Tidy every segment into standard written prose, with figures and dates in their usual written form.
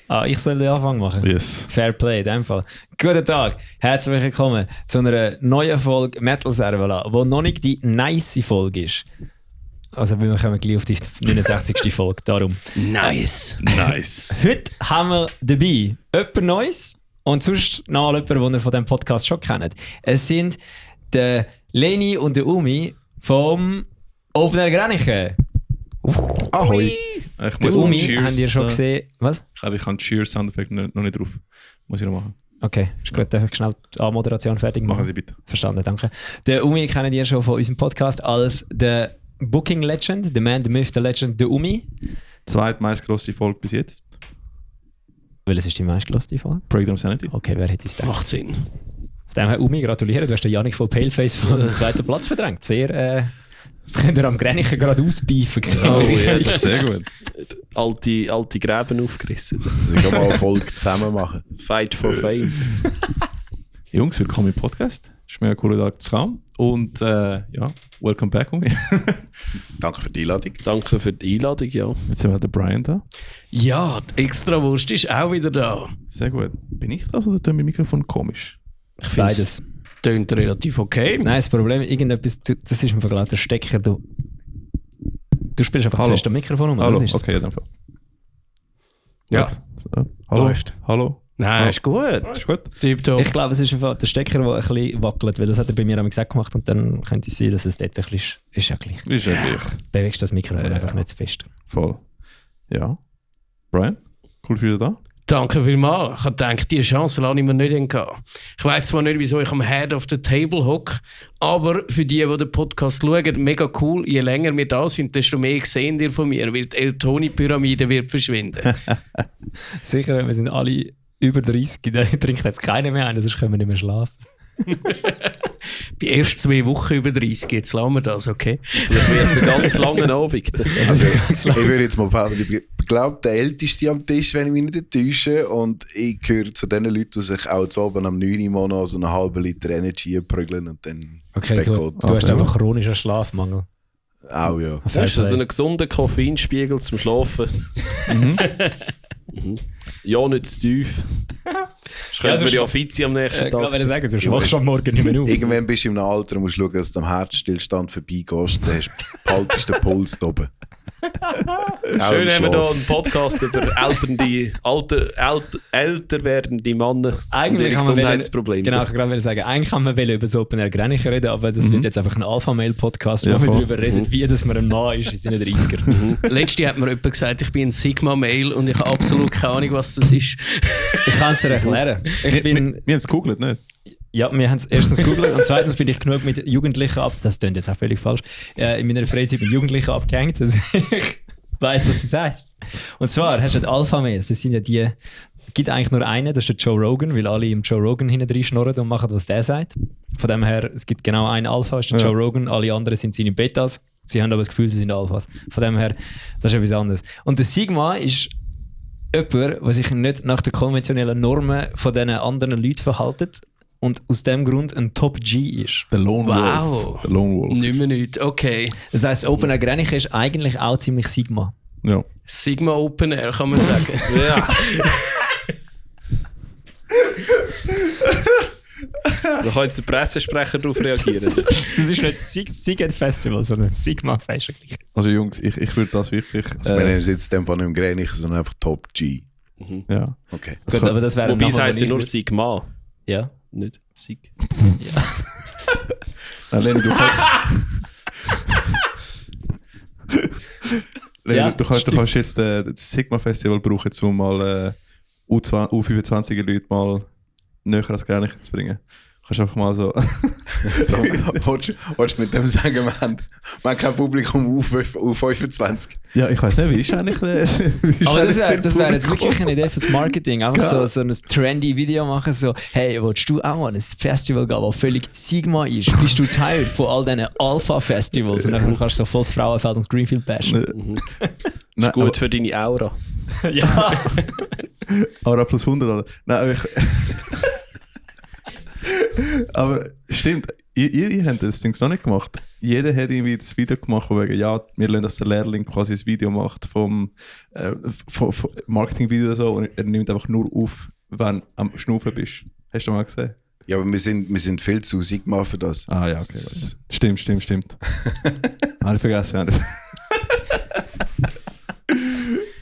Ich soll den Anfang machen? Yes. Fair Play, in dem Fall. Guten Tag, herzlich willkommen zu einer neuen Folge Metal Servola, die noch nicht die nice Folge ist. Also wir kommen gleich auf die 69. Folge, darum. Nice. Heute haben wir dabei jemand Neues und sonst noch jemand, den ihr von diesem Podcast schon kennt. Es sind der Leni und der Umi vom Open Air Grenichen. Ahoi. Der Umi, habt ihr schon gesehen? Was? Ich glaube, ich habe den Cheers-Soundeffekt noch nicht drauf. Muss ich noch machen. Okay, ist gut, darf ich schnell die Anmoderation fertig machen? Machen Sie bitte. Verstanden, danke. Der Umi kennt ihr schon von unserem Podcast als der Booking Legend, the Man, the Myth, the Legend, der Umi. Zweitmeistgrößte Folge bis jetzt. Welches ist die meistgelöste Folge? Breakdown Sanity. Okay, wer hätte es gedacht? Macht Sinn. Von dem her, Umi, gratuliere, du hast den Yannick von Paleface von dem zweiten Platz verdrängt. Sehr, das könnt ihr am Grenichen gerade ausbeifen. Oh, yes. Sehr gut. Alte Gräben aufgerissen. Wir können mal eine Folge zusammen machen. Fight for Fame. Jungs, willkommen im Podcast. Ist mir ein cooler Tag zu kommen. Und ja, welcome back, Umi. Danke für die Einladung. Danke für die Einladung, ja. Jetzt sind wir der Brian da. Ja, die Extrawurst ist auch wieder da. Sehr gut. Bin ich das oder tönt mein Mikrofon komisch? Ich finde es Beides. tönt relativ okay. Nein, das Problem ist, das ist im Vergleich der Stecker. Du spielst einfach Hallo. zuerst am Mikrofon um. Hallo, das ist okay, in dem Fall. Ja, So. Hallo. Läuft. Hallo. Nein, ist gut. Ist gut. Tipptopp. Ich glaube, es ist einfach der Stecker, der ein bisschen wackelt, weil das hat er bei mir am gesagt gemacht und dann könnte es sein, dass es dort ein bisschen ist ja gleich. Ist ja gleich. Bewegst das Mikrofon einfach nicht zu fest. Voll. Ja. Brian, cool für dich da. Danke vielmals. Ich habe gedacht, diese Chance lasse ich mir nicht entgehen. Ich weiss zwar nicht, wieso ich am Head of the Table hocke, aber für die den Podcast schauen, mega cool. Je länger wir da sind, desto mehr sehen ihr von mir, weil die Eltoni-Pyramide wird verschwinden. Sicher, wir sind alle über 30, da trinkt jetzt keiner mehr ein, sonst können wir nicht mehr schlafen. Bei erst 2 Wochen über 30, jetzt lassen wir das, okay? Vielleicht wird es einen ganz langen Abend. Also, ich würde jetzt mal behaupten, ich glaube, der Älteste am Tisch, wenn ich mich nicht täusche. Und ich gehöre zu den Leuten, die sich auch zu oben am 9 Uhr noch so einen halben Liter Energy prügeln und dann Okay, du hast einfach chronischen Schlafmangel. auch, ja. Hast du so einen gesunden Koffeinspiegel zum Schlafen? Ja, nicht zu tief. Ich könnte mir ja Fizzi am nächsten Ich glaube, Tag. wenn ich sagen, sonst wachst du am Morgen nicht mehr auf. Irgendwann bist du im Alter und musst schauen, dass du am Herzstillstand vorbeigehst. Dann haltest du den Puls da oben. Schön haben wir hier einen Podcast über älter werdende Männer und ihre kann man Gesundheitsprobleme. Genau, ich gerade sagen, eigentlich kann man über das Open Air Grenichen reden, aber das wird jetzt einfach ein Alpha-Mail-Podcast, wo Ja, wir voll. darüber reden, wie das man ein Mann ist in seinen 30er. Letztes Jahr hat mir jemand gesagt, ich bin ein Sigma-Mail und ich habe absolut keine Ahnung, was das ist. Ich kann es dir erklären. Ich bin... Wir haben es gegoogelt, nicht? Ja, wir haben es erstens gegoogelt und zweitens bin ich genug mit Jugendlichen das klingt jetzt auch völlig falsch, in meiner Freizeit mit Jugendlichen abgehängt, also ich weiss, was das heisst. Und zwar hast du die Alpha-Mail, das sind ja die, es gibt eigentlich nur einen, das ist der Joe Rogan, weil alle im Joe Rogan hinten drin schnurren und machen, was der sagt. Von dem her, es gibt genau einen Alpha, das ist der Ja. Joe Rogan, alle anderen sind seine Betas, sie haben aber das Gefühl, sie sind Alphas. Von dem her, das ist etwas anderes. Und der Sigma ist jemand, der sich nicht nach den konventionellen Normen von diesen anderen Leuten verhält und aus dem Grund ein Top-G ist. Der Lone Wow. Wolf. Der Lone Wolf. Nicht mehr nichts. Okay. Das heisst, das Open Air Grenichen ist eigentlich auch ziemlich Sigma. Ja. Sigma Open Air, kann man sagen. Ja. Da kann jetzt der Pressesprecher darauf reagieren. Das ist nicht Sigma Festival, sondern Sigma Fest. Also Jungs, ich würde das wirklich... Also, wir nennen es jetzt in dem Fall nicht im Grenichen, sondern einfach Top G. ja. Okay. Gut, aber das wäre Wobei es nachher, heisst ja wenn nur ich- Sigma, Ja. nicht Sig. Leni, du kannst... Leni, Ja, du kannst jetzt das Sigma-Festival brauchen, um mal U25er Leute mal näher ans Grenichen zu bringen. Du kannst einfach mal so... So, willst du mit dem sagen, wir haben kein Publikum auf 25? Ja, ich weiß nicht, wie ist eigentlich der... Aber das wäre jetzt wirklich eine Idee fürs Marketing. Einfach so ein trendy Video machen, so, hey, willst du auch mal ein Festival gehen, das völlig Sigma ist? Bist du tired von all diesen Alpha-Festivals? Und dann kannst du so volles Frauenfeld und Greenfield bashen. Ist gut für deine Aura. Ja. Aura plus 100, oder? Nein, aber aber stimmt, Ihr habt das Ding noch nicht gemacht. Jeder hat irgendwie das Video gemacht, wo wegen, ja, wir lassen, dass der Lehrling quasi ein Video macht vom Marketing-Video oder so und er nimmt einfach nur auf, wenn du am Schnaufen bist. Hast du mal gesehen? Ja, aber wir sind viel zu Sigma für das. Ah ja, okay. Stimmt. Habe ich vergessen.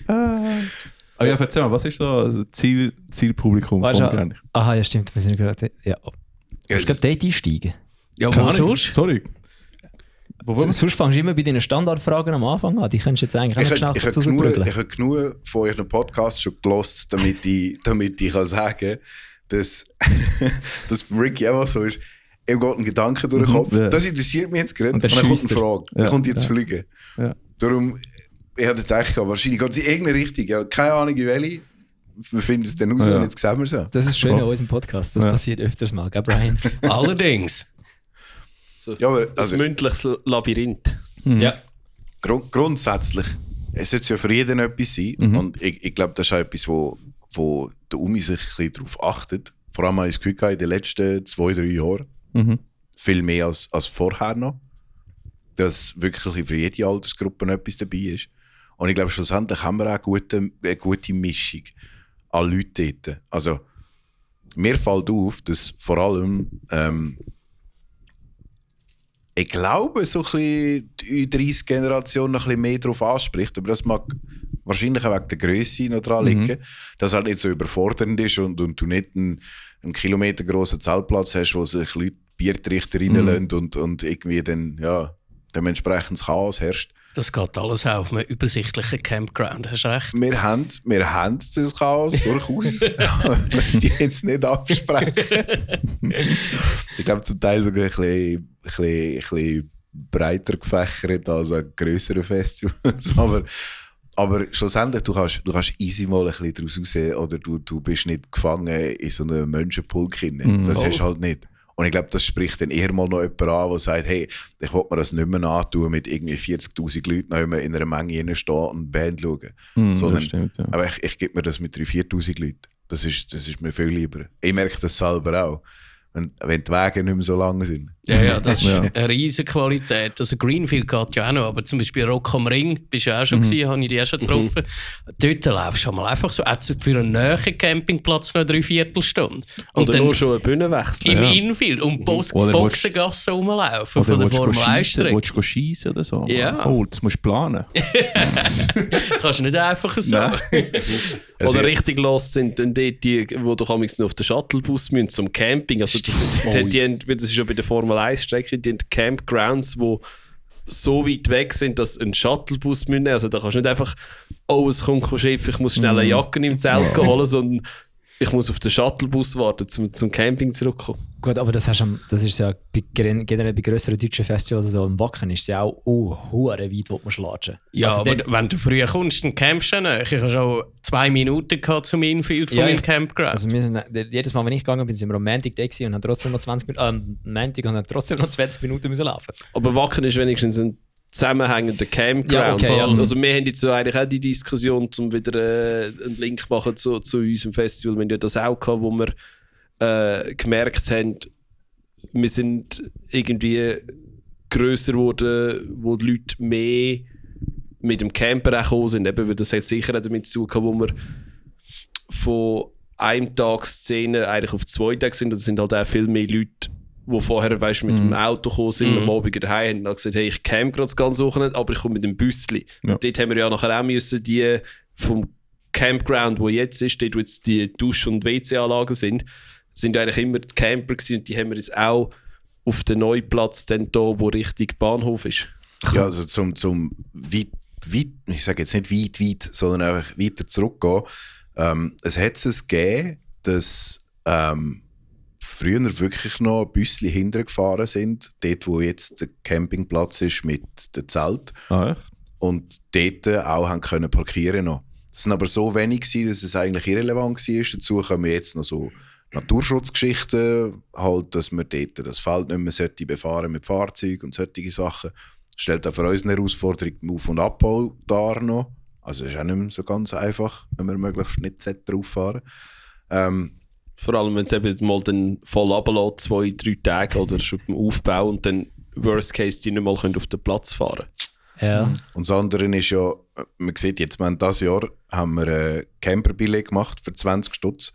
Aber ja, erzähl mal, was ist so das Zielpublikum? Weißt du, eigentlich? aha, ja stimmt, wir sind gerade... Ja. Ja, Kannst du dort einsteigen? Ja, Keine wo Ahnung. sonst? Sorry. Wo wollen wir? Sonst fängst du immer bei deinen Standardfragen am Anfang an. Die könntest du jetzt eigentlich auch nicht schnell rausbrüllen. Ich habe genug von euren Podcasts schon gelost, damit ich kann sagen, dass beim Ricky auch so ist. Ihm geht ein Gedanke durch den Kopf. Ja. Das interessiert mich jetzt gerade. Und Und dann dann kommt schiesst eine er. Frage. Ja. Dann kommt jetzt fliegen. Ja. Darum, ich hatte gedacht, wahrscheinlich geht es in irgendeine Richtung. Ja, keine Ahnung in welche. Wir finden es dann raus Ja. und jetzt sehen wir es ja. Das ist schön Ja. an unserem Podcast. Das Ja. passiert öfters mal, gell, Brian? Allerdings. So, Ja, aber ein also, mündliches Labyrinth. Ja. grundsätzlich, es sollte ja für jeden etwas sein. Und ich glaube, das ist auch etwas, wo der Umi sich ein bisschen darauf achtet. Vor allem habe ich das Gefühl gehabt, in den letzten 2-3 Jahren. Mhm. Viel mehr als vorher noch. Dass wirklich für jede Altersgruppe etwas dabei ist. Und ich glaube, schlussendlich haben wir auch eine gute Mischung an Leuten dort. Also, mir fällt auf, dass vor allem, ich glaube, so ein bisschen die 30-Generation noch ein bisschen mehr darauf anspricht. Aber das mag wahrscheinlich auch wegen der Grösse noch dran liegen. Dass es halt nicht so überfordernd ist und du nicht einen kilometergroßen Zeltplatz hast, wo sich Leute Biertrichter reinlassen und irgendwie dann, ja, dementsprechend das Chaos herrscht. Das geht alles auch auf einem übersichtlichen Campground, hast du recht. Wir haben das Chaos durchaus. Wenn die jetzt nicht absprechen. Ich glaube, zum Teil sogar ein bisschen breiter gefächert als an grösseren Festivals. Aber schlussendlich, du kannst easy mal ein bisschen daraus raus oder du bist nicht gefangen in so einem Menschenpulk. Das hast du halt nicht. Und ich glaube, das spricht dann eher mal noch jemand an, der sagt, hey, ich will mir das nicht mehr antun, mit irgendwie 40'000 Leuten noch immer in einer Menge stehen und eine Band schauen. Sondern, das stimmt, ja. aber ich gebe mir das mit 3'000-4'000 Leuten. Das ist mir viel lieber. Ich merke das selber auch. Wenn die Wege nicht mehr so lang sind. Ja, das ist Ja. eine riesige Qualität. Also Greenfield geht ja auch noch, aber zum Beispiel Rock am Ring, bist du ja auch schon gewesen, habe ich dich auch schon getroffen. Dort laufst du mal einfach so, für einen näheren Campingplatz noch 3/4 Stunde. Und Oder dann nur schon einen Bühnenwechsel. im Ja. Infield und Oder Boxengasse rumlaufen von der Formel 1-Strecke. Willst du schiessen oder so? Ja. Oh, das musst du planen. Kannst du nicht einfach so. Oder richtig los sind dann die wo du noch auf den Shuttlebus müssen zum Camping. Also das ist ja bei der Formel 1-Strecke, die haben Campgrounds, die so weit weg sind, dass ein Shuttlebus müssen. Also da kannst du nicht einfach, oh, es kommt kein Schiff, ich muss schnell eine Jacke im Zelt holen, sondern ich muss auf den Shuttlebus warten, zum Camping zurückkommen. Gut, aber das ist ja generell bei grösseren deutschen Festivals, also im Wacken ist es ja auch hure weit, wo man latschen. Ja, Also aber dort- wenn du früher kommst, dann campst du nicht. Ich habe schon 2 Minuten gehabt zum Infield von Ja, meinem ich- Campground. Also wir sind, jedes Mal, wenn ich gegangen bin, sind wir am Montag da gewesen und haben trotzdem noch 20 Minuten müssen laufen. Aber Wacken ist wenigstens ein zusammenhängender Campground. Ja, okay, ja. Also wir haben jetzt so eigentlich auch die Diskussion, um wieder einen Link machen zu unserem Festival. Wir haben ja das auch gehabt, wo wir gemerkt haben, wir sind irgendwie grösser geworden, wo die Leute mehr mit dem Camper auch gekommen sind. Eben, weil das hat sicher auch damit zu tun, wo wir von einem Tag Szene eigentlich auf 2 Tage sind. Und es sind halt auch viel mehr Leute, die vorher mit dem Auto gekommen sind, am Abend daheim haben und dann gesagt, hey, ich camp gerade das ganze Wochenende, aber ich komme mit dem Büsschen. Ja. Und dort haben wir ja nachher auch müssen, die vom Campground, wo jetzt ist, dort wo jetzt die Dusch- und WC-Anlagen sind ja eigentlich immer die Camper gewesen und die haben wir jetzt auch auf den neuen Platz, dann da, wo Richtung Bahnhof ist. Ja, also zum weit, ich sage jetzt nicht weit, sondern einfach weiter zurückgehen. Es hat es gegeben, dass früher wirklich noch Büsschen hintergefahren sind, dort wo jetzt der Campingplatz ist mit dem Zelt. Ah, echt? Und dort auch haben können parkieren noch. Das sind aber so wenig gewesen, dass es eigentlich irrelevant war. Dazu kommen jetzt noch so Naturschutzgeschichten, halt, dass man dort das Feld nicht mehr sollte befahren mit Fahrzeugen und solche Sachen. Stellt auch für uns eine Herausforderung im Auf- und Abbau dar noch. Also es ist auch nicht mehr so ganz einfach, wenn man möglichst nicht drauf fahren. Vor allem, wenn es eben mal dann voll runterlässt, 2-3 Tage oder schon beim Aufbau und dann Worst Case, die nicht mal auf den Platz fahren können. Ja. Und das andere ist ja, man sieht jetzt, dieses Jahr haben wir ein Camperbillett gemacht für 20 Stutz.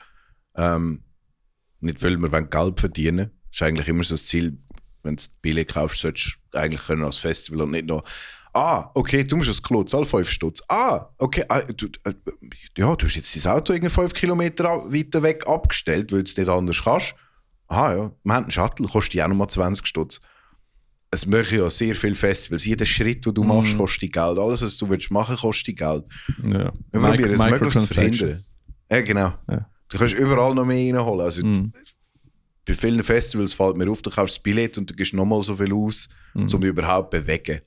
Nicht, weil wir Geld verdienen wollen. Das ist eigentlich immer so das Ziel, wenn du das Billett kaufst, solltest du eigentlich können als Festival und nicht noch okay, du musst das Klo, zahl 5 Stutz. Okay, du hast jetzt dein Auto 5 Kilometer weiter weg abgestellt, weil du es nicht anders kannst. Ja, wir haben einen Shuttle, kostet ja auch nochmal 20 Stutz. Es machen ja sehr viele Festivals. Jeder Schritt, den du machst, kostet Geld. Alles, was du willst machen, kostet Geld. Ja. Wir probieren es möglichst zu verhindern. Ja, genau. Ja. Du kannst überall noch mehr reinholen. Also, bei vielen Festivals fällt mir auf, du kaufst das Billett und du gibst nochmal so viel aus, um überhaupt zu bewegen,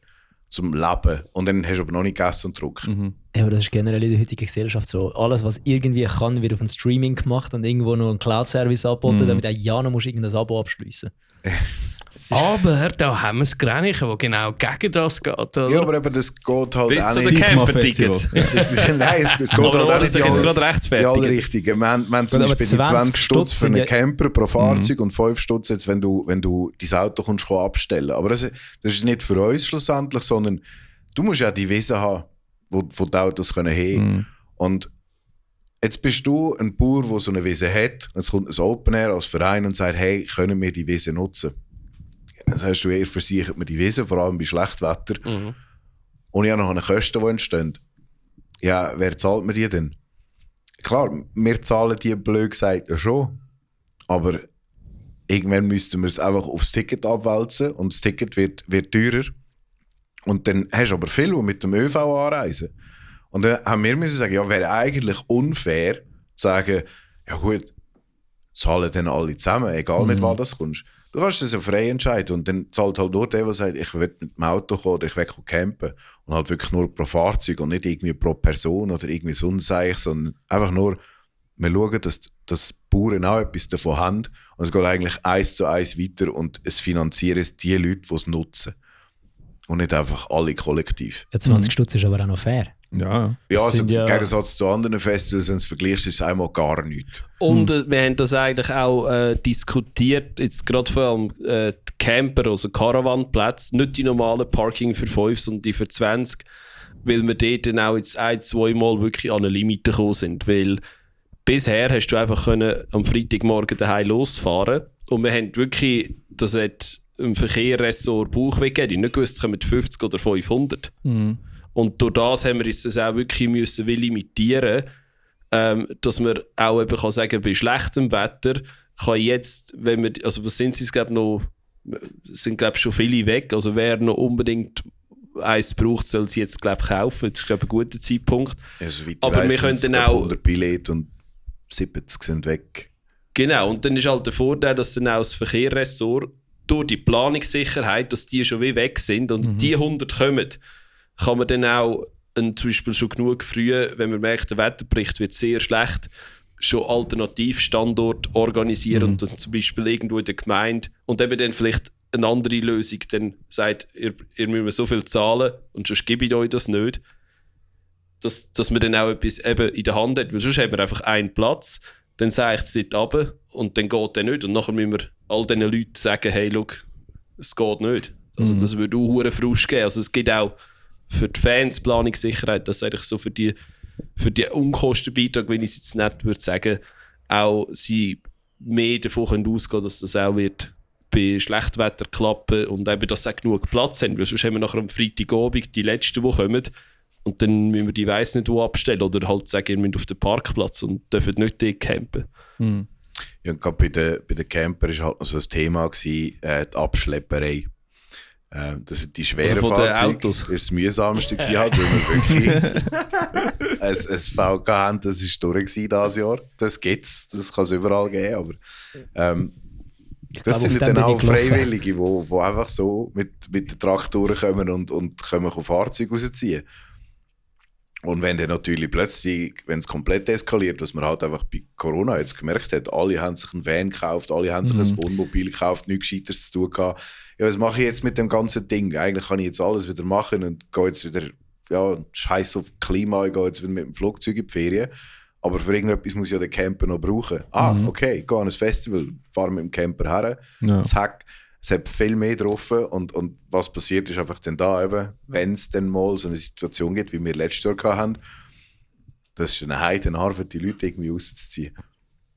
zum Leben. Und dann hast du aber noch nicht gegessen und getrunken. Ja, aber das ist generell in der heutigen Gesellschaft so. Alles, was irgendwie kann, wird auf ein Streaming gemacht und irgendwo noch ein Cloud-Service angeboten, damit auch ja noch musst irgendein Abo abschliessen. Aber da haben wir das Grenchen, das genau gegen das geht. Oder? Ja, aber eben, das geht halt Bis auch zu nicht. den Camper-Tickets. Nein, es geht halt auch nicht jetzt gerade rechtfertigen. alle Richtigen. Wir haben zum Beispiel die 20 Stutz für einen Camper pro Fahrzeug und 5 Stutz jetzt, wenn du dein Auto kommst, abstellen. Aber das ist nicht für uns schlussendlich, sondern du musst ja die Wiese haben, wo die Autos haben können. Und jetzt bist du ein Bauer, der so eine Wiese hat. Jetzt kommt ein Open Air als Verein und sagt, hey, können wir die Wiese nutzen? Das heißt, du eher versichert man die Wiese, vor allem bei Schlechtwetter. Und ja noch Kosten, die entstehen. Ja, wer zahlt mir die denn? Klar, wir zahlen die blöd gesagt ja schon. Aber irgendwann müssten wir es einfach aufs Ticket abwälzen und das Ticket wird teurer. Und dann hast du aber viele, die mit dem ÖV anreisen. Und dann haben wir müssen sagen, ja, wäre eigentlich unfair zu sagen, ja gut, zahlen dann alle zusammen, egal mit was das kommst. Du kannst das ja frei entscheiden und dann zahlt halt nur der sagt, ich will mit dem Auto kommen oder ich will campen. Und halt wirklich nur pro Fahrzeug und nicht irgendwie pro Person oder irgendwie sonst, sondern einfach nur, wir schauen, dass Bauern auch etwas davon haben und es geht eigentlich 1:1 weiter und es finanzieren es die Leute, die es nutzen. Und nicht einfach alle kollektiv. Ja, 20 Stutz ist aber auch noch fair. Ja. Ja, also im ja Gegensatz zu anderen Festivals, wenn du es vergleichst, ist es einmal gar nichts. Und wir haben das eigentlich auch diskutiert, jetzt gerade vor allem die Camper, also Caravanplätze, nicht die normalen Parking für 5, sondern die für 20, weil wir dort dann auch jetzt 1-2 Mal wirklich an eine Limite gekommen sind, weil bisher hast du einfach können am Freitagmorgen daheim losfahren und wir haben wirklich, das hat im Verkehrsressort Bauchweh gegeben, die nicht gewusst, kommen 50 oder 500. Und durch das haben wir uns das auch wirklich müssen limitieren, dass man auch eben kann sagen, bei schlechtem Wetter kann jetzt, wenn wir, also was sind es, glaube ich, schon viele weg, also wer noch unbedingt eins braucht, soll sie jetzt, glaube ich, kaufen. Das ist, glaube ich, ein guter Zeitpunkt. Ja, aber wir können dann auch 100 Billette und 70 sind weg. Genau, und dann ist halt der Vorteil, dass dann auch das Verkehrsressort durch die Planungssicherheit, dass die schon wie weg sind und die 100 kommen, kann man dann auch zum Beispiel schon genug früh, wenn man merkt, der Wetterbericht wird sehr schlecht, schon Alternativstandort organisieren und dann zum Beispiel irgendwo in der Gemeinde und eben dann vielleicht eine andere Lösung dann sagt, ihr müsst so viel zahlen und sonst gebe ich euch das nicht. Dass man dann auch etwas eben in der Hand hat, weil sonst haben wir einfach einen Platz, dann sage ich es dort runter und dann geht der nicht und nachher müssen wir all diesen Leuten sagen, hey, schau, es geht nicht. Also das würde auch einen Frust geben. Also es gibt auch für die Fans Planungssicherheit, das ist eigentlich so für die Unkostenbeitrag, wenn ich es jetzt nicht würde sagen, auch sie mehr davon können ausgehen, dass das auch wird bei Schlechtwetter klappen und eben, dass sie auch genug Platz haben, weil sonst haben wir nachher am Freitagabend die Letzten, die kommen und dann müssen wir die weiss nicht wo abstellen oder halt sagen, ihr müsst auf den Parkplatz und dürfen nicht dort campen. Ja, und gerade bei den Camper war halt noch so ein Thema, die Abschlepperei. Das sind die schweren also von den Fahrzeuge. Autos. Das war das mühsamste, halt, weil wir wirklich ein VK haben, das war durch dieses Jahr. Das gibt es, das kann es überall geben, aber das sind dann auch Freiwillige, die einfach so mit den Traktoren kommen und können auf Fahrzeuge rausziehen. Und wenn dann natürlich plötzlich, wenn es komplett eskaliert, was man halt einfach bei Corona jetzt gemerkt hat, alle haben sich einen Van gekauft, alle haben sich ein Wohnmobil gekauft, nichts Gescheiteres zu tun gehabt. Ja, was mache ich jetzt mit dem ganzen Ding? Eigentlich kann ich jetzt alles wieder machen und gehe jetzt wieder, ja, scheiß auf Klima, ich gehe jetzt wieder mit dem Flugzeug in die Ferien. aber für irgendetwas muss ich ja den Camper noch brauchen. Okay, ich gehe an ein Festival, fahre mit dem Camper her, zack, es hat viel mehr drauf und was passiert ist einfach dann da eben, wenn es dann mal so eine Situation gibt, wie wir letztes Jahr hatten, das ist eine Heidenarbeit, die Leute irgendwie rauszuziehen.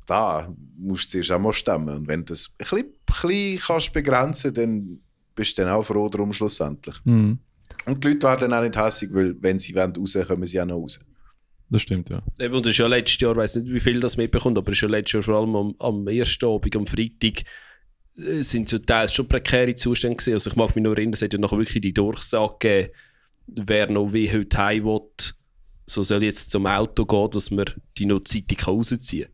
Da musst du zuerst auch mal stemmen. Und wenn du das ein bisschen kannst begrenzen, dann bist du dann auch froh darum schlussendlich. Und die Leute werden dann auch nicht hässig, weil wenn sie raus wollen, kommen sie auch noch raus. Das stimmt, ja. Und das ist ja letztes Jahr, ich weiß nicht, wie viel das mitbekommt, aber es ist ja letztes Jahr vor allem am ersten Abend, am Freitag, sind so teils schon prekäre Zustände gewesen. Also ich mag mich noch erinnern, es hat ja nachher wirklich die Durchsage gegeben, wer noch wie heute heim will, so soll jetzt zum Auto gehen, dass man die noch zeitig rausziehen kann.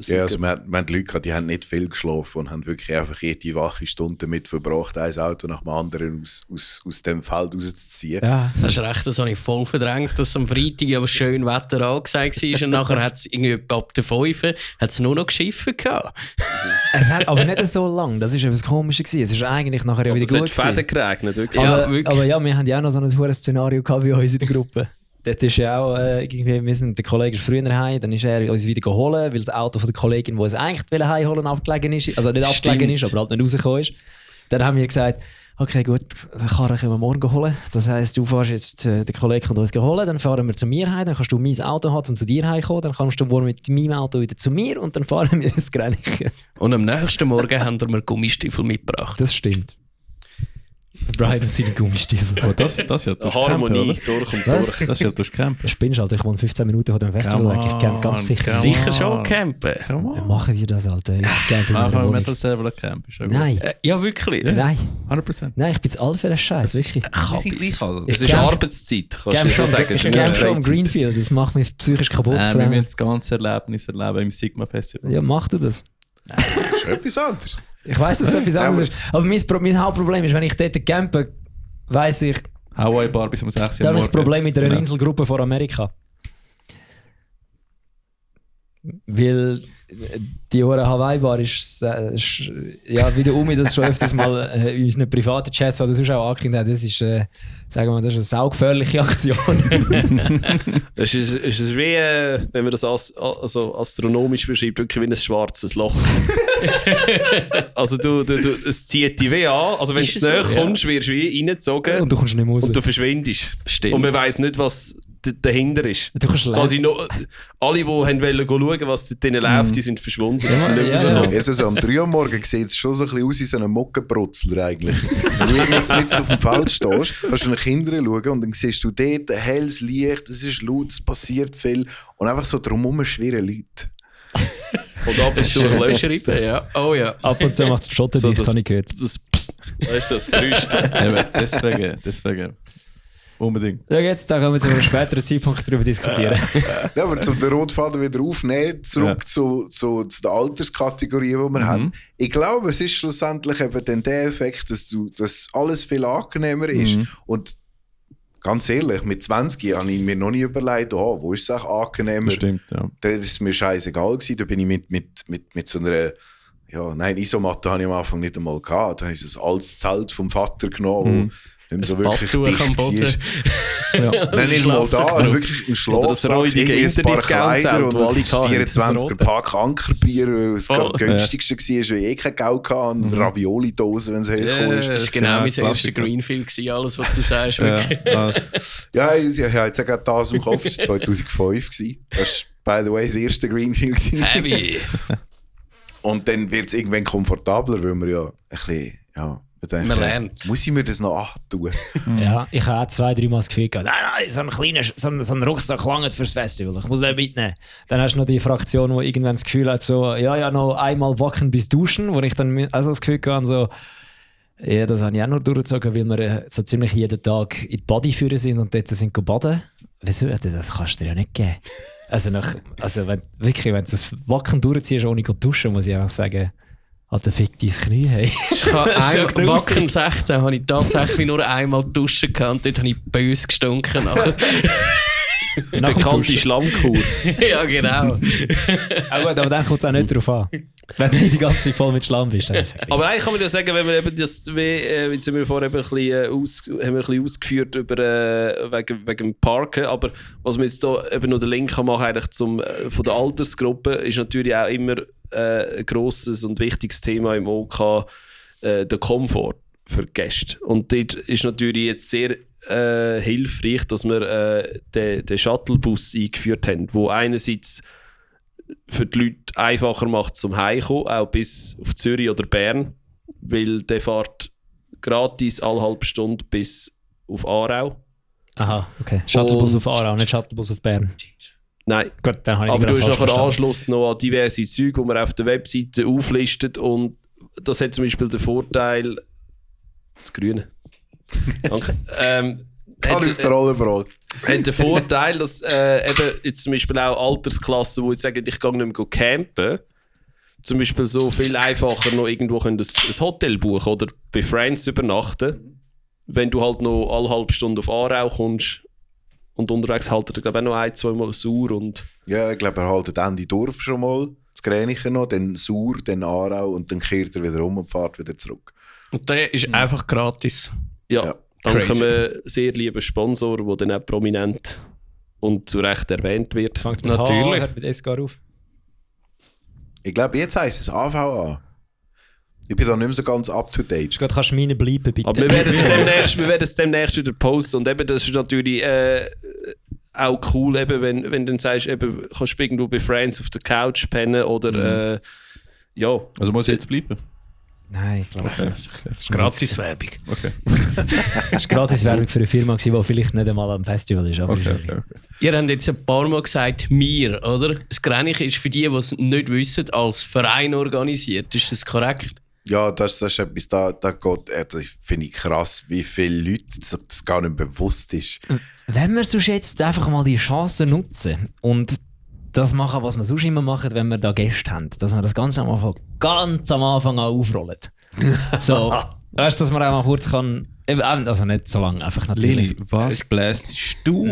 Ja, also wir haben Leute gehabt, die haben nicht viel geschlafen und haben wirklich einfach jede wache Stunde damit verbracht, ein Auto nach dem anderen aus dem Feld rauszuziehen. Ja. Das ist recht, das habe ich voll verdrängt, dass am Freitag aber schön Wetter angesagt war und nachher hat es irgendwie ab der 5 hat's nur noch geschiffen gehabt. Es hat aber nicht so lang, das war etwas Komisches. Es ist eigentlich nachher ja wieder es gut hat Fäden geregnet, wirklich. Ja, aber, wirklich. aber ja, wir haben ja auch noch so ein hohes Szenario gehabt bei uns in der Gruppe. Dort ist ja auch irgendwie, der Kollege ist früher heim, dann ist er uns wieder geholt, weil das Auto von der Kollegin, die es eigentlich heimholen abgelegen ist, also nicht abgelegen ist, aber halt nicht rausgekommen ist. Dann haben wir gesagt, okay gut, den Karren können wir morgen holen. Das heisst, du fährst jetzt, der Kollege kommt uns holen, dann fahren wir zu mir heim, dann kannst du mein Auto haben, um zu dir heimzukommen, dann kannst du morgen mit meinem Auto wieder zu mir und dann fahren wir ins Grenchen. Und am nächsten Morgen haben wir Gummistiefel mitgebracht. Das stimmt. Brian und seine Gummistiefel. Oh, das ja durch Harmonie Campen, durch und Was? durch. Das ist ja durch Campen. Spinnst halt, ich wohne 15 Minuten von dem Festival weg. Ich camp ganz sicher. come Sicher on. schon campen. Come Ja, on. machen die das, Alter? Ich campe in Machen meiner wir Wohnung. Metal Server Camp. Ist ja gut. Nein, Ja, wirklich. nein, 100%. nein, ich bin zu alt für den Scheiß, wirklich. Wir sind gleich alt. Es ist Camp- Arbeitszeit, kannst du Camp so schon, sagen. Es ist Camp nicht schon am Freizeit. Greenfield, das macht mich psychisch kaputt. Wir müssen das ganze Erlebnis erleben im Sigma Festival. Ja, mach du das. Das ist etwas anderes. Ich weiss, dass es etwas anderes ist. Aber mein Hauptproblem ist, wenn ich dort campe, weiss ich, Hawaii Bar bis um 6 Uhr da habe ich das Problem mit einer Genau. Inselgruppe vor Amerika. Weil die Hure Hawaii-Bar ist, ja, wie der Umi das schon öfters mal in unseren privaten Chats oder sonst auch angekündigt hat, das ist, sagen wir mal, das ist eine saugefährliche Aktion. Es ist wie, wenn man das also astronomisch beschreibt, wirklich wie ein schwarzes Loch. Also es zieht dich wie an. Also wenn du Ist näher so, kommst, wirst du wie reingezogen Und du kommst nicht mehr raus. und du verschwindest. Stimmt. Und man weiss nicht, was dahinter ist. Du kannst Quasi noch, alle, die wollen schauen, was dort drinnen läuft, die sind verschwunden. Die sind nicht ja, rausgekommen. Also so am 3 Uhr morgen sieht es schon so ein bisschen aus wie so ein Mockenbrutzler eigentlich. Wenn du jetzt mit auf dem Feld stehst, kannst du nach hinten schauen und dann siehst du dort ein helles Licht, es ist laut, es passiert viel und einfach so drumherum schwirren Leute. Und ab und zu ein Löscherippe. Ja. Oh ja. Ab und zu macht es Schotten So dicht, das- habe ich gehört. Das Psst, weißt du, das Gerüst. Eben, deswegen. Unbedingt. Ja, jetzt da können wir zu einem späteren Zeitpunkt darüber diskutieren. Ja, aber zum den Rotfaden wieder aufnehmen, zurück zu den Alterskategorien, die wir haben. Ich glaube, es ist schlussendlich eben dann der Effekt, dass alles viel angenehmer ist. Und ganz ehrlich, mit 20 habe ich mir noch nie überlegt, wo ist es auch angenehmer. Das stimmt, ja. Da ist mir scheißegal gewesen. Da bin ich mit so einer, ja, nein, Isomatte habe ich am Anfang nicht einmal gehabt. Da habe ich so ein altes Zelt vom Vater genommen, wo nicht mehr so wirklich Badtuch am dicht Boden. war. Nein, nicht mal da, also wirklich im Oder das Schlafsack, räudige irgendwie ein paar Interdiscount-Zelt, Kleider und wo alle das hatten, das 24er rote. Pack Ankerbier, weil es Voll. gerade günstigste war, weil ich kein Geld hatte, und eine Ravioli-Dose, wenn es hochgekommen ist. Das war genau mein Klassiker. erster Greenfield, gewesen, alles, was du sagst. Wirklich. Ja, Ja, ich habe jetzt gerade das im Kopf, das war 2005. Gewesen. Das war, by the way, das erste Greenfield. gewesen. Heavy. Und dann wird es irgendwann komfortabler, weil man ja ein bisschen, ja, denkt, Man lernt. muss ich mir das noch antun? Ja, ich habe auch 2-3 Mal das Gefühl gehabt, nein, so ein kleiner so ein Rucksack langt fürs Festival, ich muss den mitnehmen. Dann hast du noch die Fraktion, die irgendwann das Gefühl hat, so, ja, noch einmal wacken bis duschen, wo ich dann also das Gefühl hatte, so, ja, das habe ich auch nur durchgezogen, weil wir so ziemlich jeden Tag in die Bodyführer sind und dort sind baden. Wieso? Das kannst du dir ja nicht geben. Also wenn du das Wacken durchziehst, ohne zu duschen, muss ich einfach sagen, Alter, fick dein Knie, hey. Ich habe Das ist ja grusig. Wacken 16 habe ich tatsächlich nur einmal duschen gehabt und dort habe ich böse gestunken. Nachher. Die Nach dem bekannte Duschen. Schlammkur. Ja, genau. Ah, gut, aber dann kommt es auch nicht drauf an. Wenn du die ganze Zeit voll mit Schlamm bist, dann ist es Aber eigentlich kann man ja sagen, wenn wir eben das, jetzt sind wir vorher eben haben wir ein bisschen ausgeführt über, wegen dem Parken, aber was man jetzt da eben noch den Link kann machen eigentlich von der Altersgruppe, ist natürlich auch immer ein grosses und wichtiges Thema im OK, der Komfort für die Gäste. Und dort ist natürlich jetzt sehr hilfreich, dass wir den Shuttlebus eingeführt haben, wo einerseits für die Leute einfacher macht zum Heimkommen, auch bis auf Zürich oder Bern, weil der fährt gratis alle halbe Stunde bis auf Aarau. Aha, okay. Shuttlebus auf Aarau, nicht Shuttlebus auf Bern. Nein, Gut, dann habe ich aber du gerade hast falsch nachher verstanden. Anschluss noch an diverse Züge, die man auf der Webseite auflistet, und das hat zum Beispiel den Vorteil, das Grüne. Danke. Alles der Rollenbrot. Hat den Vorteil, dass eben jetzt zum Beispiel auch Altersklassen, die jetzt sagen, ich gehe nicht mehr campen, zum Beispiel so viel einfacher noch irgendwo können ein Hotel buchen oder bei Friends übernachten, wenn du halt noch alle halbe Stunde auf Aarau kommst und unterwegs haltet er glaube ich auch noch 1-2 Mal Sur und... Ja, ich glaube, er haltet Ende Dorf schon mal, das Gränichen noch, dann Sur, dann Aarau und dann kehrt er wieder um und fährt wieder zurück. Und der ist einfach gratis. Ja, dank Crazy. einem sehr lieben Sponsor, der dann auch prominent und zu Recht erwähnt wird. Fängt mit Natürlich. H, hört mit SGR auf. Ich glaube, jetzt heisst es AVA. Ich bin da nicht mehr so ganz up to date. Gerade kannst du meine bleiben, bitte. Aber wir werden es demnächst wieder posten, und eben, das ist natürlich auch cool, eben, wenn du dann sagst, eben, kannst du irgendwo bei Friends auf der Couch pennen oder ja. Also muss ich jetzt bleiben? Nein, ich glaube Okay. nicht. Das ist Gratis-Werbung. Okay. Das war gratis Werbung für eine Firma, die vielleicht nicht einmal am Festival ist. Aber Okay. Ihr habt jetzt ein paar Mal gesagt, wir, oder? Das Gränichen ist für die es nicht wissen, als Verein organisiert. Ist das korrekt? Ja, das ist etwas, da geht, das finde ich krass, wie viele Leute das gar nicht bewusst ist. wenn wir sonst jetzt einfach mal die Chance nutzen und das machen, was wir sonst immer machen, wenn wir da Gäste haben, dass wir das ganz am Anfang an aufrollen. So, weißt du, dass man auch mal kurz kann, also nicht so lange, einfach natürlich. Lili, was blästest du?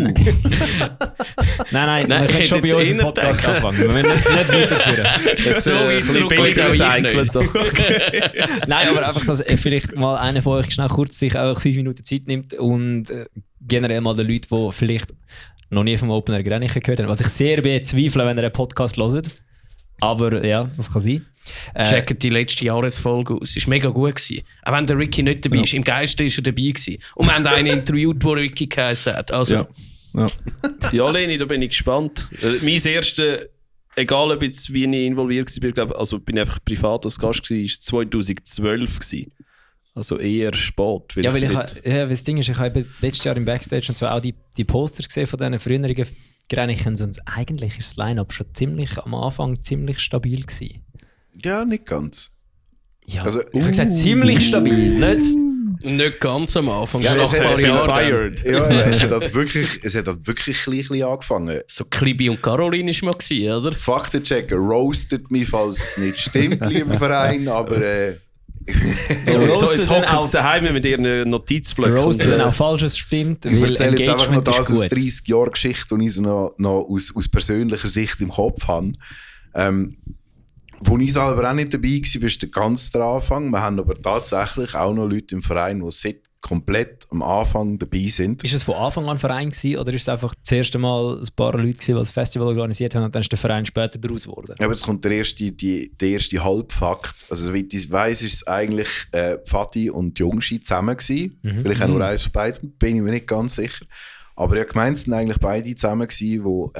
Nein, wir ich können schon hätte bei jetzt uns im eher Podcast gedacht. anfangen. Wir müssen nicht weiterführen. So weit zurück Nein, aber einfach, dass vielleicht mal einer von euch schnell kurz sich auch 5 Minuten Zeit nimmt und generell mal den Leuten, die vielleicht noch nie vom Open Air Gränichen gehört haben, was ich sehr bezweifle, wenn ihr einen Podcast hört. Aber ja, das kann sein. Checkt die letzte Jahresfolge aus. Es war mega gut gewesen. Auch wenn der Ricky nicht dabei ist, im Geiste ist er dabei gewesen. Und wir haben einen interviewt, der Ricky geheißen hat. Also, Ja. Ja. Ja, Leni, da bin ich gespannt. Mein erste, egal ob jetzt wie ich involviert war, glaube, also bin ich einfach privat als Gast gewesen, war 2012 gewesen. Also eher spät. Ja, weil nicht- das Ding ist, ich habe letztes Jahr im Backstage und zwar auch die Posters gesehen von diesen früheren Gränichens und eigentlich ist das Line-Up schon am Anfang ziemlich stabil gewesen. Ja, nicht ganz. Ja, Also, ich habe gesagt, ziemlich stabil, nicht? nicht ganz am Anfang. Ja, schon es nach ein hat paar viel Jahren. Ja, es hat halt wirklich klein angefangen. So Klibi und Caroline war mal gewesen, oder? Faktenchecker roastet mich, falls es nicht stimmt, lieber Verein, aber Jetzt hocken sie daheim mit ihren Notizblöcken. Roast, wenn auch Falsches stimmt, ich weil erzähle jetzt einfach noch Engagement das ist aus gut. 30 Jahren Geschichte, die ich so noch aus persönlicher Sicht im Kopf habe. Wo ich selber auch nicht dabei war, war der ganze Anfang. Wir haben aber tatsächlich auch noch Leute im Verein, die seit komplett am Anfang dabei sind. Ist es von Anfang an ein Verein gewesen, oder ist es einfach das erste Mal ein paar Leute gewesen, die das Festival organisiert haben und dann ist der Verein später daraus geworden? Aber jetzt kommt der erste Halbfakt. Also, soweit ich weiss, ist es eigentlich Fatih und Jungschi zusammen gewesen. Vielleicht auch nur eins von beiden, bin ich mir nicht ganz sicher. Aber ich habe gemeint, es sind eigentlich beide zusammen gewesen, die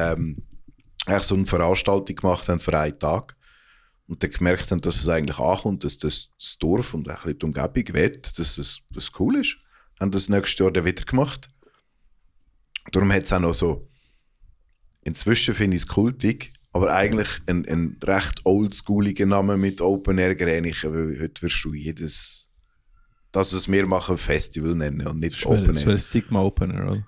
eigentlich so eine Veranstaltung gemacht haben für einen Tag. Und dann gemerkt haben, dass es eigentlich ankommt, dass das Dorf und ein bisschen die Umgebung will, dass es cool ist. Haben das nächstes Jahr dann wieder gemacht. Darum hat es auch noch so, inzwischen finde ich es kultig, aber eigentlich ein recht oldschooliger Name mit Open Air Gränichen, weil heute wirst du jedes, das was wir machen, Festival nennen und nicht Open Das wäre Air. Sigma Opener, oder?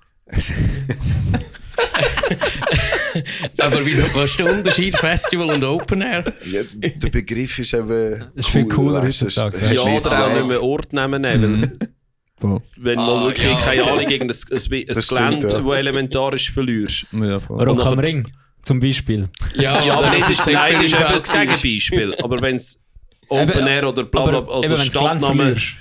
Aber wieso kannst du den Unterschied Festival und Open Air? Ja, der Begriff ist eben Das ist viel cooler weißt du, heutzutage. Ja, oder auch nicht mehr Ortnamen nehmen. Voll. Wenn mal wirklich, ja, keine okay. Ahnung, irgendein stimmt, Gelände, ja. das elementarisch verlierst. Ja, voll. Warum Und am nachher- Ring? Zum Beispiel. Ja, aber dann das ist Zeppelin eben das Feld Gegenbeispiel. Aber wenn es Open Air oder bla bla, aber also eben, wenn's Gelände Stadtname... verlierst.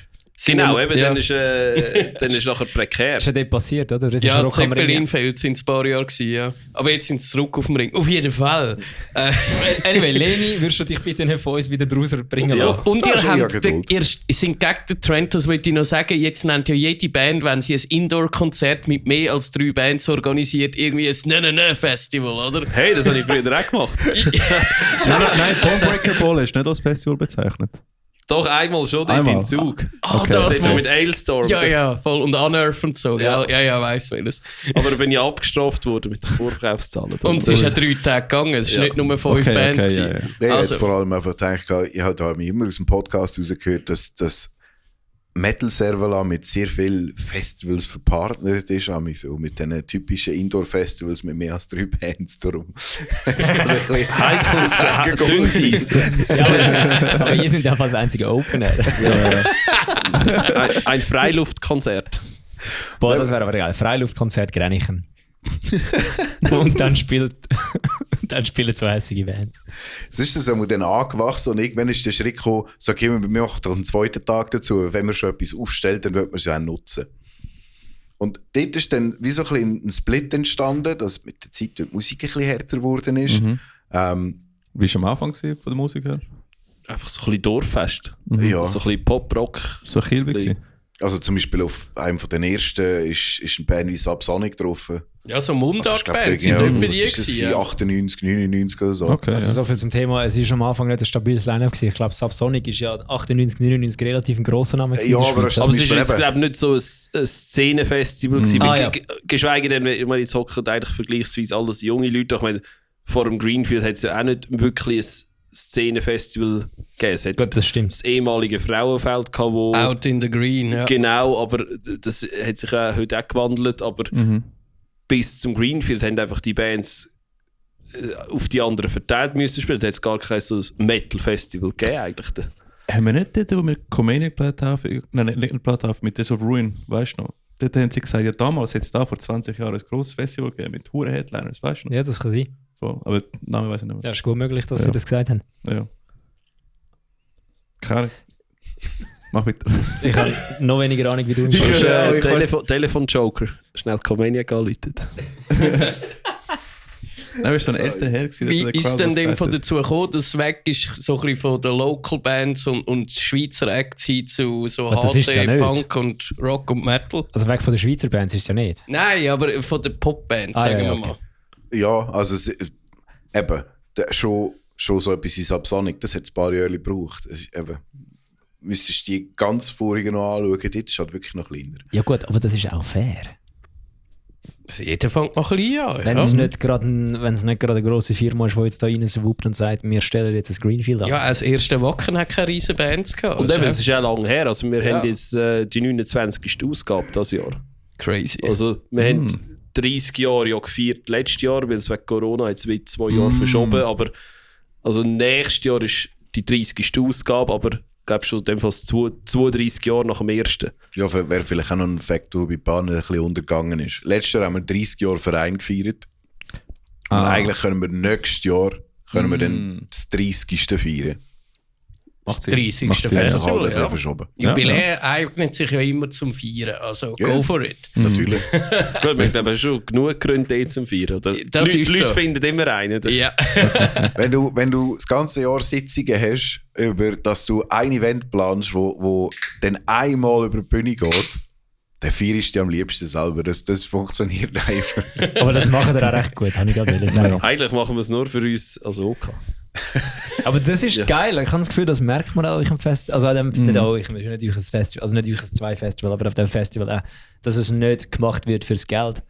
Genau, eben, Ja. dann ist nachher prekär. Das ist ja dort passiert, oder? Das ist Ja, Rock am Ring. Zeppelinfeld sind es ein paar Jahre gewesen, ja. Aber jetzt sind sie zurück auf dem Ring. Auf jeden Fall. Anyway, Leni, würdest du dich bitte nicht von uns wieder draus bringen Ja. lassen? Und Da ihr ist ja habt Geduld. ihr sind gegen den Trend, das wollte ich noch sagen. Jetzt nennt ja jede Band, wenn sie ein Indoor-Konzert mit mehr als 3 Bands organisiert, irgendwie ein Festival, oder? Hey, das habe ich früher auch gemacht. Nein, Bonebreaker Ball ist nicht als Festival bezeichnet. Doch, einmal schon dort Einmal? im Zug. Okay. Das Dort mit Ailstorm. Ja, voll. Und Unearth und so. Ja. Ja, weiss welches. Aber bin ich abgestraft worden mit Vorverkaufszahlen. Und es ist ja 3 Tage gegangen. Es ist Ja. nicht nur 5 Bands. ja, gewesen. ja. Ich Also- habe vor allem einfach gedacht, ich habe immer aus dem Podcast rausgehört, dass Metal Servola mit sehr vielen Festivals verpartnert ist, auch so mit diesen typischen Indoor-Festivals mit mehr als 3 Bands. Darum ist gerade ein bisschen Heikles Dünnsys. Ja, aber ihr sind ja fast das einzige Open Air. Ein Freiluftkonzert. Boah, das wäre aber geil. Freiluftkonzert Grenichen. Und dann spielen zwei hässige Bands. Es ist das einmal dann angewachsen und irgendwann ist der Schritt gekommen, so okay, wir machen doch einen zweiten Tag dazu. Wenn man schon etwas aufstellt, dann wird man es ja auch nutzen. Und dort ist dann wie so ein bisschen ein Split entstanden, dass mit der Zeit die Musik ein bisschen härter geworden ist. Mhm. Wie Wie war am Anfang gewesen, von der Musik her? Einfach so ein bisschen Dorffest. Ja. So ein bisschen Pop-Rock. So Kilby gewesen? Also zum Beispiel auf einem von den ersten ist ein Band wie Subsonic drauf. Ja, so Also ich Mundart-Bands glaub, sind ja, etwa was die ist das, gewesen. Ja. 98, 99 oder so. Okay, Also ja. so viel zum Thema, es ist am Anfang nicht ein stabiles Line-Up gewesen. Ich glaube, Subsonic ist ja 98, 99 relativ ein grosser Name gewesen Ja, in der aber Schweiz. Zum Aber es ist Beispiel jetzt, eben- glaube ich, nicht so ein Szenenfestival gewesen. Ah, ja. Geschweige denn, wenn man jetzt hockt, eigentlich vergleichsweise alles junge Leute. Ich meine, vor dem Greenfield hat es ja auch nicht wirklich ein Szenenfestival gegeben. Es hat Gut, das stimmt. das ehemalige Frauenfeld gehabt, wo... Out in the Green, ja. Genau, aber das hat sich heute auch gewandelt. Aber bis zum Greenfield haben einfach die Bands auf die anderen verteilt müssen spielen. Da hat es gar kein so ein Metal-Festival gegeben eigentlich. Haben wir nicht dort, wo wir Comania geplaut haben, nein, nicht geplaut haben, mit Days of Ruin, weißt du noch? Dort haben sie gesagt, ja damals hat es da vor 20 Jahren ein grosses Festival gegeben mit hohen Headliners, weißt du noch? Ja, das kann sein. Voll. Aber den Namen weiss ich nicht mehr. Ja, ist gut möglich, dass Ja. sie das gesagt haben. Ja. Keine Ahnung. Mach weiter. Ich habe noch weniger Ahnung, wie du Ja, ich Telefon-Joker. Schnell Comania geläutet. Nein, ist so ein älterer Herr gewesen. Wie der hat der ist Crowd denn dem was von gesagt dazu gekommen, dass es weg ist, so ein bisschen von den Local Bands und Schweizer Acts hin zu so Aber das ist ja HC, nicht. Punk und Rock und Metal? Also weg von den Schweizer Bands ist es ja nicht. Nein, aber von den Popbands, Ah, sagen ja, wir okay. mal. Ja, also eben, schon so etwas wie Subsonic, das hat ein paar Jahre gebraucht. Eben, müsstest du die ganz vorigen noch anschauen, dort ist es halt wirklich noch kleiner. Ja gut, aber das ist auch fair. Jeder fängt mal ein bisschen an. Wenn Ja. es nicht gerade eine grosse Firma ist, die jetzt da rein swoopt und sagt, wir stellen jetzt ein Greenfield an. Ja, als erste Wacken hat keine riesen Bands gehabt. Und Das eben, ist es ist ja lange her. Also wir Ja. haben jetzt die 29. Ausgabe dieses Jahr. crazy. Also wir haben 30 Jahre ja gefeiert letztes Jahr, weil es wegen Corona jetzt wird 2 Jahre verschoben. Aber also nächstes Jahr ist die 30. Ausgabe, aber ich glaube schon in dem Fall 32 Jahre nach dem ersten. Ja, wäre vielleicht auch noch ein Fakt, der bei Bahn ein bisschen untergegangen ist. Letztes Jahr haben wir 30 Jahre Verein gefeiert. Und eigentlich können wir nächstes Jahr dann das 30. feiern. das Sinn. 30. Macht Sinn. Hat sich halt ein Festival. bisschen Ja. verschoben. Jubiläum eignet sich ja immer zum Feiern. Also Ja. go for it. Natürlich. Gut, wir haben schon genug Gründe jetzt zum Feiern. Oder? Das Die ist Leute so. finden immer einen. Ja. wenn du das ganze Jahr Sitzungen hast, über dass du ein Event planst, wo dann einmal über die Bühne geht, dann feierst du am liebsten selber. Das funktioniert einfach. Aber das machen wir auch recht gut, habe ich gerade sagen. Eigentlich machen wir es nur für uns als OK. Aber das ist Ja. geil. Ich habe das Gefühl, das merkt man auch im Festival. Also an dem, nicht euch, nicht euch ein Festival, also nicht euch ein 2-Festival, aber auf dem Festival auch, dass es nicht gemacht wird fürs Geld,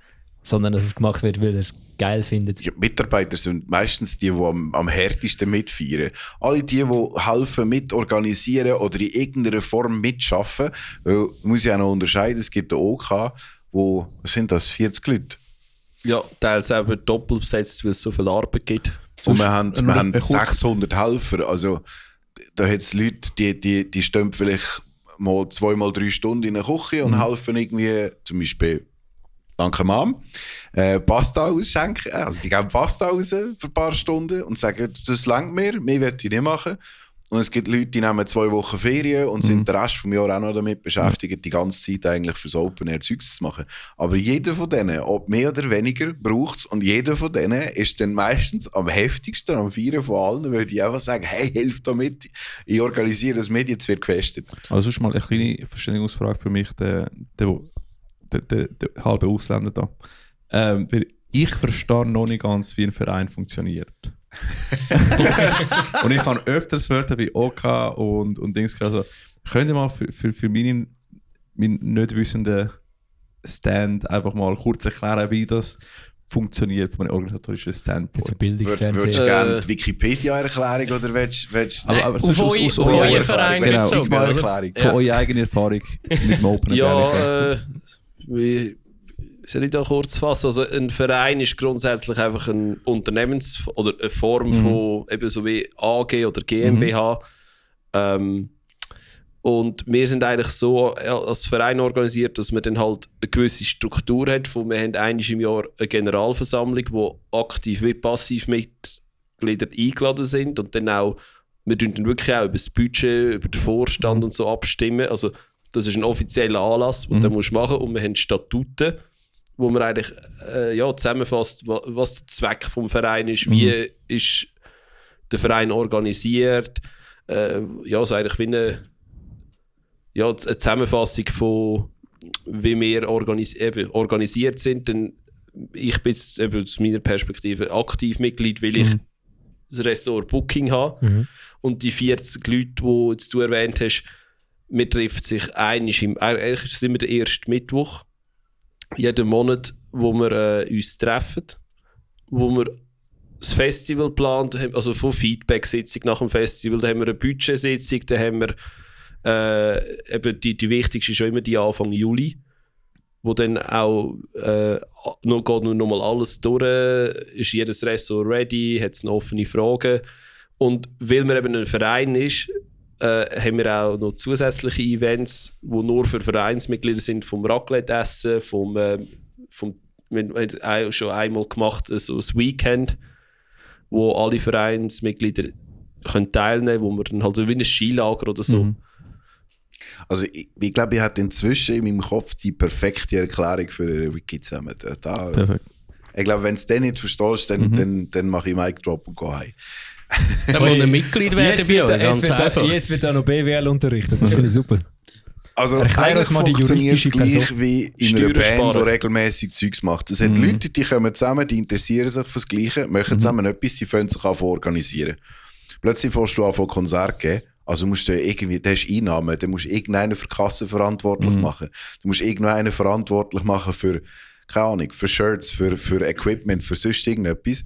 sondern dass es gemacht wird, weil ihr es geil findet. Ja, Mitarbeiter sind meistens die am härtesten mitfeiern. Alle die helfen, mitorganisieren oder in irgendeiner Form mitschaffen. Weil, muss ich auch noch unterscheiden, es gibt den OK, was sind das, 40 Leute? Ja, teils eben doppelt besetzt, weil es so viel Arbeit gibt. Und wir haben ein kurz- 600 Helfer. Also, da hat es Leute, die stehen vielleicht mal 2 mal 3 Stunden in der Küche und helfen irgendwie zum Beispiel danke Mom, Pasta ausschenken. Also die geben Pasta raus für ein paar Stunden und sagen, das reicht mir, mehr will ich nicht machen. Und es gibt Leute, die nehmen 2 Wochen Ferien und sind den Rest des Jahres auch noch damit beschäftigt, die ganze Zeit eigentlich fürs Open Air Zeugs zu machen. Aber jeder von denen, ob mehr oder weniger, braucht es. Und jeder von denen ist dann meistens am heftigsten, am Feiern von allen, weil die einfach sagen, hey, hilf da mit, ich organisiere das mit, jetzt wird gefestet. Also sonst mal eine kleine Verständigungsfrage für mich, der halbe Ausländer da. Weil ich verstehe noch nicht ganz, wie ein Verein funktioniert. Und ich habe öfters Wörter wie OK und Dings. Also, könnt ihr mal für meinen nicht wissenden Stand einfach mal kurz erklären, wie das funktioniert von einem organisatorischen Standpoint? Das ist Bildungsfernsehen. Würdest du gerne die Wikipedia-Erklärung oder willst du aber auf euer Verein genau. bezogen, Sigma-Erklärung? Von eurer eigenen Erfahrung mit dem Open Air. Wie soll ich da kurz fassen? Also ein Verein ist grundsätzlich einfach ein Unternehmens- oder eine Form von eben so wie AG oder GmbH. Und wir sind eigentlich so als Verein organisiert, dass man dann halt eine gewisse Struktur hat. Wir haben einmal im Jahr eine Generalversammlung, wo aktiv wie passiv Mitglieder eingeladen sind und dann auch, wir tun dann wirklich auch über das Budget, über den Vorstand und so abstimmen. Also das ist ein offizieller Anlass, den du machen musst, und wir haben Statuten, wo man eigentlich zusammenfasst, was der Zweck vom Verein ist, wie ist der Verein organisiert. So eigentlich wie eine Zusammenfassung von wie wir organisiert sind. Denn ich bin jetzt eben aus meiner Perspektive aktiv Mitglied, weil ich das Ressort Booking habe. Und die 40 Leute, die jetzt du erwähnt hast, wir treffen sich eigentlich ist es immer der erste Mittwoch jeden Monat, wo wir uns treffen, wo wir das Festival plant, also von Feedback-Sitzung nach dem Festival, da haben wir eine Budgetsitzung, da haben wir eben die wichtigste ist schon immer die Anfang Juli, wo dann auch geht noch mal alles durch, ist jedes Ressort ready, hat es noch offene Fragen, und weil wir eben ein Verein ist, haben wir auch noch zusätzliche Events, die nur für Vereinsmitglieder sind, vom Raclette-Essen, wir haben schon einmal gemacht, so ein Weekend, wo alle Vereinsmitglieder können teilnehmen können, wo wir dann halt so wie ein Skilager oder so. Also ich glaube, ich habe inzwischen in meinem Kopf die perfekte Erklärung für eine Wiki zusammen. Perfekt. Ich glaube, wenn du es dann nicht verstehst, dann mache ich Mic Drop und gehe heim. Dann muss ein Mitglied werden bei euch, ganz einfach. Jetzt wird auch noch BWL unterrichtet, das finde ich super. Also Erklär eigentlich uns mal die funktioniert es juristische gleich Person. wie in einer Steuern Band, die sparen. regelmäßig Zeugs macht. Es hat Leute, die kommen zusammen, die interessieren sich fürs Gleiche, machen zusammen etwas, die fangen sich an zu organisieren. Plötzlich fährst du an von Konzert geben. Also musst du irgendwie, da hast Einnahmen, dann musst du irgendeinen für Kassen verantwortlich machen. Du musst irgendeinen verantwortlich machen für, keine Ahnung, für Shirts, für Equipment, für sonst irgendetwas.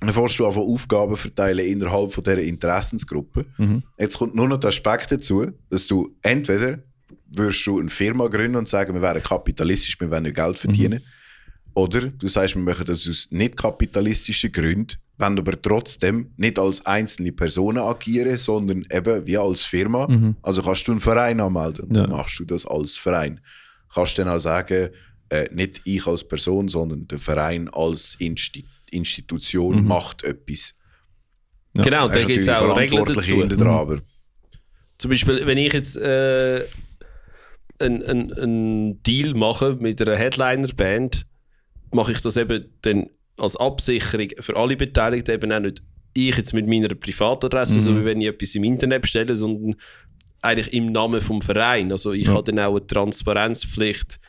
Und dann fährst du an Aufgaben verteilen innerhalb von dieser Interessensgruppe. Jetzt kommt nur noch der Aspekt dazu, dass du entweder würdest du eine Firma gründen und sagen, wir wären kapitalistisch, wir wollen nicht Geld verdienen. Oder du sagst, wir machen das aus nicht kapitalistischen Gründen, wollen aber trotzdem nicht als einzelne Personen agieren, sondern eben wie als Firma. Also kannst du einen Verein anmelden und dann machst du das als Verein. Kannst dann auch sagen, nicht ich als Person, sondern der Verein als Institution macht etwas. Ja. Genau, da gibt es auch Regeln dazu. Dran, aber Zum Beispiel, wenn ich jetzt einen Deal mache mit einer Headliner-Band, mache ich das eben dann als Absicherung für alle Beteiligten, eben auch nicht ich jetzt mit meiner Privatadresse, so wie wenn ich etwas im Internet bestelle, sondern eigentlich im Namen vom Verein. Also ich habe dann auch eine Transparenzpflicht,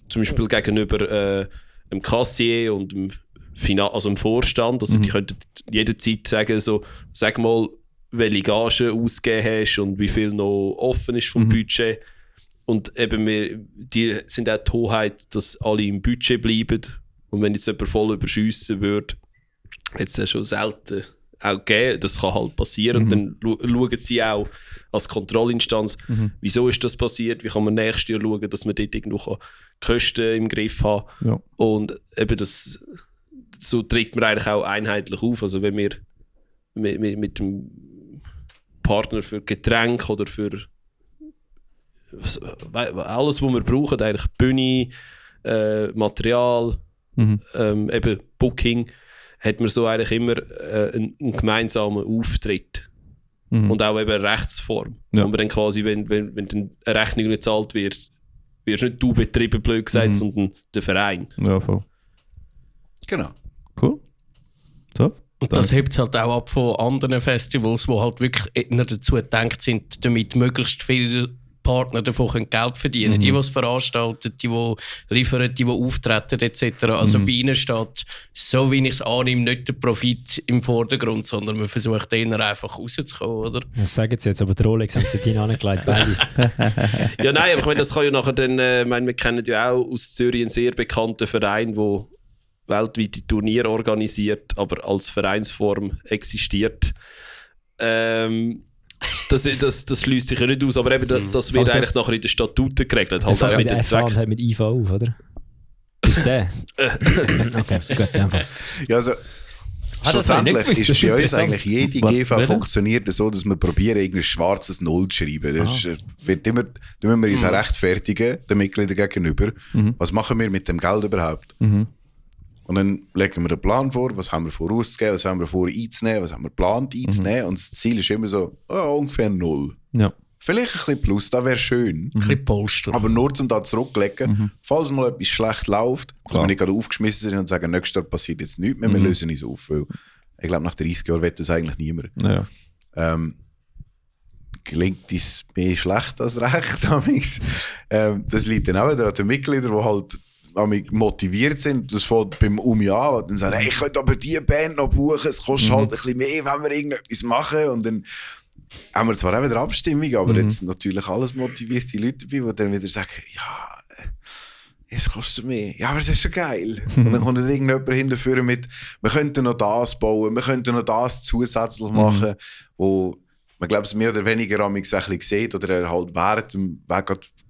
zum Beispiel gegenüber dem Kassier und dem dem Vorstand. Also die könnten jederzeit sagen, so, sag mal, welche Gagen ausgegeben hast und wie viel noch offen ist vom Budget. Und eben die sind auch die Hoheit, dass alle im Budget bleiben. Und wenn jetzt jemand voll überschiessen würde, jetzt ja schon selten auch gegeben, das kann halt passieren. Und dann schauen sie auch als Kontrollinstanz, wieso ist das passiert, wie kann man nächstes Jahr schauen, dass man dort irgendwo Kosten im Griff haben kann. Ja. Und eben so tritt man eigentlich auch einheitlich auf. Also wenn wir mit dem Partner für Getränke oder für alles, was wir brauchen, eigentlich Bühne, Material, eben Booking, hat man so eigentlich immer einen gemeinsamen Auftritt. Und auch eben eine Rechtsform. Ja. Wo man dann quasi, wenn dann eine Rechnung nicht gezahlt wird, wirst nicht du betrieben, blöd gesagt, sondern der Verein. Ja, voll. Genau. Cool. Top. Und das hebt es halt auch ab von anderen Festivals, die halt wirklich eher dazu gedacht sind, damit möglichst viele Partner davon können Geld verdienen. Die es veranstalten, die liefern, die auftreten etc. Also bei ihnen steht, so wie ich es annehme, nicht der Profit im Vordergrund, sondern man versucht eher einfach rauszukommen, oder? Das sagen sie jetzt, aber die Rolex haben sie dorthin angelegt. Beide. Ja, nein, aber ich meine, das kann ja nachher dann, wir kennen ja auch aus Zürich einen sehr bekannten Verein, der weltweite Turniere organisiert, aber als Vereinsform existiert. Das schließt sich ja nicht aus, aber eben, das wird eigentlich nachher in den Statuten geregelt. Der Halt fängt auch mit den der FA und Zweck. hört mit IV auf, oder? Ist der? Okay, gut, einfach. Ja, also, das habe ich nicht schlussendlich gewusst, ist das ist bei uns interessant. eigentlich jede Was? GV Welche? funktioniert so, dass wir probieren, irgendein schwarzes Null zu schreiben. Das wird immer, da müssen wir uns auch rechtfertigen, den Mitgliedern gegenüber. Was machen wir mit dem Geld überhaupt? Und dann legen wir einen Plan vor, was haben wir vor auszugeben, was haben wir vor einzunehmen, was haben wir geplant einzunehmen. Und das Ziel ist immer so, ungefähr 0. Ja. Vielleicht ein bisschen plus, das wäre schön. Ein bisschen Polster. Aber nur zum da zurücklegen, falls mal etwas schlecht läuft, dass wir nicht gerade aufgeschmissen sind und sagen, nächstes Jahr passiert jetzt nichts mehr, wir lösen uns auf. Weil ich glaube, nach 30 Jahren wird das eigentlich niemand. Ja. Gelingt es mehr schlecht als recht. Das liegt dann auch wieder an den Mitgliedern, die halt motiviert sind. Das fängt beim Umi an, und dann sagen, hey, ich könnte aber die Band noch buchen, es kostet halt ein bisschen mehr, wenn wir irgendetwas machen. Und dann haben wir zwar auch wieder Abstimmung, aber jetzt natürlich alles motivierte Leute dabei, die dann wieder sagen, ja, es kostet mehr. Ja, aber es ist schon geil. Und dann kommt irgendjemand hinterführen mit, wir könnten noch das bauen, wir könnten noch das zusätzlich machen, wo man glaube es mehr oder weniger ein bisschen sieht oder halt während dem,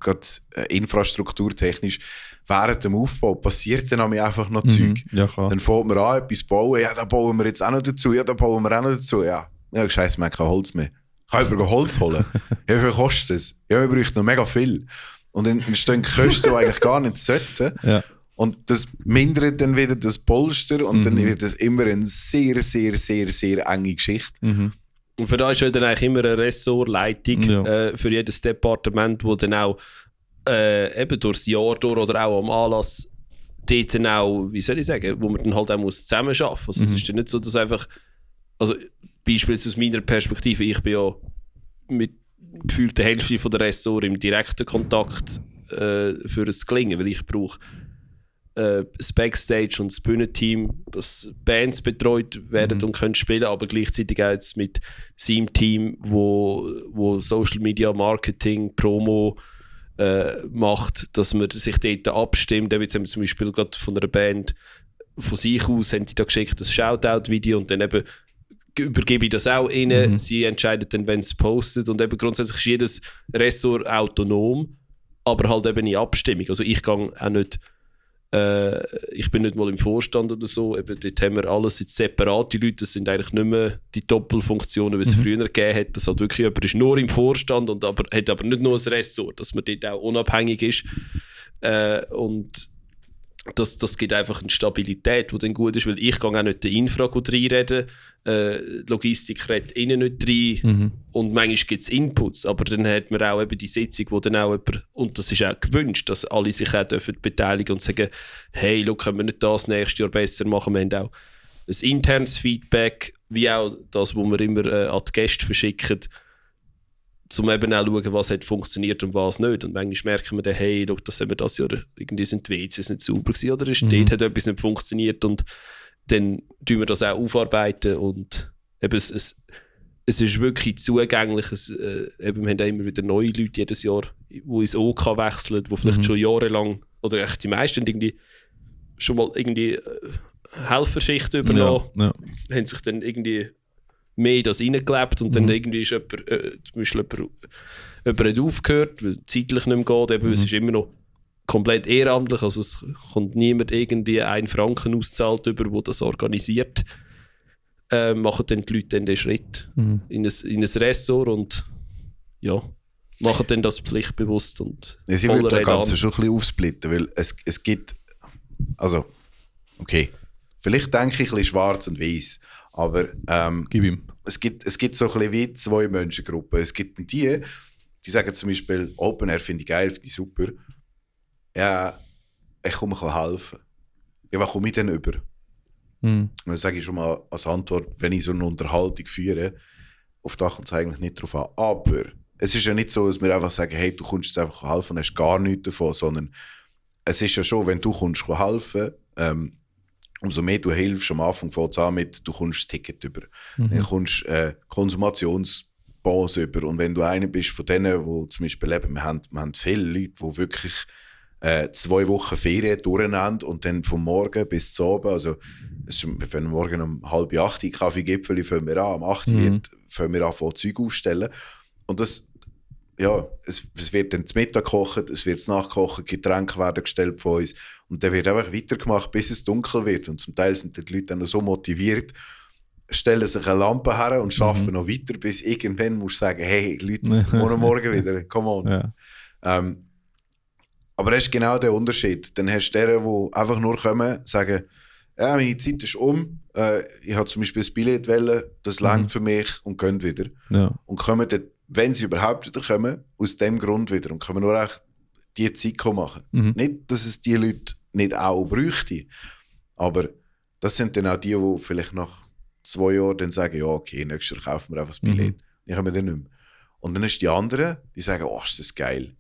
gerade infrastrukturtechnisch, während dem Aufbau passiert dann einfach noch Zeug. Ja, klar. Dann fängt man an, etwas zu bauen, ja, da bauen wir jetzt auch noch dazu, ja, da bauen wir auch noch dazu, ja scheiße, man hat kein Holz mehr. Kann jemand Holz holen? Ja, wie viel kostet es? Ja, wir bräuchten noch mega viel. Und dann entstehen Kosten, die eigentlich gar nicht sollten. Ja. Und das mindert dann wieder das Polster und dann wird das immer eine sehr, sehr, sehr, sehr enge Geschichte. Und für da ist ja dann eigentlich immer eine Ressortleitung für jedes Departement, wo dann auch eben durchs Jahr durch oder auch am Anlass dort dann auch, wie soll ich sagen, wo man dann halt auch muss zusammenarbeiten muss. Also es ist dann nicht so, dass einfach, also beispielsweise aus meiner Perspektive, ich bin ja mit gefühlt der Hälfte von der Ressort im direkten Kontakt für das Gelingen, weil ich brauche das Backstage und das Bühnenteam, dass Bands betreut werden und können spielen, aber gleichzeitig auch jetzt mit seinem Team, wo Social Media, Marketing, Promo macht, dass man sich dort abstimmt. Jetzt haben wir zum Beispiel gerade von einer Band von sich aus haben die da geschickt, das Shoutout-Video und dann eben übergebe ich das auch ihnen. Sie entscheiden dann, wenn es postet. Und eben grundsätzlich ist jedes Ressort autonom, aber halt eben in Abstimmung. Also ich gehe auch nicht, ich bin nicht mal im Vorstand oder so. Eben dort haben wir alles jetzt separate Leute. Das sind eigentlich nicht mehr die Doppelfunktionen, wie es früher gegeben hat. Das hat wirklich jemand ist nur im Vorstand und hat aber nicht nur ein Ressort, dass man dort auch unabhängig ist. Und das gibt einfach eine Stabilität, die dann gut ist, weil ich kann auch nicht den Infra gut reinreden, Logistik redet innen nicht rein und manchmal gibt es Inputs, aber dann hat man auch eben die Sitzung, wo dann auch jemand, und das ist auch gewünscht, dass alle sich auch dürfen beteiligen und sagen, hey, look, können wir nicht das nächstes Jahr besser machen, wir haben auch ein internes Feedback, wie auch das, was wir immer an die Gäste verschicken, um eben auch zu schauen, was hat funktioniert und was nicht. Und manchmal merken wir dann, hey, look, das haben wir das Jahr, irgendwie sind die WCs nicht sauber gewesen oder dort hat etwas nicht funktioniert und dann tun wir das auch aufarbeiten und eben es ist wirklich zugänglich. Eben, wir haben auch immer wieder neue Leute jedes Jahr, die ins OK wechseln, die vielleicht schon jahrelang, oder echt die meisten irgendwie schon mal irgendwie Helferschichten übernommen, haben sich dann irgendwie mehr in das reingelebt und dann irgendwie ist jemand, zum Beispiel jemand hat aufgehört, weil es zeitlich nicht mehr geht, eben, es ist immer noch komplett ehrenamtlich, also es kommt niemand irgendwie 1 Franken auszahlt über, der das organisiert. Machen dann die Leute dann den Schritt in ein Ressort und ja. machen dann das pflichtbewusst und Ja, sie würde das Ganze schon ein bisschen aufsplitten, weil es gibt, also, okay, vielleicht denke ich ein bisschen schwarz und weiß, aber Gib ihm. es gibt so ein bisschen wie zwei Menschengruppen. Es gibt die sagen zum Beispiel, Open Air finde ich geil, finde ich super. Ja, ich komme helfen. Ja, was komme ich denn über? Und dann sage ich schon mal als Antwort, wenn ich so eine Unterhaltung führe, auf das kommt es eigentlich nicht drauf an. Aber es ist ja nicht so, dass wir einfach sagen, hey, du kommst jetzt einfach helfen und hast gar nichts davon, sondern es ist ja schon, wenn du kommst helfen, umso mehr du hilfst, am Anfang fängt es an mit, du kommst das Ticket über. Dann kommst Konsumationsbons über. Und wenn du einer bist von denen, wo zum Beispiel eben, wir haben viele Leute, die wirklich 2 Wochen Ferien durcheinander und dann vom Morgen bis zum Abend, also wir fangen morgen um 7:30 Kaffeegipfel, fangen wir an, um 8 fangen wir an, von Zeug aufstellen. Und das, ja, es wird dann zu Mittag gekocht, es wird zu Nacht gekocht, Getränke werden gestellt von uns und dann wird einfach weitergemacht, bis es dunkel wird. Und zum Teil sind die Leute dann noch so motiviert, stellen sich eine Lampe her und arbeiten noch weiter, bis irgendwann musst du sagen, hey Leute, morgen wieder, come on. Ja. Aber das ist genau der Unterschied. Dann hast du deren, die einfach nur kommen, sagen, ja, meine Zeit ist um, ich habe zum Beispiel ein Billett wählen, das reicht für mich und gehen wieder. Ja. Und kommen dann, wenn sie überhaupt wieder kommen, aus dem Grund wieder und können nur echt die Zeit machen. Nicht, dass es die Leute nicht auch bräuchte, aber das sind dann auch die vielleicht nach 2 Jahren dann sagen, ja okay, nächstes Jahr kaufen wir einfach das Billett. Die kommen dann nicht mehr. Und dann ist die anderen, die sagen, oh, ist das geil.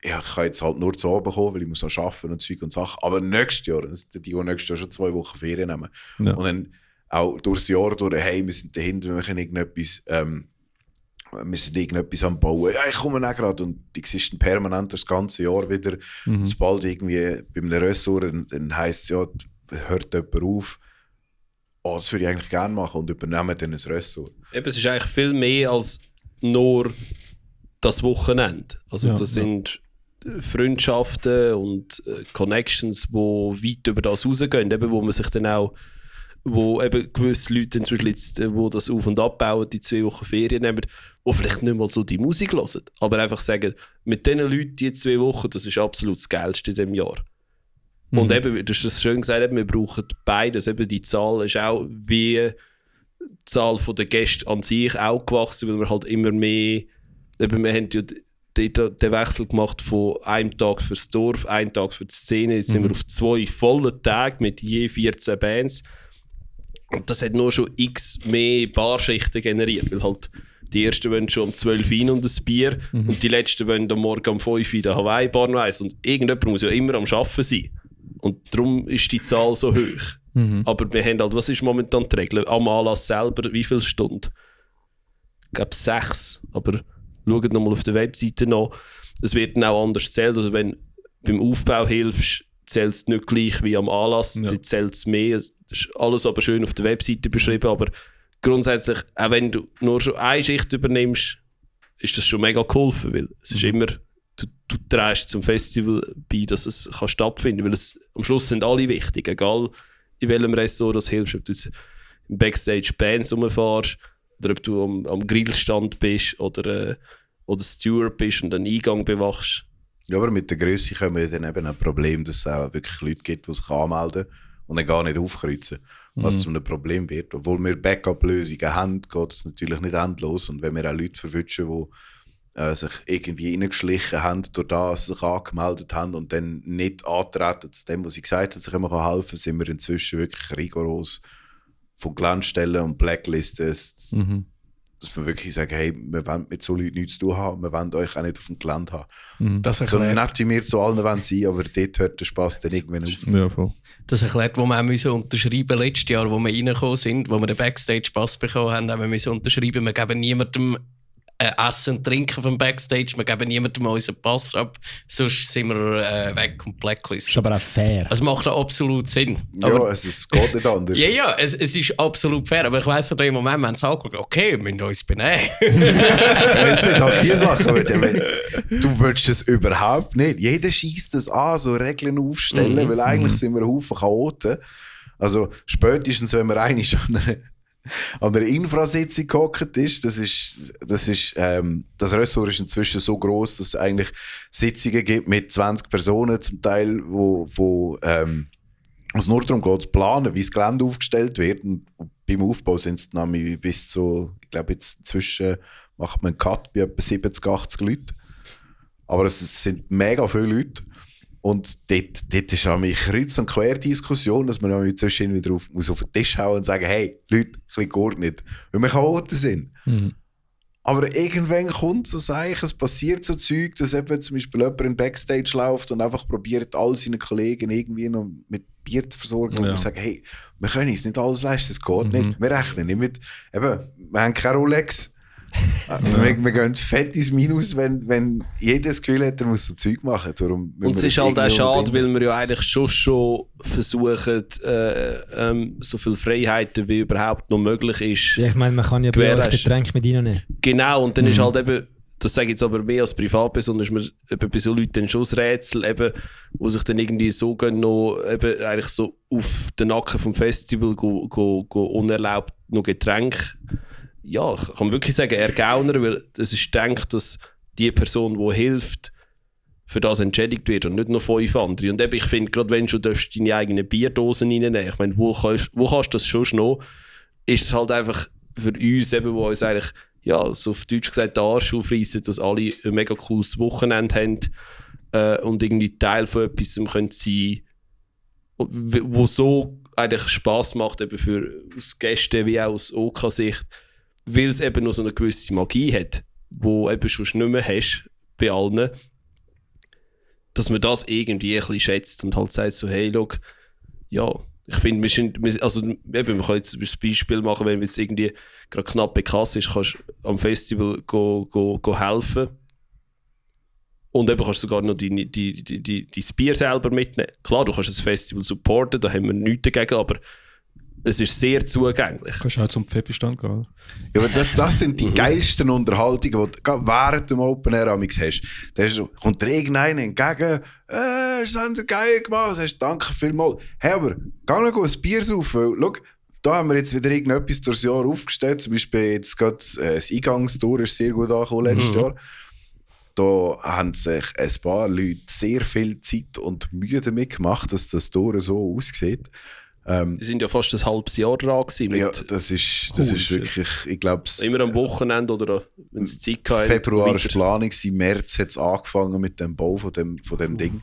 Ja, ich kann jetzt halt nur zu oben kommen, weil ich muss noch arbeiten und Zeug und Sachen. Aber nächstes Jahr, das sind die nächstes Jahr schon 2 Wochen Ferien nehmen. Ja. Und dann auch durchs Jahr durch, hey, wir sind dahinter, wir machen irgendetwas, wir sind irgendetwas am Bauen. Ja, ich komme auch gerade. Und die siehst permanent das ganze Jahr wieder. Und sobald irgendwie bei einem Ressort, dann heisst es ja, hört jemand auf. Oh, das würde ich eigentlich gerne machen und übernehmen dann ein Ressort. Eben, es ist eigentlich viel mehr als nur das Wochenende. Also das sind Freundschaften und Connections, die weit über das rausgehen, eben, wo man sich dann auch, wo eben gewisse Leute zum Beispiel jetzt, wo das auf- und abbauen, die 2 Wochen Ferien nehmen, die vielleicht nicht mal so die Musik hören, aber einfach sagen, mit diesen Leuten die 2 Wochen, das ist absolut das Geilste in diesem Jahr. Und eben, du hast es schön gesagt, eben, wir brauchen beides. Eben, die Zahl ist auch wie die Zahl der Gäste an sich auch gewachsen, weil wir halt immer mehr, eben, wir haben ja den Wechsel gemacht von einem Tag fürs Dorf, einen Tag für die Szene. Jetzt sind wir auf 2 volle Tage mit je 14 Bands. Und das hat nur schon x mehr Barschichten generiert, weil halt die ersten wollen schon um 12 Uhr und ein Bier und die letzten wollen am Morgen um 5 Uhr in der Hawaii-Bar noch eins. Und irgendjemand muss ja immer am Arbeiten sein. Und darum ist die Zahl so hoch. Aber wir haben halt, was ist momentan die Regel? Am Anlass selber, wie viele Stunden? Ich glaube 6. Aber schaut nochmal auf der Webseite nach. Es wird dann auch anders gezählt. Also wenn du beim Aufbau hilfst, zählt es nicht gleich wie am Anlass. Ja. Dann zählt es mehr. Das ist alles aber schön auf der Webseite beschrieben. Aber grundsätzlich, auch wenn du nur schon eine Schicht übernimmst, ist das schon mega geholfen. Weil es ist immer, du trägst zum Festival bei, dass es kann stattfinden kann. Weil am Schluss sind alle wichtig. Egal in welchem Ressort das hilfst. Ob du im Backstage Bands rumfährst, oder ob du am Grillstand bist oder Steward bist und einen Eingang bewachst. Ja, aber mit der Grösse kommen dann eben ein Problem, dass es auch wirklich Leute gibt, die sich anmelden und dann gar nicht aufkreuzen, was zu einem Problem wird. Obwohl wir Backup-Lösungen haben, geht es natürlich nicht endlos. Und wenn wir auch Leute verwünschen, die sich irgendwie reingeschlichen haben, durch das sich angemeldet haben und dann nicht antreten zu dem, was sie gesagt haben, sich immer helfen kann, sind wir inzwischen wirklich rigoros von Glänzstellen und Blacklisten, dass wir wirklich sagen, hey, wir wollen mit so Leuten nichts zu tun haben, wir wollen euch auch nicht auf dem Gelände haben. Das so nett wie wir zu allen wollen sein, aber dort hört der Spass dann irgendwann auf. Ja, voll. Das erklärt, wo wir auch müssen unterschreiben letztes Jahr, wo wir reingekommen sind, wo wir den Backstage-Pass bekommen haben, haben wir müssen unterschreiben, wir geben niemandem Essen und Trinken vom Backstage, wir geben niemandem unseren Pass ab, sonst sind wir weg und Blacklist. Das ist aber auch fair. Es macht absolut Sinn. Ja, Aber, es geht nicht anders. ja, es ist absolut fair, aber ich weiss, in dem Moment, wir haben es angeschaut, okay, wir müssen uns benehmen. Es sind halt die Sachen, du willst es überhaupt nicht. Jeder schießt es an, so Regeln aufstellen, weil eigentlich sind wir ein Haufen Chaoten. Also spätestens, wenn wir eigentlich an einer an der Infrasitzung gehockt ist. Das Ressort ist inzwischen so gross, dass es eigentlich Sitzungen gibt mit 20 Personen zum Teil, wo es nur darum geht, zu planen, wie das Gelände aufgestellt wird. Und beim Aufbau sind es nämlich bis zu, ich glaube jetzt inzwischen macht man einen Cut bei etwa 70, 80 Leuten. Aber es sind mega viele Leute. Und dort ist auch eine Kreuz- und Quer-Diskussion, dass man dann zwischen wieder auf den Tisch hauen und sagen, hey, Leute, ein bisschen geht nicht. Weil man Chaoten sind. Mhm. Aber irgendwann kommt so Zeichen, es passiert so Zeug, dass eben zum Beispiel jemand in Backstage läuft und einfach probiert, all seine Kollegen irgendwie noch mit Bier zu versorgen. Und wir sagen, hey, wir können uns nicht alles leisten, es geht nicht. Wir rechnen nicht mit, eben, wir haben keine Rolex. Wir gehen fett ins Minus, wenn jeder das Gefühl hat, er muss so Zeug machen. Darum und es ist halt auch schade, weil wir ja eigentlich schon versuchen, so viele Freiheiten wie überhaupt noch möglich ist. Ja, ich meine, man kann ja bei euch Getränke mit reinnehmen. Genau, und dann ist halt eben, das sage ich jetzt aber mehr als Privatperson, ist mir eben bei so Leuten schon das Rätsel, eben, wo sich dann irgendwie so gehen, noch eben eigentlich so auf den Nacken vom Festival go unerlaubt noch Getränke. Ja, ich kann wirklich sagen, Gauner, weil es ist gedacht, dass die Person, die hilft, für das entschädigt wird und nicht nur 5 andere. Und eben, ich finde, gerade wenn du deine eigenen Bierdosen reinnehmen, ich meine, wo kannst du das schon noch? Ist es halt einfach für uns, eben, wo uns eigentlich, ja, so auf Deutsch gesagt, den Arsch aufreissen, dass alle ein mega cooles Wochenende haben und irgendwie Teil von etwas können sein, wo so eigentlich Spass macht, eben für aus Gäste wie auch aus OK-Sicht, weil es eben noch so eine gewisse Magie hat, die eben schon nicht mehr hast bei allen, dass man das irgendwie ein bisschen schätzt und halt sagt so, hey, look, ja, ich finde, man kann jetzt ein Beispiel machen, wenn es irgendwie gerade knapp bei Kasse ist, kannst du am Festival go helfen und eben kannst du sogar noch die Bier selber mitnehmen. Klar, du kannst das Festival supporten, da haben wir nichts dagegen, aber es ist sehr zugänglich. Du kannst auch zum Pfefferstand gehen. Ja, aber das sind die geilsten Unterhaltungen, die du während dem Open Air amix hast. Da kommt dir irgendeiner entgegen, das haben wir geil gemacht, sagst danke vielmals. Hey, aber geh noch ein Bier saufen, schau, da haben wir jetzt wieder irgendetwas durchs Jahr aufgestellt, zum Beispiel jetzt gerade das Eingangstor ist sehr gut angekommen letztes Jahr. Da haben sich ein paar Leute sehr viel Zeit und Mühe damit gemacht, dass das Tor so aussieht. Die sind ja fast ein halbes Jahr dran gewesen. Ja, das ist wirklich, ich glaube... Immer am Wochenende oder wenn es Zeit hatte. Februar war Planung, im März hat es angefangen mit dem Bau von dem Ding.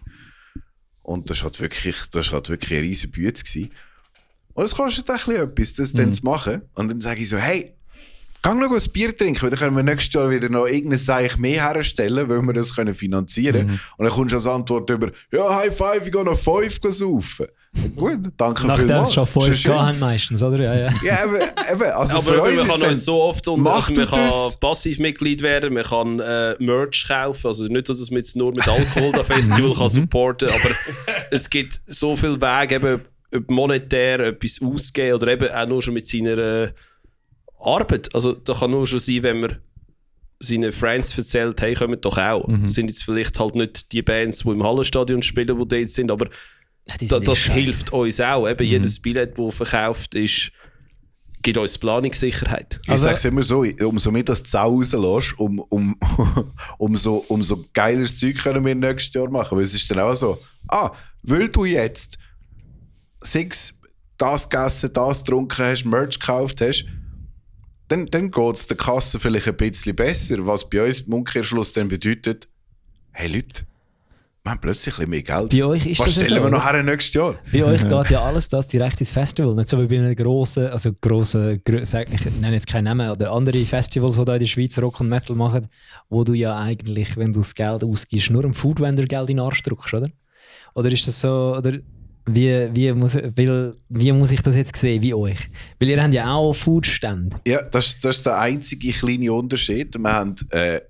Und das war wirklich eine riesige Bühne gewesen. Und es kostet auch etwas, das dann zu machen. Und dann sage ich so, hey, geh noch ein Bier trinken, weil dann können wir nächstes Jahr wieder noch irgendein Seich mehr herstellen, weil wir das finanzieren können. Und dann kommst du als Antwort über, ja, High Five, ich gehe noch 5 saufen. Gut, danke vielmals. Nachdem es schon 5 haben meistens, oder? Ja. Ja, eben. Also aber für uns man kann ist so oft man kann das. Passivmitglied werden, man kann Merch kaufen, also nicht so, dass man jetzt nur mit Alkohol das Festival kann supporten, aber es gibt so viele Wege, eben monetär etwas ausgeben oder eben auch nur schon mit seiner Arbeit. Also da kann nur schon sein, wenn man seinen Friends erzählt, hey, kommt doch auch. Das sind jetzt vielleicht halt nicht die Bands, die im Hallenstadion spielen, die dort sind, aber das hilft uns auch. Eben jedes Billett, das verkauft ist, gibt uns Planungssicherheit. Ich sage es immer so, umso mehr das Zau rauslässt, umso geileres Zeug können wir nächstes Jahr machen. Weil es ist dann auch so, weil du jetzt 6 das gegessen, das getrunken hast, Merch gekauft hast, dann geht es der Kasse vielleicht ein bisschen besser, was bei uns im Umkehrschluss dann bedeutet, hey Leute, wir haben plötzlich ein bisschen mehr Geld. Bei euch ist was das stellen so, wir noch her nächstes Jahr? Bei euch geht ja alles das direkt ins Festival. Nicht so wie bei einem grossen, ich nenne jetzt keinen Namen, oder andere Festivals, die da in der Schweiz Rock und Metal machen, wo du ja eigentlich, wenn du das Geld ausgibst, nur einem Foodvendor Geld in den Arsch drückst, oder? Oder ist das so, oder wie muss ich das jetzt sehen, wie euch? Weil ihr habt ja auch Foodstände. Ja, das ist der einzige kleine Unterschied. Wir haben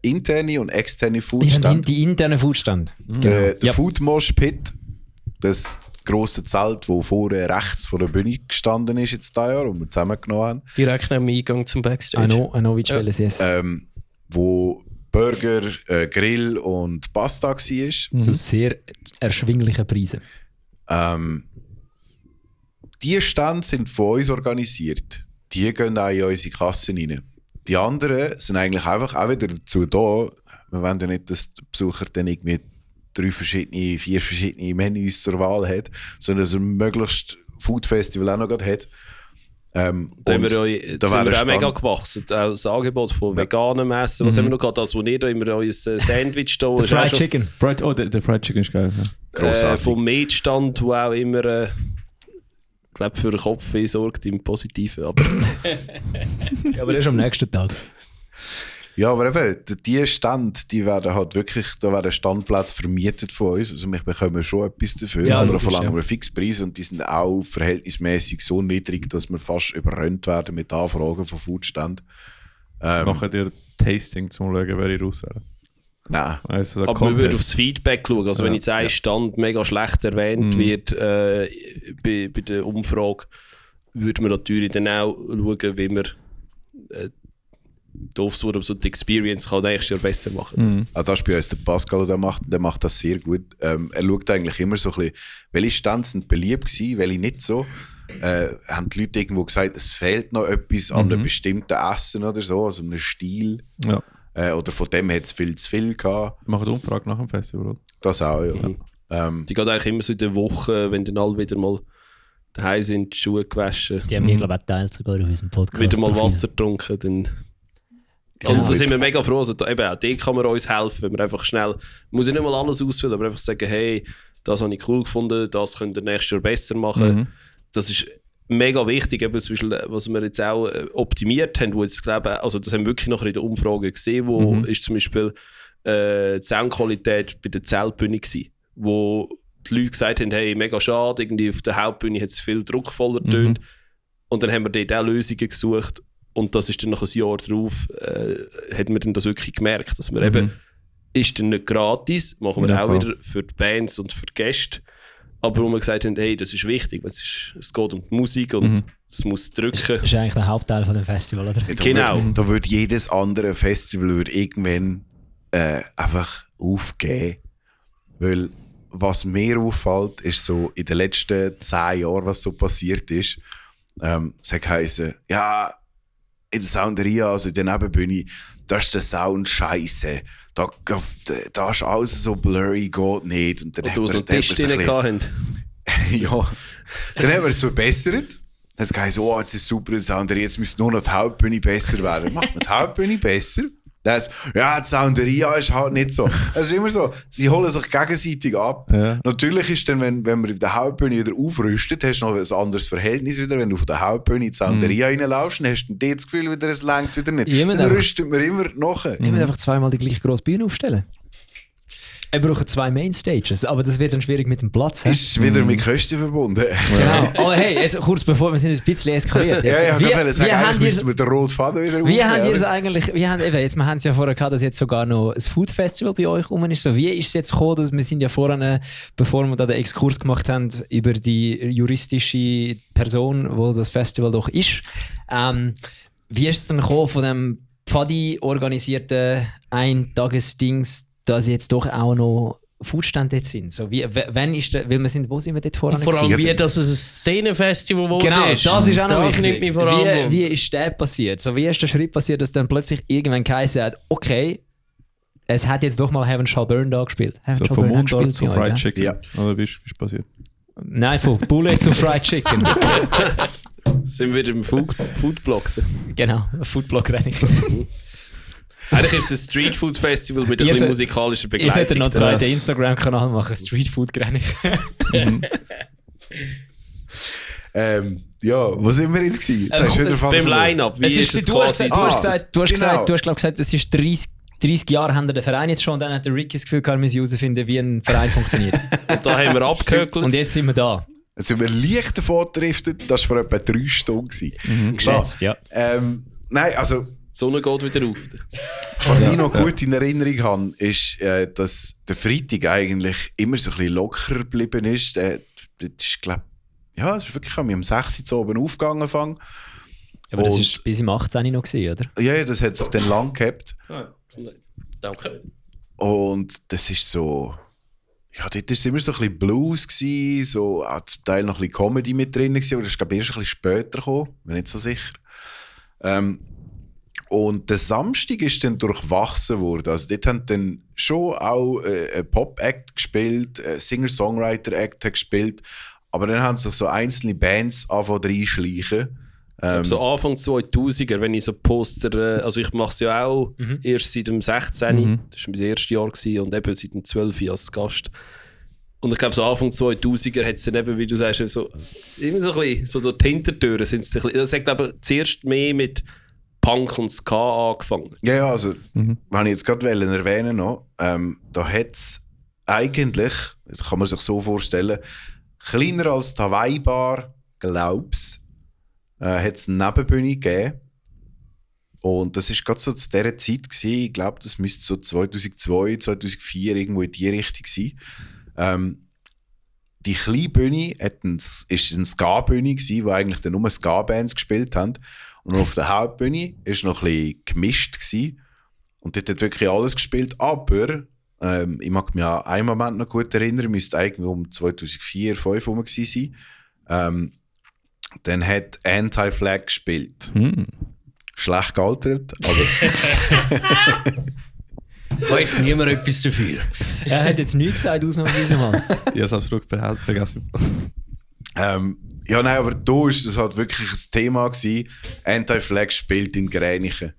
interne und externe Foodstände. Die internen Foodstände. Der Food Mosh Pit, das grosse Zelt, das vorher rechts vor der Bühne gestanden ist jetzt dieses Jahr, und wir zusammengenommen haben. Direkt am Eingang zum Backstage. I know which yes. Wo Burger, Grill und Pasta war. Zu sehr erschwinglichen Preisen. Die Stände sind von uns organisiert. die gehen auch in unsere Kassen rein. Die anderen sind eigentlich einfach auch wieder dazu da. Wir wollen ja nicht, dass der Besucher dann irgendwie 4 verschiedene Menüs zur Wahl hat, sondern dass er möglichst Food Festival auch noch gerade hat. Da sind wir auch mega gewachsen. Auch das Angebot von veganem Essen. Was haben wir noch gehabt? Also, wo ihr da immer euer Sandwich da Der Fried Chicken. Der Fried Chicken ist geil. Ja. vom Meatstand, wo auch immer ich glaube, für den Kopf sorgt im Positiven. Aber Ja, aber erst am nächsten Tag. Ja, aber eben, die Stände, die werden halt wirklich, da werden Standplätze vermietet von uns. Also wir bekommen schon etwas dafür, Ja, aber logisch, verlangen ja. wir einen Fixpreis und die sind auch verhältnismäßig so niedrig, dass wir fast überrannt werden mit Anfragen von Foodständen. Machen dir Tasting zum Schauen, wer ich rauswähle. Nein. Also, aber wir würden aufs Feedback schauen. Also wenn Ja, jetzt ein Stand mega schlecht erwähnt wird bei der Umfrage, würden wir natürlich dann auch schauen, wie wir doof so, aber so die Experience kann nächstes Jahr besser machen. Also das ist bei uns der Pascal, der macht das sehr gut. Er schaut eigentlich immer so ein bisschen, welche Stände sind beliebt gewesen, welche nicht so. Haben die Leute irgendwo gesagt, es fehlt noch etwas an einem bestimmten Essen oder so, also einem Stil. Ja. Oder von dem hat es viel zu viel gehabt. Wir machen eine Umfrage nach dem Festival, oder? Das auch, ja. Die geht eigentlich immer so in der Woche, wenn dann alle wieder mal daheim sind, die Schuhe gewaschen, Die haben mir, glaube ich, auch geteilt sogar auf unserem Podcast. wieder mal Wasser getrunken, dann... Genau. Und da sind wir mega froh, also eben auch dort kann man uns helfen, wenn wir einfach schnell, muss ich nicht mal alles ausfüllen, aber einfach sagen, hey, das habe ich cool gefunden, das könnt ihr nächstes Jahr besser machen. Das ist mega wichtig, eben zum Beispiel, was wir jetzt auch optimiert haben, wo jetzt glaube, also das haben wir wirklich nachher in der Umfrage gesehen, wo ist zum Beispiel die Soundqualität bei der Zeltbühne gewesen, wo die Leute gesagt haben, hey, mega schade, irgendwie auf der Hauptbühne hat es viel druckvoller getönt. Und dann haben wir dort auch Lösungen gesucht. Und das ist dann nach ein Jahr drauf, hat man dann das wirklich gemerkt, dass wir eben, ist dann nicht gratis, machen wir auch wieder für die Bands und für die Gäste, aber wo wir gesagt haben, hey, das ist wichtig, weil es geht um die Musik und es muss drücken. Das ist eigentlich der Hauptteil von dem Festival, oder? Ja, Genau. Da würde jedes andere Festival irgendwann einfach aufgeben. Weil was mir auffällt, ist so in den letzten 10 Jahren, was so passiert ist, es hat geheißen, ja, in der Sounderia, also in der Nebenbühne, da ist der Sound scheiße. Da ist alles so blurry, geht nicht. Und dann Und du so einen Tisch drin hatten. Ja, dann haben wir es verbessert. Dann hat es gesagt, oh, jetzt ist super, der Sounderia, jetzt müsste nur noch die Hauptbühne besser werden. Macht man die Hauptbühne besser? Das, ja, die Sounderia ist halt nicht so. Es ist immer so, sie holen sich gegenseitig ab. Ja. Natürlich ist dann, wenn man in der Hauptbühne wieder aufrüstet, hast du noch ein anderes Verhältnis wieder. Wenn du von der Hauptbühne in die Sounderia reinlaufst, dann hast du dann das Gefühl, wieder, es lenkt wieder nicht. Ja, Dann rüstet man immer nachher. Ich würde einfach zweimal die gleiche grosse Bühne aufstellen. Wir brauchen 2 Mainstages, aber das wird dann schwierig mit dem Platz. He? Ist wieder mit Kosten verbunden. Genau. Aber hey, jetzt kurz bevor, wir sind ein bisschen eskaliert. Jetzt, Ja, ich wollte sagen, eigentlich müssen ihr, wir den roten Faden wieder wie habt ihr es aufnehmen. eigentlich, wir haben es ja vorher gehabt, dass jetzt sogar noch ein Food Festival bei euch rum ist. So, wie ist es jetzt gekommen, dass wir sind ja vorhin, bevor wir da den Exkurs gemacht haben, über die juristische Person, wo das Festival doch ist. Wie ist es dann gekommen von dem Pfadi organisierten Eintagesdings, dass jetzt doch auch noch Foodstände dort sind? So, wenn ist weil wir sind, wo sind wir dort vorhin? Vor allem, gewesen? wie das ein Szenenfestival geworden Genau, ist. das ist auch noch das nimmt wichtig. mich vor allem Wie ist der passiert? So, wie ist der Schritt passiert, dass dann plötzlich irgendwann geheißen hat, okay, es hat jetzt doch mal Heaven Shall Burn da gespielt. Heaven So Shall vom Burn hat Mundart gespielt zu bei euch, Fried ja? Chicken. Ja. Oder wie ist passiert? Nein, von Bullet zu Fried Chicken. Sind wir wieder im Foodblock. Genau, Foodblock-Rennen. Eigentlich ist es ein Streetfood-Festival mit ein Ihr bisschen sollt- musikalischer Ihr Begleitung. solltet noch einen zweiten Das- Instagram-Kanal machen, Streetfood-Rennen. Ja, wo sind wir jetzt gewesen? Jetzt hast du wieder Beim verloren. Line-Up, wie ist es du hast quasi? gesagt, es ist 30 Jahre haben wir den Verein jetzt schon und dann hat der Ricky das Gefühl gehabt, wir müssen herausfinden, wie ein Verein funktioniert. Und da haben wir abgehökelt. Und jetzt sind wir da. Jetzt sind wir leicht davon gedriftet, das war vor etwa 3 Stunden. gewesen. Geschätzt, ja. Nein, also, Die Sonne geht wieder auf. was ich noch gut in Erinnerung habe, ist, dass der Freitag eigentlich immer so ein bisschen lockerer geblieben ist. Das ist, glaub, ja, es ist wirklich am 6 Uhr oben aufgegangen. Aber das Und- war bis im 18. noch gewesen, oder? Ja, das hat sich dann lang gehabt. Danke. Und das ist so, ja, dort war es immer so ein bisschen Blues gewesen, so, auch zum Teil noch ein bisschen Comedy mit drin gewesen, aber das ist, glaube ich, erst ein bisschen später gekommen, bin nicht so sicher. Und der Samstag ist dann durchwachsen worden. Also dort haben dann schon auch ein Pop-Act gespielt, ein Singer-Songwriter-Act hat gespielt, aber dann haben sich so einzelne Bands angefangen reinschleichen. So Anfang 2000er, wenn ich so Poster, also ich mache es ja auch erst seit dem 16, das war mein erstes Jahr gewesen, und eben seit dem 12 als Gast. Und ich glaube, so Anfang 2000er hat es dann eben, wie du sagst, so, immer so ein bisschen, so durch die Hintertüren sind es ein bisschen, das hat, glaube ich, zuerst mehr mit Punk und Ska angefangen. Ja, also, wenn ich jetzt gerade erwähnen noch, da hat es eigentlich, das kann man sich so vorstellen, kleiner als die Hawaii Bar, glaub's, hat es eine Nebenbühne gegeben. Und das war gerade so zu dieser Zeit gewesen. Ich glaube, das müsste so 2002, 2004 irgendwo in die Richtung sein. Die kleine Bühne war eine Ska-Bühne, wo eigentlich dann nur Ska-Bands gespielt haben. Und auf der Hauptbühne war noch ein bisschen gemischt gewesen. Und dort hat wirklich alles gespielt. Aber ich mag mich an einen Moment noch gut erinnern, müsste eigentlich um 2004, 2005 herum gewesen sein. Dann hat Anti-Flag gespielt. Schlecht gealtert, aber... Kann jetzt niemand etwas dafür. Er hat jetzt nichts gesagt, ausnahmsweise mal. Ja, das absolut vergessen. Ja, nein, aber da war das halt wirklich ein Thema gewesen. Anti-Flag spielt in Gränichen.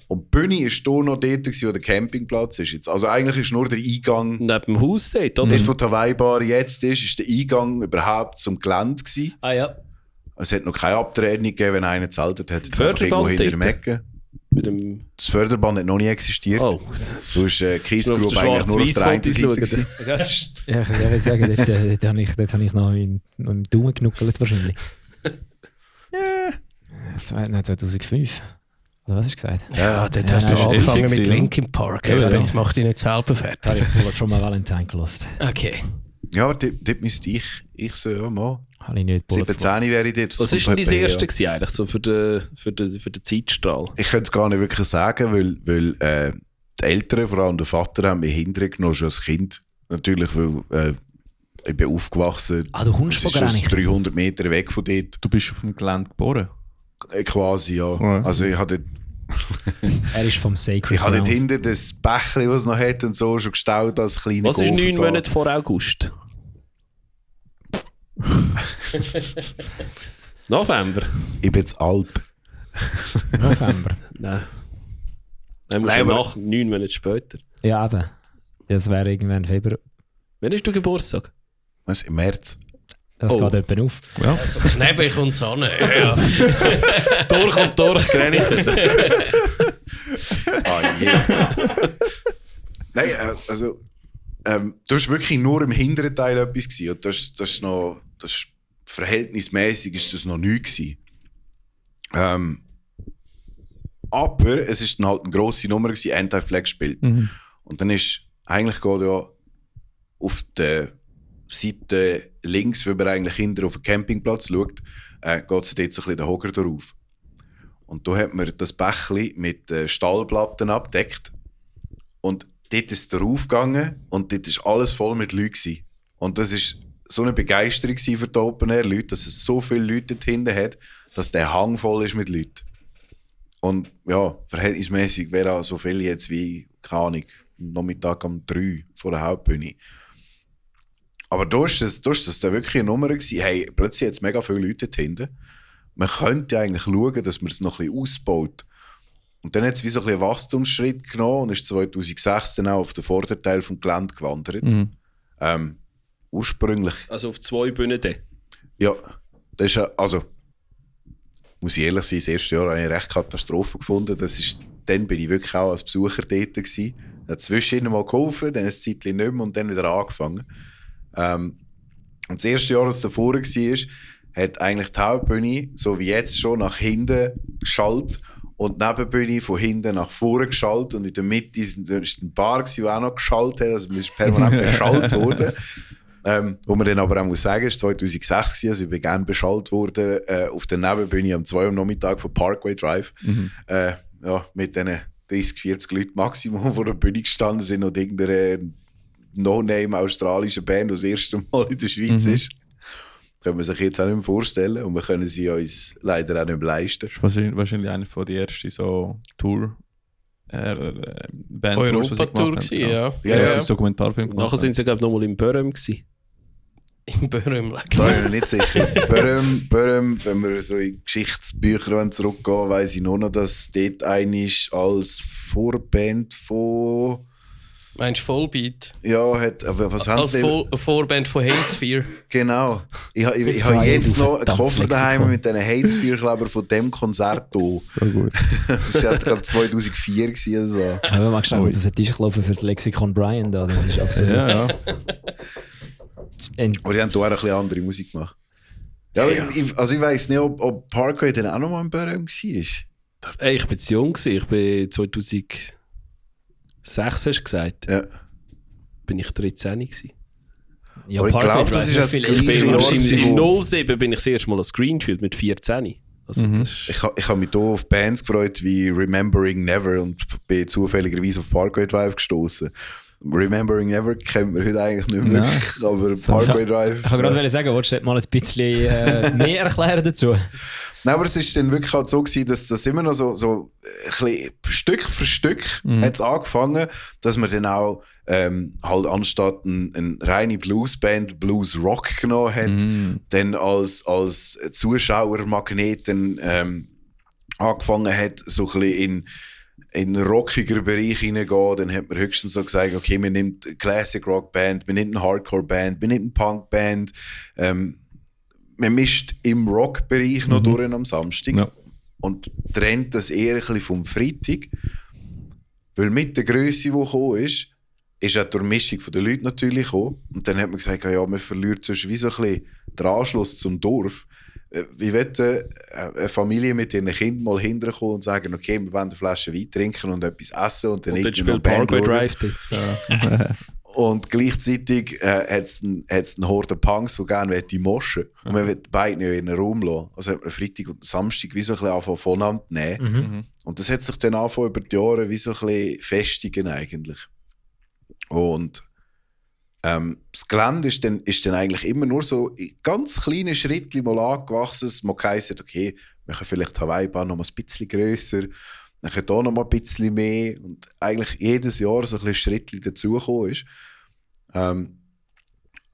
Und die Bühne war hier noch dort, wo der Campingplatz ist jetzt. Also eigentlich ist nur der Eingang... Neben dem Haus dort, oder? Dort, wo die Hawaii Bar jetzt ist der Eingang überhaupt zum Gelände gewesen. Ah ja. Es hat noch keine Abtrennung gegeben, wenn einer zeltet hat. Förderband hinter dem Ecke. Mit dem... Das Förderband hat noch nie existiert. Oh. So ist Kies Group eigentlich nur auf der einen Seite gewesen. Das ist, ja, ich würde sagen, dort habe ich noch in den Daumen genuckelt wahrscheinlich. Nein, 2005. Oder was hast du gesagt? Ja, dort hast du nein, angefangen mit ja. Linkin Park. Ja, aber ja. jetzt macht dich nicht selber fertig. Da habe ich Bullet from a Valentine gelost. Okay. Ja, aber dort müsste ich so, ja, mal. Habe ich nicht. 17 wäre ich dort. Was war denn dein erste gewesen, eigentlich, so für den Zeitstrahl? Ich könnte es gar nicht wirklich sagen, weil die Eltern, vor allem der Vater, haben mich hintergenommen, schon als Kind. Natürlich, weil ich bin aufgewachsen. Ah, du kommst von das ist Gränichen? 300 Meter weg von dort. Du bist auf dem Gelände geboren? Quasi, ja. Ja. Also ich hatte Er ist vom Sacred dort Ground. hinten das Bächli, was es noch hat und so, schon gestaut als kleiner Was ist 9 Monate vor August? November? Ich bin jetzt alt. November. Nein. Dann musst Nein, du aber- nach 9 Monate später. Ja, eben. Das wäre irgendwann Februar. Wann hast du Geburtstag? Was? Im März? Das Oh. geht etwa auf. Also Knebel kommt es an. Ja. Durch und durch, Gränichen. Ah, yeah. Nein, also du hast wirklich nur im hinteren Teil etwas gewesen. Und das ist noch, das ist, verhältnismäßig ist das noch nichts gewesen. Aber es ist dann halt eine grosse Nummer gewesen, Anti-Flag gespielt. Und dann ist, eigentlich geht ja auf der Seite links, wenn man eigentlich hinter auf den Campingplatz schaut, geht es dort so ein bisschen den Hocker drauf. Und da hat man das Bächli mit Stahlplatten abgedeckt. Und dort ist es draufgegangen und dort war alles voll mit Leuten gewesen. Und das war so eine Begeisterung für die Open-Air-Leute, dass es so viele Leute dort hinten hat, dass der Hang voll ist mit Leuten. Und ja, verhältnismäßig wäre auch so viel jetzt wie, keine Ahnung, Nachmittag um 3 vor der Hauptbühne. Aber da ist das dann wirklich eine Nummer gewesen. Hey, plötzlich hat es mega viele Leute dort hinten. Man könnte eigentlich schauen, dass man es noch ein bisschen ausbaut. Und dann hat es wie so ein bisschen einen Wachstumsschritt genommen und ist 2006 dann auch auf den Vorderteil vom Gelände gewandert. Ursprünglich, Also auf 2 Bühnen dann. ja, das ist ja, also, muss ich ehrlich sein, das erste Jahr habe ich recht Katastrophe gefunden. Dann bin ich wirklich auch als Besucher dort gewesen. Ich habe zwischendurch mal geholfen, dann ein Zeitchen nicht mehr und dann wieder angefangen. Und das erste Jahr, das davor war, hat eigentlich die Hauptbühne, so wie jetzt schon, nach hinten geschaltet und die Nebenbühne von hinten nach vorne geschaltet und in der Mitte ist ein Bar, der auch noch geschaltet hat, also man ist permanent beschallt worden. Wo man dann aber auch muss sagen, es war 2006 gewesen, also ich bin gerne beschallt worden auf der Nebenbühne am 2 Uhr am Nachmittag von Parkway Drive. Ja, mit diesen 30, 40 Leuten Maximum vor der Bühne gestanden sind und irgendeine No-Name australische Band, die das erste Mal in der Schweiz ist. Können wir sich jetzt auch nicht mehr vorstellen und wir können sie uns leider auch nicht mehr leisten. Das war wahrscheinlich einer von den ersten so Tour Band Europa-Tour gewesen, ja. Ja, so Dokumentarfilm gemacht. Nachher sind sie, glaube ich, nochmal in Börum gewesen. In Börum, Da bin ich mir nicht sicher. Börum, wenn wir so in Geschichtsbücher zurückgehen, weiss ich nur noch, dass dort einmal als Vorband von... Meinst du Vollbeat? Ja, hat, aber was haben Als sie? Vorband von Hatesphere. Genau. Ich habe jetzt noch einen Koffer daheim mit diesen Hatesphere-Kleber von dem Konzert hier. So gut. Das war, glaube ich, 2004 gewesen, oder so. Aber magst du noch kurz auf den Tisch klopfen für das Lexikon Brian da? Das ist absolut... Ja. Aber die haben hier auch ein bisschen andere Musik gemacht. Ja, aber ich weiss nicht, ob Parkway dann auch noch mal in Börum war. Ey, ich bin zu jung gewesen. Ich bin 2006, hast du gesagt. Ja. Bin ich 13 gewesen. Ja, Aber ich Parkway glaube, das Drive ist das viel- gleiche Ich bin Jahr wahrscheinlich gewesen, in wo- 07 bin ich das erste Mal an Greenfield mit 14. Also das ist, Ich habe mich hier auf Bands gefreut wie Remembering Never und bin zufälligerweise auf Parkway Drive gestoßen. Remembering Never kennt man heute eigentlich nicht mehr, aber Parkway Drive... Ich wollte gerade sagen, willst du mal ein bisschen mehr erklären dazu? Nein, aber es ist dann wirklich halt so gewesen, dass das immer noch so ein bisschen Stück für Stück hat's angefangen, dass man dann auch halt anstatt eine reine Bluesband Blues Rock genommen hat, dann als Zuschauermagnet dann angefangen hat, so ein bisschen in einen rockiger Bereich hineingehen, dann hat man höchstens so gesagt, okay, man nimmt eine Classic Rock Band, man nimmt eine Hardcore Band, man nimmt eine Punk Band, man mischt im Rock-Bereich noch durch am Samstag und trennt das eher ein bisschen vom Freitag, weil mit der Grösse, die gekommen ist auch die Mischung der Leute natürlich gekommen. Und dann hat man gesagt, ja, man verliert sonst wie so ein bisschen den Anschluss zum Dorf. Wie will eine Familie mit ihren Kindern mal hinterkommen und sagen, okay, wir wollen eine Flasche Wein trinken und etwas essen und dann und dann irgendwie noch spielt Parkway schauen. Drive dort. Und gleichzeitig hat es einen Horde Punks, die gerne moschen wollen. Und man will beide nicht in den Raum lassen. Also hat man Freitag und Samstag wie so ein bisschen angefangen voneinander zu nehmen. Und das hat sich dann angefangen über die Jahre wie so ein bisschen festigen eigentlich. Und das Gelände ist dann eigentlich immer nur so in ganz kleinen Schritten mal angewachsen. Es mag heissen, okay, wir können vielleicht die Hawaii-Bahn noch mal ein bisschen grösser, dann können hier noch mal ein bisschen mehr und eigentlich jedes Jahr so ein bisschen Schrittchen dazugekommen ist.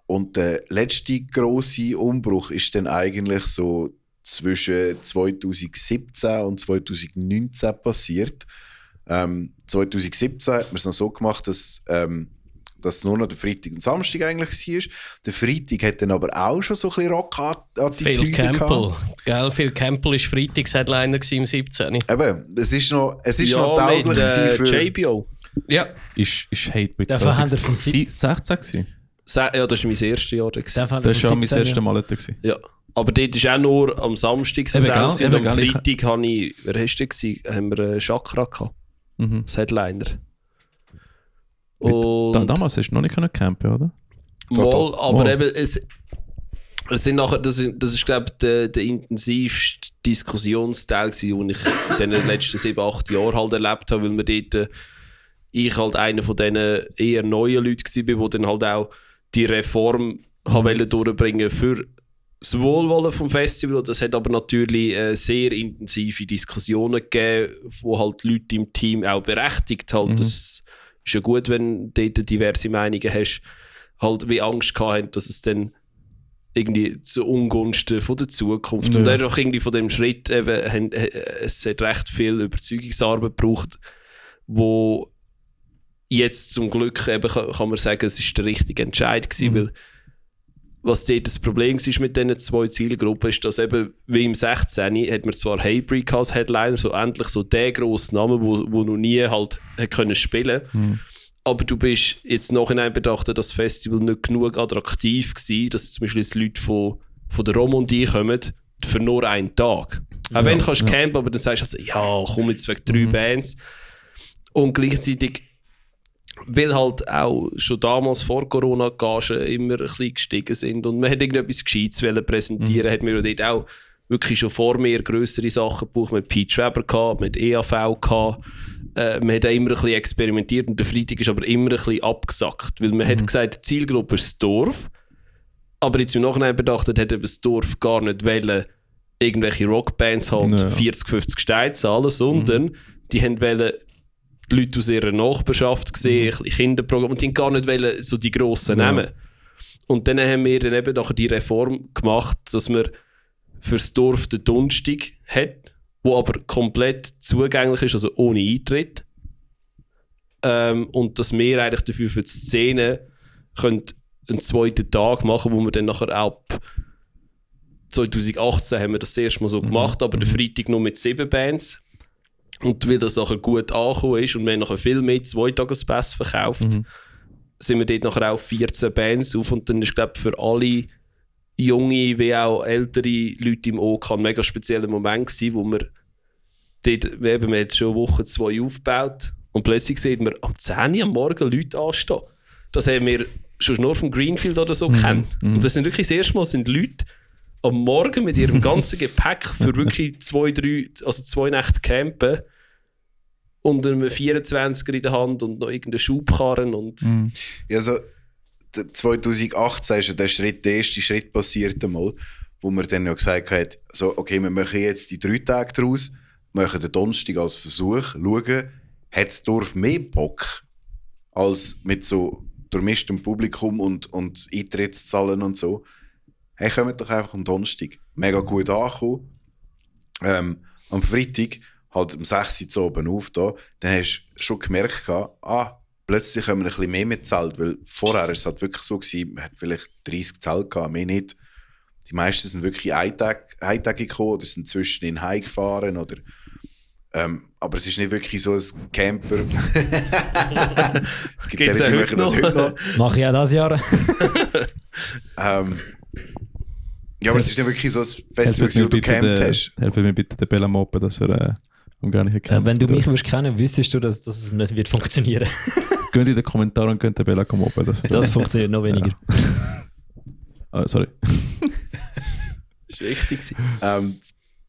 Und der letzte grosse Umbruch ist dann eigentlich so zwischen 2017 und 2019 passiert. 2017 hat man es noch so gemacht, dass nur noch der Freitag und Samstag eigentlich war. Der Freitag hat dann aber auch schon so ein bisschen Rock-Attitüde Phil Campbell. gehabt. Gell, Phil Campbell war Freitags-Headliner im 17. Eben, es ist noch Ja, tauglich mit gewesen für... JBO. Ja. Ist Hatebreed Dafür haben wir vom 16 gewesen? Ja, das war mein erstes Jahr. Das war schon mein erstes Mal dort gewesen. Ja. Aber dort ist auch nur am Samstag so Eben, und gell? am Eben, gell? Freitag habe ich, wer war das gewesen? Haben wir Chakra gehabt. Das Headliner. Und Damals hast du noch nicht campen, oder? mal, aber Mal. eben, es sind nachher, das ist glaube ich der intensivste Diskussionsteil gewesen, den ich in den letzten 7-8 Jahren halt erlebt habe, weil wir dort, ich halt einer von diesen eher neuen Leuten war, die dann halt auch die Reform wollte durchbringen für das Wohlwollen vom Festival. Das hat aber natürlich sehr intensive Diskussionen gegeben, wo halt Leute im Team auch berechtigt halt, das ist ja gut, wenn du dort diverse Meinungen hast, halt wie Angst gehabt haben, dass es dann irgendwie zu Ungunsten von der Zukunft und einfach irgendwie von dem Schritt eben, es hat recht viel Überzeugungsarbeit gebraucht, wo jetzt zum Glück eben kann man sagen, es ist der richtige Entscheid gewesen, weil was dort das Problem war mit diesen zwei Zielgruppen, ist, dass eben wie im 16. hat man zwar Hatebreed als Headliner, so endlich so der grosse Name, wo noch nie halt hat können spielen, aber du bist jetzt nachhinein betrachtet, das Festival nicht genug attraktiv gewesen, dass zum Beispiel jetzt Leute von der Romandie kommen für nur einen Tag. Auch wenn du kannst campen, aber dann sagst du also, ja, komm jetzt wegen 3 Bands. Und gleichzeitig, weil halt auch schon damals vor Corona die Gagen immer ein bisschen gestiegen sind und man hat irgendetwas Gescheites präsentieren, hat mir dort auch wirklich schon vor mir grössere Sachen gebucht, mit Pete Schweber gehabt, mit EAV gehabt, man hat auch immer ein bisschen experimentiert und der Freitag ist aber immer ein bisschen abgesackt, weil man hat gesagt, die Zielgruppe ist das Dorf, aber jetzt im Nachhinein betrachtet, hat eben das Dorf gar nicht wollen, irgendwelche Rockbands haben, 40, 50 Steinzahlen, sondern die haben wollen die Leute aus ihrer Nachbarschaft sehen, ein bisschen Kinderprogramm, und die haben gar nicht wollen, so die grossen nehmen. Und dann haben wir dann eben nachher die Reform gemacht, dass man fürs Dorf den Donnerstag hat, wo aber komplett zugänglich ist, also ohne Eintritt. Und dass wir eigentlich dafür für die Szene können einen zweiten Tag machen, wo wir dann nachher ab 2018 haben wir das erste Mal so gemacht, aber der Freitag nur mit 7 Bands. Und weil das nachher gut angekommen ist und wir haben nachher viel mehr Zweitagespässe verkauft, sind wir dort nachher auch 14 Bands auf, und dann ist, glaube ich, für alle junge wie auch ältere Leute im OK ein mega spezieller Moment gewesen, wo wir dort, eben, wir haben schon eine Woche, 2 aufgebaut und plötzlich sieht man am 10 Uhr am Morgen Leute anstehen. Das haben wir schon nur vom Greenfield oder so gekannt. Und das sind wirklich das erste Mal sind Leute am Morgen mit ihrem ganzen Gepäck für wirklich 2 Nächte campen und einem 24er in der Hand und noch irgendeinen Schubkarren. Und Ja, also 2018 ist ja der erste Schritt passiert einmal, wo man dann ja gesagt hat, so, okay, wir machen jetzt die 3 Tage daraus, machen den Donnerstag als Versuch, schauen, hat das Dorf mehr Bock als mit so durchmischtem Publikum und Eintrittszahlen und so. Hey, kommt doch einfach am Donnerstag. Mega gut angekommen. Am Freitag, halt um 6 Uhr oben auf, dann hast du schon gemerkt, plötzlich haben wir ein bisschen mehr mit Zelt, weil vorher war es halt wirklich so gewesen, man hat vielleicht 30 Zelte gehabt, mehr nicht. Die meisten sind wirklich eintägig gekommen oder sind zwischendrin heimgefahren oder aber es ist nicht wirklich so ein Camper. Es gibt Gibt's ja auch heute noch. Mache ich auch das Jahr. Ja, aber es ist nicht wirklich so ein Festival, wo du gecampt hast. Helfen mir bitte den Bella Moppe, dass er am gar nicht erkennt. Wenn du mich würdest kennen, wüsstest du, dass es nicht wird funktionieren. Geht in den Kommentaren und könnt den Bella moppen. Das funktioniert noch weniger. Sorry. Das war wichtig.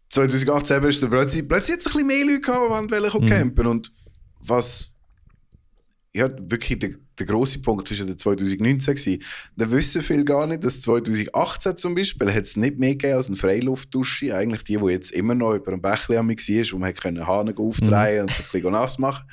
2018 hast du plötzlich jetzt ein bisschen mehr Leute gehabt, die wollen campen. Und was ja, wirklich der grosse Punkt war ja der 2019 gewesen. Da wissen viele gar nicht, dass 2018 zum Beispiel hat es nicht mehr gegeben als eine Freiluftdusche. Eigentlich die jetzt immer noch über ein Bächlein war, wo man Hahn aufdrehen und sich ein bisschen nass machen.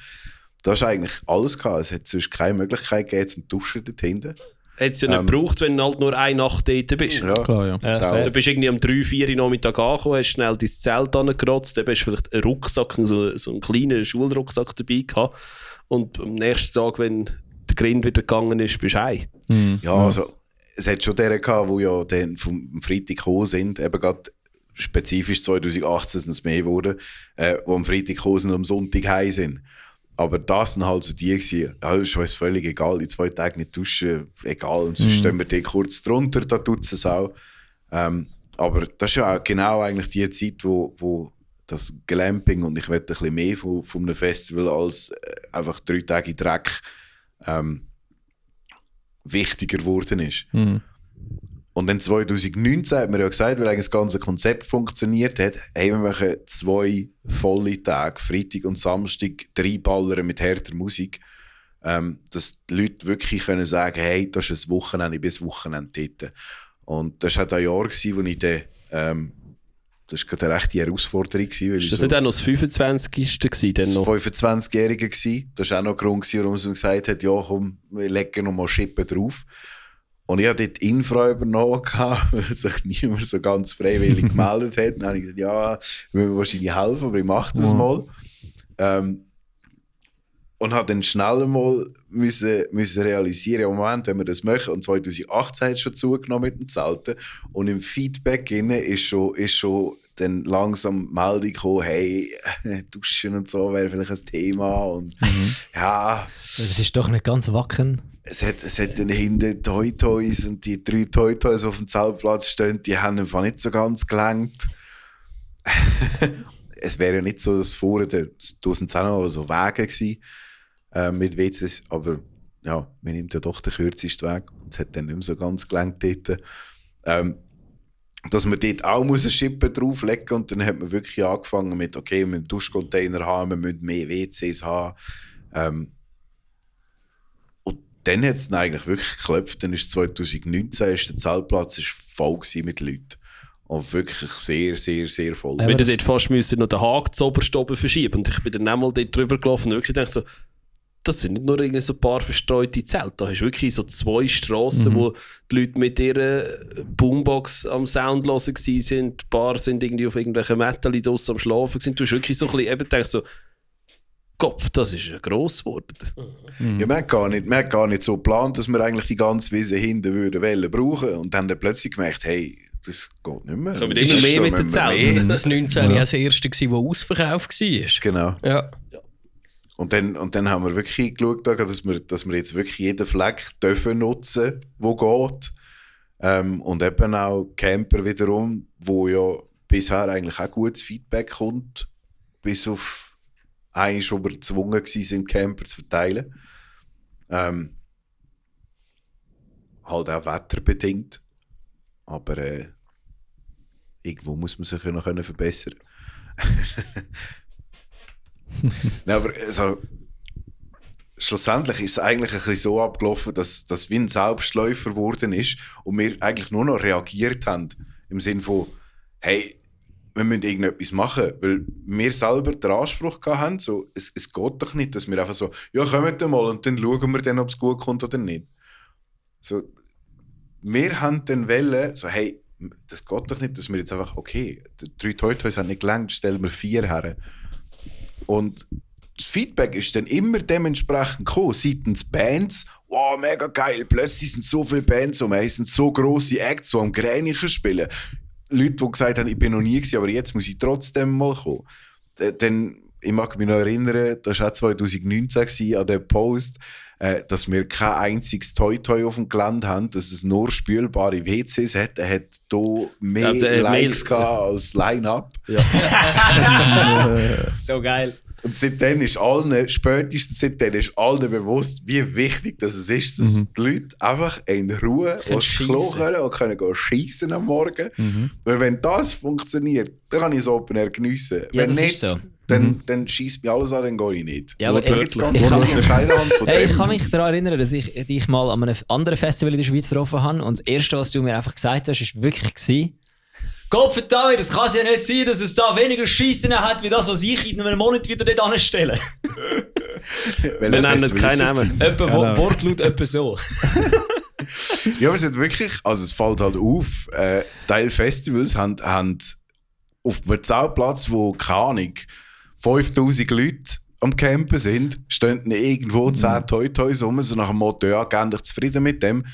Da hast eigentlich alles gehabt. Es hat sonst keine Möglichkeit gegeben zum Duschen dort hinten. Hätte es ja nicht gebraucht, wenn du halt nur eine Nacht dort bist. Ja, Klar, ja. Du bist irgendwie um 3, 4 Uhr Nachmittag angekommen, hast schnell dein Zelt angerotzt, dann hast du vielleicht einen Rucksack, so einen kleinen Schulrucksack dabei gehabt. Und am nächsten Tag, wenn der Grind wieder gegangen ist, bist du heim. Ja, also es hat schon deren gehabt, die ja dann vom Freitag gekommen sind, eben gerade spezifisch 2018 sind es mehr geworden, die am Freitag gekommen sind und am Sonntag heim sind. Aber das waren halt so die gewesen. Ja, das ist uns völlig egal, die 2 Tage nicht duschen, egal, und sonst stehen wir die kurz drunter, da tut es auch. Aber das ist ja auch genau eigentlich die Zeit, wo das Glamping, und ich will ein bisschen mehr von einem Festival als einfach 3 Tage Dreck wichtiger geworden ist. Und dann 2019 hat man ja gesagt, weil eigentlich das ganze Konzept funktioniert hat, hey, wir machen 2 volle Tage, Freitag und Samstag, 3 Ballern mit harter Musik, dass die Leute wirklich können sagen, hey, das ist ein Wochenende, bis Wochenende dort. Und das war auch ein Jahr, wo ich dann, das war gerade eine rechte Herausforderung. Ist das nicht auch noch das 25. gewesen? Das war 25-Jährige. Das war auch noch ein Grund, warum sie gesagt hat, ja komm, wir legen noch mal Schippen drauf. Und ich hatte dort Infra übernommen, weil sich niemand so ganz freiwillig gemeldet hat. Dann habe ich gesagt, ja, wir müssen wahrscheinlich helfen, aber ich mache das mal. Und habe dann schnell mal müssen realisieren, im Moment, wenn wir das machen, und 2018 hat es schon zugenommen mit dem Zelten, und im Feedback ist schon dann langsam die Meldung gekommen, hey, Duschen und so wäre vielleicht ein Thema, und ja. Das ist doch nicht ganz wacken. Es hat dann hinten Toy-Toys, und die 3 Toy-Toys, die auf dem Zeltplatz stehen, die haben einfach nicht so ganz gelangt. Es wäre ja nicht so, dass vorher 2010 aber so Wege gewesen, mit WCs, aber ja, man nimmt ja doch den kürzesten Weg, und es hat dann nicht mehr so ganz gelangt dort. dass man dort auch eine Schippe drauflegen muss. Und dann hat man wirklich angefangen mit, okay, wir müssen Duschcontainer haben, wir müssen mehr WCs haben. Und dann hat es dann eigentlich wirklich geklopft. Dann ist 2019 ist der Zeltplatz voll mit Leuten. Und wirklich sehr, sehr, sehr voll. Wir hätten dort fast noch den Haken zu oberst oben verschieben. Und ich bin dann einmal dort drüber gelaufen und wirklich gedacht so, das sind nicht nur irgendwie so ein paar verstreute Zelte. Da hast du wirklich so 2 Strassen, wo die Leute mit ihrer Boombox am Sound hören waren. Ein paar sind irgendwie auf irgendwelchen Metal draussen am Schlafen gewesen. Du hast wirklich so ein bisschen eben gedacht so, Kopf, das ist ja gross geworden. Ja, man hat gar nicht so geplant, dass wir eigentlich die ganze Wiese hinten würden brauchen. Und dann plötzlich gemerkt, hey, das geht nicht mehr. Kommen wir immer mehr mit den Zelten. Das 19 war das erste, das ausverkauft war. Genau. Ja. Und dann haben wir wirklich geschaut, dass wir jetzt wirklich jeden Fleck dürfen nutzen, der geht. Und eben auch Camper wiederum, wo ja bisher eigentlich auch gutes Feedback kommt, bis auf eigentlich, wo wir gezwungen waren, Camper zu verteilen. Halt auch wetterbedingt. Aber irgendwo muss man sich ja noch verbessern. Nein, aber also, schlussendlich ist es eigentlich ein bisschen so abgelaufen, dass wie ein Selbstläufer geworden ist und wir eigentlich nur noch reagiert haben. Im Sinne von, hey, wir müssen irgendetwas machen. Weil wir selber den Anspruch hatten, so, es geht doch nicht, dass wir einfach so, ja, kommt mal und dann schauen wir dann, ob es gut kommt oder nicht. So, wir haben dann wollen, so, hey, das geht doch nicht, dass wir jetzt einfach, okay, 3 Toy-Toys haben nicht gelangt, stellen wir 4 her. Und das Feedback ist dann immer dementsprechend gekommen, seitens Bands. Wow, mega geil, plötzlich sind so viele Bands, meistens so grosse Acts, die am Gränichen spielen. Leute, die gesagt haben, ich bin noch nie gewesen, aber jetzt muss ich trotzdem mal kommen. Dann, ich mag mich noch erinnern, das war auch 2019 gewesen, an dem Post, dass wir kein einziges Toy-Toy auf dem Gelände haben, dass es nur spülbare WCs hat. Er hat hier mehr Likes gehabt als Line-Up. Ja. So geil. Und seitdem ist allen, spätestens seitdem ist allen bewusst, wie wichtig das ist, dass die Leute einfach in Ruhe aufs Klo können und können schiessen am Morgen. Weil wenn das funktioniert, dann kann ich das Open Air geniessen. Ja, wenn nicht, so. dann schießt mich alles an, dann gehe ich nicht. Ja, aber da gibt es ganz ich viele Entscheidungen von Hey, dem. ich kann mich daran erinnern, dass ich dich mal an einem anderen Festival in der Schweiz getroffen habe und das Erste, was du mir einfach gesagt hast, war wirklich Gott verdammt, das kann es ja nicht sein, dass es da weniger Scheissen hat, wie das, was ich in einem Monat wieder dort anstelle. Wir nennen keinen Namen. Etwa Wortlaut, etwa so. Ja, aber es hat wirklich, also es fällt halt auf, Teil Festivals haben auf einem Zeltplatz, wo, keine Ahnung, 5000 Leute am Campen sind, stehen irgendwo 10 Toy-Toys rum, so nach dem Motto, ja, geh dich zufrieden mit dem.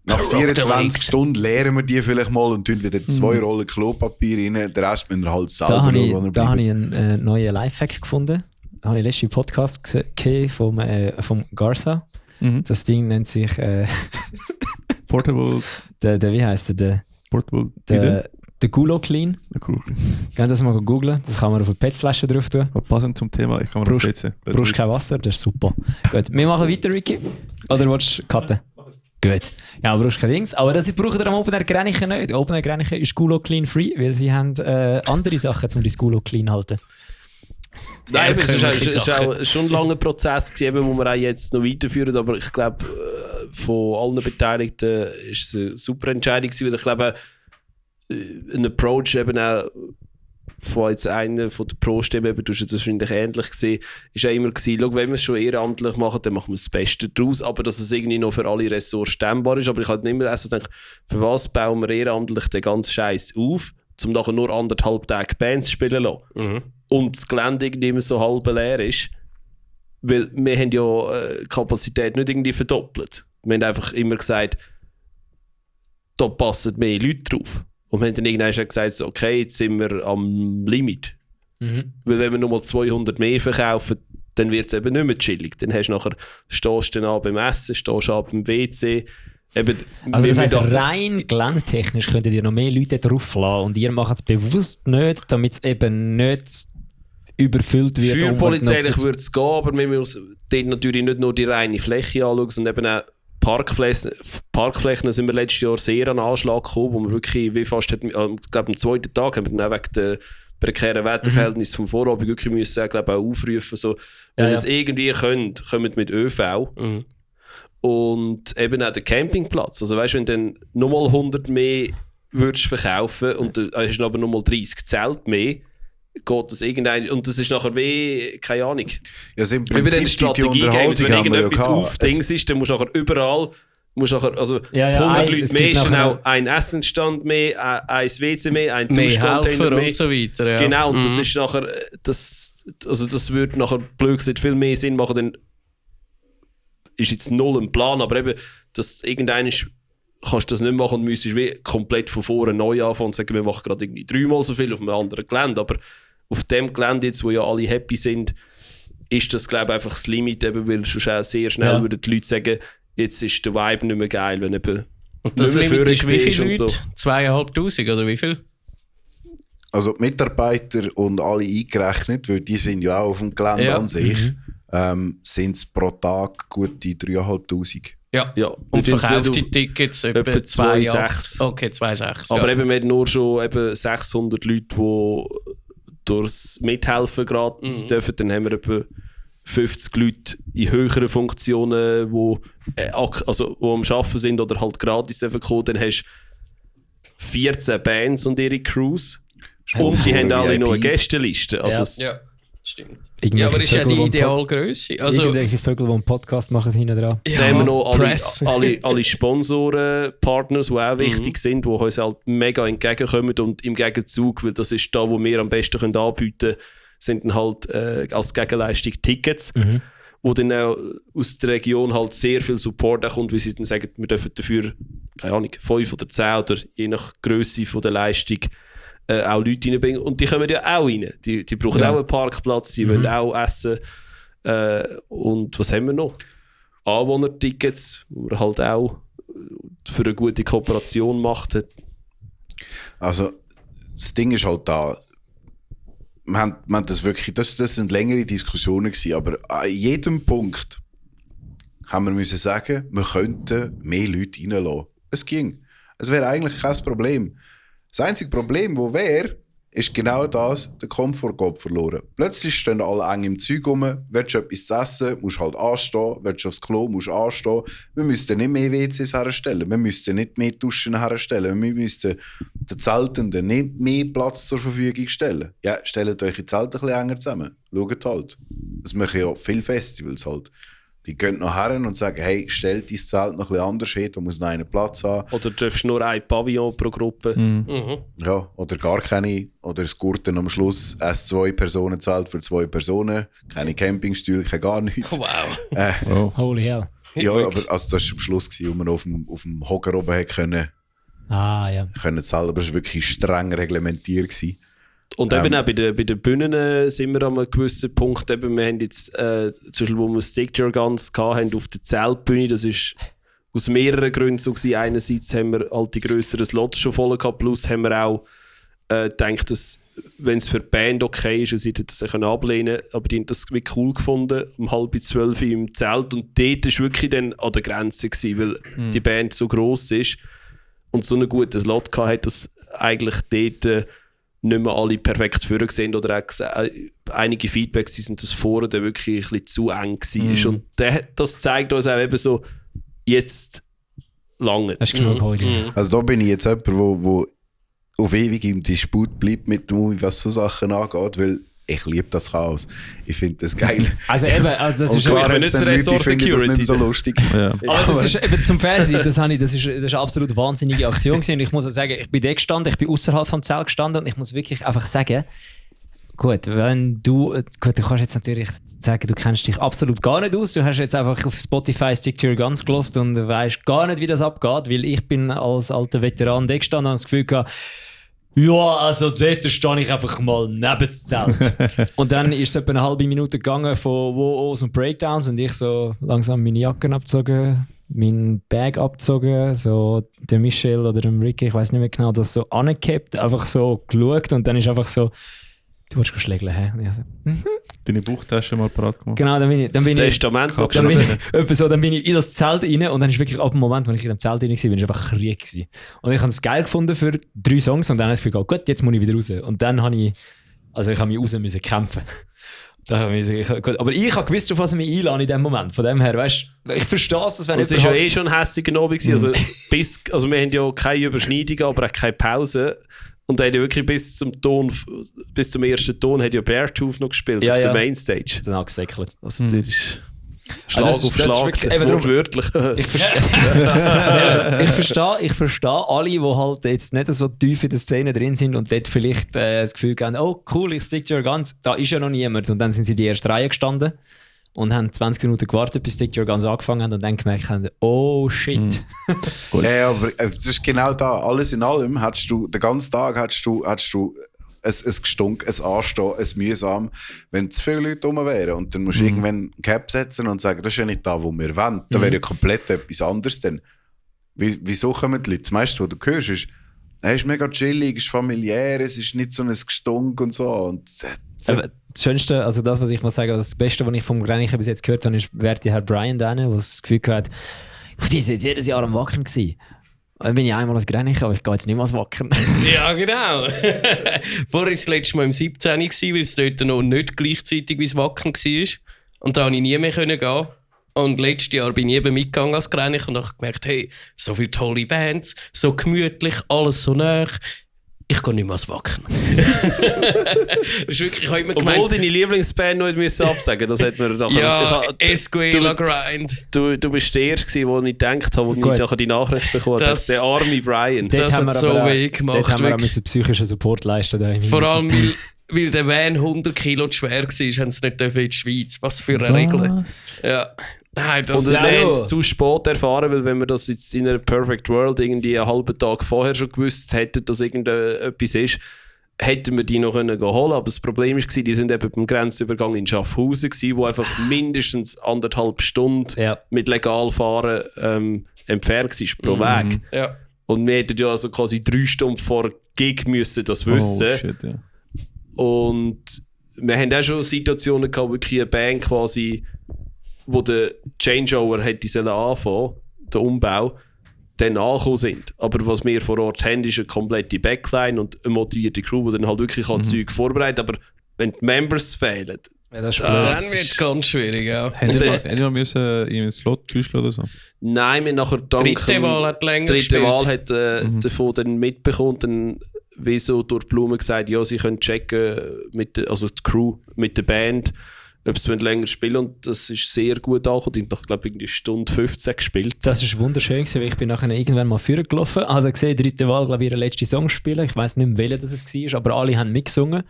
Nach 24 Stunden leeren wir die vielleicht mal und tun wieder 2 Rollen Klopapier rein, den Rest müssen wir halt selber Da habe schauen. ich einen neuen Lifehack gefunden. Da habe ich letzten Podcast gesehen vom Garza. Das Ding nennt sich Portable. wie heisst der? Portable. Der Gulo Clean. Cool. Könnt das mal googlen. Das kann man auf eine PET-Flasche drauf tun. Passend zum Thema, ich kann mir Brauchst kein Wasser, das ist super. Gut, wir machen weiter, Ricky. Oder willst du cutten? Gut. Ja, brauchst kein Dings. Aber das braucht ihr am Open Air Gränichen nicht. Open Air Gränichen ist Gulo Clean Free, weil sie haben andere Sachen, um das Gulo Clean zu halten. Nein, es ist auch schon ein langer Prozess gewesen, den wir auch jetzt noch weiterführen. Aber ich glaube, von allen Beteiligten war es eine super Entscheidung gewesen, weil ich glaube, ein Approach eben auch von jetzt einer von der Pro-Stimmen, du hast es wahrscheinlich ähnlich gesehen, ist auch immer gewesen, schau, wenn wir es schon ehrenamtlich machen, dann machen wir das Beste daraus, aber dass es irgendwie noch für alle Ressorts stemmbar ist. Aber ich habe immer so gedacht, für was bauen wir ehrenamtlich den ganzen Scheiß auf, um nachher nur 1,5 Tage Bands spielen zu lassen. Und das Gelände irgendwie immer so halb leer ist. Weil wir haben ja die Kapazität nicht irgendwie verdoppelt. Wir haben einfach immer gesagt, da passen mehr Leute drauf. Und wir haben dann irgendwann gesagt, okay, jetzt sind wir am Limit. Weil wenn wir nochmal 200 mehr verkaufen, dann wird es eben nicht mehr chillig. Dann stehst du dann an beim Essen, stehst du an beim WC. Eben, also das heisst, rein geländetechnisch könntet ihr noch mehr Leute drauf lassen und ihr macht es bewusst nicht, damit es eben nicht überfüllt wird. Für polizeilich würde es gehen, aber wir müssen dort natürlich nicht nur die reine Fläche anschauen, sondern eben auch Parkflächen sind wir letztes Jahr sehr an den Anschlag gekommen, wo wir wirklich wie fast, ich glaube am zweiten Tag haben wir dann auch wegen der prekären Wetterverhältnisse vom Vorabend wirklich müssen, glaube auch aufrufen, so, wenn ihr es irgendwie könnt, kommt mit ÖV. Und eben auch der Campingplatz. Also weißt du, wenn du dann nochmal 100 mehr würdest verkaufen und du hast aber nochmal 30 Zelte mehr, geht das irgendein... Und das ist nachher wie... Keine Ahnung. Ja, also im Über eine Prinzip Strategie geben. Wenn irgendetwas aufdings ist, dann musst du nachher überall... also 100 Leute mehr ist dann auch ein Essensstand mehr, ein WC mehr, ein Duschcontainer mehr. Und so weiter, ja. Genau, und das ist nachher... Das würde nachher blöd gesagt viel mehr Sinn machen, denn ist jetzt null ein Plan, aber eben, dass irgendein kannst du das nicht machen und müsstest wie komplett von vorne neu anfangen und sagen, wir machen gerade irgendwie 3-mal so viel auf einem anderen Gelände, aber auf dem Gelände jetzt, wo ja alle happy sind, ist das, glaube ich, einfach das Limit, eben, weil schon sehr schnell würden die Leute sagen, jetzt ist der Vibe nicht mehr geil, wenn eben und das Limit ist wie viele Leute? So. 2'500 oder wie viel? Also die Mitarbeiter und alle eingerechnet, weil die sind ja auch auf dem Gelände an sich, sind es pro Tag gute 3'500. Ja. Und Und verkaufte Tickets etwa 2,6. Okay, 2,6. Aber eben, wir haben nur schon eben 600 Leute, die durchs Mithelfen gratis dürfen. Dann haben wir etwa 50 Leute in höheren Funktionen, die am Arbeiten sind oder halt gratis dürfen kommen. Dann hast du 14 Bands und ihre Crews. Und die haben alle noch eine Gästeliste. Also stimmt. Ja, aber ist ja die Idealgröße. Also, irgendwelche Vögel, die einen Podcast machen, hinten dran. Da haben wir noch alle Sponsoren, Partners, die auch wichtig sind, die uns halt mega entgegenkommen und im Gegenzug, weil das ist da, wo wir am besten anbieten können, sind dann halt als Gegenleistung Tickets, wo dann auch aus der Region halt sehr viel Support kommt, wie sie dann sagen, wir dürfen dafür, keine Ahnung, 5 oder 10 oder je nach Grösse der Leistung auch Leute reinbringen. Und die kommen ja auch rein. Die brauchen auch einen Parkplatz, die wollen auch essen. Und was haben wir noch? Anwohnertickets, wo man halt auch für eine gute Kooperation macht. Also das Ding ist halt da, wir haben das wirklich, das sind längere Diskussionen gewesen, aber an jedem Punkt haben wir müssen sagen, wir könnten mehr Leute reinlassen. Es ging. Es wäre eigentlich kein Problem. Das einzige Problem, das wäre, ist genau das, der Komfort geht verloren. Plötzlich stehen alle eng im Zeug rum, willst du etwas zu essen, musst halt anstehen, willst du aufs Klo, musst anstehen. Wir müssten nicht mehr WCs herstellen, wir müssten nicht mehr Duschen herstellen, wir müssten den Zeltenden nicht mehr Platz zur Verfügung stellen. Ja, stellt euch die Zelte ein bisschen enger zusammen, schaut halt. Das machen ja viele Festivals halt. Die gehen noch her und sagen, hey, stell dein Zelt noch ein bisschen anders hin, da muss noch einen Platz haben. Oder du darfst nur ein Pavillon pro Gruppe. Ja, oder gar keine. Oder es Gurten am Schluss ein 2-Personen-Zelt für 2 Personen. Keine Campingstühle, kein gar nichts. Wow. Holy hell. Ja, aber also das war am Schluss, wo man auf dem Hocker oben können zahlen. Aber es war wirklich streng reglementiert gewesen. Und eben auch bei den Bühnen sind wir an einem gewissen Punkt. Eben, wir haben jetzt, zum Beispiel, wo wir Stick Your Guns hatten, auf der Zeltbühne, das ist aus mehreren Gründen so gewesen. Einerseits haben wir halt die grösseren Slots schon voll gehabt, plus haben wir auch gedacht, dass, wenn es für die Band okay ist, sie das ablehnen können, aber die haben das wirklich cool gefunden, um 11:30 im Zelt. Und dort war wirklich dann an der Grenze gewesen, weil die Band so gross ist und so einen guten Slot hatte, dass eigentlich dort nicht mehr alle perfekt vorher gesehen oder auch einige Feedbacks sind, dass vorher dann wirklich ein bisschen zu eng war. Und das zeigt uns auch eben so, jetzt lange. Also da bin ich jetzt jemand, der auf ewig im Disput bleibt mit dem Movie, was so Sachen angeht, weil ich liebe das Chaos. Ich finde das geil. Also eben, das und ist klar, wenn jetzt dann Leute finden das nicht mehr so lustig. Ja. aber das ist eben zum Fernsehen, das ist eine absolut wahnsinnige Aktion gewesen. Und ich muss auch sagen, ich bin da gestanden, ich bin außerhalb vom Zelt gestanden und ich muss wirklich einfach sagen, gut, du kannst jetzt natürlich sagen, du kennst dich absolut gar nicht aus, du hast jetzt einfach auf Spotify Stick to Your Guns gehört und weißt gar nicht, wie das abgeht, weil ich bin als alter Veteran da gestanden und habe das Gefühl gehabt, ja, also dort stehe ich einfach mal neben das Zelt. Und dann ist es etwa eine halbe Minute gegangen von Wo-Ohs und Breakdowns und ich so langsam meine Jacken abgezogen, mein Bag abgezogen, so der Michel oder der Ricky, ich weiß nicht mehr genau, das so angehabt, einfach so geschaut und dann ist einfach so, du wolltest schlägeln, hä? Und ich so, Deine Bauchtasche mal parat gemacht. genau, dann bin ich... Das Testament Dann bin ich in das Zelt rein und dann ist wirklich ab dem Moment, wo ich in dem Zelt rein war, bin ich einfach Krieg gewesen. Und ich habe es geil gefunden für 3 Songs und dann habe ich das Gefühl, gut, jetzt muss ich wieder raus. Und dann habe ich mich raus müssen kämpfen. Aber ich habe gewusst, auf was ich mich einlade in dem Moment. Von dem her, weißt du, ich verstehe es, wenn es war ja schon ein hässiger Abend gewesen. Also wir haben ja keine Überschneidungen, aber auch keine Pause. Und er hat ja wirklich bis zum ersten Ton hat ja Beartooth noch gespielt auf der Mainstage. Dann angesäckelt. Also das ist Schlag das auf ist Schlag, wirklich, wortwörtlich. Ich verstehe alle, die halt jetzt nicht so tief in der Szene drin sind und dort vielleicht das Gefühl haben, oh cool, ich stick your guns, da ist ja noch niemand. Und dann sind sie in die erste Reihe gestanden und haben 20 Minuten gewartet, bis Stick Your Guns angefangen haben und dann gemerkt haben, oh shit. Ja, aber das ist genau da. Alles in allem hast du, den ganzen Tag hast du ein Gestunk, ein Anstehen, ein Mühsam, wenn zu viele Leute rum wären. Und dann musst du irgendwann einen Cap setzen und sagen, das ist ja nicht da, wo wir wollen. Da wäre ja komplett etwas anderes. Denn wieso kommen die Leute? Das meiste, was du hörst, ist, es ist mega chillig, es ist familiär, es ist nicht so ein Gestunk und so. Und das Schönste, also das, was ich mal sagen, das Beste, was ich vom Grenichen bis jetzt gehört habe, ist werte Herr Brian da, der das Gefühl hat, ich bin jetzt jedes Jahr am Wacken gewesen. Dann bin ich einmal als Grenichen, aber ich gehe jetzt nicht mehr als Wacken. Ja, genau. Vorher war das letzte Mal im 17. weil es dort noch nicht gleichzeitig wie das Wacken war. Und da konnte ich nie mehr gehen. Und letztes Jahr bin ich eben mitgegangen als Grenichen und habe gemerkt, hey, so viele tolle Bands, so gemütlich, alles so nah. Ich gehe nicht mehr als Wacken. Das ist wirklich, ich habe immer Obwohl deine Lieblingsband noch müssen absagen, das hat man nachher... Ja, Escuela Grind. Du bist der Erste, wo ich gedacht habe, wo ich nachher die Nachricht bekommen habe, der arme Brian. Das hat so weh gemacht. Dort haben wir auch psychischen Support leisten. Vor allem, weil der Van 100 Kilo zu schwer war, haben sie nicht in die Schweiz. Was für eine Regel. Ja. Nein, und wir haben es zu spät erfahren, weil wenn wir das jetzt in einer Perfect World irgendwie einen halben Tag vorher schon gewusst hätten, dass irgendetwas ist, hätten wir die noch holen können. Aber das Problem war, die sind eben beim Grenzübergang in Schaffhausen gewesen, wo einfach mindestens 1,5 Stunden mit Legalfahren entfernt war pro Weg. Ja. Und wir hätten ja also quasi 3 Stunden vor Gig müssen das wissen. Oh, shit, ja. Und wir haben auch schon Situationen gehabt, wo wirklich eine Band quasi, wo der Changeover hätte anfangen, der Umbau, dann angekommen sind. Aber was wir vor Ort haben, ist eine komplette Backline und eine motivierte Crew, die dann halt wirklich Zeug vorbereitet. Aber wenn die Members fehlen, dann wird es ganz schwierig. Ja. Hätten wir müssen in einen Slot täuschen oder so? Nein, wir nachher dritte Wahl hat länger dritte Wahl hat davon dann mitbekommen, dann wie so durch die Blume gesagt, ja, sie können checken, also die Crew mit der Band, ob sie länger spielen, und das ist sehr gut angekommen. Die haben noch, glaube ich, eine Stunde 15 gespielt. Das war wunderschön, weil ich bin nachher irgendwann mal vorne gelaufen. Also gesehen, dritte Wahl, glaube ich, ihren letzten Song spielen. Ich weiss nicht mehr, welcher das war, aber alle haben mitgesungen.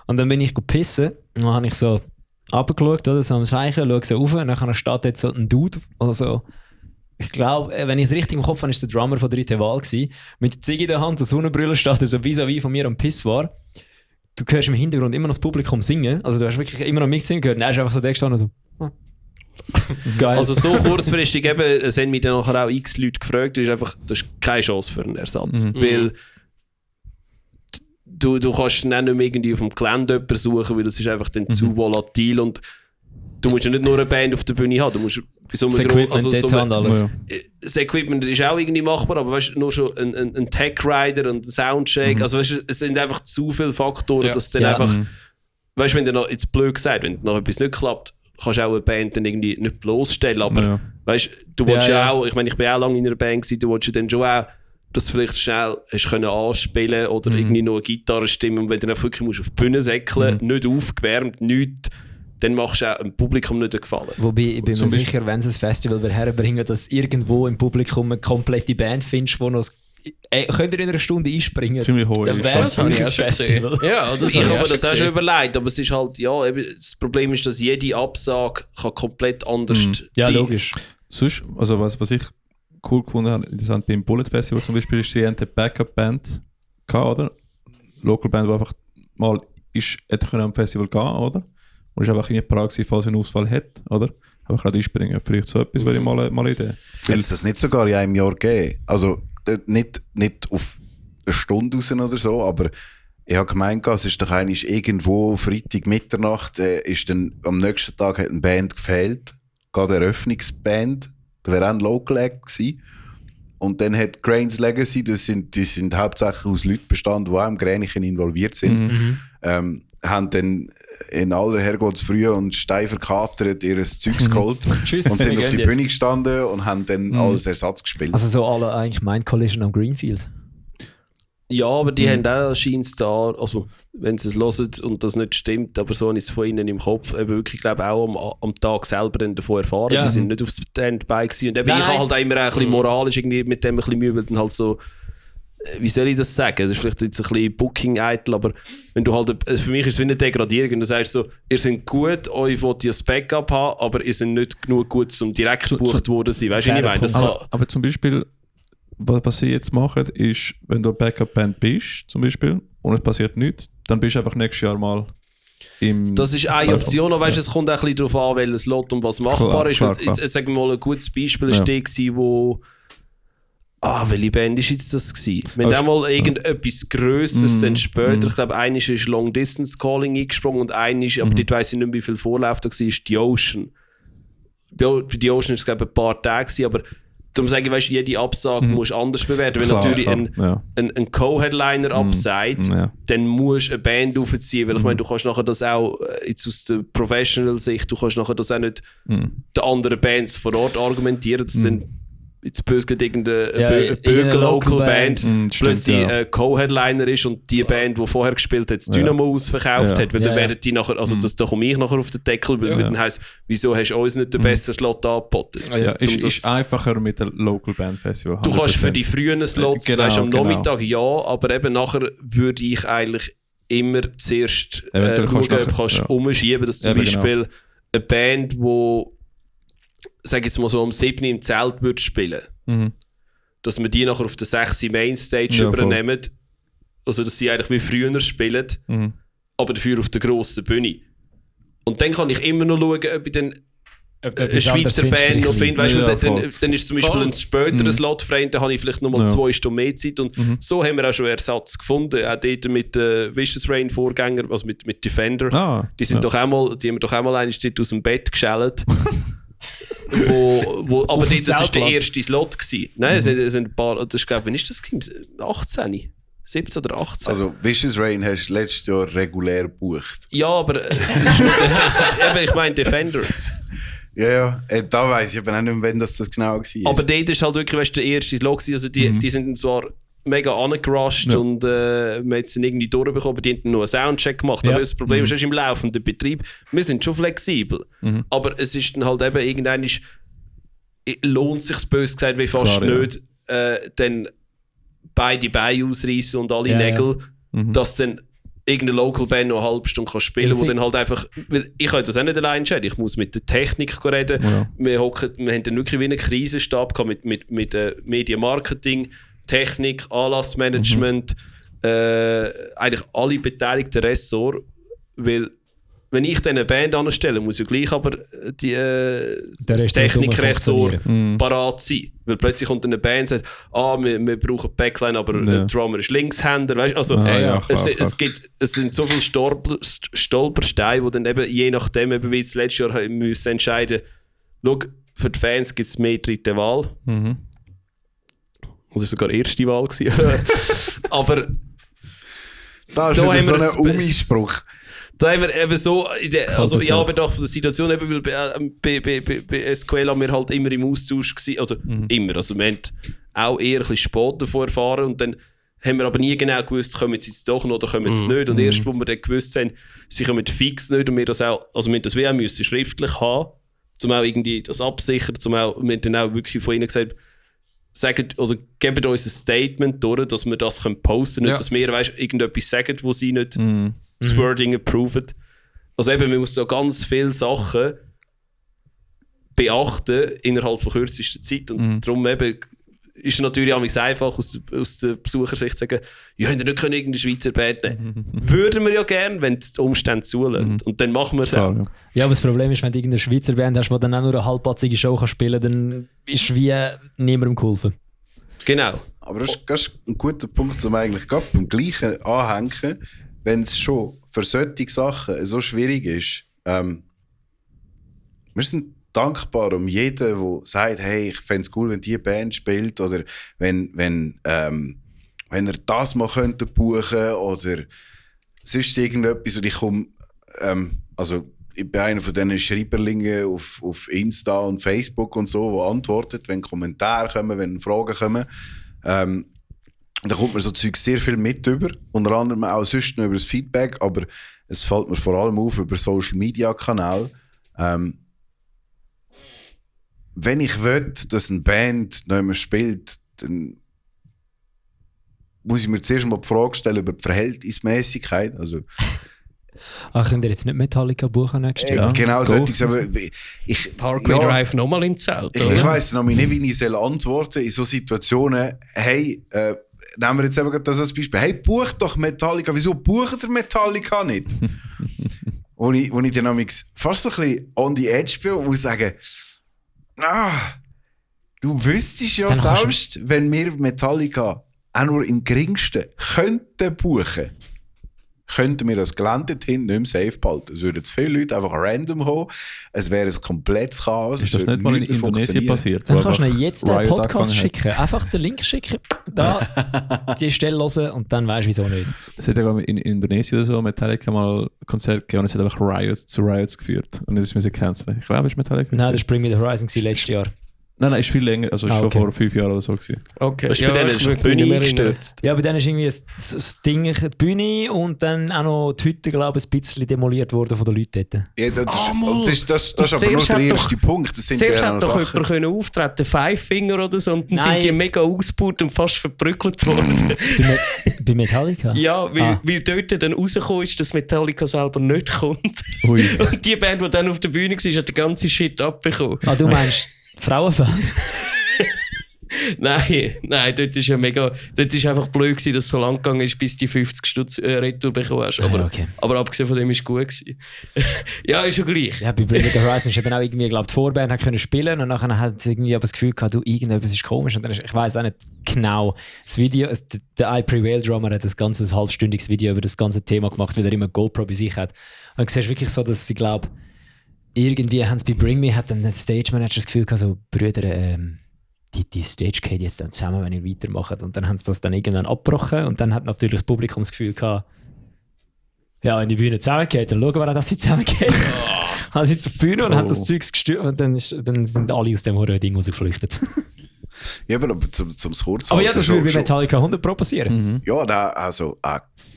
Und dann bin ich pissen und dann habe ich so runtergeschaut, oder, so am Zeichen, schaue so rauf und dann steht jetzt so ein Dude, also ich glaube, wenn ich es richtig im Kopf habe, war der Drummer von dritte Wahl gewesen. Mit der Ziege in der Hand, der Sonnenbrille steht, so vis-à-vis von mir am Piss war. Du hörst im Hintergrund immer noch das Publikum singen. Also du hast wirklich immer noch mitsingen gehört. Und er ist einfach so der gestanden so. Geil. Also so kurzfristig eben, es haben mich dann nachher auch x Leute gefragt, das ist keine Chance für einen Ersatz. Weil du kannst dann nicht mehr irgendwie auf dem Gelände jemanden suchen, weil das ist einfach dann zu volatil, und du musst ja nicht nur eine Band auf der Bühne haben, du musst bei so einem alles. Das Equipment ist auch irgendwie machbar, aber weißt du, nur schon ein Tech-Rider und ein Soundcheck, also weißt du, es sind einfach zu viele Faktoren, dass dann einfach, weißt du, wenn dir noch, jetzt blöd gesagt, wenn noch etwas nicht klappt, kannst du auch eine Band dann irgendwie nicht bloßstellen, aber weißt du, willst ja auch, ich meine, ich bin auch lange in einer Band gewesen, du willst ja dann schon auch, dass du vielleicht schnell hast können anspielen oder irgendwie noch eine Gitarrenstimme, und wenn du dann wirklich musst auf die Bühne säckeln, nicht aufgewärmt, nichts, dann machst du auch dem Publikum nicht einen Gefallen. Wobei, ich bin mir sicher, wenn sie ein Festival herbringen, dass irgendwo im Publikum eine komplette Band findest, die noch könnt ihr in einer Stunde einspringen? Ziemlich hoch. Dann wäre es ein Festival. Ja, ich habe mir das auch schon überlegt, aber es ist halt, ja, eben, das Problem ist, dass jede Absage kann komplett anders sein. Ja, logisch. Sonst, also was ich cool gefunden habe, interessant beim Bullet Festival zum Beispiel, ist, sie haben eine Backup-Band gehabt, oder? Local Band, die einfach mal hätte können am Festival gehen, oder? Und ist einfach in Prag gewesen, falls er einen Ausfall hat, oder? Einfach gerade einspringen. Vielleicht so etwas wäre ich mal eine Idee. Hat es das nicht sogar in einem Jahr gegeben? Also nicht auf eine Stunde raus oder so, aber Ich habe gemeint, es ist doch eigentlich irgendwo Freitag Mitternacht, ist dann am nächsten Tag hat eine Band gefehlt, gerade eine Eröffnungsband, da wäre auch ein Local Act gewesen. Und dann hat Crane's Legacy, die sind hauptsächlich aus Leuten bestanden, die auch im Gränichen involviert sind, haben dann in aller Herrgottsfrühe und steif verkatert ihr Zeugs geholt Tschüss. und sind auf die Jetzt. Bühne gestanden und haben dann als Ersatz gespielt. Also so alle eigentlich Mind Collision am Greenfield. Ja, aber die haben auch scheint's da, also wenn sie es hören und das nicht stimmt, aber so ist es von ihnen im Kopf, eben wirklich, glaube auch am Tag selber dann davon erfahren. Ja. Die sind nicht aufs Standby gewesen. Und eben, ich Nein. habe halt auch immer ein bisschen moralisch irgendwie mit dem ein bisschen Mühe, weil dann halt so, wie soll ich das sagen? Das ist vielleicht jetzt ein bisschen Booking-Eitel, aber wenn du halt, für mich ist es wie eine Degradierung und du sagst so, ihr seid gut, euch wollt ihr das Backup haben, aber ihr seid nicht genug gut, um direkt gebucht worden zu sein. Weißt du, wie ich meine? Das kann, Aber zum Beispiel, was sie jetzt machen, ist, wenn du eine Backup-Band bist, zum Beispiel, und es passiert nichts, dann bist du einfach nächstes Jahr mal im... das ist eine Option, aber weißt, es kommt auch ein bisschen darauf an, welches Lot und was machbar ist. Klar. Jetzt sagen wir mal, ein gutes Beispiel war der, wo... welche Band war jetzt das gewesen? Wenn da mal irgendetwas Grösseres dann später, ich glaube, einer ist Long Distance Calling eingesprungen und einer ist, aber dort weiss ich nicht mehr, wie viel Vorlauf da war, ist The Ocean. Bei The Ocean war es, glaube ich, ein paar Tage gewesen, aber darum sage ich, weißt, jede Absage musst du anders bewerten. Wenn natürlich ein Co-Headliner absagt, dann musst du eine Band aufziehen, weil ich meine, du kannst nachher das auch, jetzt aus der Professional-Sicht, du kannst nachher das auch nicht den anderen Bands vor Ort argumentieren, das sind jetzt böse gesagt irgendeine Bögel-Local-Band plötzlich Co-Headliner ist und die Band, die vorher gespielt hat, das Dynamo ausverkauft hat, weil dann werden die nachher, also da komme ich nachher auf den Deckel, weil dann heisst, wieso hast du uns nicht den besseren Slot angeboten? Ist einfacher mit dem Local Band Festival. 100%. Du kannst für die frühen Slots, weißt, am Nachmittag ja, aber eben nachher würde ich eigentlich immer zuerst schauen, ob du kannst umschieben, dass zum Beispiel eine Band, die sag jetzt mal so um 7 im Zelt würde spielen, dass wir die nachher auf der 6 Mainstage übernehmen, also dass sie eigentlich wie früher spielen, aber dafür auf der grossen Bühne. Und dann kann ich immer noch schauen, ob ich dann eine Schweizer Band noch finde, weißt du, dann ist zum Beispiel ein späterer Slot frei, dann habe ich vielleicht noch mal 2 Stunden mehr Zeit und so haben wir auch schon Ersatz gefunden, auch dort mit Vicious Rain Vorgänger, also mit Defender, die sind doch einmal, die haben wir doch einmal eigentlich dort aus dem Bett geschält. Aber das war der erste Slot gewesen. Nein, es sind ein paar, das glaube ich, ist das 18? 17 oder 18? Also Vicious Rain hast du letztes Jahr regulär gebucht. Ja, aber eben, ich meine Defender. Ja, da weiss ich aber auch nicht mehr, wann das genau war. Aber dort ist halt wirklich, weißt du, der erste Slot gewesen. Also die sind zwar mega angerusht und man hat es dann irgendwie durchbekommen, aber die haben nur einen Soundcheck gemacht. Aber das Problem ist im laufenden Betrieb, wir sind schon flexibel. Aber es ist dann halt eben irgendwann lohnt sich böse gesagt wie fast nicht, dann beide Beine ausreißen und alle Nägel, dass dann irgendeine Local Band noch eine halbe Stunde kann spielen kann, wo dann halt einfach, weil ich kann das auch nicht allein entscheiden, ich muss mit der Technik reden, wir haben dann wirklich wie einen Krisenstab gehabt mit Medienmarketing, Technik, Anlassmanagement, eigentlich alle beteiligten Ressorts, weil wenn ich dann eine Band anstelle, muss ja gleich aber das Technikressort parat sein. Weil plötzlich kommt eine Band und sagt, wir brauchen Backline, aber der Drummer ist Linkshänder. Weißt? Also, es sind so viele Stolpersteine, die dann eben, je nachdem, eben wie das letzte Jahr müssen entscheiden, schau, für die Fans gibt es mehr dritte Wahl. Das war sogar erste Wahl. Aber da ist wieder so ein Umspruch. Da haben wir eben so, also ja, bedacht von der Situation, eben, weil bei SQL haben wir halt immer im Austausch gewesen, oder immer, also wir haben auch eher ein bisschen spät davon erfahren und dann haben wir aber nie genau gewusst, kommen sie jetzt doch noch oder kommen sie nicht und erst, wo wir dann gewusst haben, sie kommen fix nicht und wir das auch, also wir das wie auch müssen schriftlich haben, um auch irgendwie das absichern, wir haben dann auch wirklich von ihnen gesagt, sagt, oder gebt uns ein Statement durch, dass wir das posten können. Nicht, dass wir irgendetwas sagen, wo sie nicht das Wording approven. Also eben, man muss da ganz viele Sachen beachten innerhalb von kürzester Zeit. Und darum eben ist es natürlich einfach aus der Besuchersicht zu sagen, ja, hätten wir nicht irgendeine Schweizer Band nehmen. Würden wir ja gerne, wenn die Umstände zulassen. Und dann machen wir es auch. Ja, aber das Problem ist, wenn du irgendeine Schweizer Band hast, die dann auch nur eine halbpatzige Show kann spielen kann, dann ist wie niemandem geholfen. Genau. Aber das ist ein guter Punkt, um eigentlich gerade beim Gleichen anhängen, wenn es schon für solche Sachen so schwierig ist. Wir sind dankbar um jeden, der sagt, hey, ich fände es cool, wenn die Band spielt oder wenn er das mal könnte buchen oder sonst irgendetwas. Und ich komme, ich bin einer von diesen Schreiberlingen auf Insta und Facebook und so, die antwortet, wenn Kommentare kommen, wenn Fragen kommen. Da kommt mir so Zeug sehr viel mit über, unter anderem auch sonst noch über das Feedback, aber es fällt mir vor allem auf über Social Media Kanäle. Wenn ich will, dass eine Band noch immer spielt, dann muss ich mir zuerst mal die Frage stellen über die Verhältnismäßigkeit. Also, könnt ihr jetzt nicht Metallica buchen nächstes Jahr? Genau, so etwas. Aber Parkway Drive nochmal im Zelt, oder? Ich weiss noch nicht, wie ich antworten in so Situationen. Hey, nehmen wir jetzt eben das als Beispiel. Hey, bucht doch Metallica. Wieso bucht ihr Metallica nicht? wo ich dann fast so ein bisschen on the edge bin und muss sagen, du wüsstest ja dann selbst, wenn wir Metallica auch nur im geringsten könnten buchen, könnten wir das Gelände hinten nicht mehr safe behalten. Es würden zu viele Leute einfach random kommen. Es wäre ein komplettes Chaos. Ist das nicht mal in Indonesien passiert? Dann kannst du jetzt den Podcast schicken. Einfach den Link schicken, da die Stelle hören und dann weisst du, wieso nicht. Es hat ja in Indonesien oder so Metallica mal ein Konzert gegeben und es hat einfach Riots geführt. Und das müssen canceln. Ich glaube, es ist Metallica. Nein, das war Bring Me The Horizon letztes Jahr. Nein, ist viel länger, also schon vor 5 Jahren oder so gewesen. Okay, das ist bei denen ist die Bühne eingestürzt. Ja, bei denen ist irgendwie das Ding, die Bühne und dann auch noch die Hütte, glaube ich, ein bisschen demoliert worden von den Leuten dort. Ja, das ist aber nur der erste Punkt. Das sind zuerst hat doch jemand können auftreten, Five Finger oder so, und dann sind die mega ausgebaut und fast verbrückelt worden. Bei Metallica? Ja, weil dort dann rausgekommen ist, dass Metallica selber nicht kommt. Ui. Und die Band, die dann auf der Bühne war, hat den ganzen Shit abbekommen. Du meinst Frauenfan? Nein, dort ist ja mega. Dort ist einfach blöd gewesen, dass es so lang gegangen ist, bis die 50 Stutz Retour bekommen hast. Aber abgesehen von dem war es gut gewesen. Ja, ist schon gleich. Ja, bei Bring Me The Horizon ist eben auch irgendwie, glaube die Vorband hat können spielen und nachher hat es irgendwie aber das Gefühl gehabt, irgendetwas ist komisch. Und dann ich weiss auch nicht genau. Das Video, der I Prevail Drummer hat ein halbstündiges Video über das ganze Thema gemacht, weil er immer GoPro bei sich hat. Und du siehst wirklich so, dass sie, glaube irgendwie haben sie bei Bring Me hat dann ein Stage Manager das Gefühl gehabt, so Brüder, die Stage geht jetzt dann zusammen, wenn ihr weitermacht. Und dann haben sie das dann irgendwann abgebrochen und dann hat natürlich das Publikum das Gefühl gehabt, ja, wenn die Bühne zusammengeht, dann schauen wir auch, dass sie zusammengeht. Dann sind sie auf die Bühne und haben das Zeugs gestürmt und dann sind alle aus dem Horror-Ding rausgeflüchtet. Ja, aber zum kurz. Aber ja, das würde bei Metallica 100% passieren. Mhm. Ja, also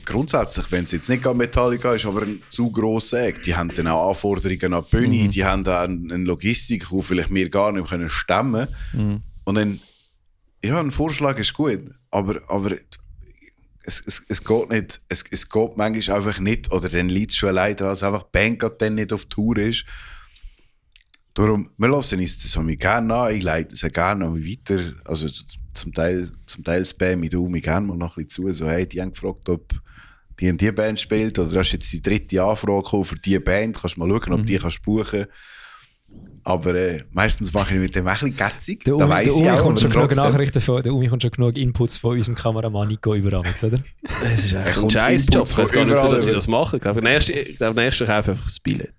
grundsätzlich, wenn es jetzt nicht gerade Metallica ist, aber ein zu grosser Eck, die haben dann auch Anforderungen an die Bühne, die haben dann eine Logistik, die vielleicht wir gar nicht können stemmen können. Und dann, ja, ein Vorschlag ist gut, aber es geht nicht, es geht manchmal einfach nicht, oder dann liegt es schon leider, als einfach die Band gerade dann nicht auf Tour ist. Darum, wir lassen uns das gerne an, ich leite es gerne noch weiter, also zum Teil spam ich mich gerne mal noch ein bisschen zu, so hey, die haben gefragt, ob die Band spielt, oder hast jetzt die 3. Anfrage gekommen für diese Band, kannst mal schauen, ob die kannst buchen. Aber meistens mache ich mit dem ein bisschen gätzig, da weiss ich auch. Kommt schon genug Nachrichten der Umi kommt schon genug Inputs von unserem Kameramann Nico Überamix, oder? Das ist eigentlich ein Scheißjob, ich weiß gar nicht so, dass sie das machen. Ich glaube, nächstes kaufe einfach das Billett.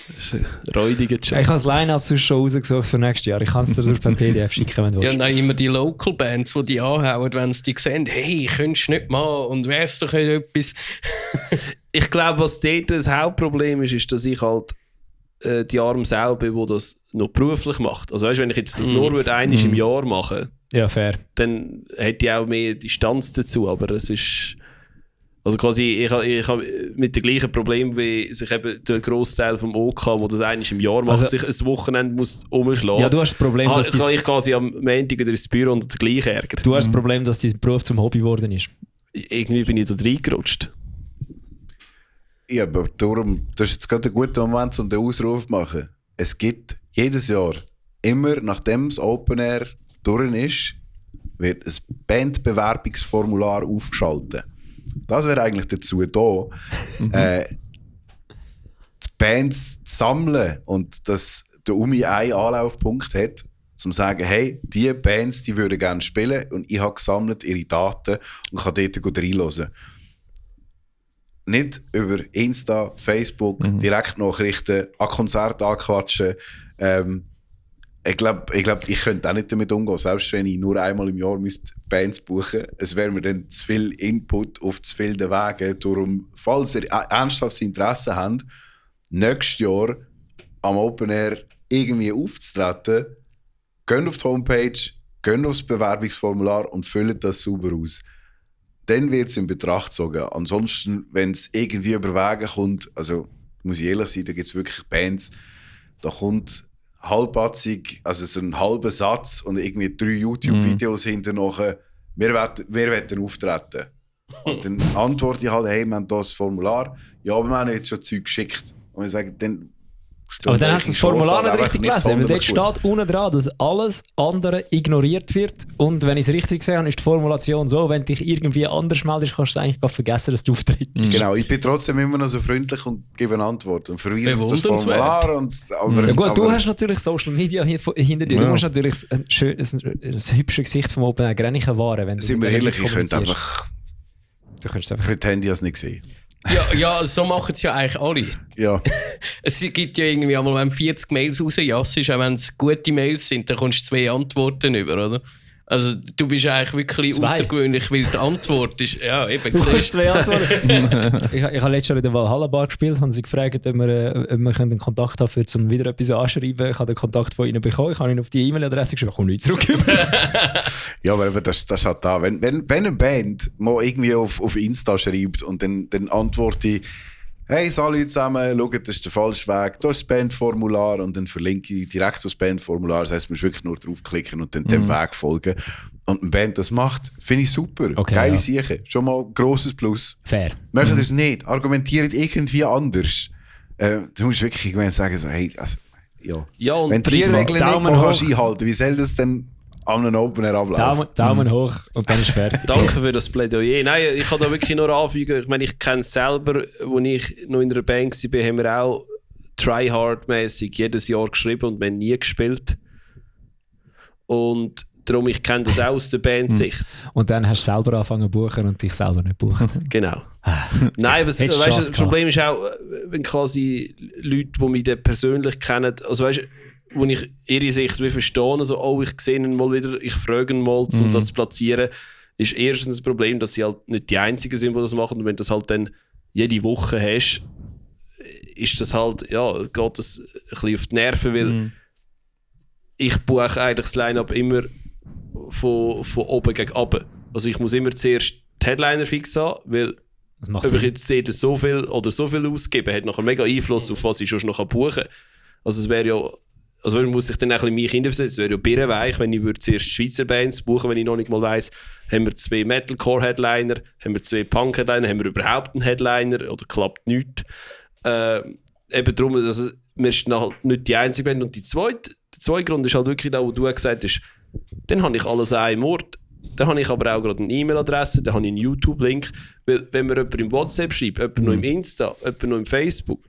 Das ist ein räudiger Job. Ich habe das Line-Up sonst schon rausgesucht für nächstes Jahr. Ich kann es dir durch per PDF schicken, wenn du willst. Ja, dann immer die Local Bands, die die anhauen, wenn sie die sehen, hey, könntest du nicht mal und wär's doch etwas. Ich glaube, was dort das Hauptproblem ist, dass ich halt die arme Sau bin, die das noch beruflich macht. Also weißt, wenn ich jetzt das nur einmal im Jahr mache, ja, fair, dann hätte ich auch mehr Distanz dazu, aber es ist... Also quasi, ich habe mit dem gleichen Problem wie sich eben der Grossteil vom OK, der das einmal im Jahr macht, sich ein Wochenende muss umschlagen. Ja, du hast das Problem, dass ich quasi am Montag wieder ins Büro und den gleichen Ärger. Du hast das Problem, dass dein Beruf zum Hobby geworden ist. Irgendwie bin ich da reingerutscht. Ja, aber darum, das ist jetzt gerade ein guter Moment, um den Ausruf zu machen. Es gibt jedes Jahr, immer nachdem das Open Air durch ist, wird ein Bandbewerbungsformular aufgeschaltet. Das wäre eigentlich dazu da, die Bands zu sammeln und dass der Umi einen Anlaufpunkt hat, zum zu sagen, hey, die Bands, die würden gerne spielen und ich habe gesammelt ihre Daten und kann dort gut reinhören. Nicht über Insta, Facebook, Direktnachrichten, an Konzerte anquatschen. Ich glaube, ich könnte auch nicht damit umgehen, selbst wenn ich nur einmal im Jahr Bands buchen müsste. Es wäre mir dann zu viel Input auf zu viele Wege. Darum, falls ihr ernsthaftes Interesse habt, nächstes Jahr am Open Air irgendwie aufzutreten, geht auf die Homepage, geht aufs Bewerbungsformular und füllt das sauber aus. Dann wird es in Betracht gezogen. Ansonsten, wenn es irgendwie über Wege kommt, also muss ich ehrlich sein, da gibt es wirklich Bands, da kommt halbpatzig, also so ein halber Satz und irgendwie 3 YouTube-Videos hinterher, wir wollen auftreten. Und dann antworte ich halt, hey, wir haben hier das Formular, ja, aber wir haben jetzt schon Zeug geschickt. Und ich sage, dann aber dann hast du das Formular nicht richtig gelesen, weil dort steht unten dran, dass alles andere ignoriert wird. Und wenn ich es richtig gesehen habe, ist die Formulation so, wenn du dich irgendwie anders meldest, kannst du eigentlich vergessen, dass du auftrittst. Genau, ich bin trotzdem immer noch so freundlich und gebe eine Antwort und verweise auf das Formular. Ja gut, du hast natürlich Social Media hinter dir. Du musst natürlich ein hübsches Gesicht vom Open Air nicht wahren. Sind wir ehrlich, ich könnte einfach... Du könntest einfach... Mit Handy has nicht gesehen. Ja, so machen es ja eigentlich alle. Ja. Es gibt ja irgendwie einmal, wenn 40 Mails rausjassest, auch wenn es gute Mails sind, dann kommst du 2 Antworten über, oder? Also du bist eigentlich wirklich außergewöhnlich, weil die Antwort ist... Ja, eben. Du hast 2 Antworten. ich habe letztes Jahr in der Valhalla Bar gespielt, haben sie gefragt, ob wir einen Kontakt haben, um wieder etwas anschreiben. Ich habe den Kontakt von ihnen bekommen, ich habe ihnen auf die E-Mail-Adresse geschrieben, ich komme nicht zurück. Ja, aber das ist halt da. Wenn eine Band mal irgendwie auf Insta schreibt und dann antworte ich, hey, salut zusammen, schaut, das ist der falsche Weg, da ist das Bandformular und dann verlinke ich direkt aufs Bandformular. Das heisst, du musst wirklich nur draufklicken und dann dem Weg folgen. Und eine Band das macht, finde ich super. Okay, geile ja. Sache. Schon mal grosses Plus. Fair. Macht ihr es nicht, argumentiert irgendwie anders. Du musst wirklich irgendwann sagen, so, hey, also, Ja, und wenn die Regeln nicht Daumen mal hoch. kannst einhalten, wie soll das denn an einem Open Air ablaufen? Daumen hoch und dann ist fertig. danke für das Plädoyer. Nein, ich kann da wirklich nur anfügen. Ich meine, ich kenne es selber, als ich noch in einer Band war, haben wir auch tryhard-mäßig jedes Jahr geschrieben und wir haben nie gespielt. Und darum, ich kenne das auch aus der Bandsicht. Und dann hast du selber angefangen zu buchen und dich selber nicht buchen. Genau. Nein, aber weißt, das Problem ist auch, wenn quasi Leute, die mich dann persönlich kennen, also weißt, wo ich ihre Sicht wie verstehe, also oh, ich sehe ihn mal wieder, ich frage ihn mal, um das zu platzieren, ist erstens das Problem, dass sie halt nicht die Einzigen sind, die das machen. Und wenn du das halt dann jede Woche hast, ist das halt, ja, geht das ein bisschen auf die Nerven, weil ich buche eigentlich das Line-Up immer von oben gegen unten. Also ich muss immer zuerst die Headliner fix haben, weil ob ich jetzt sehe, so viel oder so viel ausgebe, hat nachher mega Einfluss auf was ich schon noch buchen kann. Also es wäre ja, also man muss sich dann ein bisschen mich hintersetzen, es wäre ja birrenweich, wenn ich zuerst Schweizer Bands buchen, wenn ich noch nicht mal weiss, haben wir 2 Metalcore-Headliner, haben wir 2 Punk-Headliner, haben wir überhaupt einen Headliner oder klappt nichts. Eben darum, also, wir sind halt nicht die einzige Band. Und der zweite Grund ist halt wirklich da, wo du gesagt hast, dann habe ich alles an einem Ort. Dann habe ich aber auch gerade eine E-Mail-Adresse, dann habe ich einen YouTube-Link. Weil wenn mir jemand im WhatsApp schreibt, jemand noch im Insta, jemand noch im Facebook,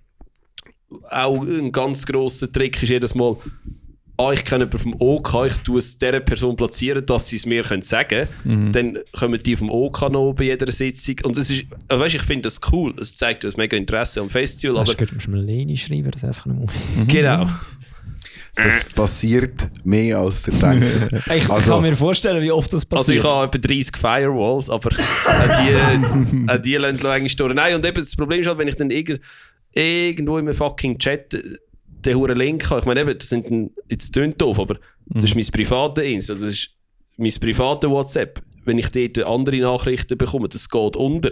auch ein ganz grosser Trick ist jedes Mal, ich kenne jemanden vom OK, ich tue es dieser Person platzieren, dass sie es mir sagen können. Dann kommen die vom OK noch bei jeder Sitzung. Und das ist, weißt, ich finde das cool. Es zeigt uns mega Interesse am Festival. Das aber heißt, du musst mal Leni schreiben, das heißt, genau. Das passiert mehr als der denkt. Ich kann mir vorstellen, wie oft das Also ich passiert. habe etwa 30 Firewalls, aber die lassen eigentlich durch. Nein, und eben das Problem ist halt, wenn ich dann irgendwo in einem fucking Chat den huren Link habe. Ich meine, eben, das sind jetzt tönt doof, aber das ist mein privates Insta, das ist mein privates WhatsApp. Wenn ich dort andere Nachrichten bekomme, das geht unter.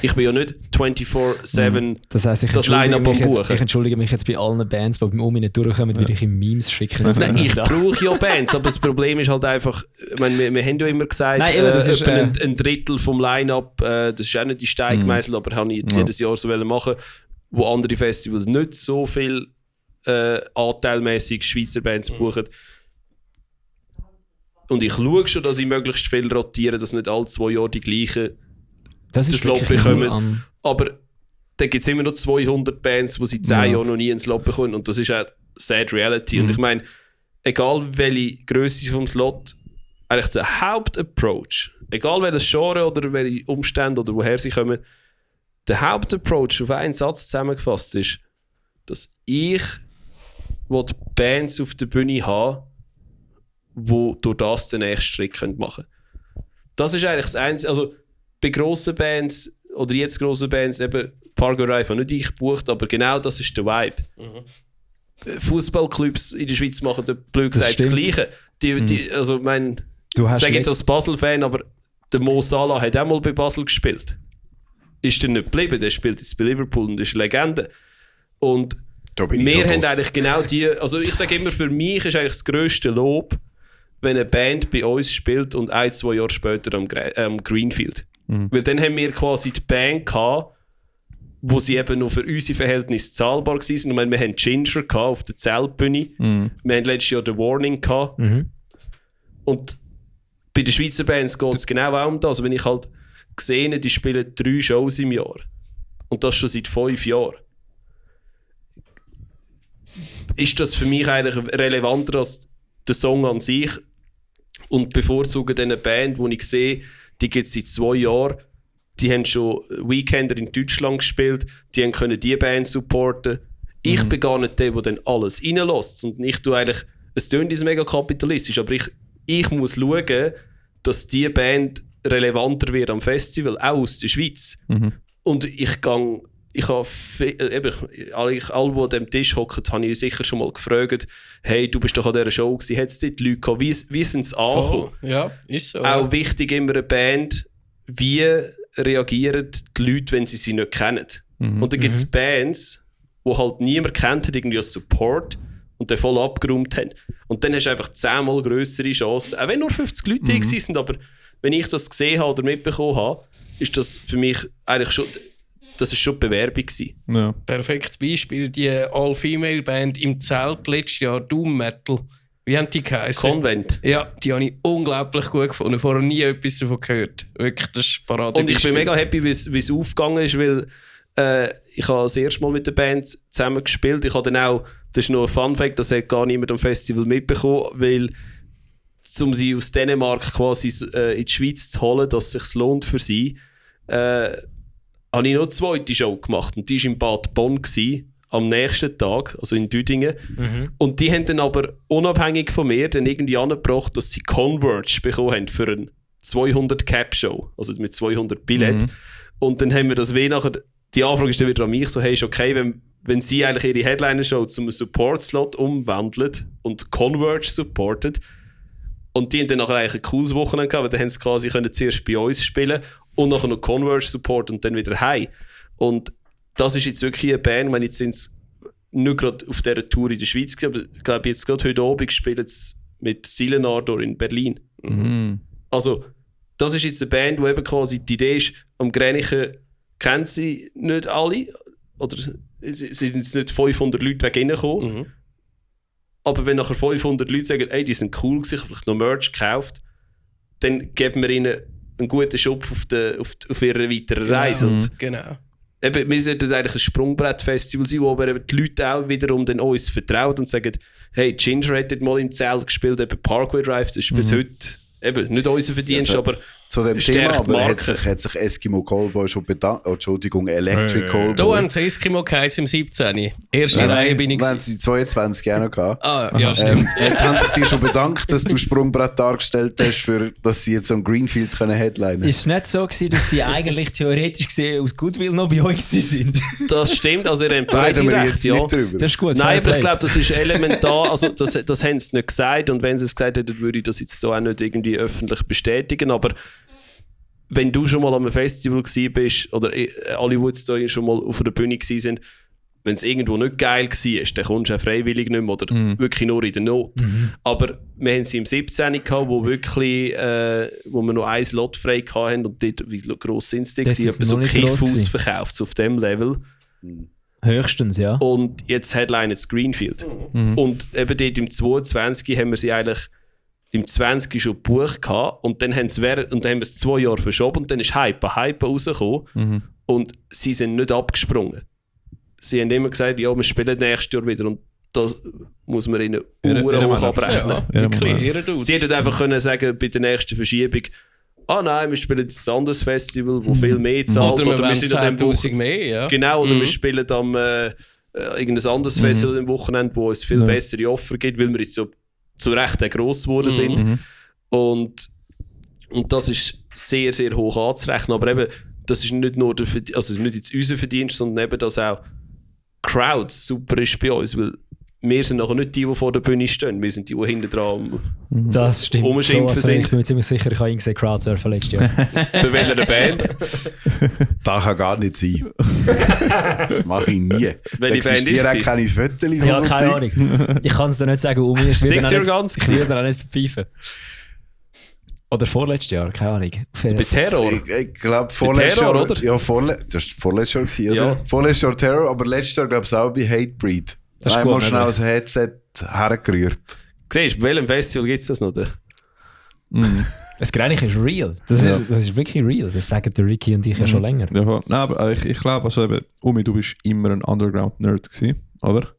Ich bin ja nicht 24/7 das heisst, das Line-Up am Buchen. Ich entschuldige mich jetzt bei allen Bands, die beim Omi nicht durchkommen, weil ich ihm Memes schicke. Nein, ich brauche ja Bands, aber das Problem ist halt einfach, ich meine, wir haben ja immer gesagt, Nein, eben, das ist, etwa ein Drittel vom Line-Up, das ist auch nicht die Steigmeisel, aber habe ich jetzt jedes Jahr so machen, wo andere Festivals nicht so viel anteilmäßig Schweizer Bands buchen. Und ich schaue schon, dass ich möglichst viel rotiere, dass nicht alle 2 Jahre die gleichen das Slot bekommen. Aber dann gibt es immer noch 200 Bands, die seit 10 Jahren noch nie einen Slot bekommen. Und das ist auch sad reality. Und ich meine, egal welche Grösse vom Slot, eigentlich der Hauptapproach, egal welches Genre oder welche Umstände oder woher sie kommen, der Hauptapproach auf einen Satz zusammengefasst ist, dass ich die Bands auf der Bühne habe, die durch das den nächsten Schritt machen können. Das ist eigentlich das Einzige. Also bei grossen Bands oder jetzt grossen Bands, eben Parkway Drive habe nicht ich gebucht, aber genau das ist der Vibe. Fußballclubs in der Schweiz machen blöd gesagt das Gleiche. Also ich sage jetzt als Basel-Fan, aber der Mo Salah hat auch mal bei Basel gespielt. Ist dann nicht geblieben, der spielt jetzt bei Liverpool und ist eine Legende. Und wir haben eigentlich genau die, also ich sage immer, für mich ist eigentlich das grösste Lob, wenn eine Band bei uns spielt und 1-2 Jahre später am Greenfield. Weil dann haben wir quasi die Band gehabt, wo sie eben noch für unsere Verhältnisse zahlbar waren. Ich meine, wir haben Ginger auf der Zeltbühne. Wir haben letztes Jahr The Warning gehabt. Und bei den Schweizer Bands geht es genau auch um das. Also wenn ich halt gesehen habe, die spielen 3 Shows im Jahr. Und das schon seit 5 Jahren. Ist das für mich eigentlich relevanter als der Song an sich? Und bevorzuge diese Band, die ich sehe, die gibt es seit 2 Jahren. Die haben schon Weekender in Deutschland gespielt, die können die Band supporten. Ich bin gar nicht der dann alles reinlässt. Und ich tue eigentlich, es klingt mega kapitalistisch, aber ich muss schauen, dass die Band relevanter wird am Festival, auch aus der Schweiz. Und alle, die an diesem Tisch hocken, habe ich sicher schon mal gefragt, hey, du bist doch an dieser Show gewesen, hat es dort Leute gehabt, wie sind sie angekommen? Ja, ist so. Auch wichtig immer eine Band, wie reagieren die Leute, wenn sie sie nicht kennen. Und dann gibt es Bands, die halt niemand kennt, hat irgendwie als Support und dann voll abgeräumt haben. Und dann hast du einfach 10-mal grössere Chancen, auch wenn nur 50 Leute da sind, aber wenn ich das gesehen habe oder mitbekommen habe, ist das für mich eigentlich schon, das ist schon die Bewerbung gewesen. Ja. Perfektes Beispiel, die All-Female-Band im Zelt letztes Jahr, Doom Metal. Wie haben die geheißen? Konvent. Ja, die habe ich unglaublich gut gefunden. Vorher nie etwas davon gehört. Wirklich, das ist Parade. Und ich bin mega happy, wie es aufgegangen ist, weil ich habe das erste Mal mit der Band zusammen gespielt. Ich habe dann auch, das ist noch ein Fun-Fact, das hat gar niemand am Festival mitbekommen, weil um sie aus Dänemark quasi in die Schweiz zu holen, dass es sich lohnt für sie, habe ich noch eine zweite Show gemacht. Und die war in Bad Bonn gewesen, am nächsten Tag, also in Düdingen. Und die haben dann aber unabhängig von mir dann irgendwie angebracht, dass sie Converge bekommen haben für eine 200-Cap-Show, also mit 200 Billett. Und dann haben wir das nachher, die Anfrage ist dann wieder an mich, so hey, ist okay, wenn sie eigentlich ihre Headliner-Show zum Support-Slot umwandeln und Converge supportet. Und die haben dann nachher eigentlich ein cooles Wochenende gehabt, weil dann haben sie quasi können zuerst bei uns spielen und nachher noch Converge Support und dann wieder heim. Und das ist jetzt wirklich eine Band, ich meine, jetzt sind sie nicht gerade auf dieser Tour in der Schweiz gewesen, aber ich glaube, jetzt gerade heute Abend spielen sie mit Silenardor in Berlin. Also, das ist jetzt eine Band, wo eben quasi die Idee ist, am Gränichen kennen sie nicht alle, oder sind jetzt nicht 500 Leute reingekommen. Aber wenn nachher 500 Leute sagen, ey, die sind cool gewesen, ich habe vielleicht noch Merch gekauft, dann geben wir ihnen einen guten Schubs auf ihrer weiteren Reise. Und genau. Eben, wir sollten eigentlich ein Sprungbrettfestival sein, wo aber eben die Leute auch wiederum dann uns vertrauen und sagen, hey, Ginger hat dort mal im Zelt gespielt, eben Parkway Drive, das ist bis heute eben nicht unser Verdienst, aber zu dem Thema aber hat sich Eskimo Callboy schon bedankt. Oh, Entschuldigung, Electric Callboy. Da haben sie Eskimo geheißen im 17. Erste Reihe bin ich gewesen. Sie 22 auch noch gehabt. Ja, stimmt. Jetzt haben sich die schon bedankt, dass du Sprungbrett dargestellt hast, für, dass sie jetzt am Greenfield headlinen können. Ist es nicht so gewesen, dass sie eigentlich theoretisch gesehen aus Goodwill noch bei euch sind? Das stimmt, also ihr habt recht, jetzt ja. Das ist gut. Nein, aber ich glaube, das ist elementar, also das haben sie nicht gesagt und wenn sie es gesagt hätten, würde ich das jetzt da auch nicht irgendwie öffentlich bestätigen, aber wenn du schon mal am Festival bist oder alle, die jetzt da schon mal auf einer Bühne waren, wenn es irgendwo nicht geil war, dann kommst du auch freiwillig nicht mehr oder wirklich nur in der Not. Aber wir haben sie im 17. gehabt, wo wirklich, wo wir noch ein Slot frei hatten und dort, wie gross sind sie? Sie haben so Kiffhaus verkauft, so auf dem Level. Höchstens, ja. Und jetzt Headline jetzt Greenfield. Und eben dort im 22 haben wir sie eigentlich im 20 schon gebucht gehabt und dann haben sie es 2 Jahre verschoben und dann ist Hype rausgekommen und sie sind nicht abgesprungen. Sie haben immer gesagt, ja, wir spielen nächstes Jahr wieder und das muss man ihnen Ihre hoch Meinung. abrechnen. Ja, wirklich, Ehrendudes. Sie hätten einfach können sagen, bei der nächsten Verschiebung, nein, wir spielen jetzt ein anderes Festival, wo viel mehr zahlt. Oder wir sind an dem 10'000 mehr, ja. Genau, oder wir spielen am irgendein anderes Festival am Wochenende, wo es viel bessere Offer gibt, weil wir jetzt so zu Recht gross geworden sind. Und das ist sehr, sehr hoch anzurechnen. Aber eben, das ist nicht nur nicht jetzt unser Verdienst, sondern eben, dass auch Crowd super ist bei uns, weil wir sind nachher nicht die vor der Bühne stehen, wir sind die hinten dran Das stimmt. umschimpfen Ich sind. bin mir ziemlich sicher, ich habe ihn gesehen, Crowdsurfen letztes Jahr. Bei welcher Band? Das kann gar nicht sein. Das mache ich nie. Welche Es Band existieren ist auch die? keine Fotos von Ja, so keine Zeug. Ahnung. Ich kann es dir nicht sagen, mir ist Stick to your guns. Ich will auch nicht verpfeifen. Oder vorletztes Jahr, keine Ahnung. Bei Terror? Ich glaube, vorletztes Terror, Jahr. oder? Ja, das war vorletztes Jahr, gewesen, oder? Ja. Vorletztes Jahr Terror, aber letztes Jahr glaube ich auch bei Hatebreed. Das ist Einmal gut, schnell nicht? ein Headset hergerührt. Siehst du, bei welchem Festival gibt es das noch? Das Grenich ist real. Das ist wirklich real. Das sagen der Ricky und ich ja schon länger. Ja, voll. Nein, aber ich glaube, also eben, Umi, du bist immer ein Underground-Nerd gewesen, oder?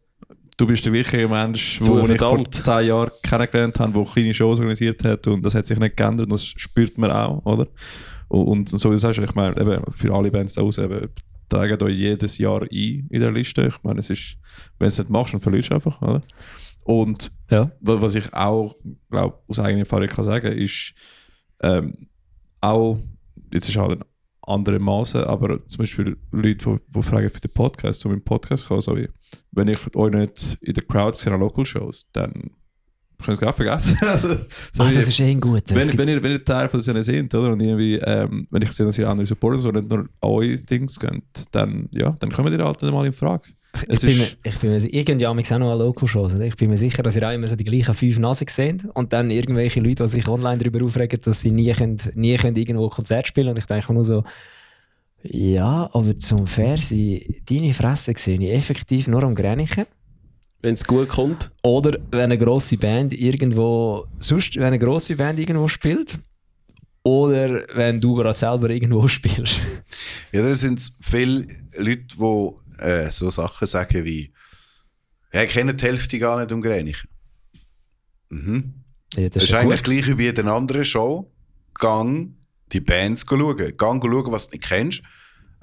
Du bist der wirkliche Mensch, Zu den ich vor verdammt. 10 Jahren kennengelernt habe, der kleine Shows organisiert hat und das hat sich nicht geändert und das spürt man auch, oder? Und so wie du sagst, ich meine, eben, für alle Bands da draussen, eben, tragen euch jedes Jahr ein in der Liste. Ich meine, es ist, wenn du es nicht machst, dann verlierst du einfach, oder? Und Ja. was ich auch, glaube aus eigener Erfahrung kann sagen, ist auch, jetzt ist halt ein andere Maße, aber zum Beispiel Leute, die fragen für den Podcast, so mit dem Podcast kommen, so wie, wenn ich euch nicht in der Crowd sehe an Local Shows, dann können Sie es auch vergessen. Also, so wie- Das ist eh gut. wenn ihr Teil von der Szene seid, oder? Und irgendwie, wenn ich sehe, dass ihr andere supporten, so nicht nur eure Dings könnt, dann kommen die halt mal in Frage. Ich bin mir irgendwie auch noch an Local-Shows. Ich bin mir sicher, dass ihr auch immer so die gleichen 5 Nasen seht und dann irgendwelche Leute, die sich online darüber aufregen, dass sie nie können irgendwo Konzert spielen. Und ich denke mir nur so, ja, aber zum fair sein, deine Fresse sehe ich effektiv nur am Gränichen. Wenn es gut kommt. Oder wenn eine grosse Band irgendwo spielt. Oder wenn du gerade selber irgendwo spielst. Ja, da sind viele Leute, die so Sachen sagen wie «Ja, ich kenne die Hälfte gar nicht um Gränichen.» Ja, Das ist ja eigentlich gut. gleich wie bei jeder anderen Show. Gang die Bands schauen. Gang schauen, was du nicht kennst.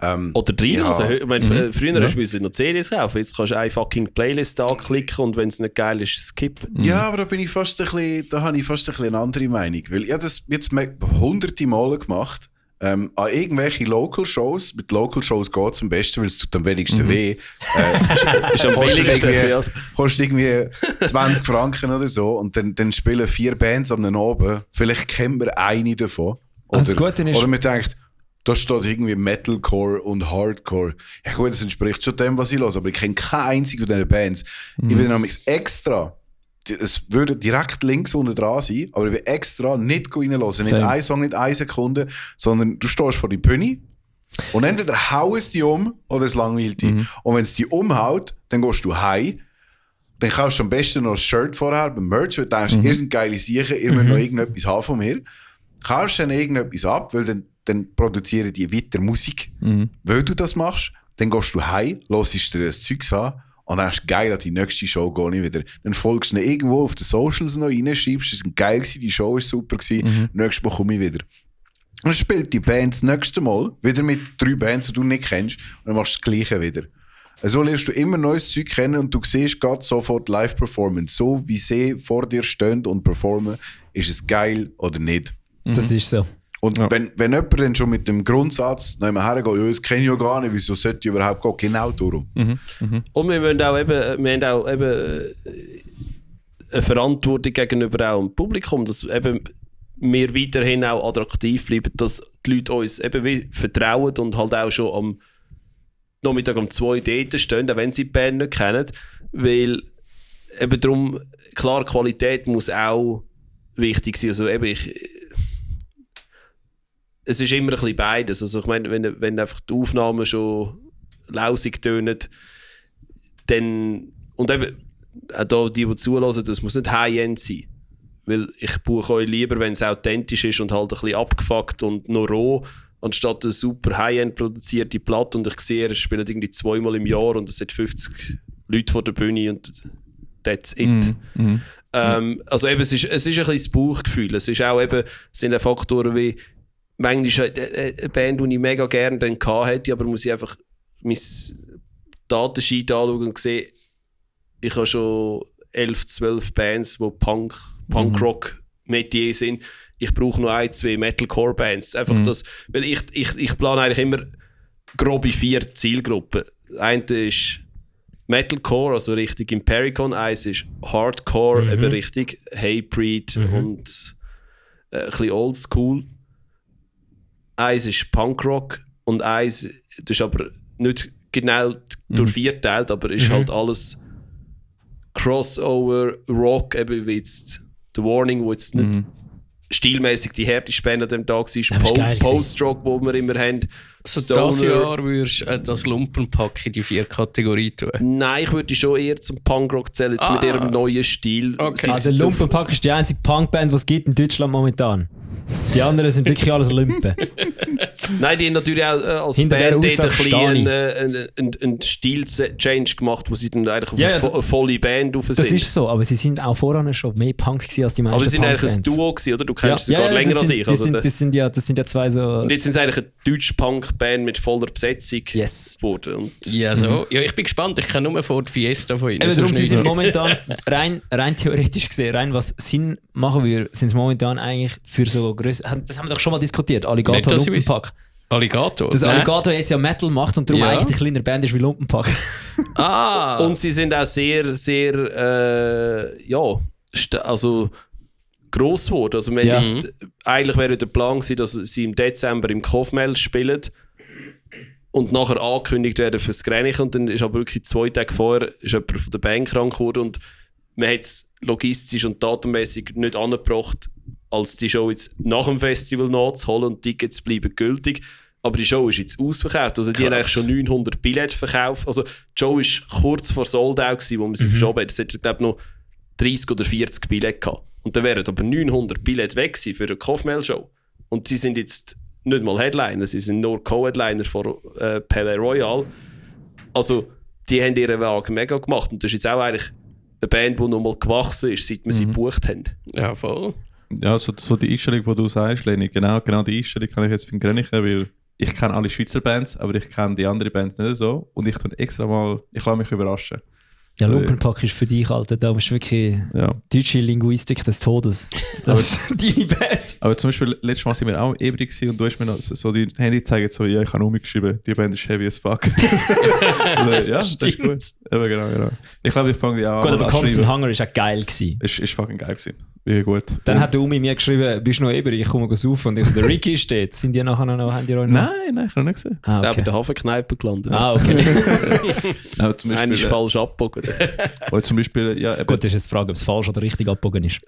Oder rein. Ja. Also, ich meine, früher musst du noch CDs kaufen. Jetzt kannst du eine fucking Playlist anklicken und wenn es nicht geil ist, skip. Ja, aber da habe ich fast ein bisschen eine andere Meinung. Weil ich habe das jetzt hunderte Male gemacht. An irgendwelche Local-Shows. Mit Local-Shows geht es am besten, weil es tut am wenigsten weh. Ist am Kostet billigsten. irgendwie, Ja. kostet irgendwie 20 Franken oder so. Und dann spielen 4 Bands am Abend. Vielleicht kennt man eine davon. Oder, Das Gute ist- oder man denkt, da steht irgendwie Metalcore und Hardcore. Ja gut, das entspricht schon dem, was ich höre. Aber ich kenne keine einzige von diesen Bands. Ich bin nämlich extra... Es würde direkt links unten dran sein, aber ich will extra nicht reinhören. Nicht Same. ein Song, nicht 1 Sekunde, sondern du stehst vor die Bühne und entweder hauen es die um oder es langweilt dich. Und wenn es die umhaut, dann gehst du heim. Dann kaufst du am besten noch ein Shirt vorher beim Merch, weil du denkst, ihr seid geile Siechen, ihr müsst noch irgendetwas haben von mir. Kaufst dann irgendetwas ab, weil dann produzieren die weiter Musik. Weil du das machst, dann gehst du heim, hörst dir das Zeugs an. Und dann ist geil, dass die nächste Show gehe ich wieder. Dann folgst du irgendwo auf den Socials noch rein, schreibst, es war geil, die Show war super, nächstes Mal komme ich wieder. Und dann spielt die Band das nächste Mal wieder mit 3 Bands, die du nicht kennst, und dann machst du das Gleiche wieder. So lernst du immer neues Zeug kennen und du siehst gerade sofort Live-Performance. So wie sie vor dir stehen und performen, ist es geil oder nicht. Das ist so. Und wenn jemand dann schon mit dem Grundsatz noch immer hergeht, ja, das kenne ich ja gar nicht, wieso sollte ich überhaupt gehen, genau darum. Und wir haben auch eben eine Verantwortung gegenüber auch dem Publikum, dass eben wir weiterhin auch attraktiv bleiben, dass die Leute uns eben wie vertrauen und halt auch schon am Nachmittag um 2 dort stehen, auch wenn sie die Band nicht kennen. Weil eben darum, klar, Qualität muss auch wichtig sein. Also eben es ist immer ein bisschen beides. Also ich meine, wenn einfach die Aufnahmen schon lausig tönen, dann, und eben auch da die zulassen, das muss nicht High-End sein. Weil ich buche euch lieber, wenn es authentisch ist und halt ein bisschen abgefuckt und noch roh, anstatt eine super High-End produzierte Platte und ich sehe, es spielt irgendwie 2-mal im Jahr und es hat 50 Leute vor der Bühne und that's it. Also eben, es ist ein bisschen das Bauchgefühl. Es ist auch eben, es sind Faktoren wie manchmal eine Band, die ich mega gerne dann hatte, aber muss ich einfach mein Datensheet anschauen und sehen, ich habe schon 11, 12 Bands, die Punk-Rock-Metier sind. Ich brauche noch 1, 2 Metalcore-Bands. Einfach das, weil ich plane eigentlich immer grobe 4 Zielgruppen. Eine ist Metalcore, also richtig Impericon. Eins ist Hardcore, eben richtig Hatebreed und ein bisschen Oldschool. Eins ist Punkrock und eins, das ist aber nicht genau durch 4 geteilt, aber ist halt alles Crossover, Rock, eben wie jetzt The Warning, wo jetzt nicht stilmäßig die härteste Band an dem Tag war, Post-Rock, wo wir immer haben. Also dieses Jahr würdest du das Lumpenpack in die 4 Kategorien tun? Nein, ich würde schon eher zum Punkrock zählen, jetzt mit ihrem neuen Stil. Okay. Also Lumpenpack ist die einzige Punkband, die es gibt in Deutschland momentan. Die anderen sind wirklich alles Lumpen. Nein, die haben natürlich auch als Hinter Band der dort ein Aussage bisschen einen Stil-Change gemacht, wo sie dann eigentlich auf eine volle Band rauf sind. Das ist so, aber sie sind auch vorher schon mehr Punk gewesen als die meisten. Aber sie sind eigentlich ein Punkbands. Duo gewesen, oder? Du kennst sie sogar länger als ich. Das sind ja 2 so... Und jetzt sind sie eigentlich eine Deutsch-Punk-Band mit voller Besetzung geworden. Und Ja, so. Ja, ich bin gespannt. Ich kenne nur vor die Fiesta von ihnen. Eben darum, sie Sonst sind nicht. momentan, rein theoretisch gesehen, rein was Sinn machen würde, sind sie momentan eigentlich für so größer... Das haben wir doch schon mal diskutiert, Nicht, Alligator dass ich Lumpenpack. Alligator? Dass Nein. Alligator jetzt ja Metal macht und darum Ja. eigentlich eine kleine Band ist wie Lumpenpack. Und sie sind auch sehr, sehr, also gross geworden. Also wir haben jetzt, eigentlich wäre der Plan gewesen, dass sie im Dezember im Kofmel spielen und nachher angekündigt werden fürs Grenich. Und dann ist aber wirklich 2 Tage vorher ist jemand von der Band krank geworden und man hat es logistisch und datummäßig nicht angebracht, als die Show jetzt nach dem Festival nachzuholen und die Tickets bleiben gültig. Aber die Show ist jetzt ausverkauft. Also die haben eigentlich schon 900 Billette verkauft. Also die Show war kurz vor Sold Out gewesen, wo man sie verschoben hat. Es hätte, glaube ich, noch 30 oder 40 Billette gehabt. Und dann wären aber 900 Billette weg gewesen für eine Kofmel-Show. Und sie sind jetzt nicht mal Headliner, sie sind nur Co-Headliner von Palais Royal. Also die haben ihren Wagen mega gemacht. Und das ist jetzt auch eigentlich eine Band, die nochmal gewachsen ist, seit wir sie gebucht haben. Ja, voll. Ja, so die Einstellung, die du sagst, Leni, genau die Einstellung kann ich jetzt für den Grenichen, weil ich kenne alle Schweizer Bands, aber ich kenne die anderen Bands nicht so. Und ich lasse mich überraschen. Ja, Lumpenpack ist für dich, Alter, da bist du wirklich deutsche Linguistik des Todes. Das ist deine Band. Aber zum Beispiel, letztes Mal sind wir auch im Ebri und du hast mir noch so die Handy gezeigt, so, ja, ich habe umgeschrieben, die Band ist heavy as fuck. Ja, das ist gut. Ja, genau. Ich glaube, ich fange die auch Gut, aber an Constant schreiben. Hunger ist auch geil gewesen. Ist fucking geil gewesen. Wie gut. Dann hat der Umi mir geschrieben, bist du noch Ebri, ich komme saufen. Und ich so, der Ricky steht. Sind die nachher noch, haben die auch noch? Nein, ich habe nicht gesehen. Ah, Der hat bei okay. der Hafenkneipe gelandet. Ah, okay. Aber zum Einer ist Beispiel, falsch abgebogen. oder zum Beispiel, ja, eben, Gut, das ist jetzt die Frage, ob es falsch oder richtig abgebogen ist.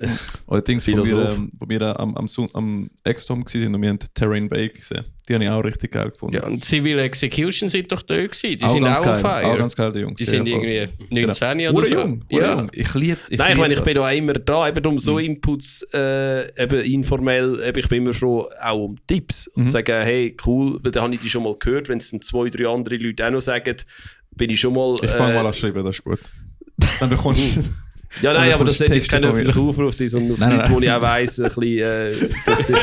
oder Dings, wo Philosoph. wir am Extom waren und wir haben Terrain Bay gesehen. Die habe ich auch richtig geil gefunden. Ja, und Civil Execution sind doch da gewesen. Die Auch sind ganz auch geil. on fire. Auch ganz geil, die Jungs. Die sind Ja, voll. irgendwie 19 oder so. Urjung. Ich liebe Nein, ich meine, ich bin da immer dran, eben um so Inputs, eben informell, eben ich bin immer froh, auch um Tipps und sagen, hey, cool, weil dann habe ich die schon mal gehört, wenn es dann 2, 3 andere Leute auch noch sagen, bin ich schon mal... Ich fange mal an schreiben, das ist gut. Dann bekommst du... Ja, nein, dann aber das bekommst du sollte jetzt kein Texte von mir. öffentlicher Aufruf sein, sondern auf Leute, wo ich auch weiss, ein bisschen, dass sie...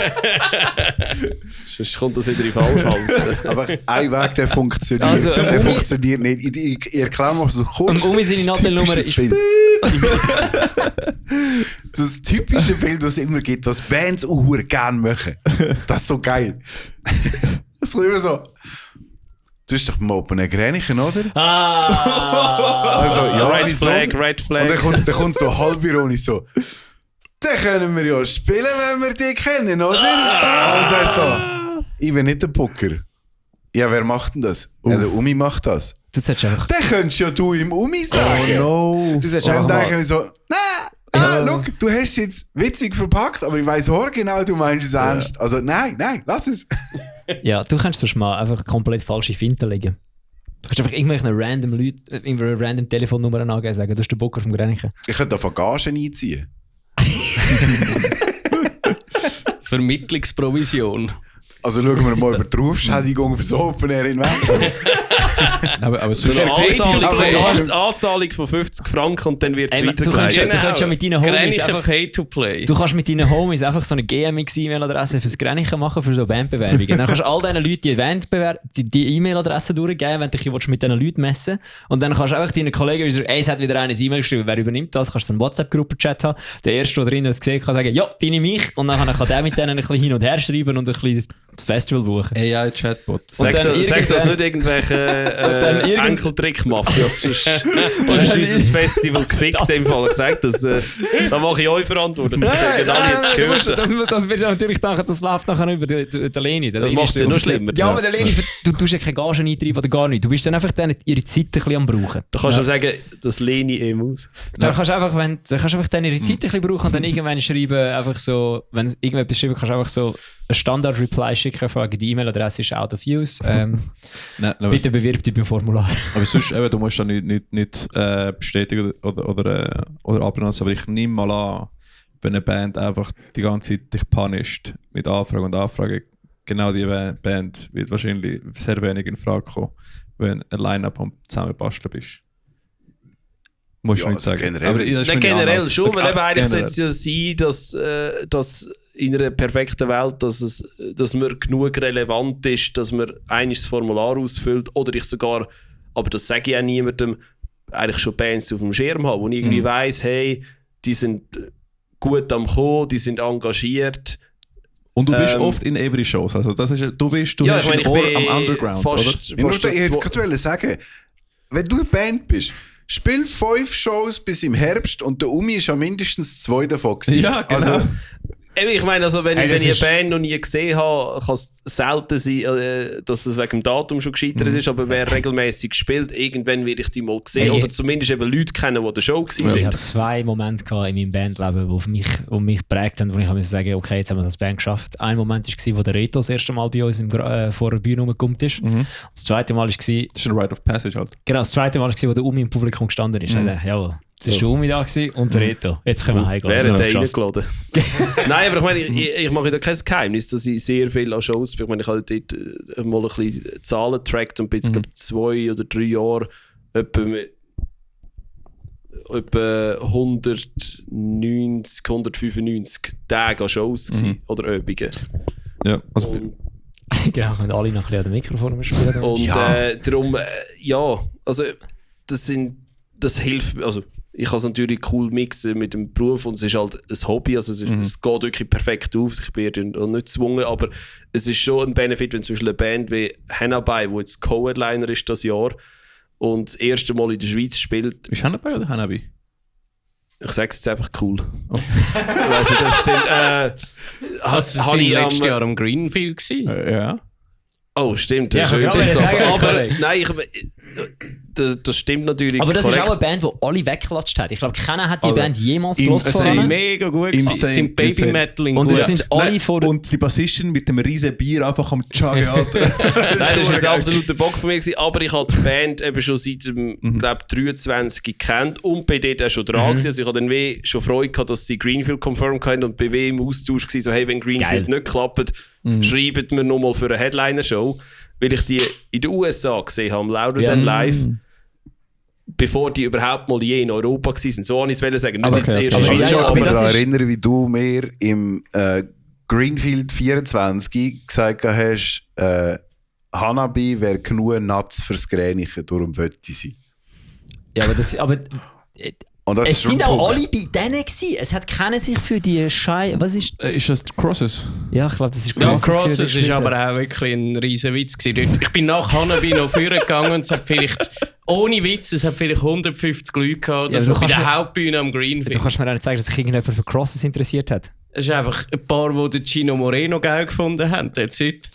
Sonst kommt das wieder in den Falschhals. Aber ein Weg, der funktioniert. Also, Der funktioniert nicht. Ich erkläre mal so kurz. Und Umi seine Nadelnummer typisches ist... Bild. Das typische Bild, das es immer gibt, was Bands auch gerne machen. Das ist so geil. Das ist immer so. Du bist doch mal Open Grenichen, oder? Ah! Also, ja, Red wieso? Flag, Red Und Flag. dann kommt so halb ironisch so. Dann können wir ja spielen, wenn wir die kennen, oder? Also so. Ich bin nicht der Booker. Ja, wer macht denn das? Ja, der Umi macht das. Du solltest einfach... Dann könntest ja du im Umi sagen. no! Du solltest Und dann einfach denke ich mal... mir so, schau, du hast es jetzt witzig verpackt, aber ich weiss genau, du meinst es ernst. Also nein, lass es. Ja, du kannst sonst mal einfach komplett falsche Finten legen. Du kannst einfach irgendwelchen random Leuten, irgendwelche random Telefonnummer angeben und sagen, du bist der Booker vom Grenichen. Ich könnte da von Gagen einziehen. Vermittlungsprovision. Also schauen wir mal über die Rufschädigung fürs Open Air hinweg. aber So sonst, eine Anzahlung von 50 Franken und dann wird es Du kannst weitergeleitet. ja mit deinen Homies Grenchen einfach... Pay-to-Play. Du kannst mit deinen Homies einfach so eine GMX-E-Mail-Adresse fürs Grenchen machen, für so Bandbewerbungen. Dann kannst du all diesen Leuten die E-Mail-Adresse durchgeben, wenn du dich mit diesen Leuten messen willst. Und dann kannst du einfach deinen Kollegen wieder sagen, es hat wieder eine E-Mail geschrieben, wer übernimmt das? Kannst du so einen WhatsApp-Gruppe-Chat haben. Der Erste, der drin das gesehen kann sagen, ja, deine mich. Und dann kann der mit denen ein bisschen hin und her schreiben und ein bisschen das Festival buchen. AI-Chatbot. Sag das nicht irgendwelche Enkeltrick-Mafias. Sonst ist unser Festival gefickt. In dem Fall gesagt, da mache ich euch verantwortlich. Das sagen alle jetzt gehört. Das wird ja natürlich denken, das läuft nachher über den Leni. Das macht es ja noch schlimmer. Ja, aber der Leni, du tust ja keine Gage eintreiben oder gar nichts. Du bist dann einfach dann ihre Zeit ein bisschen am brauchen. Da kannst du sagen, das Leni muss. Dann kannst du einfach dann ihre Zeit ein bisschen brauchen und dann irgendwann schreiben, einfach so, wenn irgendetwas schreiben, kannst du einfach so ein Standard-Reply schicken, fragen, die E-Mail-Adresse ist out of use. Bitte bewirb dich beim Formular. Aber sonst, eben, du musst da nicht bestätigen oder ablehnen. Aber ich nehme mal an, wenn eine Band einfach die ganze Zeit dich punisht mit Anfragen und Anfragen, genau die Band wird wahrscheinlich sehr wenig in Frage kommen, wenn ein Line-Up am Zusammenbasteln bist. Musst du nicht sagen. Generell schon, weil eben eigentlich sollte es ja sein, dass in einer perfekten Welt, dass man genug relevant ist, dass man eigentlich das Formular ausfüllt oder ich sogar, aber das sage ich auch niemandem, eigentlich schon Bands auf dem Schirm habe, wo ich irgendwie weiss, hey, die sind gut am Kommen, die sind engagiert. Und du bist oft in every Shows, also das ist, du hast ein Ohr am Underground, oder? Ich hätte gerade sagen, wenn du eine Band bist, spiel 5 Shows bis im Herbst und der Umi ist ja mindestens 2 davon gewesen. Ja, genau. Also, ich meine, also wenn ich eine Band noch nie gesehen habe, kann es selten sein, dass es wegen dem Datum schon gescheitert ist, aber wer regelmäßig spielt, irgendwann werde ich die mal sehen oder zumindest eben Leute kennen, die der Show waren. Ich hatte 2 Momente in meinem Bandleben, die mich geprägt haben, wo ich sagen okay, jetzt haben wir das Band geschafft. Ein Moment war, wo der Reto das erste Mal bei uns vor der Bühne rumgekommen ist. Das zweite Mal war... Das ist ein Rite of Passage halt. Genau, das zweite Mal war, wo der Umi im Publikum gestanden ist. Jawohl. Jetzt war der Umi da und der Reto. Jetzt können wir heimgehen. Wer hat den reingeladen? Nein, aber ich meine, ich mache da kein Geheimnis, dass ich sehr viel an Shows bin. Ich meine, ich habe dort mal ein bisschen Zahlen getrackt und bin jetzt, glaube ich, 2 oder 3 Jahre etwa 190, 195 Tage an Shows gewesen, oder Übungen. Ja, also genau, wenn alle noch ein bisschen an den Mikrofon spielen. Und darum, also das hilft, also ich kann es natürlich cool mixen mit dem Beruf und es ist halt ein Hobby, also es geht wirklich perfekt auf, ich bin ja nicht gezwungen, aber es ist schon ein Benefit, wenn zum Beispiel eine Band wie Hannabay, die jetzt Co-Headliner ist das Jahr und das erste Mal in der Schweiz spielt. Ist Hannabay oder Hannabay? Ich sage es jetzt einfach cool. Ich weiss nicht, das stimmt. Hast du letztes Jahr am Greenfield gewesen? Ja. Oh, stimmt. Ja, aber nein, das stimmt natürlich. Aber das korrekt. ist auch eine Band, die alle weggeklatscht hat. Ich glaube, keiner hat die Band jemals gehört. Sie sind mega gut gewesen. Sie sind Baby-Metal und es sind alle vor... Und die Bassistin mit dem riesen Bier einfach am Chuggen, Alter. Nein, das war jetzt absoluter Bock von mir gewesen, aber ich habe die Band eben schon seit dem, glaube 23 gekannt und bei denen auch schon dran gewesen. Also ich hatte dann schon Freude gehabt, dass sie Greenfield confirmed haben und bei im Austausch gewesen, so hey, wenn Greenfield nicht klappt, schreibt mir nochmal für eine Headliner-Show, weil ich die in den USA gesehen habe, Louder Than Live, bevor die überhaupt mal je in Europa waren. So wollte ich es sagen. Aber Nicht ich kann mich daran erinnern, wie du mir im Greenfield 24 gesagt hast, Hannabay wäre genug Nuts fürs Gränichen, darum wollte sie. Ja, aber und das es sind auch alle bei denen gewesen. Es hat keiner sich für die was ist... Ist das Crosses? Ja, ich glaube, das ist Crosses. Ja, Crosses ist aber auch wirklich ein riesen Witz gewesen. Ich bin nach Hannabay noch vorher gegangen und es hat vielleicht, ohne Witz, es hat vielleicht 150 Leute gehabt. Das war bei der Hauptbühne am Greenfield. Du kannst mir auch nicht sagen, dass sich irgendjemand für Crosses interessiert hat. Es ist einfach ein paar, die den Chino Moreno geil gefunden haben. That's it.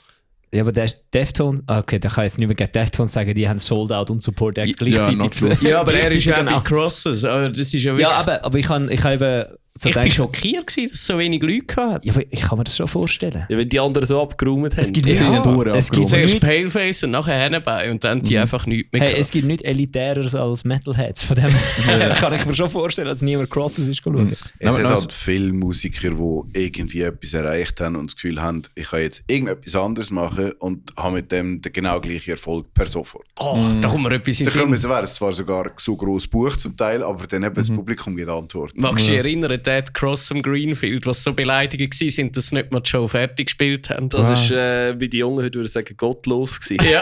Ja, aber der ist Deftones. Okay, da kann ich jetzt nicht mehr gegen Deftones sagen, die haben Sold Out und Support Act gleichzeitig. Ja, aber er ist ja auch bei Crosses. Das ist ja, aber ich habe so Ich war denkst, schockiert, dass es so wenig Leute hatten. ja, aber ich kann mir das schon vorstellen. Ja, wenn die anderen so abgeräumt haben. Es gibt Sie sind ja, durch es gibt Zuerst nicht, Paleface und nachher Hennebei und dann die einfach nichts mehr hey, gehabt. es gibt nichts Elitäreres als Metalheads. Von dem her kann ich mir schon vorstellen, dass niemand Crosses ist schauen. Es hat Aber halt viele Musiker, die irgendwie etwas erreicht haben und das Gefühl haben, ich kann jetzt irgendetwas anderes machen und haben mit dem den genau gleichen Erfolg per sofort. Oh, da kommt mir etwas in Sie den können Sinn. wäre es zwar sogar so grosses Buch zum Teil, aber dann eben das Publikum gibt Antworten. Magst du dich erinnern, Dead Cross am Greenfield, was so beleidigend waren, dass sie nicht mal die Show fertig gespielt haben? Das ist, wie die Jungen heute würden sagen, gottlos gewesen. ja.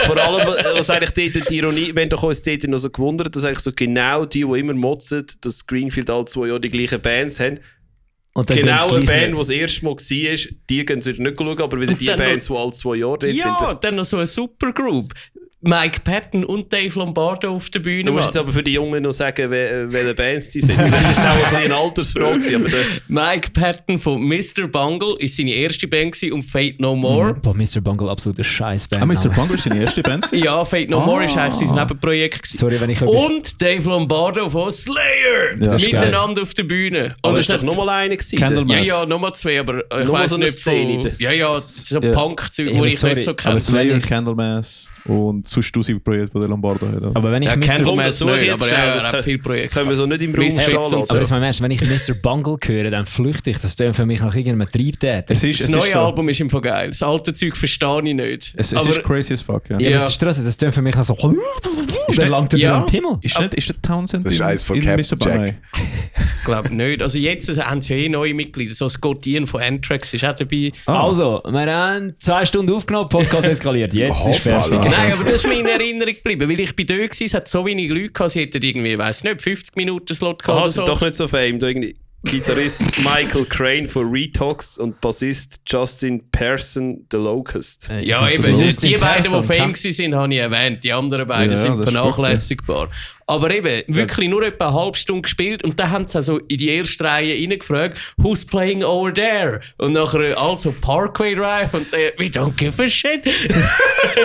Vor allem, was eigentlich dort die Ironie, wir haben doch uns dort noch so gewundert, dass eigentlich so genau die immer motzen, dass Greenfield alle 2 Jahre die gleichen Bands haben. Und dann Genau gehen eine sie gleich Band, die nicht. das erste Mal war, die gehen sie wieder nicht schauen, aber wieder Und die dann Bands, die alle 2 Jahre dort Ja, sind. dann noch so eine Supergroup. Mike Patton und Dave Lombardo auf der Bühne. Du musst jetzt Mann. aber für die Jungen noch sagen, welche Bands die sind. Vielleicht ist es auch ein bisschen eine Altersfrage gewesen, aber Mike Patton von Mr. Bungle ist seine erste Band gewesen und Fate No More. Boah, Mr. Bungle, absoluter Scheißband. Ah, Mr. Bungle ist deine erste Band? Ja, Fate No More ist eigentlich sein Nebenprojekt gewesen. Sorry, wenn ich etwas... Und Dave Lombardo von Slayer das ist miteinander auf der Bühne. aber Und es es war doch hat- nochmal einer gewesen. Candlemass. Ja, nochmal 2, aber ich Nochmal weiss so eine nicht Szene, von... das- Ja, so Ja. Punk-Zeug, Ja, wo aber ich sorry, nicht so Aber kenne. Slayer, Candlemass und sonst 1000 Projekte, die der Lombardo hat. Aber wenn ich Ja, Mr. Candlemass Komm, das suche ich nicht, jetzt aber schnell, ja, das er hat kann- viele Das Projekte. können wir so nicht im Raum Misfits stehen und lassen. so. Aber jetzt mal im Ernst, wenn ich Mr. Bungle höre, dann flüchte ich. Das tönt für mich nach irgendeinem Triebtäter. Es ist, Das es neue ist so, Album ist im Fall geil. Das alte Zeug verstehe ich nicht. Es aber ist crazy as fuck, ja. Ja, Ja. das ist krass. Das tönt für mich nach so... Dann langt er Ja. durch den Pimmel. Ist der Townsend Das ist in- eins von in Captain Mr. Jack. Bungle? ich glaube nicht. Also jetzt haben sie ja neue Mitglieder. So Scott Ian von Anthrax ist auch dabei. Also, wir haben 2 Stunden aufgenommen, Podcast eskaliert. Jetzt ist fertig. Hoppala. Nein, aber das ist mir in Erinnerung geblieben, weil ich bei dort war, es hat so wenig Leute gehabt, sie hätten irgendwie, weiss nicht, 50 Minuten Slot gehabt Aha, oder sind so. doch nicht so fame. Da irgendwie Gitarrist Michael Crane von Retox und Bassist Justin Pearson, The Locust. Ja, eben, die beiden, die Fame waren, habe ich erwähnt. Die anderen beiden Ja, sind das ist vernachlässigbar. Aber eben, wirklich nur etwa eine halbe Stunde gespielt und dann haben sie also in die erste Reihe reingefragt, who's playing over there? Und nachher also Parkway Drive und we don't give a shit.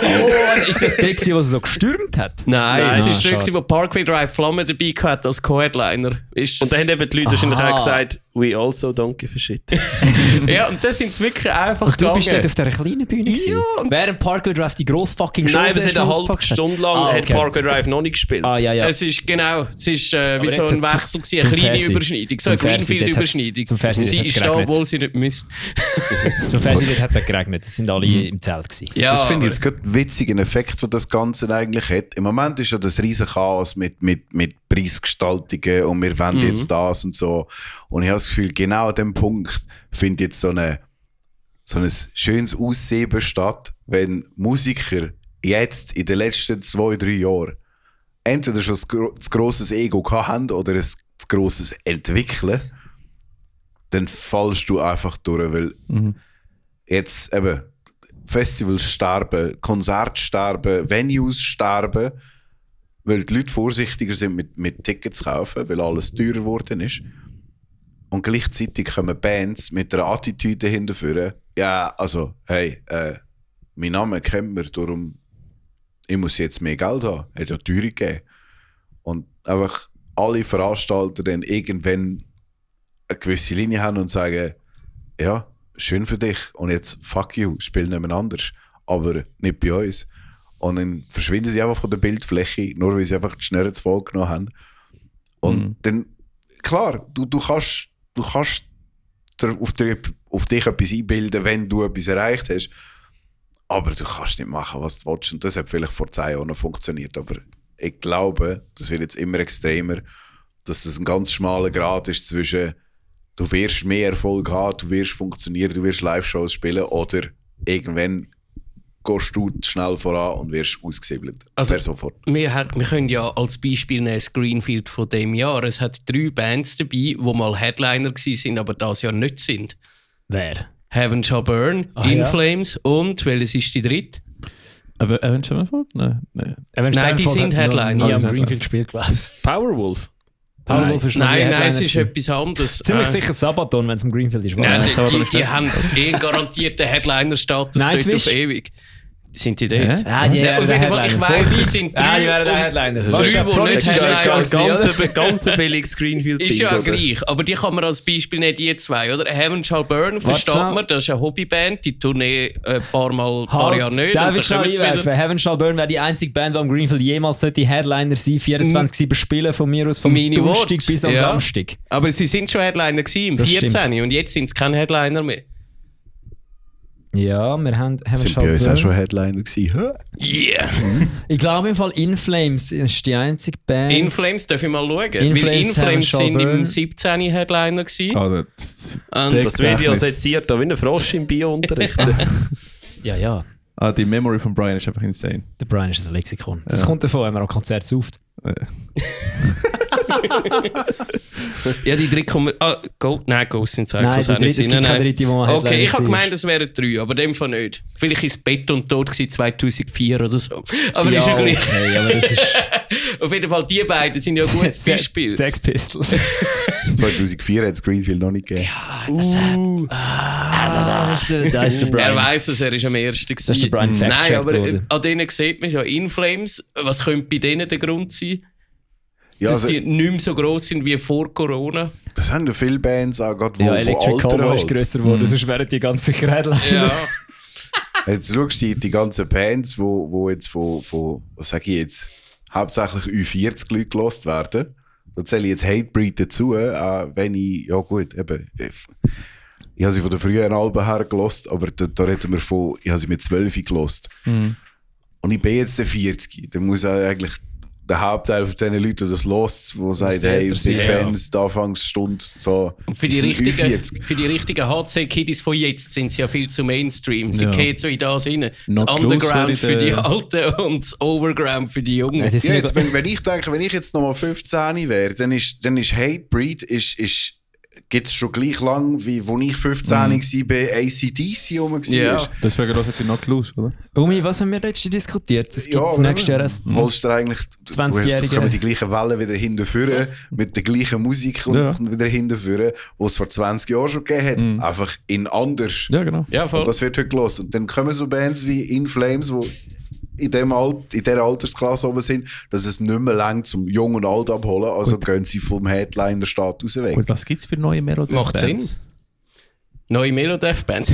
Oh, ist das der, gewesen, der so gestürmt hat? Nein, es Ah, ist schade. der, wo Parkway Drive Flamme dabei hatte als Co-Headliner. Ist Und dann haben eben die Leute wahrscheinlich Aha. auch gesagt, we also don't give a shit. ja, und das sind es wirklich einfach Und du bist gegangen. dort auf dieser kleinen Bühne gewesen? Ja, und- Während Parkway Drive die grosse fucking Show Nein, aber es hat erst eine mal halbe ausgepackt hat. Stunde lang Ah, hat okay. Parkway Drive noch nicht gespielt. Ah, ja, ja. Es ist genau, es ist wie Aber so jetzt ein zum- Wechsel gewesen, zum eine kleine Fersi. Überschneidung, so Zum eine Fersi, dort Greenfield-Überschneidung. hat's- zum Fersi, Sie dort hat's ist da, geregnet. obwohl sie nicht müsste. Zum Fernsehen hat es geregnet. Es sind alle im Zelt gewesen. Ja, Das finde ich aber- jetzt gerade witzigen Effekt, den das Ganze eigentlich hat. Im Moment ist ja das riesen Chaos mit Preisgestaltungen und wir wollen jetzt das und so. Und ich habe das Gefühl, genau an dem Punkt findet jetzt so ein schönes Aussehen statt, wenn Musiker jetzt in den letzten 2-3 Jahren entweder schon ein grosses Ego gehabt haben oder ein grosses Entwickeln, dann fallst du einfach durch, weil jetzt eben Festivals sterben, Konzerte sterben, Venues sterben, weil die Leute vorsichtiger sind mit Tickets kaufen, weil alles teurer geworden ist. Und gleichzeitig kommen Bands mit einer Attitüde hinterführen. Ja, also, hey, mein Name kennt man, darum ich muss jetzt mehr Geld haben. Hat ja Teuerung gegeben. Und einfach alle Veranstalter dann irgendwann eine gewisse Linie haben und sagen, ja, schön für dich und jetzt fuck you, spiel niemand anders, aber nicht bei uns. Und dann verschwinden sie einfach von der Bildfläche, nur weil sie einfach die Schnurren zu voll genommen haben. Und dann, klar, du kannst auf dich etwas einbilden, wenn du etwas erreicht hast, aber du kannst nicht machen, was du willst. Und das hat vielleicht vor 10 Jahren noch funktioniert, aber ich glaube, das wird jetzt immer extremer, dass das ein ganz schmaler Grad ist zwischen du wirst mehr Erfolg haben, du wirst funktionieren, du wirst Live-Shows spielen oder irgendwann gehst du schnell voran und wirst ausgesiebelt. Also- Per sofort. Wir können ja als Beispiel nehmen das Greenfield von dem Jahr. Es hat 3 Bands dabei, die mal Headliner waren, aber das Jahr nicht sind. Wer? Heaven Shall Burn, Ah, In ja. Flames und welches ist die dritte? Avenged Sevenfold? Nein. Nein, die sind Headliner. Nie am Headliner. Greenfield gespielt, glaube ich. Powerwolf. Powerwolf ist noch nie Nein, Headliner es ist gewesen. etwas anderes. Ziemlich sicher Sabaton, wenn es im Greenfield ist. Nein, Nein, die haben eh garantierten Headliner-Status dort Nightwish? auf ewig. Sind die dort? Ah, die Ja, auf jeden Fall, ich weiss, es sind drei. Die wären der Headliner. Drei, die nicht Headliner ganz Felix Greenfield ist ja gleich, aber die kann man als Beispiel nicht die zwei, oder? Heaven Shall Burn, versteht man, das ist eine Hobbyband, die Tournee ein paar Jahre nicht. Da will ich schnell einwerfen. Heaven Shall Burn wäre die einzige Band, die am Greenfield jemals die Headliner sein 24/7 spielen, von mir aus vom Donnerstag bis am Samstag. Aber sie sind schon Headliner gewesen, im 14. Und jetzt sind es keine Headliner mehr. Ja, wir haben Sind bei uns auch schon Headliner gewesen. Yeah! Ich glaube im Fall In Flames ist die einzige Band. In Flames, darf ich mal schauen? In Weil Flames, In Flames Heaven sind Shall im Burn. 17. Headliner gewesen. Ah, Das Video seziert da wie ein Frosch im Bio-Unterricht. Ja. Die Memory von Brian ist einfach insane. Der Brian ist ein Lexikon. Das kommt davon, wenn man am Konzert sauft. Ja, die drei kommen. Ghost sind zwei. Nein, die dritte, es gibt keine dritte, die man Okay, ich habe war. gemeint, es wären drei, aber in dem Fall nicht. Vielleicht ist Bett und Tod 2004 oder so. Aber Ja, ist ja gleich. okay, aber das ist... Auf jeden Fall, die beiden sind ja ein gutes Beispiel. Sex Pistols. 2004 hat es Greenfield noch nicht gegeben. Da ist der Er Brian. weiss es, er ist am ersten. Das ist der Brian Nein, fact-checked aber worden. an denen sieht man schon In Flames. Was könnte bei denen der Grund sein? Ja, Dass also, die nicht mehr so gross sind wie vor Corona. das haben ja viele Bands auch gerade, wo Ja, Electric Alter Coma ist halt. grösser geworden, sonst wären die ganzen Headliner. Ja. Jetzt schaust du die ganzen Bands, wo jetzt von, was sage ich jetzt, hauptsächlich Ü40 Leute gelost werden. Da zähle ich jetzt Hatebreed dazu, wenn ich, ja gut, eben, ich habe sie von den früheren Alben her gelost, aber da reden wir von, ich habe sie mit 12 gelost. Und ich bin jetzt der 40. Dann muss eigentlich der Hauptteil von diesen Leuten, die das lost, die sagen, hey, Big Fans, die Anfangsstunde, so. Und für die richtigen HC-Kiddies von jetzt sind sie ja viel zu Mainstream. Sie gehen so in das rein. Das Not Underground close für die Alten und das Overground für die Jungen. Ja, das Ja, sind jetzt, wenn ich denke, wenn ich jetzt nochmal 15 wäre, dann ist Hatebreed gibt es schon gleich lang, wie wo ich 15 war, bei ACDC rum war. Ja. Deswegen hört sich Not Loose, oder? Umi, was haben wir letztens diskutiert? Es gibt Ja, nächstes Jahr erst... Holst du eigentlich 20-Jährige. kommen die gleichen Wellen wieder hinterführen, mit der gleichen Musik und wieder hinterführen, die es vor 20 Jahren schon gegeben hat. Einfach in anders. Ja, genau. Ja, voll. Und das wird heute gelassen. Und dann kommen so Bands wie In Flames, die in dieser Altersklasse oben sind, dass es nicht mehr lang zum Jung und Alt abholen. Also gehen sie vom Headliner-Status weg. Gut, was gibt es für neue Melodien? Macht Sinn. Neue Melodeath-Bands.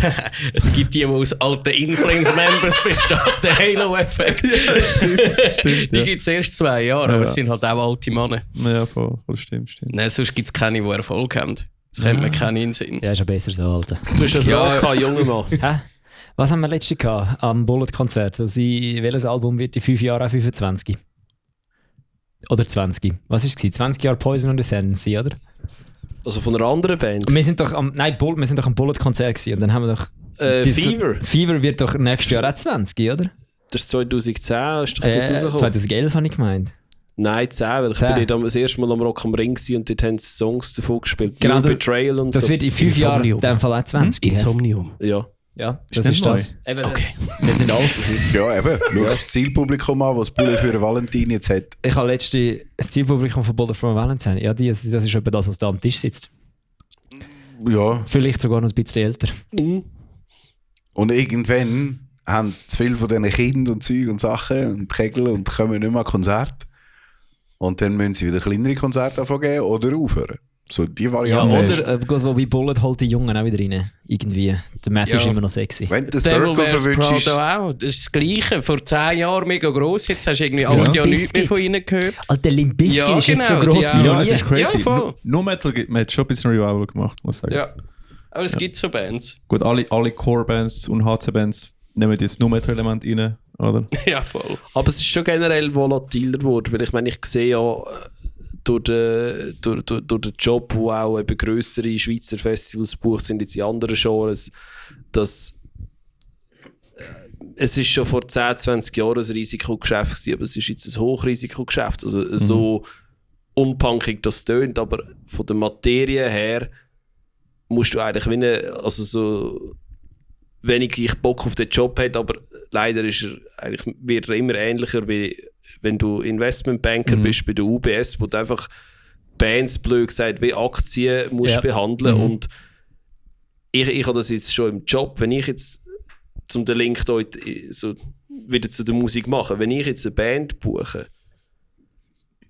Es gibt die aus alten In-Flames-Members besteht, der Halo-Effekt. Die gibt es erst 2 Jahre, aber es sind halt auch alte Männer. Ja, voll stimmt. Nein, sonst gibt es keine, die Erfolg haben. Das kennt man keinen in den Sinn. Ja, ist ja besser so, Alter. Du hast das Ja. ja, Junge Mann. Hä? Was haben wir letztens gehabt am Bullet-Konzert? Also, welches Album wird in 5 Jahren auch 25? Oder 20? Was war es? 20 Jahre Poison und Ascendancy, oder? Also von einer anderen Band. Und wir sind doch am Bullet-Konzert gewesen und dann haben wir doch... Fever. Fever wird doch nächstes Jahr auch 20, oder? Das ist 2010, ist doch das rausgekommen? 2011 habe ich gemeint. Nein, 10, weil ich 10. bin dort das erste Mal am Rock am Ring gewesen und dort haben sie Songs davon gespielt. Genau, New das- Betrayal und Das so. wird in 5 Jahren in Insomnium. dem Fall auch 20. Insomnium. Ja. Ja, das nicht ist das. Eben, Okay. Wir sind alt. Ja, eben. Schau das Zielpublikum an, was Bulle für Valentin jetzt hat. Ich habe letztens das Zielpublikum von Bullet for Valentine. Ja, das ist etwa das, was da am Tisch sitzt. Ja. Vielleicht sogar noch ein bisschen älter. Und irgendwann haben zu viele von diesen Kindern und Zeug und Sachen und Kegel und kommen nicht mehr an Konzerte. Und dann müssen sie wieder kleinere Konzerte anfangen oder aufhören. So die Ja, Variante. ist- oder gut, wobei Bullet holt die Jungen auch wieder rein. Irgendwie. Der Matt Ja. ist immer noch sexy. Wenn der Devil Circle Wears verwünscht ist, Prada auch. Das ist das Gleiche. Vor 10 Jahren mega gross. Jetzt hast du irgendwie 8 Jahre nichts mehr von ihnen gehört. Alter, Limp Bizkit Ja, ist jetzt so genau, gross die wie auch. noch Ja, nie. es ist crazy. Ja, voll. Nur Metal man hat schon ein bisschen Revival gemacht, muss ich sagen. Ja. Aber es gibt so Bands. Gut, alle Core-Bands und HC-Bands nehmen jetzt nur Metal-Element rein, oder? Ja, voll. Aber es ist schon generell volatiler geworden, weil ich meine, ich sehe ja durch den Job, wo auch eben grössere Schweizer Festivals bucht, sind jetzt in anderen Genres, dass es ist schon vor 10, 20 Jahren ein Risikogeschäft gewesen, aber es ist jetzt ein Hochrisikogeschäft. Also so unpunkig das tönt, aber von der Materie her musst du eigentlich also so wenig ich Bock auf den Job hat, aber leider wird er immer ähnlicher, wie wenn du Investmentbanker bist bei der UBS, wo du einfach Bands, blöd gesagt, wie Aktien musst behandeln. Und ich habe das jetzt schon im Job, wenn ich jetzt zum den Link dort so wieder zu der Musik machen. Wenn ich jetzt eine Band buche,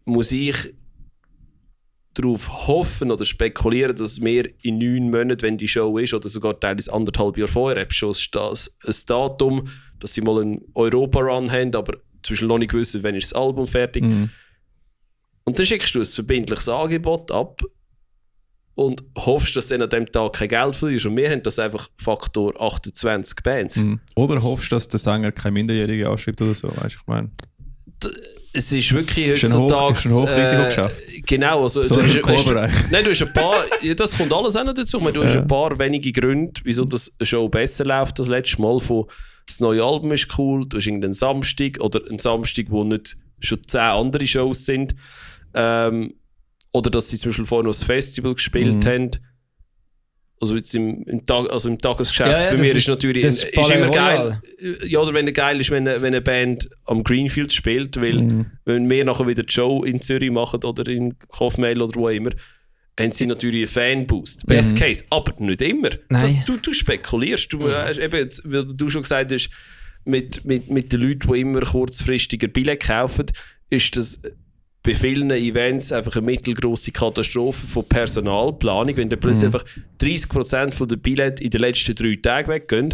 muss ich darauf hoffen oder spekulieren, dass wir in 9 Monaten, wenn die Show ist, oder sogar teilweise 1,5 Jahre vorher, schon ein Datum, dass sie mal einen Europa-Run haben, aber zwischen noch nicht wissen, wann ist das Album fertig. Und dann schickst du ein verbindliches Angebot ab und hoffst, dass du an dem Tag kein Geld verlierst. Und wir haben das einfach Faktor 28 Bands. Oder hoffst, dass der Sänger keine Minderjährige anschreibt oder so, weißt du, ich meine. Es ist wirklich Ist ein Hochrisikogeschäft. Genau, also So du ist hast, ein Chorbereich. nein, du hast ein paar, das kommt alles auch noch dazu. Ich meine, du hast ein paar wenige Gründe, wieso das Show besser läuft das letzte Mal. Das neue Album ist cool, du hast irgendeinen Samstag oder einen Samstag, wo nicht schon 10 andere Shows sind. Oder dass sie zum Beispiel vorher noch ein Festival gespielt haben. Also jetzt im Tagesgeschäft. Bei mir ist natürlich ist immer geil. Ja, oder wenn es geil ist, wenn eine Band am Greenfield spielt, weil wenn wir nachher wieder die Show in Zürich machen oder in Kaufmehl oder wo immer, haben sie natürlich einen Fanboost. Best Case, aber nicht immer. Nein. Du spekulierst. Du hast eben, weil du schon gesagt hast, mit den Leuten, die immer kurzfristiger Billett kaufen, ist das bei vielen Events einfach eine mittelgroße Katastrophe von Personalplanung. Wenn dann plötzlich einfach 30% der Billette in den letzten 3 Tagen weggehen,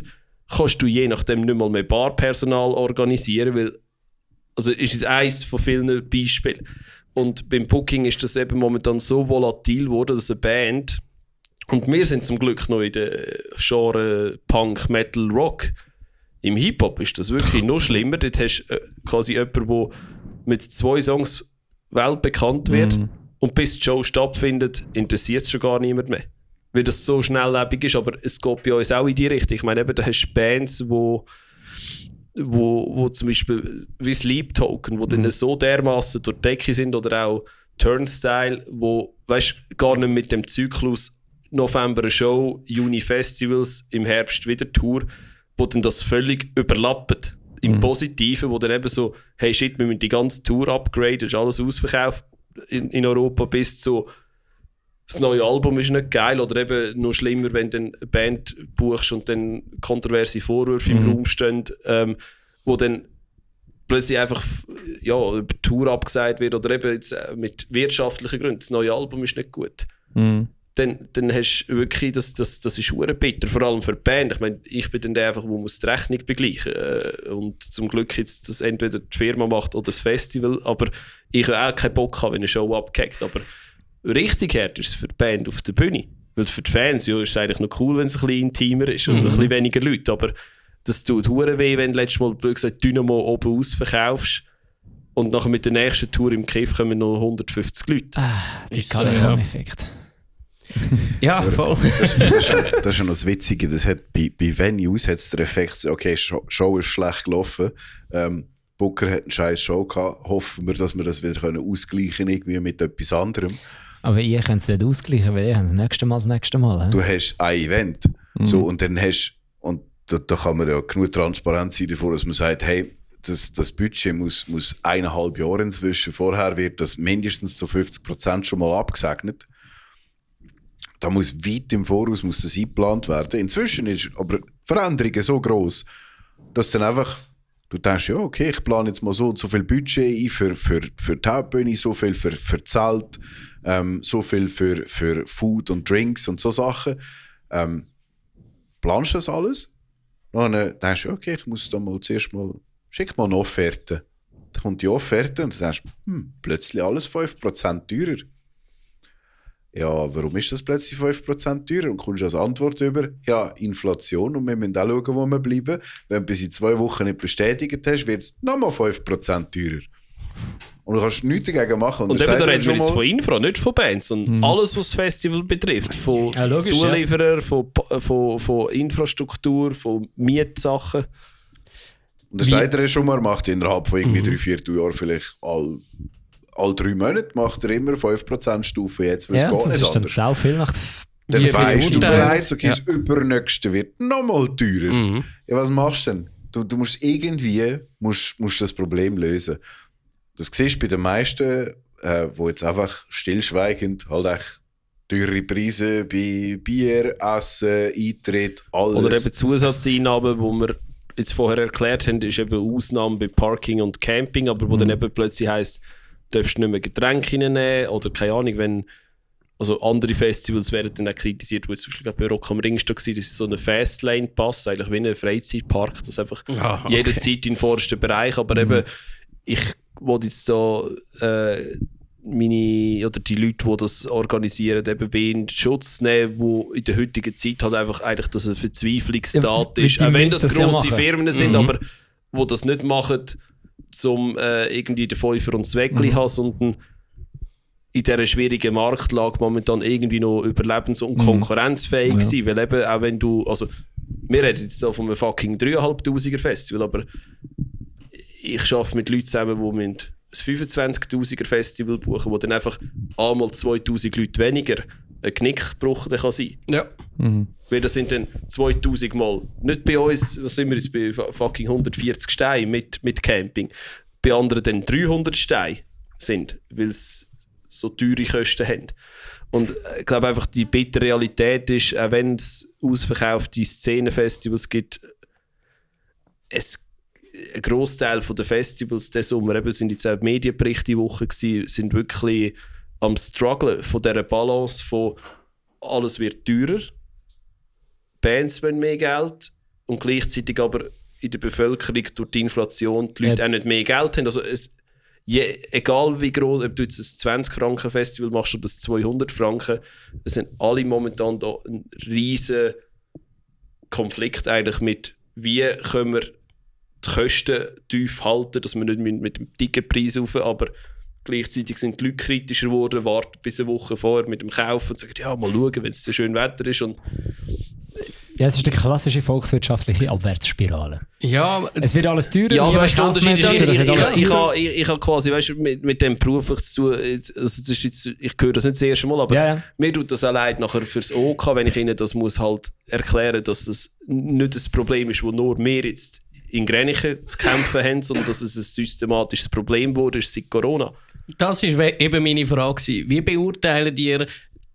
kannst du je nachdem nicht mal mehr Barpersonal organisieren, weil, also ist es eines von vielen Beispielen. Und beim Booking ist das eben momentan so volatil geworden, dass eine Band, und wir sind zum Glück noch in der Genre Punk, Metal, Rock. Im Hip-Hop ist das wirklich noch schlimmer. Dort hast du quasi jemanden, der mit 2 Songs weltbekannt wird und bis die Show stattfindet, interessiert es schon gar niemand mehr. Weil das so schnelllebig ist, aber es geht bei uns auch in die Richtung. Ich meine, eben, da hast du Bands, wo zum Beispiel wie Sleep Token, wo dann so dermaßen durch die Decke sind, oder auch Turnstile, wo, weißt, gar nicht mit dem Zyklus November eine Show, Juni Festivals, im Herbst wieder Tour, wo dann das völlig überlappt. Im Positiven, wo dann eben so, hey shit, wir müssen die ganze Tour upgraden, ist alles ausverkauft in Europa, bis zu das neue Album ist nicht geil, oder eben noch schlimmer, wenn du eine Band buchst und dann kontroverse Vorwürfe im Raum stehen, wo dann plötzlich einfach über die Tour abgesagt wird, oder eben jetzt mit wirtschaftlichen Gründen, das neue Album ist nicht gut. Dann hast du wirklich, das ist verdammt bitter, vor allem für die Band. Ich meine, ich bin dann der einfach, der muss die Rechnung begleichen und zum Glück jetzt das entweder die Firma macht oder das Festival, aber ich habe auch keinen Bock haben, wenn eine Show abgehackt, aber richtig hart ist es für die Band auf der Bühne, weil für die Fans ist es eigentlich noch cool, wenn es ein bisschen intimer ist und ein bisschen weniger Leute, aber das tut verdammt weh, wenn du letztes Mal blöd gesagt Dynamo oben ausverkaufst und nachher mit der nächsten Tour im Kiff kommen noch 150 Leute. Das kann ich auch Effekt. Ja, voll. Das ist ja noch das Witzige. Das hat, bei Venues hat es den Effekt, okay, Show ist schlecht gelaufen. Booker hat eine scheiß Show gehabt. Hoffen wir, dass wir das wieder ausgleichen können, irgendwie mit etwas anderem. Aber ihr könnt es nicht ausgleichen, weil ihr habt das nächste Mal. Du hast ein Event. So, und dann hast, und da kann man ja genug transparent sein davor, dass man sagt, hey, das Budget muss 1,5 Jahre inzwischen. Vorher wird das mindestens zu 50% schon mal abgesegnet. Da muss weit im Voraus das eingeplant werden. Inzwischen ist aber die Veränderung so gross, dass dann einfach, du denkst, ja, okay, ich plane jetzt mal so und so viel Budget ein für die Hauptbühne, so viel für Zelt, so viel für Food und Drinks und so Sachen. Planst das alles? Dann denkst du, okay, ich muss da mal zuerst mal, schick mal eine Offerte. Dann kommt die Offerte und dann denkst du, plötzlich alles 5% teurer. Ja, warum ist das plötzlich 5% teurer? Und kommst als Antwort über, ja, Inflation, und wir müssen auch schauen, wo wir bleiben. Wenn du bis in 2 Wochen nicht bestätigt hast, wird es nochmal 5% teurer. Und du kannst nichts dagegen machen. Und eben, da reden wir jetzt von Infra, nicht von Bands, sondern alles, was das Festival betrifft. Von Zulieferern, von Infrastruktur, von Mietsachen. Und der Seider schon mal macht innerhalb von irgendwie 3-4 Jahren vielleicht all 3 Monate macht er immer 5% Stufe jetzt, weil es geht das nicht ist dann sau viel nach dann weißt du bereits, okay, das Übernächste wird nochmal teurer. Ja, was machst du denn? Du musst irgendwie musst das Problem lösen. Das siehst du bei den meisten, die jetzt einfach stillschweigend halt echt teure Preise bei Bier, Essen, Eintritt, alles. Oder eben Zusatzeinnahmen, wo man jetzt vorher erklärt haben, ist eben eine Ausnahme bei Parking und Camping, aber wo dann eben plötzlich heisst, darfst du nicht mehr Getränke reinnehmen oder keine Ahnung, wenn also andere Festivals werden dann auch kritisiert, wo jetzt zum Beispiel bei Rock am Ring war, das ist so ein Fastlane-Pass, eigentlich wie ein Freizeitpark, das einfach jederzeit in den vordersten Bereich, aber eben, ich wollte jetzt da meine, oder die Leute, die das organisieren, eben wie in Schutz nehmen, wo in der heutigen Zeit halt einfach eigentlich das ein Verzweiflungstat ist, auch wenn das grosse Firmen sind, aber wo das nicht machen, um irgendwie den Fünfer und das Wägli haben, sondern in dieser schwierigen Marktlage momentan irgendwie noch überlebens- und konkurrenzfähig sein. Weil eben, auch wenn du, also wir reden jetzt so von einem fucking 3'500er Festival, aber ich arbeite mit Leuten zusammen, die ein 25'000er Festival buchen, wo dann einfach einmal 2000 Leute weniger ein Knickbruch kann sein. Ja. Weil das sind dann 2000 Mal. Nicht bei uns, was sind wir jetzt bei fucking 140 Steine mit Camping. Bei anderen dann 300 Steine sind, weil es so teure Kosten haben. Und ich glaube einfach, die bittere Realität ist, auch wenn es ausverkaufte Szenenfestivals gibt, ein Grossteil der Festivals diesen Sommer, eben sind jetzt auch Medienberichte die Woche gewesen, sind wirklich am Strugglen von dieser Balance von alles wird teurer, Bands wollen mehr Geld und gleichzeitig aber in der Bevölkerung durch die Inflation die Leute auch nicht mehr Geld haben. Also egal wie groß, ob du jetzt ein 20-Franken-Festival machst oder das 200 Franken, es sind alle momentan da ein riesen Konflikt eigentlich mit, wie können wir die Kosten tief halten, dass wir nicht mit dem Ticketpreis rauf, aber gleichzeitig sind die Leute kritischer geworden, warten bis eine Woche vorher mit dem Kaufen und sagen, ja, mal schauen, wenn es so schön Wetter ist. Und ja, es ist eine klassische volkswirtschaftliche Abwärtsspirale. Ja, es wird alles teurer. Ja, aber der Unterschied ist, ich habe habe quasi, weißt du, mit dem beruflich zu tun, also das ist jetzt, ich höre das nicht das erste Mal, aber mir tut das allein nachher fürs OK, wenn ich ihnen das muss halt erklären, dass das nicht das Problem ist, wo nur wir jetzt in Gränichen zu kämpfen haben, sondern dass es ein systematisches Problem wurde, ist seit Corona. Das war eben meine Frage. Wie beurteilen ihr,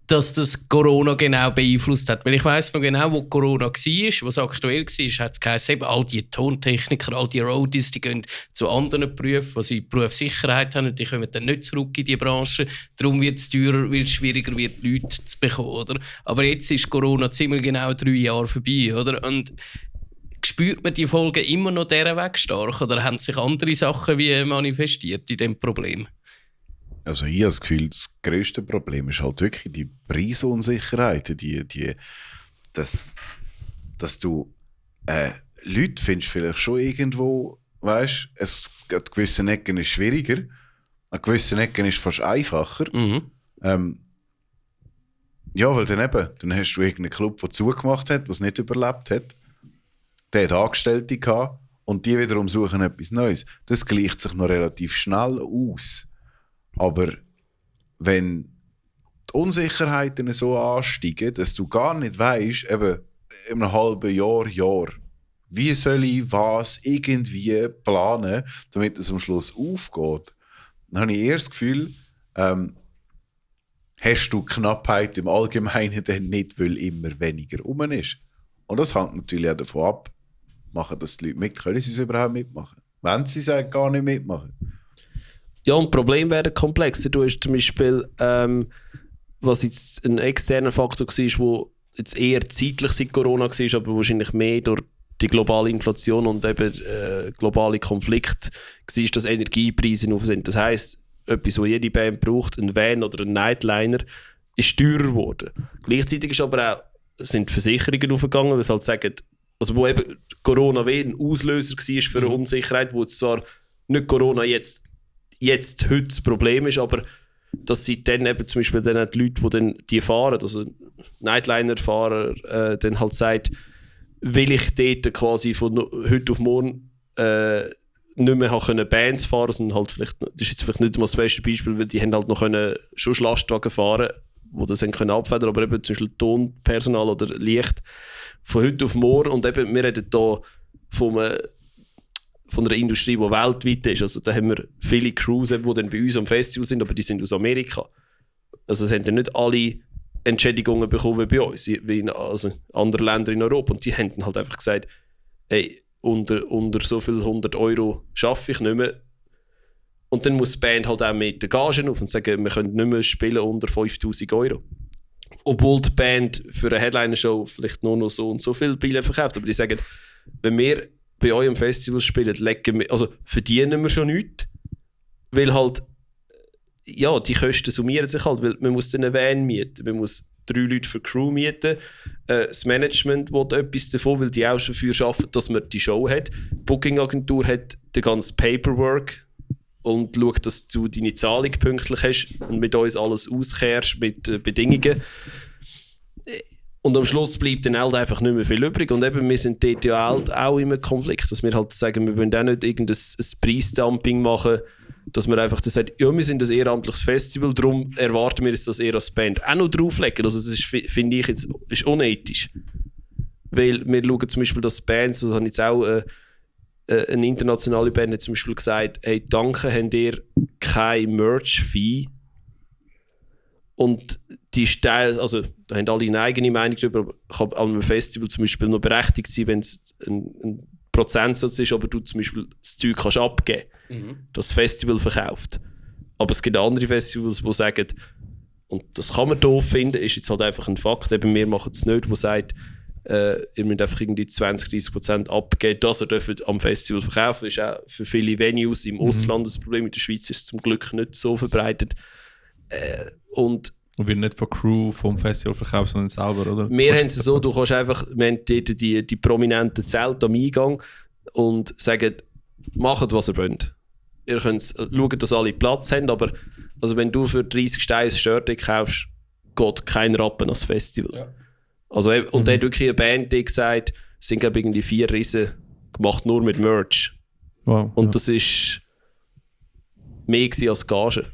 dass das Corona genau beeinflusst hat? Weil ich weiss noch genau, wo Corona war, was aktuell war, hat es geheißen, eben all die Tontechniker, all die Roadies, die gehen zu anderen Berufen, die sie Berufssicherheit haben und die kommen dann nicht zurück in die Branche. Darum wird es teurer, weil es schwieriger wird, Leute zu bekommen. Oder? Aber jetzt ist Corona ziemlich genau 3 Jahre vorbei. Oder? Und spürt man die Folgen immer noch dieser Weg stark oder haben sich andere Sachen wie manifestiert in diesem Problem? Also ich habe das Gefühl, das grösste Problem ist halt wirklich die Preisunsicherheit, dass du Leute findest vielleicht schon irgendwo, weißt, es an gewissen Ecken ist schwieriger, an gewissen Ecken ist fast einfacher. Ja, weil dann hast du irgendeinen Club, der zugemacht hat, was nicht überlebt hat. Der hat Angestellte gehabt und die wiederum suchen etwas Neues. Das gleicht sich noch relativ schnell aus. Aber wenn die Unsicherheiten so ansteigen, dass du gar nicht weisst, eben in einem halben Jahr, wie soll ich was irgendwie planen, damit es am Schluss aufgeht, dann habe ich eher das Gefühl, hast du Knappheit im Allgemeinen dann nicht, weil immer weniger rum ist. Und das hängt natürlich auch davon ab, machen das die Leute mit, können sie es überhaupt mitmachen? Wenn sie es gar nicht mitmachen. Ja, und Probleme werden komplexer. Du hast zum Beispiel, was jetzt ein externer Faktor war, wo jetzt eher zeitlich seit Corona war, aber wahrscheinlich mehr durch die globale Inflation und eben globale Konflikt war, dass Energiepreise auf sind. Das heisst, etwas, was jede Band braucht, ein Van oder ein Nightliner, ist teurer geworden. Gleichzeitig ist aber auch, sind Versicherungen aufgegangen, weil sie halt sagen, also wo eben Corona wie ein Auslöser war für eine Unsicherheit, wo es zwar nicht Corona jetzt heute das Problem ist, aber dass sie dann eben zum Beispiel dann die Leute, die dann die fahren, also Nightliner-Fahrer, dann halt sagt, will ich dort quasi von heute auf morgen nicht mehr können Bands fahren, sondern halt vielleicht, das ist jetzt vielleicht nicht mal das beste Beispiel, weil die haben halt noch können schon Lastwagen fahren, wo das dann können abfedern, aber eben zum Beispiel Tonpersonal oder Licht von heute auf morgen und eben, wir reden hier von einer Industrie, die weltweit ist. Also da haben wir viele Crews, die dann bei uns am Festival sind, aber die sind aus Amerika. Also es haben dann nicht alle Entschädigungen bekommen wie bei uns, wie in anderen Ländern in Europa. Und die haben dann halt einfach gesagt, hey, unter so viel 100 Euro schaffe ich nicht mehr. Und dann muss die Band halt auch mit den Gagen auf und sagen, wir können nicht mehr spielen unter 5'000 Euro. Obwohl die Band für eine Headliner-Show vielleicht nur noch so und so viel Billett verkauft. Aber die sagen, wenn wir bei euch am Festival spielen, verdienen wir schon nichts. Weil halt, ja, die Kosten summieren sich halt, weil man muss eine Van mieten, man muss 3 Leute für die Crew mieten, das Management will etwas davon, weil die auch schon dafür arbeiten, dass man die Show hat. Die Booking-Agentur hat den ganzen Paperwork und schaut, dass du deine Zahlung pünktlich hast und mit uns alles auskehrst mit Bedingungen. Und am Schluss bleibt dann halt einfach nicht mehr viel übrig. Und eben, wir sind dort ja halt auch in einem Konflikt, dass wir halt sagen, wir wollen auch nicht irgendein Preisdumping machen, dass man einfach sagt, ja, wir sind ein ehrenamtliches Festival, darum erwarten wir jetzt, dass ihr als Band auch noch drauflegen. Also das ist, finde ich, jetzt ist unethisch. Weil wir schauen zum Beispiel, dass Bands, das habe jetzt auch eine internationale Band hat zum Beispiel gesagt, hey, danke, habt ihr keine Merch-Fee. Und die Steil, also da haben alle eine eigene Meinung darüber, aber kann an einem Festival zum Beispiel noch berechtigt sein, wenn es ein Prozentsatz ist, aber du zum Beispiel das Zeug kannst abgeben, das Festival verkauft. Aber es gibt andere Festivals, die sagen, und das kann man doof finden, ist jetzt halt einfach ein Fakt, eben wir machen es nicht, wo sagt, ihr müsst einfach irgendwie 20-30% abgeben, dass ihr dürft am Festival verkaufen. Das ist auch für viele Venues im Ausland das Problem. In der Schweiz ist es zum Glück nicht so verbreitet. Und wird nicht von Crew vom Festival verkauft, sondern selber, oder? Wir haben es so, du kannst einfach, wir haben dort die prominenten Zelte am Eingang und sagen, macht was ihr wollt. Ihr könnt schauen, dass alle Platz haben, aber also wenn du für 30 Steine ein Shirt kaufst, geht kein Rappen ans Festival. Ja. Also, und da hat wirklich eine Band die gesagt, es sind glaube ich irgendwie 4 Riesen gemacht, nur mit Merch. Wow, und das ist mehr als Gage.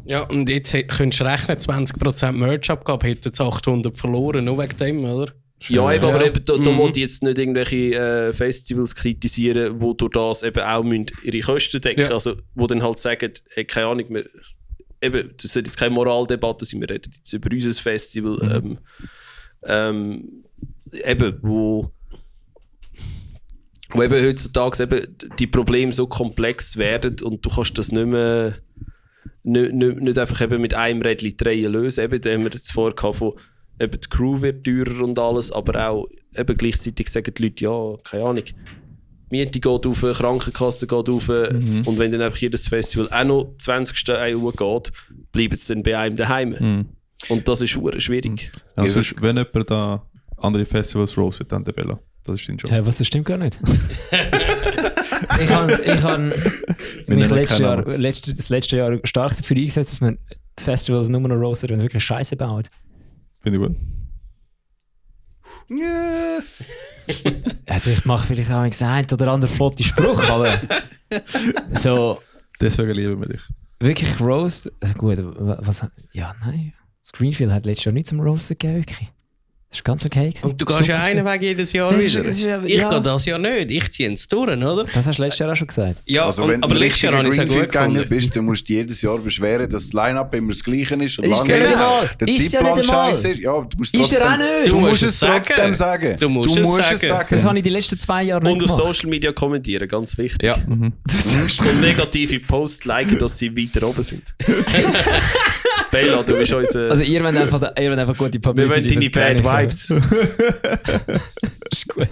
Ja, und jetzt könntest du rechnen, 20% Merch-Abgabe, hätten jetzt 800 verloren, nur wegen dem, oder? Ja, eben, aber eben, da wollte ich jetzt nicht irgendwelche Festivals kritisieren, die durch das eben auch ihre Kosten decken müssen. Also, wo dann halt sagen, hey, keine Ahnung, eben, das soll jetzt keine Moraldebatte sein, wir reden jetzt über unser Festival. Eben, wo eben heutzutage eben die Probleme so komplex werden und du kannst das nicht mehr nicht einfach eben mit einem Rädchen drehen lösen. Eben, da haben wir jetzt vorher gehabt von eben die Crew wird teurer und alles, aber auch eben gleichzeitig sagen die Leute, ja, keine Ahnung, die Miete geht auf, die Krankenkasse geht auf und wenn dann einfach jedes Festival auch noch 20. Uhr geht, bleibt es dann bei einem daheim. Und das ist schwierig. Also wenn jemand da andere Festivals roastet, dann der Bella. Das ist dein Job. Was, das stimmt gar nicht. ich habe mich das letzte Jahr stark dafür eingesetzt, dass man Festivals nur noch roastet und wirklich Scheiße baut. Finde ich gut. Yeah. Also ich mache vielleicht auch einen oder anderen flotten Spruch, aber so... Deswegen lieben wir dich. Wirklich Roast? Gut, was... Ja, nein. Screenfield hat letztes Jahr nicht zum Roasten gegeben, wirklich. Das war ganz okay. Und du gehst ja einen Weg jedes Jahr wieder. Ich gehe das Jahr nicht. Ich ziehe es durch, oder? Das hast du letztes Jahr auch schon gesagt. Ja, also wenn aber du letztes Jahr habe ich es gut gefunden. Bist, dann musst du jedes Jahr beschweren, dass das Line-Up immer das Gleiche ist. Und ist ja nicht einmal. Der Zeitplan scheiße ist. Ja, du musst trotzdem, ist er auch nicht. Du musst es trotzdem sagen. Du musst es sagen. Das habe ich die letzten 2 Jahre nicht gemacht. Und auf gemacht. Social Media kommentieren, ganz wichtig. Ja. Und negative Posts liken, dass sie weiter oben sind. Bella, du bist unser... Also ihr wollt einfach gute Publicity. Wir wollen deine Bad Vibes. Ist gut.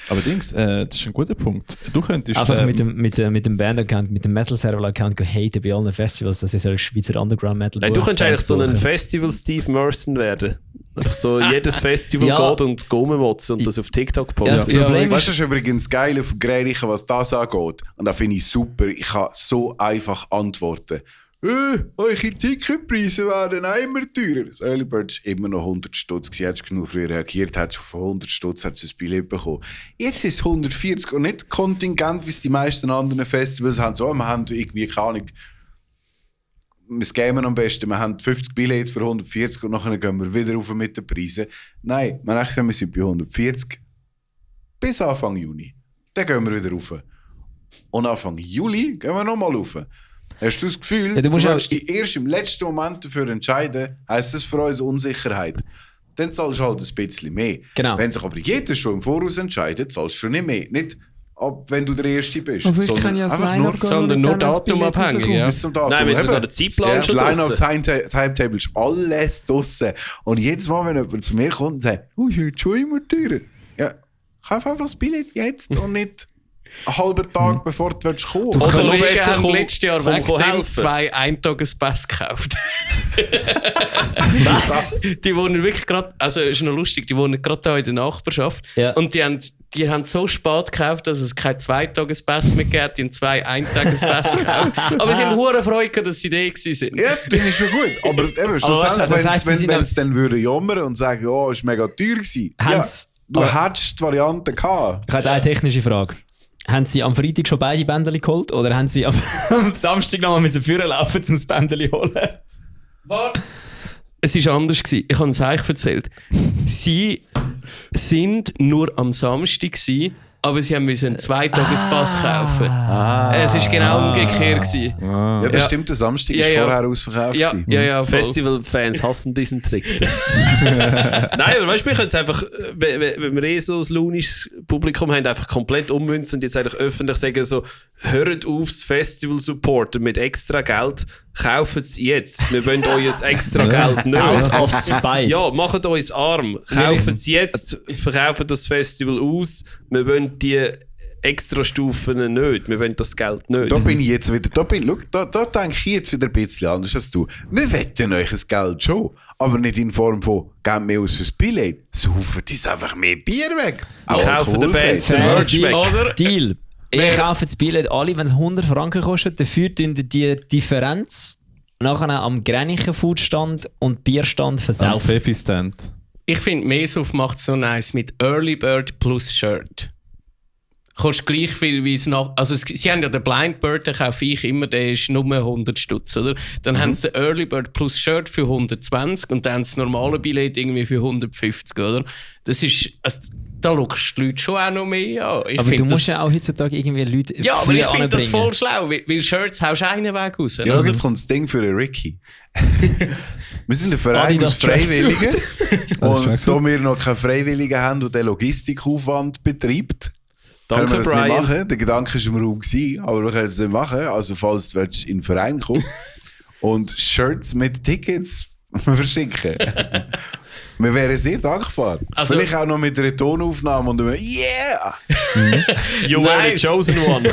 Aber Dings, das ist ein guter Punkt. Du könntest... Einfach mit dem Band-Account, mit dem Metal-Server-Account haten bei allen Festivals, das ist ja ein Schweizer Underground-Metal. Du könntest eigentlich so ein Festival-Steve Merson werden. Einfach so jedes Festival geht und rummotzen und das auf TikTok posten. Ja, weißt du, das ist übrigens geil auf Grärichen, was das angeht. Und das finde ich super. Ich kann so einfach antworten. Eure Ticketpreise werden immer teurer. Das Early Bird war immer noch 100 Stutz. Hättest du genug früher reagiert, hättest du von 100 Stutz ein Billett bekommen. Jetzt ist es 140 und nicht Kontingent, wie es die meisten anderen Festivals haben. So, wir haben irgendwie keine Ahnung. Wir scamen am besten. Wir haben 50 Billette für 140 und nachher gehen wir wieder rauf mit den Preisen. Nein, wir haben gesagt, wir sind bei 140 bis Anfang Juni. Dann gehen wir wieder rauf. Und Anfang Juli gehen wir nochmal rauf. Hast du das Gefühl, du musst dich erst im letzten Moment dafür entscheiden, heisst das für uns Unsicherheit. dann zahlst du halt ein bisschen mehr. Genau. Wenn sich aber jeder schon im Voraus entscheidet, zahlst du nicht mehr. Nicht ab, wenn du der Erste bist. Aber ich sondern kann ja das einfach Line-Up nur sondern nur datumabhängig. Ja. bis zum Datum. Nein, wenn sogar Eben, der Zeitplan schon Line-Up, draussen. Timetable ist alles draussen. Und jedes Mal, wenn jemand zu mir kommt und sagt, ist heute schon immer teurer. Ja, kauf einfach das Billett jetzt und nicht einen halben Tag, bevor du kommen willst. Oder noch Kollegen besser, haben komm- letztes Jahr komm wegen dem helfen. 2 Eintagespass gekauft. Was? Die wohnen wirklich gerade, also ist noch lustig, die wohnen gerade da in der Nachbarschaft. Ja. Und die haben so spät gekauft, dass es keinen 2-Tages-Pass mehr gibt, die haben 2 Eintages-Pass gekauft. Aber sie haben hure Freude gehabt, dass sie da gewesen sind. Ja, finde ich schon gut. Aber eben, schlussendlich, das heisst, sie sind wenn es dann würde jammern und sagen, ja, es war mega teuer gewesen. Ja, Haben's- du hättest die Variante gehabt. Ich habe jetzt eine technische Frage. Haben Sie am Freitag schon beide Bändeli geholt oder haben Sie am Samstag noch mal führen laufen, um das Bändeli zu holen? Warte. Es war anders gewesen. Ich habe es euch erzählt. Sie sind nur am Samstag gewesen, aber sie müssen einen 2-Tages-Pass kaufen. Es war genau umgekehrt gewesen. Ja, das Ja. stimmt, der Samstag Ja, war ja. vorher ausverkauft. Ja, gewesen. ja, voll. Festivalfans hassen diesen Trick. Nein, aber weißt du, wir können es einfach, wenn wir so ein launisches Publikum haben, einfach komplett ummünzen und jetzt eigentlich öffentlich sagen, so, hört auf, das Festival supporten mit extra Geld, kauft es jetzt. Wir wollen euer extra Geld nicht. Out of spite. Ja, macht uns arm. Kauft es jetzt, verkauft das Festival aus. Wir wollen die extra Stufen nicht. Wir wollen das Geld nicht. Da bin ich jetzt wieder, da denke ich jetzt wieder ein bisschen anders als du. Wir wetten euch das Geld schon, aber nicht in Form von, gebt mehr aus fürs Billett, saufen uns einfach mehr Bier weg. Auch Kaufen den alkoholfrei. Bands den Merch weg. Oder? Deal. Ich kaufe das Billett alle, wenn es 100 Franken kostet, dafür tun die Differenz nachher am Gränichen-Foodstand und Bierstand Auf versaufen. Pfeffi-Stand. Ich finde, Mesof macht es noch nice mit Early Bird plus Shirt. Kostet gleich viel wie es nach. Also, sie haben ja den Blind Bird, den kaufe ich immer, der ist nur 100 Stutz, oder? Dann haben sie den Early Bird plus Shirt für 120 und dann haben sie das normale Billett irgendwie für 150, oder? Das ist. Also, da schaust du die Leute schon auch noch mehr an. Ich Aber du find musst das, ja auch heutzutage irgendwie Leute ja, aber ich früh finde das anbringen. voll schlau, weil Shirts haust du einen Weg raus. Ja, schau, jetzt kommt das Ding für den Ricky. Wir sind ein Verein Adidas aus Freiwilligen. Und Tracksuit. da wir noch keine Freiwilligen haben, die den Logistikaufwand betreibt, Danke, können wir das Brian. nicht machen. Der Gedanke war im Raum, aber wir können es nicht machen. Also falls du willst, in den Verein kommen und Shirts mit Tickets verschicken. Wir wären sehr dankbar. Also- Vielleicht auch noch mit einer Tonaufnahme und einem Yeah! You were the Nice. chosen one.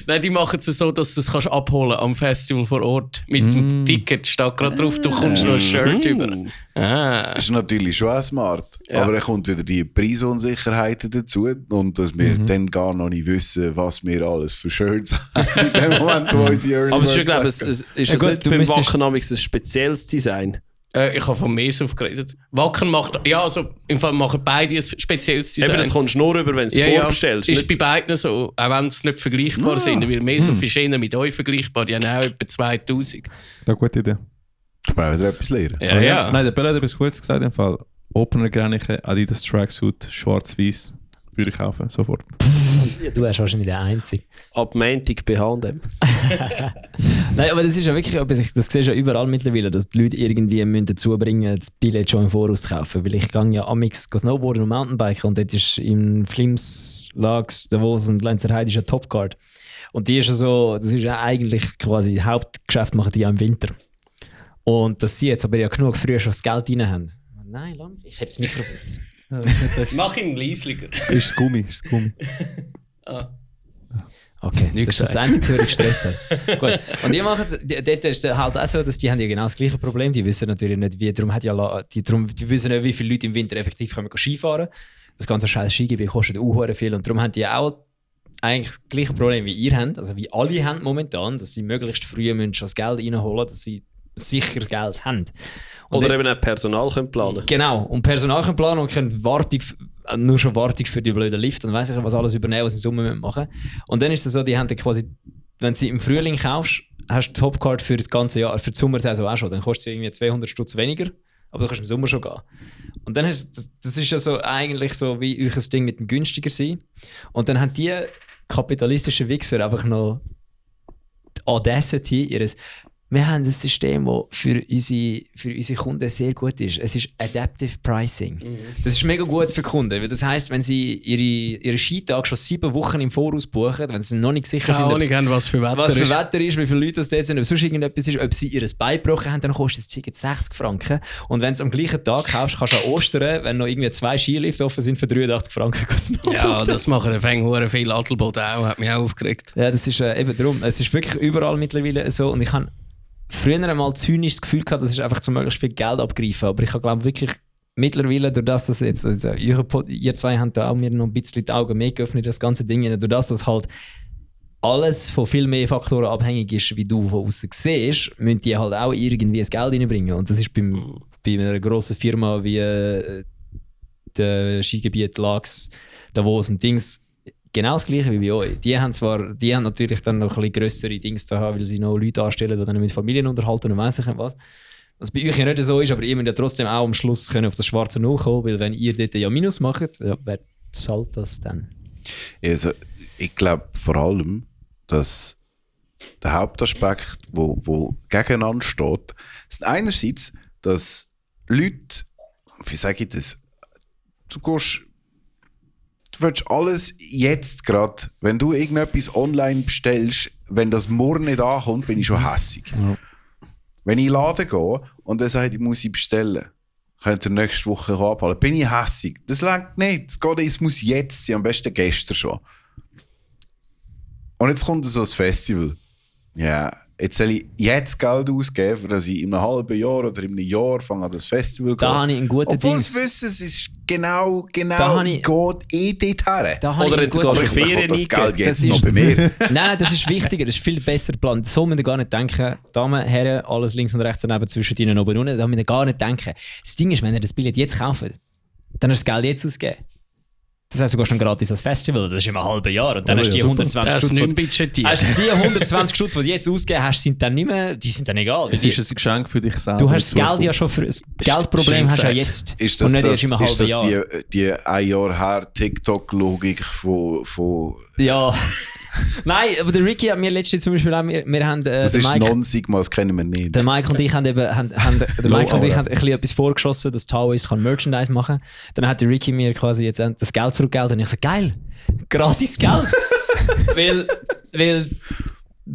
Nein, die machen es so, dass du es kannst abholen am Festival vor Ort. Mit dem Ticket steht gerade drauf, du kommst noch ein Shirt über. Ah. Das ist natürlich schon auch smart. Ja. Aber dann kommt wieder die Preisunsicherheiten dazu und dass wir dann gar noch nicht wissen, was wir alles für Shirts haben in dem Moment, wo unsere Early Aber es ist, ja, Birds glaube sagen. ist Ja es gut, nicht du beim müsstest- Wacken ein spezielles Design? Ich habe von Mesof geredet. Wacken macht, ja, also im Fall machen beide ein spezielles Design. Eben, das kommst du nur über, wenn du es vorbestellst. Ist bei nicht- beiden so, auch wenn es nicht vergleichbar sind. Weil Mesof ist eher mit euch vergleichbar, die haben auch etwa 2000. Ja, gute Idee. Ich brauche wieder etwas lernen. Ja, ja. Nein, der Bella hat etwas Gutes gesagt im Fall. Opener Gräniche, Adidas Tracksuit, schwarz-weiß. Würde ich kaufen, sofort. Ja, du bist wahrscheinlich der Einzige. Ab Montag bei H&M. Nein, aber das ist ja wirklich etwas, das siehst du ja überall mittlerweile, dass die Leute irgendwie müssen dazu bringen, das Billett schon im Voraus zu kaufen. Weil ich gehe ja amix snowboarden und Mountainbiken und dort ist im Flims, Lags, Davos und Lenzerheide ist ja Topguard. Und die ist ja so, das ist ja eigentlich quasi Hauptgeschäft machen die ja im Winter. Und dass sie jetzt aber ja genug früher schon das Geld rein haben. Nein, lang, ich habe das Mikrofon. Mach ihn leislicher. Ist das Gummi, ist das Gummi. Okay, Nichts das ist das Einzige, was ich gestresst habe. Gut. Und die machen dort ist es halt auch so, dass die haben ja genau das gleiche Problem. Die wissen natürlich nicht, wie, darum die wissen nicht, wie viele Leute im Winter effektiv können Skifahren. Das ganze scheiß Skigebiet kostet auch viel und darum haben die auch eigentlich das gleiche Problem wie ihr habt, also wie alle haben momentan, dass sie möglichst früh müssen schon das Geld reinholen, dass sie sicher Geld haben. Und Oder dann- eben auch Personal können planen. Genau, und Personal können planen und können nur schon Wartung für die blöden Lift und weiss ich was alles übernehmen, was sie im Sommer machen müssen. Und dann ist es so, die haben dann quasi, wenn sie im Frühling kaufst, hast du Topcard für das ganze Jahr, für die Sommersaison auch schon, dann kostet sie irgendwie 200 Stutz weniger, aber du kannst im Sommer schon gehen. Und dann hast das ist ja so eigentlich so wie euch ein Ding mit dem günstiger sein. Und dann haben die kapitalistischen Wichser einfach noch die Audacity ihres wir haben ein System, das für unsere Kunden sehr gut ist. Es ist Adaptive Pricing. Das ist mega gut für Kunden, weil das heisst, wenn sie ihre Skitage schon 7 Wochen im Voraus buchen, wenn sie noch nicht sicher sind, was für Wetter ist, wie viele Leute das dort sind, ob sonst irgendetwas ist, ob sie ihr Bein gebrochen haben, dann kostet das Ticket 60 Franken. Und wenn du es am gleichen Tag kaufst, kannst du an Ostern, wenn noch irgendwie 2 Skilifte offen sind, für 83 Franken kosten. Ja, das machen der viel Adelboden auch, hat mich auch aufgeregt. Ja, das ist eben darum. Es ist wirklich überall mittlerweile so und ich habe früher einmal zynisch das Gefühl gehabt, das ist einfach zum möglichst viel Geld abgreifen, aber ich glaube wirklich mittlerweile, durch das jetzt, also ihr zwei habt da auch mir noch ein bisschen die Augen mehr geöffnet, das ganze Ding, durch das halt alles von viel mehr Faktoren abhängig ist, wie du von außen siehst, müssen die halt auch irgendwie das Geld reinbringen und das ist bei einer grossen Firma wie der Skigebiet Laax, Davos und Dings genau das Gleiche wie bei euch. Die haben natürlich dann noch ein bisschen grössere Dings da haben, weil sie noch Leute anstellen, die dann mit Familien unterhalten und weiss ich nicht was. Was bei euch ja nicht so ist, aber ihr müsst ja trotzdem auch am Schluss können auf das schwarze Null kommen, weil wenn ihr dort ja Minus macht, ja, wer zahlt das dann? Also, ich glaube vor allem, dass der Hauptaspekt, wo gegeneinander steht, ist einerseits, dass Leute, wie sage ich das, du willst alles jetzt gerade, wenn du irgendetwas online bestellst, wenn das morgen nicht ankommt, bin ich schon hässig. Ja. Wenn ich in den Laden gehe und er sagt, ich muss bestellen, könnt ihr nächste Woche abholen, bin ich hässig. Das reicht nicht. Es muss jetzt sein, am besten gestern schon. Und jetzt kommt so ein Festival. Ja, jetzt soll ich jetzt Geld ausgeben, dass ich in einem halben Jahr oder in einem Jahr fange an das Festival zu gehen. Da habe ich einen guten Obwohl Dings. Obwohl es ist genau, ich geht dort her. Oder jetzt gehst du Ferien das Geld jetzt das noch ist, bei mir. Nein, das ist wichtiger, das ist viel besser geplant. So müssen wir gar nicht denken, Damen, Herren, alles links und rechts daneben, zwischen ihnen oben und unten, da müssen wir gar nicht denken. Das Ding ist, wenn ihr das Billett jetzt kauft, dann hast du das Geld jetzt ausgegeben. Das heißt, du gehst dann gratis ans Festival, das ist in einem halben Jahr und dann hast du die 120 Stutz, die 120 Stutz, die du jetzt ausgegeben hast, sind dann nicht mehr, die sind dann egal. Es ist ein Geschenk für dich selber. Du hast das Geld ja schon für das Geldproblem hast du ja jetzt ist das, und nicht erst in einem halben Jahr. Ist das die ein Jahr her TikTok-Logik von ja. Nein, aber der Ricky hat mir letztens zum Beispiel auch, wir haben das ist Non-Sigma, das kennen wir nicht. Der Mike und ich haben ein bisschen etwas vorgeschossen, dass Taoist Merchandise machen kann. Dann hat der Ricky mir quasi jetzt das Geld zurückgegeben und ich so, geil, gratis Geld. weil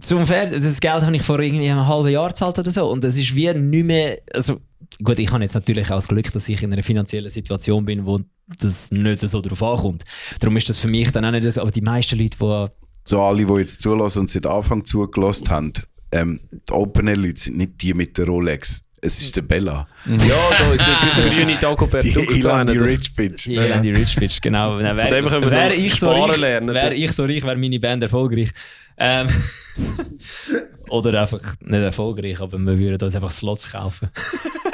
zum Pferd, das Geld habe ich vor irgendwie einem halben Jahr gezahlt oder so und das ist wie nicht mehr, also gut, ich habe jetzt natürlich auch das Glück, dass ich in einer finanziellen Situation bin, wo das nicht so drauf ankommt. Darum ist das für mich dann auch nicht so, aber die meisten Leute, die so alle, die jetzt zulassen und seit Anfang zugelassen haben, die Open-Air-Leute sind nicht die mit der Rolex. Es ist der Bella. Ja, da ist der grüne Dagobert Duck. Die Elandi Rich Bitch. Die Elandi Rich Bitch, genau. Wäre ich so reich, wäre meine Band erfolgreich. Oder einfach nicht erfolgreich, aber wir würden uns einfach Slots kaufen.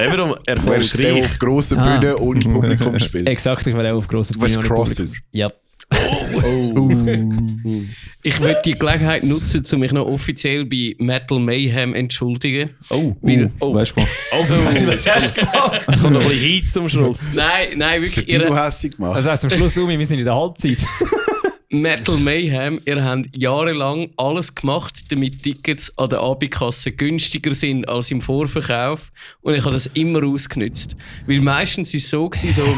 Eben erfolgreich. Du wärst auf grosser Bühne und Publikum spielen. Exakt, ich wäre auch auf grosser Bühne. Du wärst Crosses. Ja. Ich würde die Gelegenheit nutzen, um mich noch offiziell bei Metal Mayhem entschuldigen. Weißt du Jetzt kommt noch ein bisschen Heat zum Schluss. Nein, wirklich. Das hat dich hässig gemacht. Das heisst am Schluss, wir sind in der Halbzeit. Metal Mayhem, ihr habt jahrelang alles gemacht, damit Tickets an der Abendkasse günstiger sind als im Vorverkauf. Und ich habe das immer ausgenutzt. Weil meistens war es so,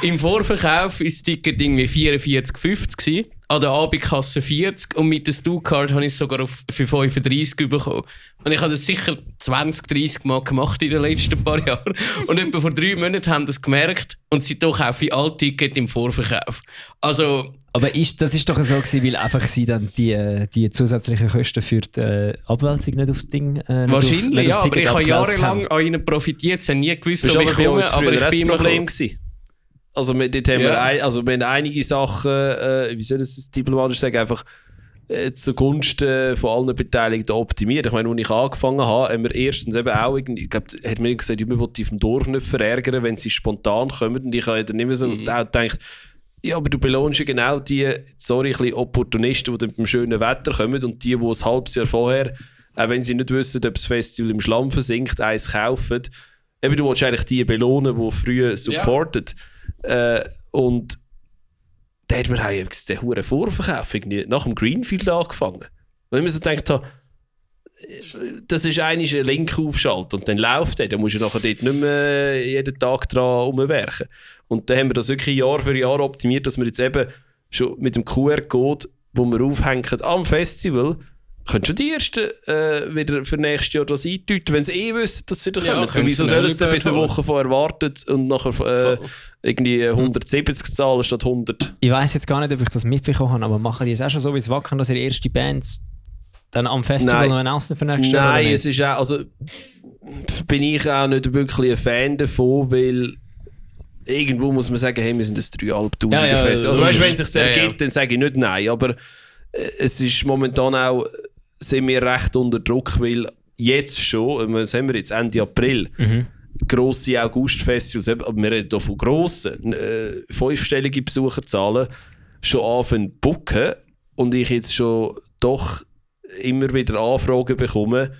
im Vorverkauf war das Ticket irgendwie 44,50, an der Abendkasse 40 und mit der Stu-Card habe ich es sogar für 35 bekommen. Und ich habe das sicher 20, 30 Mal gemacht in den letzten paar Jahren. Und etwa vor 3 Monaten haben das gemerkt und seitdem kaufe ich alle Tickets im Vorverkauf. Also, aber das ist doch so gewesen, weil einfach sie dann die zusätzlichen Kosten für die Abwälzung nicht aufs Ding wahrscheinlich, ja, aber ich habe jahrelang an ihnen profitiert, sie haben nie gewusst, ob ich komme, aber ich bin Problem gewesen. Also dort haben wir haben einige Sachen, wie soll ich das diplomatisch sagen, einfach zugunsten von allen Beteiligten optimiert. Ich meine, als ich angefangen habe, haben wir erstens eben auch, ich glaube, hat mir gesagt, ich will die auf dem Dorf nicht verärgern, wenn sie spontan kommen. Und ich habe dann immer so gedacht, ja, aber du belohnst ja genau die, ein bisschen Opportunisten, die dann beim schönen Wetter kommen und die ein halbes Jahr vorher, auch wenn sie nicht wissen, ob das Festival im Schlamm versinkt, eins kaufen. Eben, du willst eigentlich die belohnen, die früher supportet. Und da hat man den hohen Vorverkauf nach dem Greenfield angefangen. Weil ich mir so gedacht habe, das ist eigentlich ein Link aufschalten und dann läuft der. Da musst du nachher dort nicht mehr jeden Tag dran rumwerken. Und dann haben wir das wirklich Jahr für Jahr optimiert, dass wir jetzt eben schon mit dem QR-Code, wo wir aufhängen am Festival, können schon die Ersten wieder für nächstes Jahr das eintüten, wenn sie wissen, dass sie da kommen. So, wieso sollen sie bis eine Woche vorher warten und nachher irgendwie 170 zahlen statt 100? Ich weiss jetzt gar nicht, ob ich das mitbekommen habe, aber machen die es auch schon so wie es Wacken, dass ihre erste Bands dann am Festival noch announcen für nächstes Jahr? Nein, es ist auch, also bin ich auch nicht wirklich ein Fan davon, weil irgendwo muss man sagen, hey, wir sind ein 3'500er Festival. Also weißt du, wenn es sich ergibt, dann sage ich nicht nein, aber es ist momentan auch, sind wir recht unter Druck, weil jetzt schon, was haben wir jetzt, Ende April, grosse August-Festivals, aber wir reden hier von grossen, 5-stellige Besucherzahlen, schon anfangen zu booken und ich jetzt schon doch immer wieder Anfragen bekomme,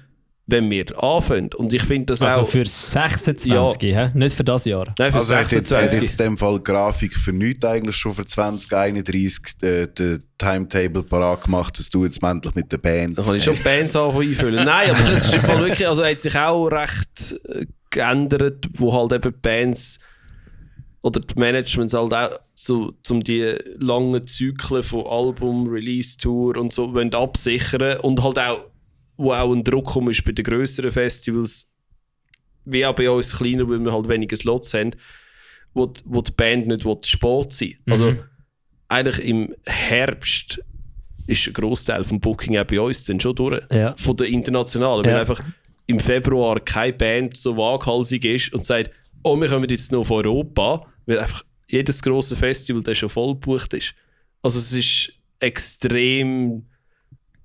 wenn wir anfangen. Und ich finde das also auch... für 26, ja. Nicht für das Jahr? Nein, für Also hat 26. jetzt in dem Fall Grafik für nichts eigentlich schon für 2031 den Timetable parat gemacht, dass du jetzt endlich mit der Band... Da kann ich schon Bands einfüllen. Nein, aber das ist im Fall wirklich... Also hat sich auch recht geändert, wo halt eben Bands oder die Managements halt auch so, um die langen Zyklen von Album, Release-Tour und so absichern und halt auch wo auch ein Druck ist bei den grösseren Festivals, wie auch bei uns kleiner, weil wir halt weniger Slots haben, wo die Band nicht spät sein will. Also eigentlich im Herbst ist ein Grossteil vom Booking auch bei uns dann schon durch. Ja. Von der internationalen. Weil einfach im Februar keine Band so waghalsig ist und sagt, oh, wir kommen jetzt noch auf Europa, weil einfach jedes grosse Festival das schon voll gebucht ist. Also es ist extrem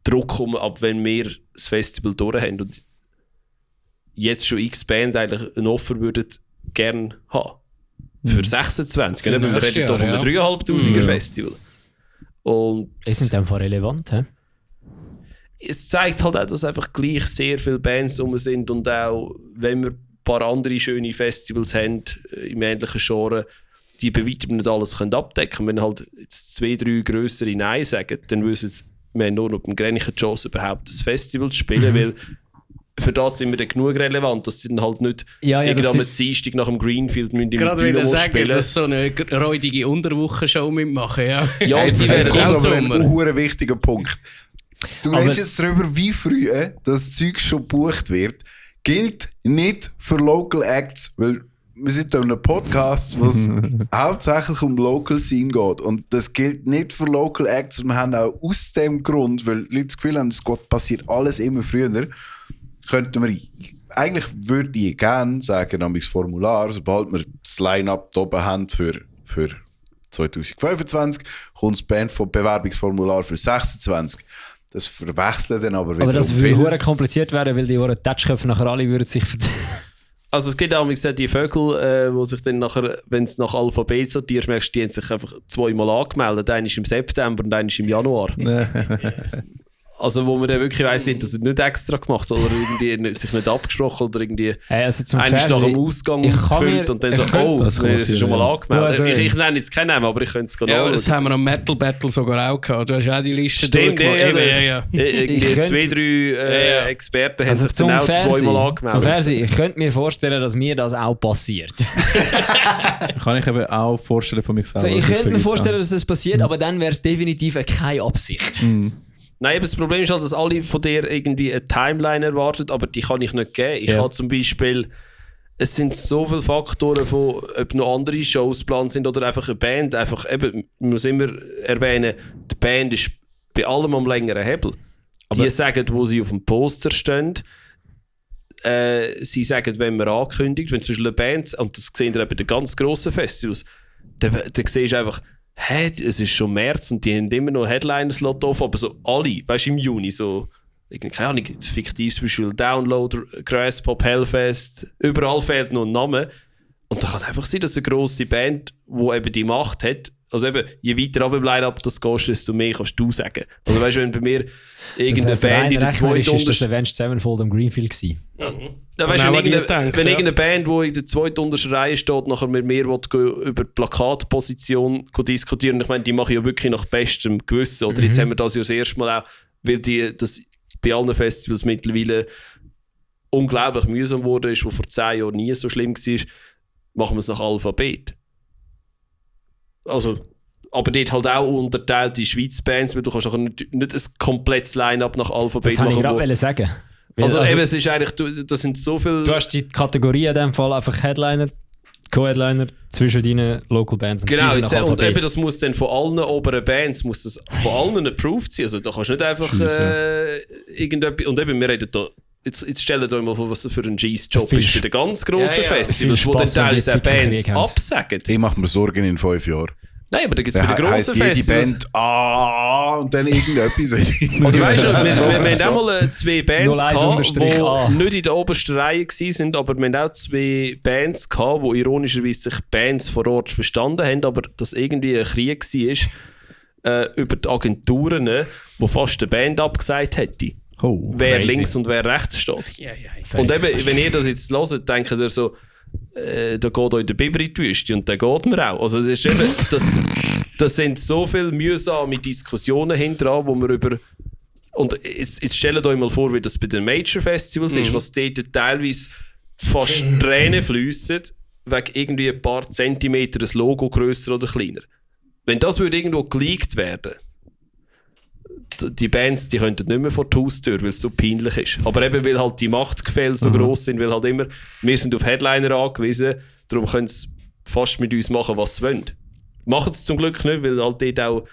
Druck ab, wenn wir das Festival durch haben und jetzt schon x Bands eigentlich ein Offer würden gerne haben. Für 26. Für Wir reden nächstes hier von einem Jahr, 3'500er Festival. Und Das sind in dem Fall relevant, hä? es zeigt halt auch, dass einfach gleich sehr viele Bands rum sind und auch, wenn wir ein paar andere schöne Festivals haben, im ähnlichen Genre, die bei weitem nicht alles abdecken können. Wenn halt jetzt 2-3 grössere Nein sagen, dann wissen sie, wir haben nur noch eine geringe Chance, überhaupt das Festival zu spielen, weil für das sind wir dann genug relevant, dass sie dann halt nicht am Dienstag nach dem Greenfield im Gerade Dynamo sagen, spielen. dass so eine räudige Unterwochenshow mitmachen, ja. Ja, Jetzt die werden kommt auch aber so. ein wichtiger Punkt. Du redest jetzt darüber, wie früh das Zeug schon gebucht wird. Gilt nicht für Local Acts, weil wir sind hier in einem Podcast, wo es hauptsächlich um Local Scene geht. Und das gilt nicht für Local Acts. Und wir haben auch aus dem Grund, weil Leute das Gefühl haben, es passiert alles immer früher, könnten wir, eigentlich würde ich gerne sagen, am Formular, sobald wir das Line-Up da oben haben für 2025, kommt das Bewerbungsformular für 26. Das verwechseln dann aber wieder. Aber das würde sehr kompliziert werden, weil die Touchköpfe nachher alle würden sich Also es gibt auch die Vögel, wo sich dann nachher, wenn es nach Alphabet sortierst, merkst du, die haben sich einfach 2-mal angemeldet. Einer ist im September und einer ist im Januar. Also wo man dann wirklich weiss, nicht, dass er nicht extra gemacht oder irgendwie sich nicht abgesprochen oder irgendwie also einer ist nach dem Ausgang ausgefüllt und dann so, oh, das ist schon mal angemeldet. Also, ich nenne jetzt keinen Namen, aber ich könnte es genau. Ja, das haben wir am Metal Battle sogar auch gehabt. Du hast auch die Liste Stimmt, durchgemacht. Irgendwie 2-3 Experten haben sich dann auch 2-mal angemeldet. Zum Fernsehen, ich könnte mir vorstellen, dass mir das auch passiert. Kann ich eben auch vorstellen von mir selber. Also ich könnte mir vorstellen, dass das passiert, aber dann wäre es definitiv keine Absicht. Nein, aber das Problem ist halt, dass alle von dir irgendwie eine Timeline erwarten, aber die kann ich nicht geben. Ich habe zum Beispiel, es sind so viele Faktoren, von, ob noch andere Shows geplant sind oder einfach eine Band. Einfach eben, man muss immer erwähnen, die Band ist bei allem am längeren Hebel. Aber die sagen, wo sie auf dem Poster stehen, sie sagen, wenn man ankündigt, wenn zum Beispiel eine Band, und das sehen wir bei den ganz grossen Festivals, dann siehst du einfach, es ist schon März und die haben immer noch Headliner-Slot offen, aber so alle, weißt du, im Juni, so, keine Ahnung, fiktiv zum Beispiel Download, Grasspop, Hellfest, überall fehlt noch ein Name. Und da kann es einfach sein, dass eine grosse Band, die eben die Macht hat, also eben, je weiter runter im Line-Up das gehst, desto mehr kannst du sagen. Also weißt du, wenn bei mir irgendeine Band in der zweiten ist das Avenged Sevenfold am Greenfield gewesen. Ja, weißt du, wenn irgendeine Band, die in der zweiten untersten Reihe steht, nachher mit mir über die Plakatposition diskutieren, ich meine, die machen ja wirklich nach bestem Gewissen. Oder jetzt haben wir das ja das erste Mal auch, weil das bei allen Festivals mittlerweile unglaublich mühsam wurde, ist, wo vor 10 Jahren nie so schlimm war, machen wir es nach Alphabet. Also, aber dort halt auch unterteilt in Schweiz-Bands, weil du kannst auch nicht ein komplettes Line-Up nach Alphabet Das machen. wollte ich gerade sagen. Also eben, es ist eigentlich, das sind so viele... Du hast die Kategorie in dem Fall einfach Headliner, Co-Headliner zwischen deinen Local Bands. Und Genau, die sind nach und Alphabet. eben das muss dann von allen oberen Bands, muss das von allen approved sein. Also da kannst du nicht einfach irgendetwas... Und eben, wir reden da... Jetzt stellt euch mal vor, was das für ein G-Job ist bei den ganz grossen Festivals, wo dann teilweise auch Bands absagen. Ich mache mir Sorgen in 5 Jahren. Nein, aber da gibt es bei den grossen Festivals... Band und dann irgendetwas. Oder weißt du, wir haben auch mal 2 Bands 01 gehabt, die A. nicht in der obersten Reihe waren, aber wir haben auch 2 Bands gehabt, die ironischerweise sich Bands vor Ort verstanden haben, aber das irgendwie ein Krieg war über die Agenturen, wo fast eine Band abgesagt hätte. Oh, Wer crazy. links und wer rechts steht. Und eben, wenn ihr das jetzt hört, denkt ihr so, da geht euch der Biber in die Wüste und der geht mir auch. Also es ist eben, das sind so viele mühsame Diskussionen hinterher, wo wir über... Und jetzt stellt euch mal vor, wie das bei den Major Festivals ist, was dort teilweise fast Tränen fliessen, wegen irgendwie ein paar Zentimeter ein Logo grösser oder kleiner. Wenn das würde irgendwo geleakt werden, die Bands, die könnten nicht mehr vor die Haustür, weil es so peinlich ist. Aber eben, weil halt die Machtgefälle so gross sind, weil halt immer, wir sind auf Headliner angewiesen, darum können sie fast mit uns machen, was sie wollen. Machen sie zum Glück nicht, weil halt dort auch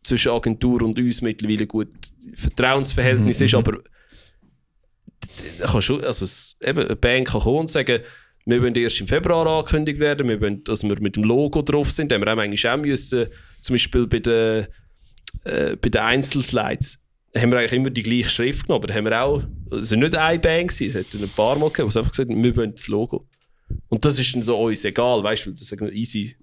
zwischen Agentur und uns mittlerweile gut Vertrauensverhältnis ist, aber eben, eine Band kann kommen und sagen, wir wollen erst im Februar angekündigt werden, wir wollen, dass wir mit dem Logo drauf sind, haben wir auch manchmal auch müssen, zum Beispiel bei den Einzelslides haben wir eigentlich immer die gleiche Schrift genommen, aber da haben wir auch, es war nicht eine Band gewesen, es hat ein paar Mal gegeben, die einfach gesagt haben, wir wollen das Logo. Und das ist dann so uns egal, weißt du, weil das sagen easy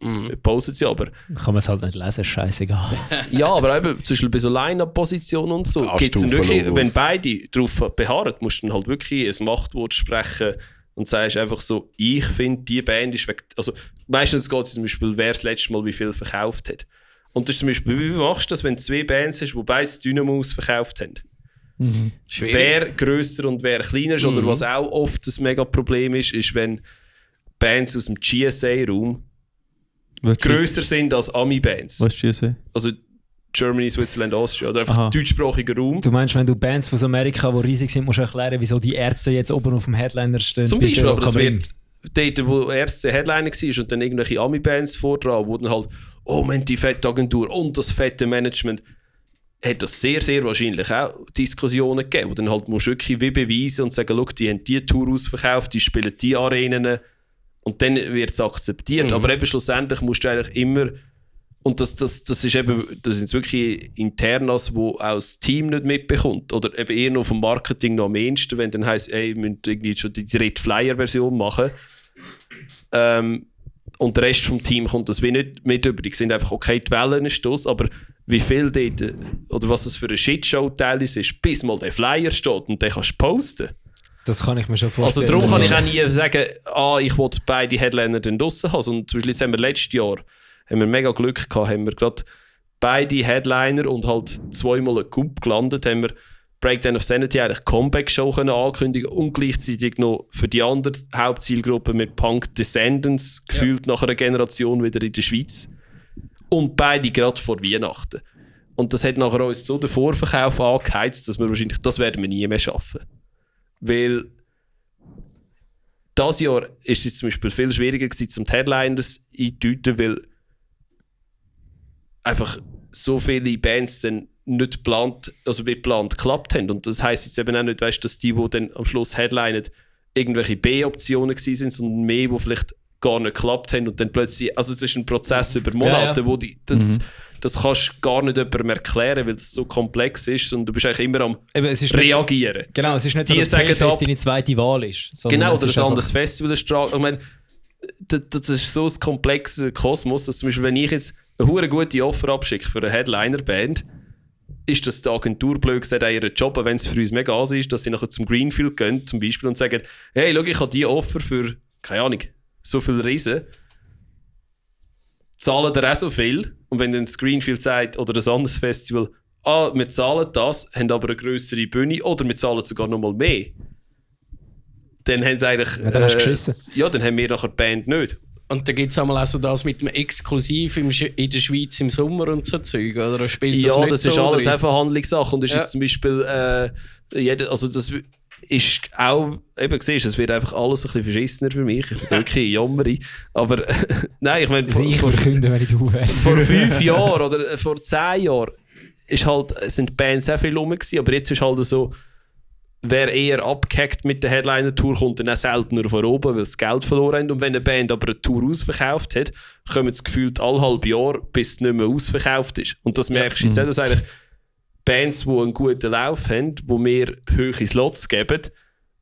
postet sie, aber... Kann man es halt nicht lesen, scheißegal. Ja, aber eben, zum Beispiel bei so Line-Up-Positionen und so, gibt es wirklich, wenn beide darauf beharren, musst du dann halt wirklich ein Machtwort sprechen und sagst einfach so, ich finde, die Band ist weg. Also meistens geht es zum Beispiel, wer das letzte Mal wie viel verkauft hat. Und das ist zum Beispiel, wie machst du das, wenn du 2 Bands hast, die beide Dynamos verkauft haben? Schwierig. Wer grösser und wer kleiner ist, oder was auch oft ein mega Problem ist, ist, wenn Bands aus dem GSA-Raum grösser sind als Ami-Bands. Was ist GSA? Also Germany, Switzerland, Austria, oder einfach deutschsprachiger Raum. Du meinst, wenn du Bands aus Amerika, die riesig sind, musst du erklären, wieso die Ärzte jetzt oben auf dem Headliner stehen? Zum bei Beispiel, der aber das Rockabring? wird dort, wo Ärzte Headliner war und dann irgendwelche Ami-Bands vordran, wo dann halt, oh Mensch, die fette Agentur und das fette Management, hat das sehr, sehr wahrscheinlich auch Diskussionen gegeben, wo dann halt musst du wirklich wie beweisen und sagen, schau, die haben die Tour ausverkauft, die spielen die Arenen und dann wird es akzeptiert. Aber eben schlussendlich musst du eigentlich immer, und das ist eben, das sind wirklich Internas, wo auch das Team nicht mitbekommt. Oder eben eher noch vom Marketing noch am ehesten, wenn dann heisst, ey, wir müssen irgendwie schon die dritte Flyer-Version machen. Und der Rest vom Team kommt das wie nicht mit über. Die sind einfach, okay, die Wellen ist das, aber wie viel dort, oder was das für eine Shitshow-Teil ist, bis mal der Flyer steht und den kannst du posten. Das kann ich mir schon Also vorstellen. darum kann ich auch nie sagen, ich will beide Headliner dann draussen haben. Und zum Beispiel jetzt haben wir letztes Jahr mega Glück gehabt, haben wir gerade beide Headliner und halt 2-mal einen Coup gelandet, haben wir Breakdown of Sanity eigentlich Comeback-Show ankündigen und gleichzeitig noch für die andere Hauptzielgruppe mit Punk Descendants gefühlt nach einer Generation wieder in der Schweiz. Und beide gerade vor Weihnachten. Und das hat nachher uns so den Vorverkauf angeheizt, dass wir wahrscheinlich, das werden wir nie mehr schaffen. Weil dieses Jahr ist es zum Beispiel viel schwieriger gewesen, zum Headliners einzudeuten, weil einfach so viele Bands dann nicht geplant, also wie geplant geklappt haben. Und das heisst jetzt eben auch nicht, weißt, dass die dann am Schluss headlinen, irgendwelche B-Optionen gewesen sind, sondern mehr, die vielleicht gar nicht geklappt haben und dann plötzlich, also es ist ein Prozess über Monate, wo das kannst du gar nicht jemandem erklären, weil das so komplex ist und du bist eigentlich immer am reagieren. Genau, es ist nicht so, dass Playfest deine zweite Wahl ist. Genau, oder ein anderes Festival ist. Ich meine, das ist so ein komplexer Kosmos, dass zum Beispiel, wenn ich jetzt eine hure gute Offer abschicke für eine Headliner-Band, ist das die Agentur blöd gesagt, ihren Job, wenn es für uns mega an ist, dass sie nachher zum Greenfield gehen zum Beispiel und sagen, hey, schau, ich habe diese Offer für, keine Ahnung, so viele Riesen, zahlen dir auch so viel. Und wenn dann das Greenfield sagt oder ein anderes Festival, wir zahlen das, haben aber eine grössere Bühne oder wir zahlen sogar noch mal mehr. Dann haben sie eigentlich... Ja, dann hast du geschissen. Ja, dann haben wir nachher die Band nicht. Und da gibt es auch so das mit dem Exklusiv in der Schweiz im Sommer und so Zeug, oder? Spielt das Ja, nicht das so ist alles drin? eine Verhandlungssache. Und das Ja. ist zum Beispiel, also das ist auch, eben siehst, es wird einfach alles ein bisschen verschissener für mich. Ich bin wirklich jammeri. Aber nein, ich meine, Also ich würde künden, wenn ich du wäre. vor 5 Jahren oder vor 10 Jahren ist halt, sind die Bands sehr viel rum gewesen, aber jetzt ist halt so, wer eher abgehackt mit der Headliner-Tour, kommt dann auch seltener von oben, weil sie Geld verloren haben. Und wenn eine Band aber eine Tour ausverkauft hat, kommen es gefühlt alle halbe Jahr, bis es nicht mehr ausverkauft ist. Und das merkst du jetzt auch, dass eigentlich Bands, die einen guten Lauf haben, wo mehr hohe Slots geben,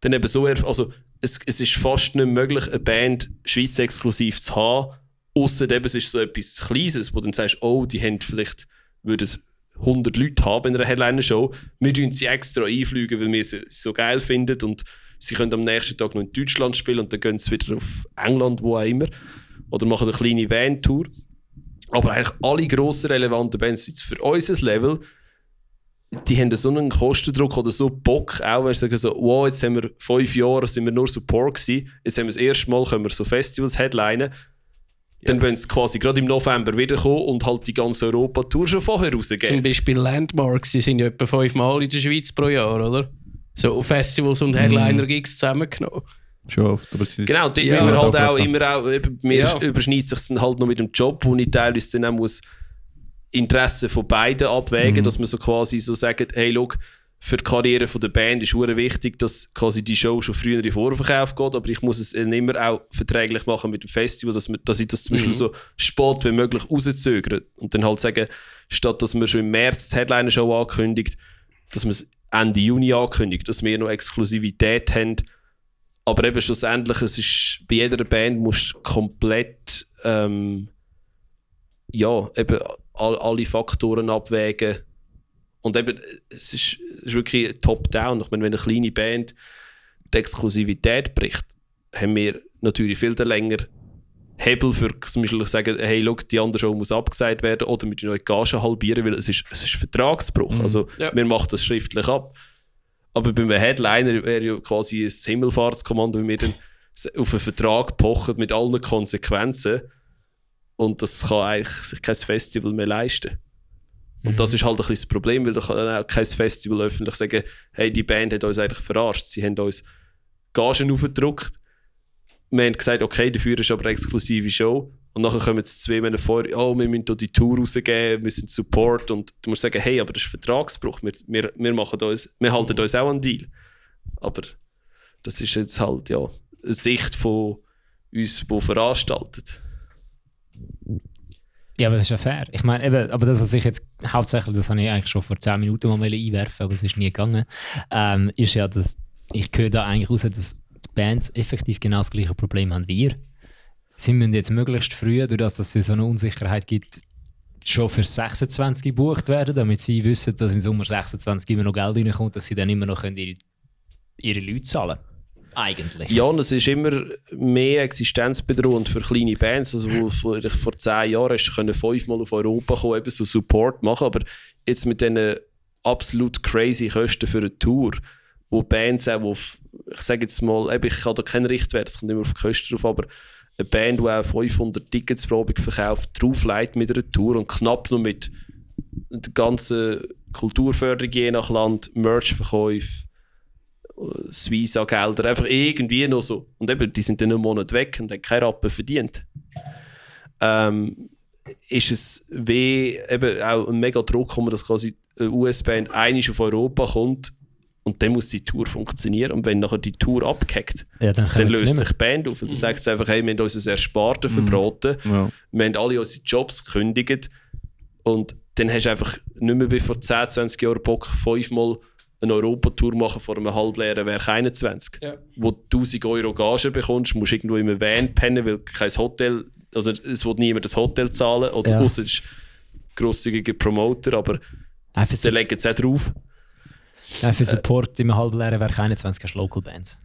dann eben so, also es ist fast nicht möglich, eine Band Schweiz exklusiv zu haben, ausser eben es ist so etwas Kleines, wo du dann sagst, oh, die haben vielleicht, würden 100 Leute haben in einer Headliner-Show. Wir tun sie extra einfliegen, weil wir sie so geil finden und sie können am nächsten Tag noch in Deutschland spielen und dann gehen sie wieder auf England, wo auch immer. Oder machen eine kleine Van-Tour. Aber eigentlich alle grossen relevanten Bands jetzt für unser Level, die haben so einen Kostendruck oder so Bock, auch wenn sie sagen so, wow, jetzt haben wir 5 Jahre, sind wir nur Support gewesen, jetzt haben wir das erste Mal, können wir so Festivals headlinen. Dann wollen sie quasi gerade im November wiederkommen und halt die ganze Europa-Tour schon vorher rausgeben. Zum Beispiel Landmarks, die sind ja etwa 5 Mal in der Schweiz pro Jahr, oder? So Festivals und Headliner-Gigs zusammengenommen. Schon oft. Aber sie Genau, die Ja, wir halt doch, auch doch. immer auch, eben, mir Ja. überschneidet sich dann halt noch mit dem Job, wo ich teilweise dann auch muss Interessen von beiden abwägen, dass man so quasi so sagt, hey, look, für die Karriere von der Band ist es wichtig, dass quasi die Show schon früher in Vorverkauf geht, aber ich muss es dann immer auch verträglich machen mit dem Festival, dass ich das zum Beispiel so spät wie möglich rauszögere und dann halt sagen, statt dass man schon im März die Headliner-Show ankündigt, dass man es Ende Juni ankündigt, dass wir noch Exklusivität haben. Aber eben schlussendlich, es ist, bei jeder Band musst du komplett eben alle Faktoren abwägen. Und eben, es ist wirklich top-down. Ich meine, wenn eine kleine Band die Exklusivität bricht, haben wir natürlich viel länger Hebel für zum Beispiel sagen, hey, look, die andere Show muss abgesagt werden oder mit der neuen Gage halbieren, weil es ist Vertragsbruch. Also wir machen das schriftlich ab. Aber beim Headliner wäre ja quasi ein Himmelfahrtskommando, wenn wir dann auf einen Vertrag pochen mit allen Konsequenzen. Und das kann eigentlich sich kein Festival mehr leisten. Und das ist halt ein bisschen das Problem, weil da kann auch kein Festival öffentlich sagen, hey, die Band hat uns eigentlich verarscht. Sie haben uns Gagen aufgedruckt. Wir haben gesagt, okay, dafür ist aber eine exklusive Show. Und nachher kommen jetzt 2 Monate vorher, oh, wir müssen hier die Tour rausgeben, wir sind Support. Und du musst sagen, hey, aber das ist Vertragsbruch. Wir halten uns auch an den Deal. Aber das ist jetzt halt ja eine Sicht von uns, die veranstaltet. Ja, aber das ist ja fair. Ich meine, eben, aber das, was ich jetzt hauptsächlich, das habe ich eigentlich schon vor 10 Minuten mal einwerfen, aber es ist nie gegangen, ist ja, dass ich höre da eigentlich raus, dass die Bands effektiv genau das gleiche Problem haben wie ihr. Sie müssen jetzt möglichst früh, durch das es so eine Unsicherheit gibt, schon für 26 gebucht werden, damit sie wissen, dass im Sommer 26 immer noch Geld reinkommt, dass sie dann immer noch ihre Leute zahlen können. Eigentlich. Ja, und es ist immer mehr existenzbedrohend für kleine Bands. Also, wo vor 10 Jahren hast du 5-mal auf Europa kommen, eben so Support machen, aber jetzt mit diesen absolut crazy Kosten für eine Tour, wo Bands auch, ich sage jetzt mal, eben, ich kann da keinen Richtwert, es kommt immer auf die Kosten drauf, aber eine Band, die auch 500 Tickets pro Abend verkauft, drauflegt mit einer Tour und knapp noch mit der ganzen Kulturförderung je nach Land, Merchverkäufe, Visa-Gelder, einfach irgendwie noch so. Und eben, die sind dann einen Monat weg und haben keinen Rappen verdient. Ist es wie eben auch ein mega Druck, wo man das quasi eine US-Band einmal auf Europa kommt und dann muss die Tour funktionieren. Und wenn nachher die Tour abgehackt, Ja, dann löst nicht sich mehr. die Band auf. Und dann sagt sie einfach, hey, wir haben unser Ersparten verbraten, Ja. wir haben alle unsere Jobs gekündigt und dann hast du einfach nicht mehr wie vor 10, 20 Jahren Bock, 5-mal eine Europatour machen vor einem halbleeren Werk 21. Ja. Wo du 1000 Euro Gage bekommst, musst du irgendwo in einem Van pennen, weil kein Hotel, also es will niemand das Hotel zahlen, oder Ja. ausser es ist grosszügiger Promoter, aber Einfach der legt es auch drauf. für Support im halbleeren Werk 21 hast du Local Bands.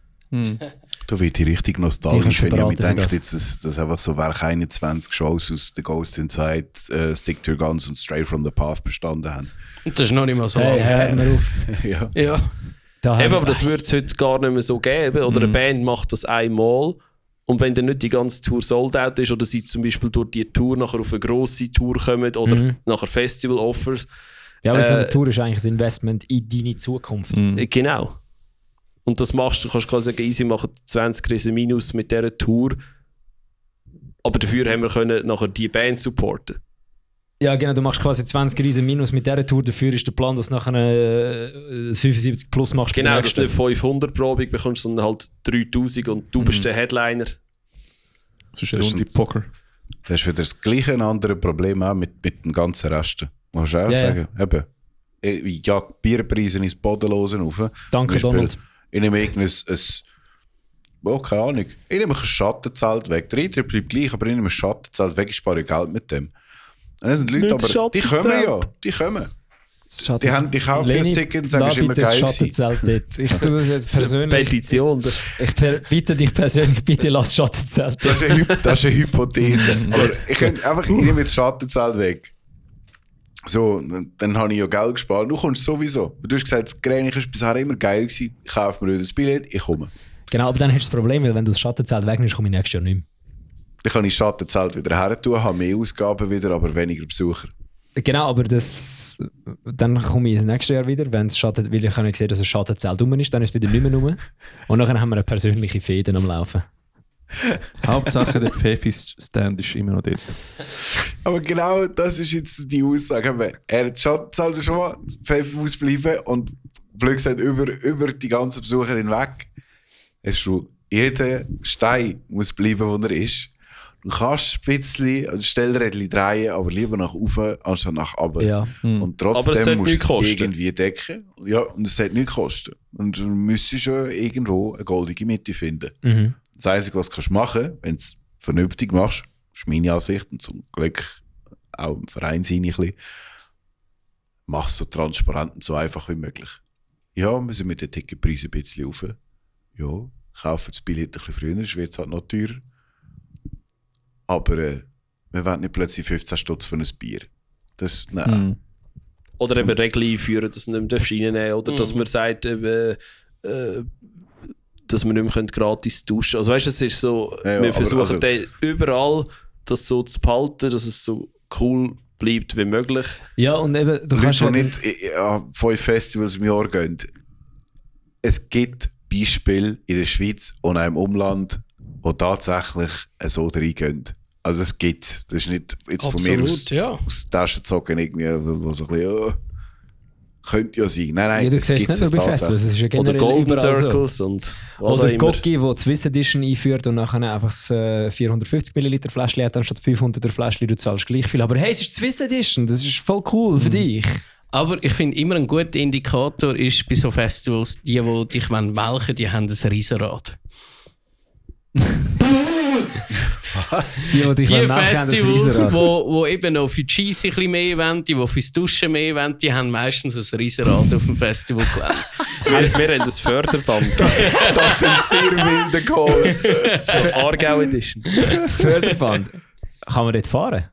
Da wird ich richtig nostalgisch, Die wenn ich mir verbraten denke, das. jetzt das einfach so Werk 21 Shows aus The Ghost Inside, Stick to Your Guns und Stray from the Path bestanden haben. Und das ist noch nicht mal so Hey, lange hör her. mir auf. Ja. Ja. Da Eben, haben- aber das würde es heute gar nicht mehr so geben. Oder eine Band macht das einmal und wenn dann nicht die ganze Tour sold out ist oder sie zum Beispiel durch die Tour nachher auf eine grosse Tour kommen oder nachher Festival-Offers. Ja, aber so eine Tour ist eigentlich ein Investment in deine Zukunft. Genau. Und das machst du, kannst quasi sagen, easy machen 20 Riesen Minus mit dieser Tour. Aber dafür haben wir können nachher die Band supporten. Ja, genau, du machst quasi 20 Riesen Minus mit dieser Tour. Dafür ist der Plan, dass du nachher 75 plus machst. bei der Genau, dass du nächsten. nicht 500 Probig bekommst, sondern halt 3000 und du bist der Headliner. Das ist eine Runde Poker. Das ist wieder das gleiche, ein anderes Problem auch mit dem ganzen Rest. Muss ich auch Ja, sagen. Eben, ich jag Bierpreise ins Bodenlose rauf. Danke, Zum Beispiel, Donald. Ich nehme keine Ahnung. Ich nehme ein Schattenzelt weg. Der Eintritt bleibt gleich, aber ich nehme ein Schattenzelt weg, ich spare Geld mit dem. Und das sind Leute, Nicht aber die kommen Schattenzelt. ja. Die kommen. Schatten- Die kaufen Leni, das Ticket und sagen, da es ist immer bitte das geil gewesen. Schattenzelt dort. Ich tue das jetzt persönlich. Petition. Bitte dich persönlich, bitte lass das Schattenzelt Das dort. das ist eine Hypothese. Aber ich nehme das Schattenzelt weg. So, dann habe ich ja Geld gespart. Du kommst sowieso. Du hast gesagt, das Grenich ist bisher immer geil gewesen. Ich kaufe mir wieder das Billett, ich komme. Genau, aber dann hast du das Problem, weil wenn du das Schattenzelt wegnimmst, komme ich nächstes Jahr nicht mehr. Dann kann ich das Schattenzelt wieder her tun, habe mehr Ausgaben wieder, aber weniger Besucher. Genau, aber dann komme ich das nächste Jahr wieder, weil ich kann sehen, dass ein Schattenzelt rum ist, dann ist es wieder nicht mehr rum. Und dann haben wir eine persönliche Fäden am Laufen. Hauptsache der Pfeffi-Stand ist immer noch dort. Aber genau das ist jetzt die Aussage. Er hat das Schattenzelt schon mal, Pfeffer muss bleiben und blöd gesagt, über die ganzen Besucher hinweg hast du, jeder Stein muss bleiben, wo er ist. Du kannst ein bisschen ein Stellrädchen drehen, aber lieber nach oben als nach unten. Ja. Und Aber es trotzdem sollte musst nichts du es kosten. irgendwie decken. Ja, und es sollte nichts kosten. Und du müsstest ja irgendwo eine goldige Mitte finden. Mhm. Das Einzige, was du machen kannst, wenn du es vernünftig machst, ist meine Ansicht und zum Glück auch im Verein sein, mach es so transparent und so einfach wie möglich. Ja, wir sind mit den Ticketpreisen ein bisschen rauf. Ja, kaufen das Billett ein bisschen früher, es wird halt noch teurer. Aber wir wollen nicht plötzlich 15 Stutz für ein Bier. Das, nein. Oder eben Regeln einführen, dass man nicht mehr reinnehmen darf. Oder dass man sagt, dass man nicht mehr gratis duschen können. Also weißt du, es ist so, Ja, wir aber versuchen also- dann überall das so zu behalten, dass es so cool bleibt wie möglich. Ja, und eben, du Leute, kannst die ja nicht an 5 Festivals im Jahr gehen. Es gibt Beispiele in der Schweiz und auch im Umland, die tatsächlich so reingehen. Also es gibt. Das ist nicht jetzt von mir aus ja. der Tasche zocken, irgendwie, wo so ein bisschen, könnte ja sein. Nein, Ja, du das siehst gibt nicht nur bei Festivals, es ist ja Oder generell Golden überall so. Circles und was auch Oder immer. Gocki, der die Swiss Edition einführt und nachher einfach das 450 Milliliter Fläschchen hat, anstatt 500er Fläschchen, du zahlst gleich viel. Aber hey, es ist die Swiss Edition, das ist voll cool für dich. Aber ich finde immer ein guter Indikator ist bei so Festivals, die dich melken wollen, die haben ein Riesenrad. Die Die melken, haben das Festivals, Riesenrad. wo eben noch für die Cheese ein bisschen mehr wollen, die fürs Duschen mehr wollen, die haben meistens ein Riesenrad auf dem Festivalgelände. wir haben das Förderband. Das ist ein sehr wilder Call. So Aargau Edition. Förderband. Kann man dort fahren?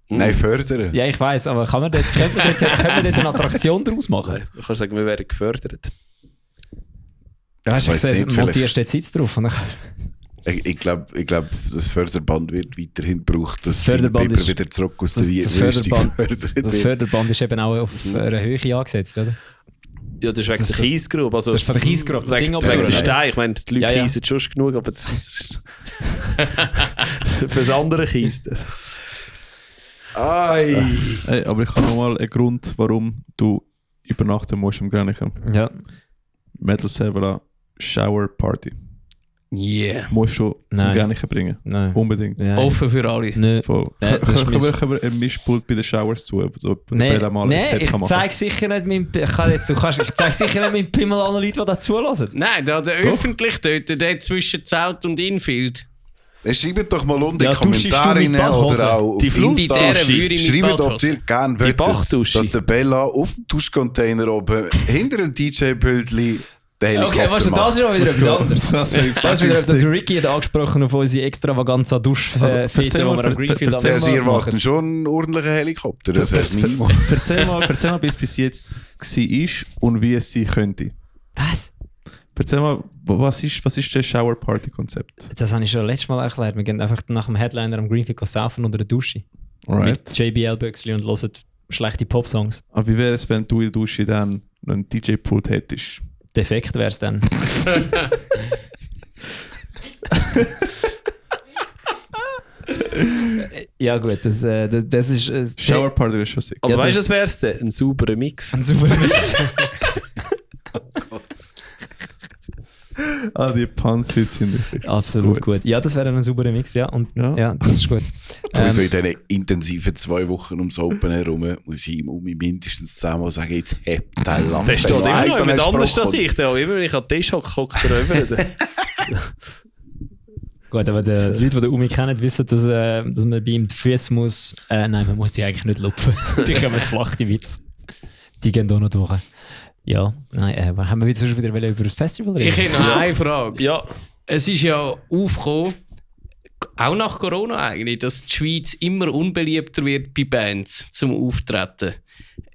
Nein, fördern. Ja, ich weiss, aber können wir dort eine Attraktion daraus machen? Ich kann sagen, wir werden gefördert. Da hast du Weiss gesehen, nicht, montierst du den Sitz drauf. Und dann Ich glaube, das Förderband wird weiterhin gebraucht, dass Das Förderband Biber ist- wieder zurück aus der das Wüste Förderband- gefördert das wird. Förderband ist eben auch auf einer Höhe angesetzt, oder? Ja, das ist wegen Das- der das- Kiesgrube. Also, das ist von der Kiesgrube, das wegen, Ding wegen oben der drüber, Steine. Ich meine, die Leute Ja, ja. kiesen schon genug, aber das ist fürs andere Kies. das. Ei! Hey, aber ich habe nochmal einen Grund, warum du übernachten musst im Grenichen. Ja. Metal Server Shower Party. Yeah. Musst du zum Nein. Grenichen bringen. Nein. Unbedingt. Nein. Offen für alle. Nein. Voll. Ja, das ist Können wir ein Mischpult bei den Showers zu, wo Nein, Bella mal ein Set ich kann machen. zeige sicher nicht ich zeige sicher nicht meinen Pimmel an Leute, die da zulassen. Nein, der öffentlich dort, der zwischen Zelt und Infield. Schreibt doch mal unten in Ja, die duschst du Kommentare mit rein Badhose? oder auch Die auf Fluss- Insta. bei dieser würde ich mit Schreibt, ob Badhose. ihr gerne Die wollt, Bachdusche. dass der Bella auf dem Duschcontainer oben hinter dem DJ-Bildchen den Helikopter Okay, weißt du, das macht. ist auch wieder etwas anderes. Das Das ist wieder etwas, Ricky hat angesprochen auf unsere Extravaganza Duschfete, erzähl die wir mal, am Greenfield erzähl Ja, mal, sie machen. erwarten schon einen ordentlichen Helikopter. Das wäre das Minimum. Erzähl mal, wie es bis jetzt war und wie es sein könnte. Was? Erzähl mal, was ist das Shower Party Konzept? Das habe ich schon letztes Mal erklärt. Wir gehen einfach nach dem Headliner am Greenfield saufen unter der Dusche. Alright. Mit JBL-Büchsli und hören schlechte Popsongs. Aber wie wäre es, wenn du in der Dusche dann einen DJ-Pult hättest? Defekt wäre es dann. Ja gut, das ist... Shower Party wäre schon sick. Aber Ja, weißt du, das- was wär's denn? Ein sauberer Mix. ein super Mix. Die Panzwitze sind richtig. Absolut gut. Ja, das wäre ein sauberer Mix, ja. Und Ja. ja, das ist gut. Aber so in diesen intensiven 2 Wochen ums Open herum muss ich ihm mindestens 10-mal sagen, jetzt hebt der lang. Der steht immer noch jemand anders als ich. Der auch immer, wenn ich an den Tisch hocke, guckt er rüber. Gut, aber die Leute, die den Umi kennen, wissen, dass man bei ihm die Füße muss... nein, man muss sie eigentlich nicht lupfen. Die kommen flach, die Witze. Die gehen da noch durch. Ja, nein, haben wir jetzt schon wieder über das Festival reden? Ich hätte noch eine Frage. Ja, Es ist ja aufgekommen, auch nach Corona eigentlich, dass die Schweiz immer unbeliebter wird bei Bands zum Auftreten.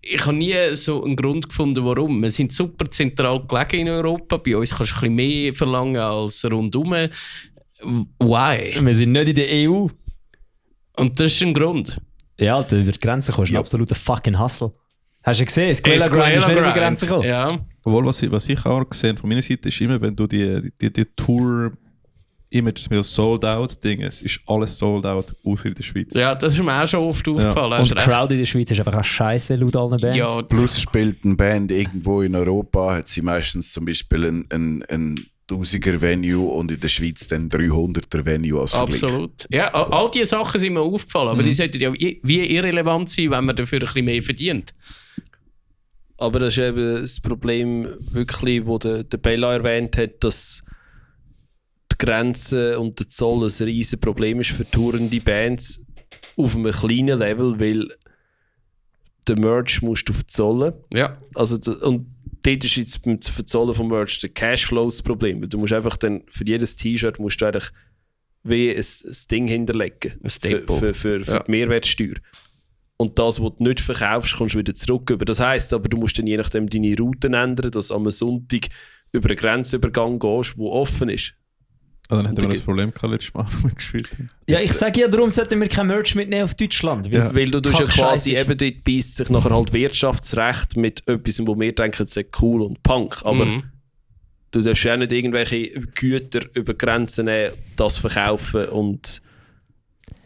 Ich habe nie so einen Grund gefunden, warum. Wir sind super zentral gelegen in Europa. Bei uns kannst du ein bisschen mehr verlangen als rundum. Why? Wir sind nicht in der EU. Und das ist ein Grund. Ja, Alter, über die Grenze kommst du ein absoluter fucking Hustle. Hast du gesehen? Das Squilla Grind ist nicht über die Grenze gekommen. Ja. Obwohl, was ich auch gesehen von meiner Seite ist immer, wenn du die Tour-Images mit Sold Out-Ding, es ist alles Sold Out, außer in der Schweiz. Ja, das ist mir auch schon oft aufgefallen. Und Hast die recht. Crowd in der Schweiz ist einfach auch scheiße laut allen Bands. Ja, Plus spielt eine Band irgendwo in Europa, hat sie meistens zum Beispiel ein 1000er Venue und in der Schweiz dann 300er Venue als Vergleich. absolut. Ja, all diese Sachen sind mir aufgefallen, aber die sollten ja wie irrelevant sein, wenn man dafür ein bisschen mehr verdient. aber das ist eben das Problem, wirklich, wo der Bella erwähnt hat, dass die Grenze und der Zoll ein riesiges Problem ist für tourende Bands auf einem kleinen Level, weil den Merch musst du verzollen. Ja. Also, und dort ist jetzt beim Verzollen vom Merch der Cashflow das Problem. Weil du musst einfach dann für jedes T-Shirt musst du eigentlich wie ein Ding hinterlegen. Ein Depot. Für Ja. die Mehrwertsteuer. Und das, was du nicht verkaufst, kommst du wieder zurück. Das heisst aber, du musst dann je nachdem deine Routen ändern, dass du am Sonntag über einen Grenzübergang gehst, der offen ist. Also dann hatten wir Und das Problem gehabt, letztes Mal, als wir gespielt haben. Ja, ich sage ja, darum sollten wir kein Merch mitnehmen auf Deutschland. Ja. Weil du tust ja Kack quasi Scheiße. eben dort beißt sich nachher halt Wirtschaftsrecht mit etwas, wo wir denken, es sei cool und Punk. Aber du darfst ja auch nicht irgendwelche Güter über Grenzen nehmen, das verkaufen und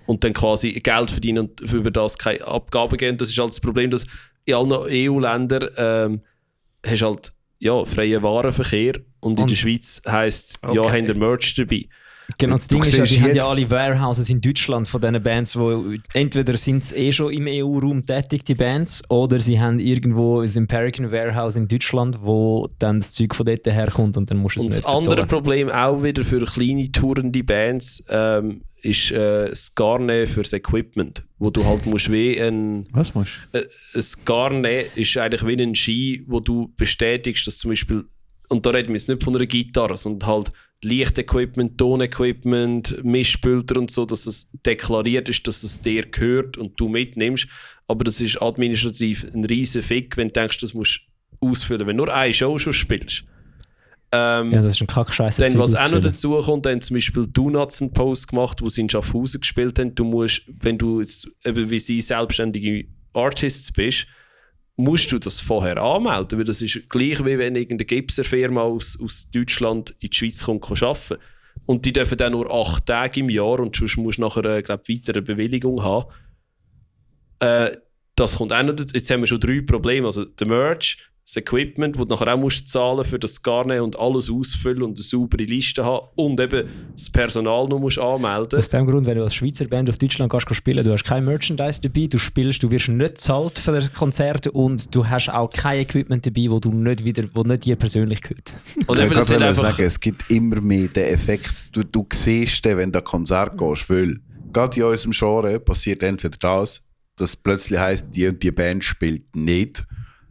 dann quasi Geld verdienen und über das keine Abgaben geben. Das ist halt das Problem, dass in allen EU-Ländern hast halt ja, freien Warenverkehr und in der Schweiz heisst, ja, Okay. haben der Merch dabei. Genau, das Du Ding ist ja, siehst die haben ja jetzt- alle Warehouses in Deutschland von diesen Bands, wo entweder sind sie schon im EU-Raum tätig, die Bands, oder sie haben irgendwo ein American Warehouse in Deutschland, wo dann das Zeug von dort herkommt und dann musst du es Und nicht das andere verzollen. Problem auch wieder für kleine tourende Bands ist das Garnet fürs Equipment, wo du halt musst wie ein Garnet ist eigentlich wie ein Ski, wo du bestätigst, dass zum Beispiel, und da reden wir jetzt nicht von einer Gitarre, sondern halt Lichtequipment, Tonequipment, Mischpulter und so, dass es deklariert ist, dass es dir gehört und du mitnimmst. Aber das ist administrativ ein riesen Fick, wenn du denkst, das musst du ausfüllen, wenn du nur eine Show schon spielst. Ja, das ist ein Kackscheiße. Dann, was auch noch dazu kommt, haben zum Beispiel Donuts einen Post gemacht, wo sie in Schaffhausen gespielt haben. Du musst, wenn du jetzt eben wie sie selbstständige Artists bist, musst du das vorher anmelden, weil das ist gleich wie wenn irgendeine Gipserfirma aus Deutschland in die Schweiz kommt arbeiten. Und die dürfen dann nur 8 Tage im Jahr und sonst musst du nachher, glaube ich, weitere Bewilligung haben. Das kommt auch noch dazu. Jetzt haben wir schon 3 Probleme. Also der Merch, das Equipment, wo du nachher auch musst zahlen für das Garnet und alles ausfüllen und eine saubere Liste haben und eben das Personal noch musst anmelden. Aus dem Grund, wenn du als Schweizer Band auf Deutschland gehst spielen, du hast kein Merchandise dabei, du spielst, du wirst nicht bezahlt für das Konzert und du hast auch kein Equipment dabei, wo nicht dir persönlich gehört. Und Ich eben, das wollte sind einfach... sagen, es gibt immer mehr den Effekt, du siehst den, wenn du an Konzert gehst, weil gerade in unserem Genre passiert entweder das, dass plötzlich heisst, die und die Band spielt nicht.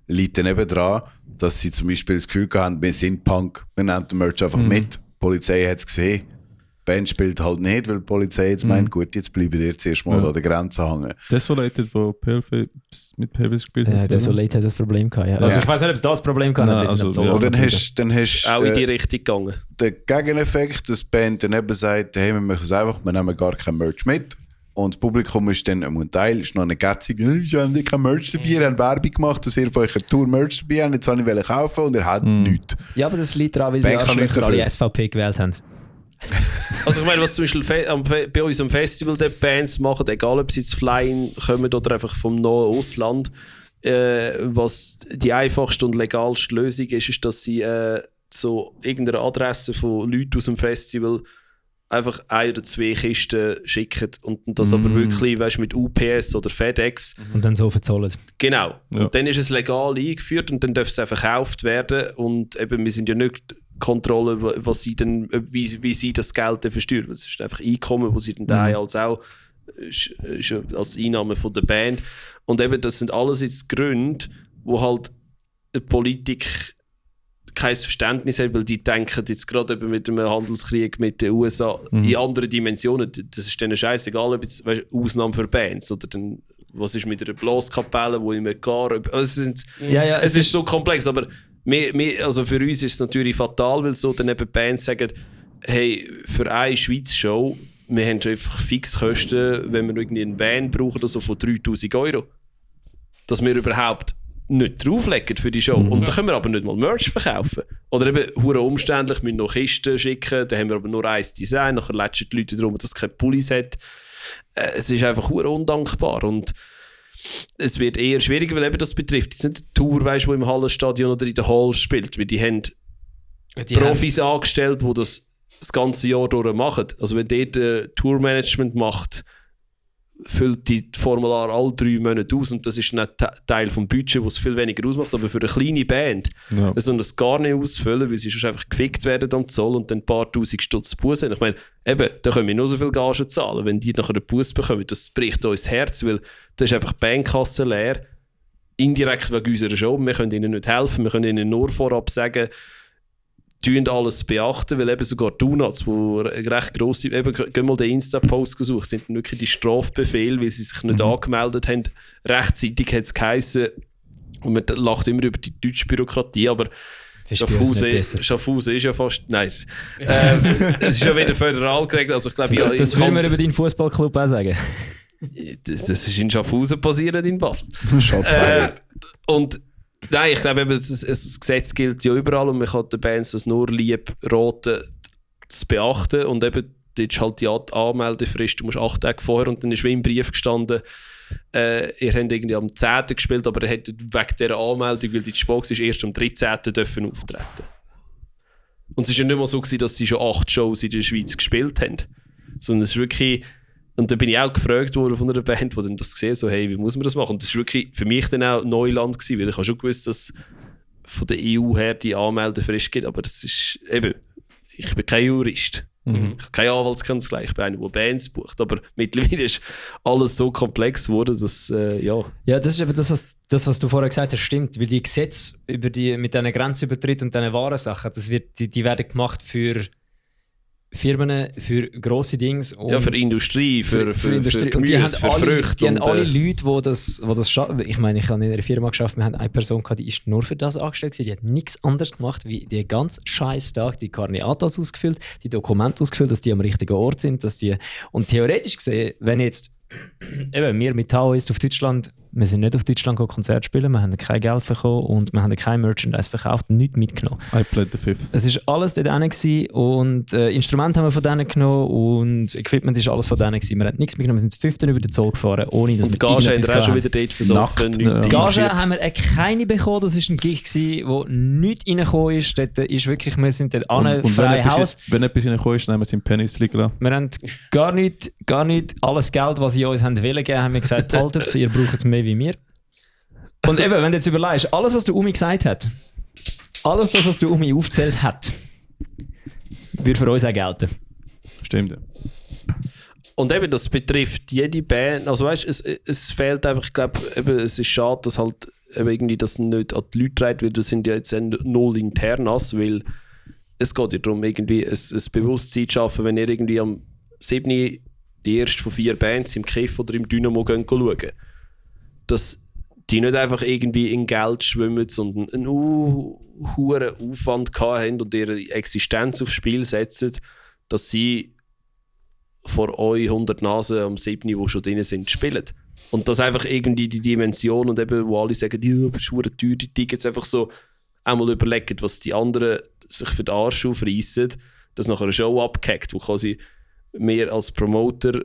liegt dann eben daran, dass sie zum Beispiel das Gefühl haben, wir sind Punk, wir nehmen den Merch einfach mit. Die Polizei hat es gesehen. Die Band spielt halt nicht, weil die Polizei jetzt meint, gut, jetzt bleiben ihr zuerst mal an der Grenze hängen. Desolated, wo mit PLV gespielt hat. Ja, Desolated hat das Problem gehabt. Ja. Also ich weiß nicht, ob es das Problem gehabt hat. Und dann hast du auch in die Richtung gegangen. Den Gegeneffekt, dass die Band dann eben sagt, hey, wir machen es einfach, wir nehmen gar kein Merch mit. Und das Publikum ist dann ein Teil, ist noch eine Gätzig, ich habe kein Merch dabei, ihr habt Werbung gemacht, dass ihr von eurer Tour Merch dabei habt, jetzt wollte ich kaufen und ihr habt nichts. Ja, aber das liegt daran, weil die Arschlöcher alle SVP gewählt haben. Also ich meine, was zum Beispiel bei uns am Festival die Bands machen, egal ob sie jetzt Fly-In kommen oder einfach vom nahen Ausland, was die einfachste und legalste Lösung ist, dass sie zu irgendeiner Adresse von Leuten aus dem Festival einfach 1 oder 2 Kisten schicken und das aber wirklich, weißt, mit UPS oder FedEx. Und dann so verzollen. Genau. Ja. Und dann ist es legal eingeführt und dann darf es auch verkauft werden und eben, wir sind ja nicht Kontrolle, was sie dann, wie sie das Geld dann versteuern. Es ist einfach Einkommen, das sie dann daheim als auch ist als Einnahme von der Band. Und eben, das sind alles jetzt Gründe, wo halt die Politik kein Verständnis hat, weil die denken jetzt gerade eben mit dem Handelskrieg mit den USA in anderen Dimensionen. Das ist denen scheißegal, ob jetzt Ausnahme für Bands oder dann, was ist mit einer Blaskapelle, wo immer klar. Also es ist so komplex, aber also für uns ist es natürlich fatal, weil so dann eben Bands sagen, hey, für eine Schweiz-Show, wir haben einfach Fixkosten, wenn wir irgendwie einen Van brauchen, oder so von 3'000 €. Dass wir überhaupt nicht drauflegen für die Show. Und dann können wir aber nicht mal Merch verkaufen. Oder eben, hure umständlich, müssen noch Kisten schicken, dann haben wir aber nur ein Design, nachher lätschen die Leute darum, dass es keine Pullis hat. Es ist einfach hure undankbar und es wird eher schwieriger, weil eben das betrifft jetzt nicht eine Tour, weißt, die im Hallenstadion oder in der Hall spielt, weil die haben Profis angestellt, die das ganze Jahr durch machen. Also wenn der Tourmanagement macht, füllt die Formular alle 3 Monate aus und das ist nicht Teil vom Budget, was viel weniger ausmacht, aber für eine kleine Band sollen das gar nicht ausfüllen, weil sie schon einfach gefickt werden am Zoll und dann ein paar tausend Stutz Buß haben. Ich meine, eben, da können wir nur so viel Gage zahlen, wenn die nachher einen Buß bekommen, das bricht uns das Herz, weil das ist einfach die Bandkasse leer, indirekt wegen unserer Show, wir können ihnen nicht helfen, wir können ihnen nur vorab sagen, tun alles beachten, weil eben sogar Donuts, wo recht grosse, eben, gehen mal den Insta-Post gesucht, sind dann wirklich die Strafbefehle, weil sie sich nicht angemeldet haben. Rechtzeitig hat es geheißen, und man lacht immer über die deutsche Bürokratie, aber Schaffhausen ist ja fast, nein, es ist ja wieder föderal geregelt, also ich glaube... Das will man über deinen Fußballclub auch sagen. Das ist in Schaffhausen passiert, in Basel. Und nein, ich glaube, das Gesetz gilt ja überall und man kann den Bands das nur lieb raten, zu beachten. Und eben, dort ist halt die Anmeldefrist, du musst 8 Tage vorher und dann ist wie im Brief gestanden, ihr habt irgendwie am 10. gespielt, aber ihr hättet wegen dieser Anmeldung, weil die Spox ist, erst am 13. dürfen auftreten. Und es war ja nicht mal so gewesen, dass sie schon 8 Shows in der Schweiz gespielt haben. Sondern es ist wirklich... Und da bin ich auch gefragt worden von einer Band, die dann das gesehen so, hey, wie muss man das machen? Und das war wirklich für mich dann auch Neuland gewesen, weil ich habe schon gewusst, dass von der EU her die Anmeldefrist gibt, aber das ist eben, ich bin kein Jurist. Ich habe keine Anwaltskanzlei, ich bin einer, der Bands bucht, aber mittlerweile ist alles so komplex geworden, dass, ja. Ja, das ist eben das, was du vorher gesagt hast, stimmt, weil die Gesetze über mit diesen Grenzübertritt und diesen Warensachen, die werden gemacht für Firmen, für grosse Dinge. Ja, für Industrie, für Industrie. Gemüse, für Früchte. Die haben alle Leute, die das schaffen. Ich meine, ich habe in einer Firma geschafft, wir haben eine Person gehabt, die ist nur für das angestellt gewesen. Die hat nichts anderes gemacht, wie den ganzen Scheiß-Tag die Carneatas ausgefüllt, die Dokumente ausgefüllt, dass die am richtigen Ort sind. Und theoretisch gesehen, wenn jetzt eben, wir mit Taoist auf Deutschland, wir sind nicht auf Deutschland Konzert spielen, wir haben kein Geld bekommen und wir haben kein Merchandise verkauft, nichts mitgenommen. I played the fifth. Es war alles dort drin und Instrumente haben wir von denen genommen und Equipment ist alles von denen gewesen. Wir haben nichts mitgenommen, wir sind das 5. über den Zoll gefahren, ohne dass wir Gage haben wir auch schon wieder dort versoffen. Gage haben wir keine bekommen, das war ein Gig, wo nichts reingekommen ist. Dort ist wirklich, wir sind dort an frei Haus. Wenn etwas reingekommen ist, nehmen wir es in Pennies liegen lassen. Wir haben gar nicht alles Geld, was sie uns wollen geben, haben wir gesagt, behaltet es, ihr braucht es mehr wie wir. Und eben, wenn du jetzt überlegst, alles, was der Umi gesagt hat, alles das, was der Umi aufgezählt hat, würde für uns auch gelten. Stimmt, ja. Und eben, das betrifft jede Band. Also weißt, es fehlt einfach, ich glaube, es ist schade, dass halt irgendwie das nicht an die Leute trägt, weil das sind ja jetzt null Internas, weil es geht ja darum, irgendwie ein Bewusstsein zu schaffen, wenn ihr irgendwie am 7. die erste von 4 Bands im Kiff oder im Dynamo schauen, dass die nicht einfach irgendwie in Geld schwimmen, sondern einen hohen Aufwand haben und ihre Existenz aufs Spiel setzen, dass sie vor euch 100 Nasen am 7., die schon drin sind, spielen. Und das einfach irgendwie die Dimension und eben, wo alle sagen, ja, aber es ist teuer, die Tickets, einfach so einmal überlegen, was die anderen sich für den Arsch aufreissen, dass nachher eine Show abgehackt, wo quasi mehr als Promoter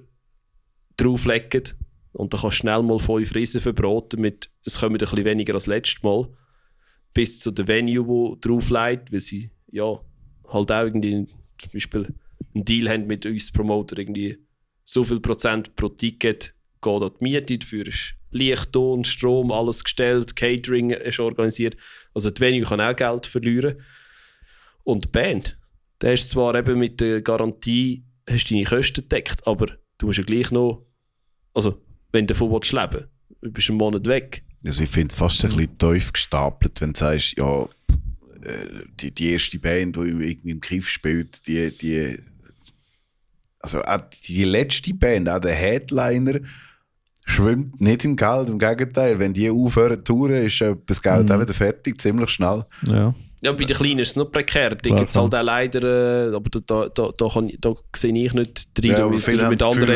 drauflegen und dann kannst du schnell mal 5 Riesen verbraten mit, es kommen ein bisschen weniger als letztes Mal, bis zu der Venue, wo drauflegt, weil sie ja halt auch irgendwie zum Beispiel einen Deal haben mit uns Promoter, irgendwie so viel Prozent pro Ticket geht an die Miete, dafür ist Licht, Ton, Strom, alles gestellt, Catering ist organisiert, also die Venue kann auch Geld verlieren. Und die Band, da hast du zwar eben mit der Garantie hast deine Kosten gedeckt, aber du musst ja gleich noch, also wenn du davon leben willst, du bist einen Monat weg. Also ich finde es fast ein bisschen tief gestapelt, wenn du sagst, ja, die erste Band, die irgendwie im Kiff spielt, also auch die letzte Band, auch der Headliner, schwimmt nicht im Geld, im Gegenteil. Wenn die aufhören zu touren, ist das Geld auch wieder fertig, ziemlich schnell. Ja. Ja, bei den Kleinen ist es noch prekär. Da gibt es halt auch leider, aber da sehe ich nicht drin, Ja, aber viele haben das Gefühl,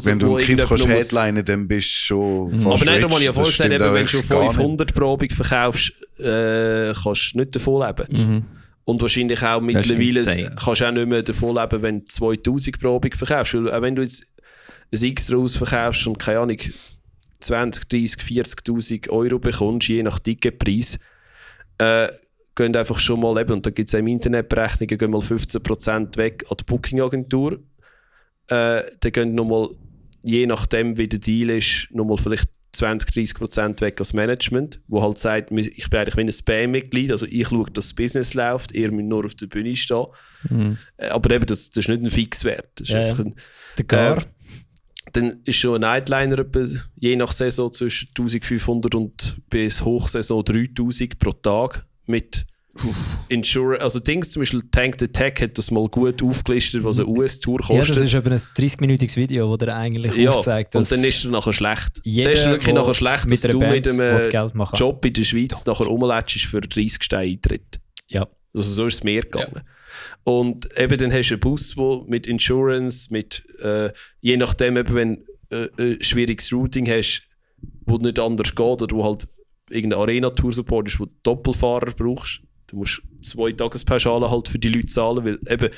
wenn du im Kiff kannst headlinen, dann bist du schon fast aber nein, da rich. habe ich ja vorher gesagt, stimmt eben, auch wenn du echt gar nicht. 500 pro Abend verkaufst, kannst du nicht davon leben. Und wahrscheinlich auch mittlerweile kannst du auch nicht mehr davon leben, wenn du 2000 pro Abend verkaufst. Weil auch wenn du jetzt ein X draus verkaufst und keine Ahnung 20, 30, 40'000 Euro bekommst, je nach Ticketpreis, gehen einfach schon mal eben, und da gibt es auch im Internet Berechnungen, gehen mal 15% weg an die Booking-Agentur. Dann gehen nochmal, je nachdem wie der Deal ist, nochmal vielleicht 20-30% weg als Management, wo halt sagt, ich bin eigentlich wie ein Spam-Mitglied, also ich schaue, dass das Business läuft, ihr müsst nur auf der Bühne stehen. Aber eben, das ist nicht ein Fixwert. Das ist einfach ein, dann ist schon ein Nightliner je nach Saison zwischen 1500 und bis Hochsaison 3000 pro Tag mit Insurance. Also Dings, zum Beispiel Tank the Tech hat das mal gut aufgelistet, was eine US-Tour kostet. Ja, das ist eben ein 30-minütiges Video, das er eigentlich aufzeigt. Und dann ist er nachher schlecht. Jeder, das ist wirklich nachher schlecht, dass du Band mit einem Geld machen. Job in der Schweiz nachher rumlätschst für 30 Steine Eintritt. Ja. Also so ist es mir gegangen. Ja. Und eben dann hast du einen Bus, wo mit Insurance, mit je nachdem, eben, wenn ein schwieriges Routing hast, wo nicht anders geht oder wo halt irgendeine Arena-Tour-Support ist, wo du Doppelfahrer brauchst, du musst 2 Tagespauschalen halt für die Leute zahlen, weil eben,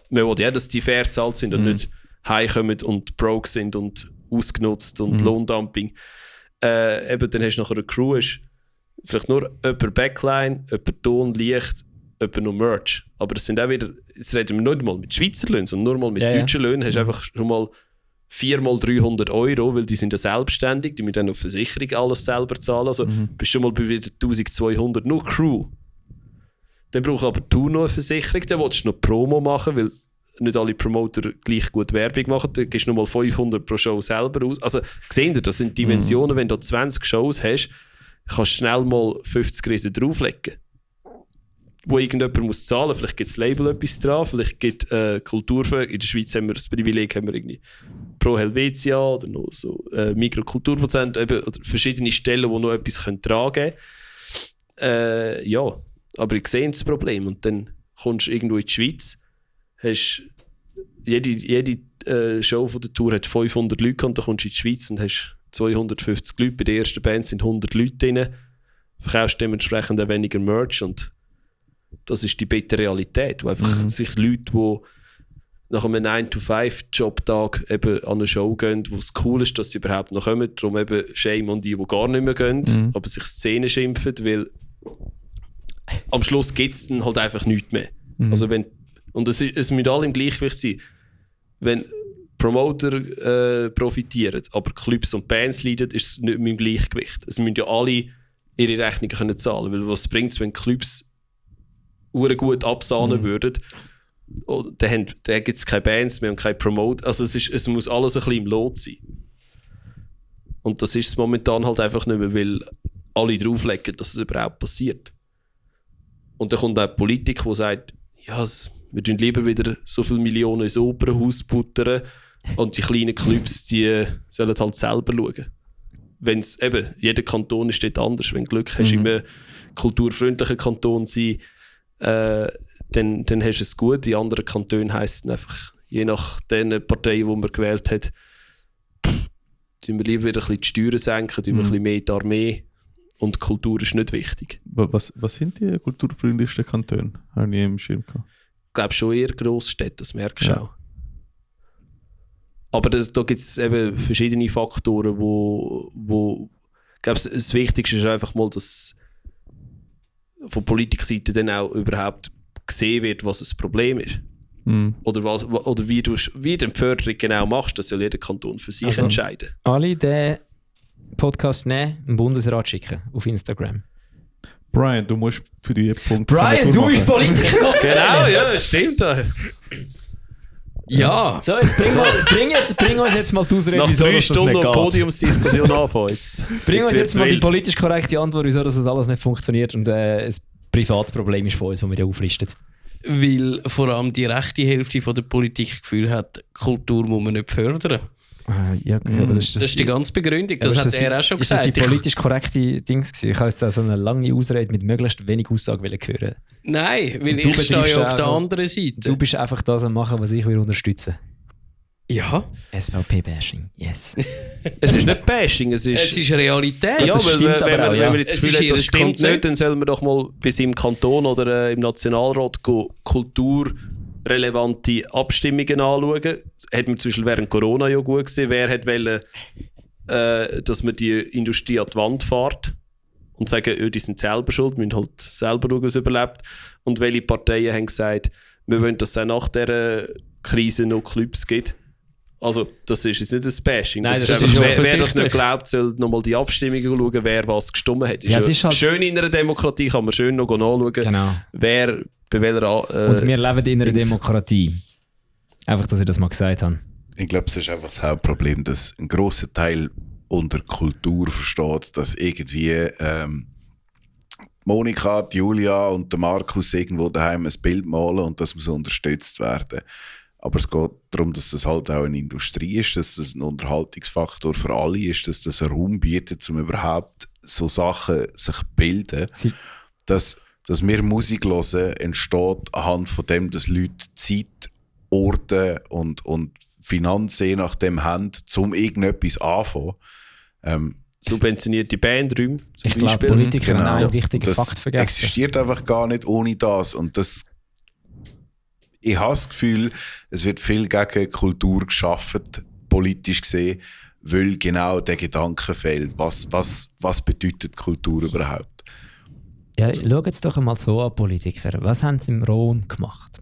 man will ja, dass die fair zahlt sind und nicht heimkommen und broke sind und ausgenutzt und Lohndumping. Eben, dann hast du nachher eine Crew, ist vielleicht nur jemand Backline, jemand Ton, Licht, jemand nur Merch. Aber es sind auch wieder, jetzt reden wir nicht mal mit Schweizer Löhnen, sondern nur mal mit deutschen Löhnen, hast du einfach schon mal 4 mal 300 Euro, weil die sind ja selbstständig, die müssen dann auf Versicherung alles selber zahlen, also bist schon mal bei wieder 1200, nur Crew. Dann brauchst aber du noch eine Versicherung, dann willst du noch Promo machen, weil nicht alle Promoter gleich gut Werbung machen, dann gibst du noch mal 500 pro Show selber aus. Also seht ihr, das sind Dimensionen, wenn du 20 Shows hast, kannst du schnell mal 50 Riesen drauflegen. Wo irgendjemand muss zahlen, vielleicht gibt das Label etwas dran, vielleicht gibt Kulturförderung, in der Schweiz haben wir das Privileg, haben wir irgendwie Pro Helvetia oder noch so Mikrokulturprozent, oder verschiedene Stellen, die noch etwas tragen können. Ja, aber ich sehe das Problem und dann kommst du irgendwo in die Schweiz, hast jede Show von der Tour hat 500 Leute und dann kommst du in die Schweiz und hast 250 Leute, bei der ersten Band sind 100 Leute drin, verkaufst dementsprechend auch weniger Merch und das ist die bittere Realität, wo einfach sich Leute, die nach einem 9-to-5-Jobtag eben an eine Show gehen, wo es cool ist, dass sie überhaupt noch kommen, darum eben Shame an die gar nicht mehr gehen, aber sich Szene schimpfen, weil am Schluss gibt es dann halt einfach nichts mehr. Also wenn, und es müssen alle im Gleichgewicht sein. Wenn Promoter profitieren, aber Clubs und Bands leiden, ist es nicht mehr im Gleichgewicht. Es müssen ja alle ihre Rechnungen können zahlen, weil was bringt es, wenn Clubs gut absahnen würden, dann gibt es keine Bands mehr und keine Promoter. Also es muss alles ein bisschen im Lot sein. Und das ist es momentan halt einfach nicht mehr, weil alle drauflegen, dass es überhaupt passiert. Und dann kommt auch die Politik, die sagt, ja, wir tun lieber wieder so viele Millionen ins Opernhaus buttern und die kleinen Clubs, die sollen halt selber schauen. Wenn's eben, jeder Kanton ist dort anders. Wenn du Glück hast, in einem kulturfreundlichen Kanton sein, dann hast du es gut. In anderen Kantonen heisst es einfach, je nach den Partei, die man gewählt hat, tun wir lieber wieder ein bisschen die Steuern senken, tun wir ein bisschen mehr in die Armee. Und Kultur ist nicht wichtig. Was sind die kulturfreundlichsten Kantone? Habe ich nie im Schirm gehabt. Ich glaube schon eher Grossstädte, das merkst du auch. Aber da gibt es eben verschiedene Faktoren, wo ich glaube, das Wichtigste ist einfach mal, dass von Politikseite dann auch überhaupt gesehen wird, was das Problem ist. Oder wie du die Förderung genau machst, das soll jeder Kanton für sich entscheiden. Alle den Podcast nehmen, im Bundesrat schicken, auf Instagram. Brian, du musst für die Punkte... Brian, du bist Politiker! Genau, ja, stimmt. Ja. So, jetzt bring uns jetzt mal die Ausrede, Nach wieso 3 das Stunden nicht geht. Podiumsdiskussion anfangen jetzt. Bring uns jetzt mal die wild. politisch korrekte Antwort, wieso das alles nicht funktioniert und ein privates Problem ist von uns, das wir ja auflisten. Weil vor allem die rechte Hälfte von der Politik das Gefühl hat, Kultur muss man nicht fördern. Ja, aber Das ist die ganze Begründung, das hat er auch schon ist gesagt. Ist das die politisch korrekte Dings gewesen? Ich habe jetzt so eine lange Ausrede mit möglichst wenig Aussage hören. Nein, weil Du ich stehe ja auf betreibst der auch- anderen Seite. Du bist einfach das am machen, was ich will unterstützen. Ja, SVP-Bashing, yes. Es ist nicht Bashing, es es ist... ist Realität. Ja, das weil stimmt wenn aber auch, man jetzt Es das Gefühl ist hat, das ihr stimmt Konzept. nicht, dann soll man doch mal bis im Kanton oder im Nationalrat kulturrelevante Abstimmungen anschauen. Hat man zum Beispiel während Corona ja gut gesehen, wer hat wollen, dass man die Industrie an die Wand fährt und sagen, die sind selber schuld, müssen halt selber schauen, was überlebt. Und welche Parteien haben gesagt, wir wollen, dass es auch nach dieser Krise noch Clubs gibt. Also, das ist jetzt nicht ein Bashing. Nein, das das ist ist einfach, wer das offensichtlich. nicht glaubt, soll nochmal die Abstimmungen schauen, wer was gestimmt hat. Ja, es ist halt- schön in einer Demokratie, kann man schön noch nachschauen, Genau. wer bei welcher... Und wir leben in einer Dings. Demokratie. Einfach, dass ich das mal gesagt habe. Ich glaube, es ist einfach das Hauptproblem, dass ein grosser Teil unter Kultur versteht, dass irgendwie Monika, die Julia und der Markus irgendwo daheim ein Bild malen und das muss unterstützt werden. Aber es geht darum, dass das halt auch eine Industrie ist, dass das ein Unterhaltungsfaktor für alle ist, dass das einen Raum bietet, um überhaupt so Sachen sich zu bilden. Dass wir Musik hören, entsteht anhand von dem, dass Leute Zeit, Orte und Finanzen je nachdem haben, um irgendetwas anzufangen. subventionierte Bandräume zum Ich glaube, Beispiel. Politiker haben Genau. einen wichtigen Das Fakt vergessen. existiert einfach gar nicht ohne das. Und das, ich habe das Gefühl, es wird viel gegen Kultur geschaffen, politisch gesehen, weil genau der Gedanke fehlt. Was bedeutet Kultur überhaupt? Ja, schaut es doch einmal so an, Politiker. Was haben sie im Rom gemacht?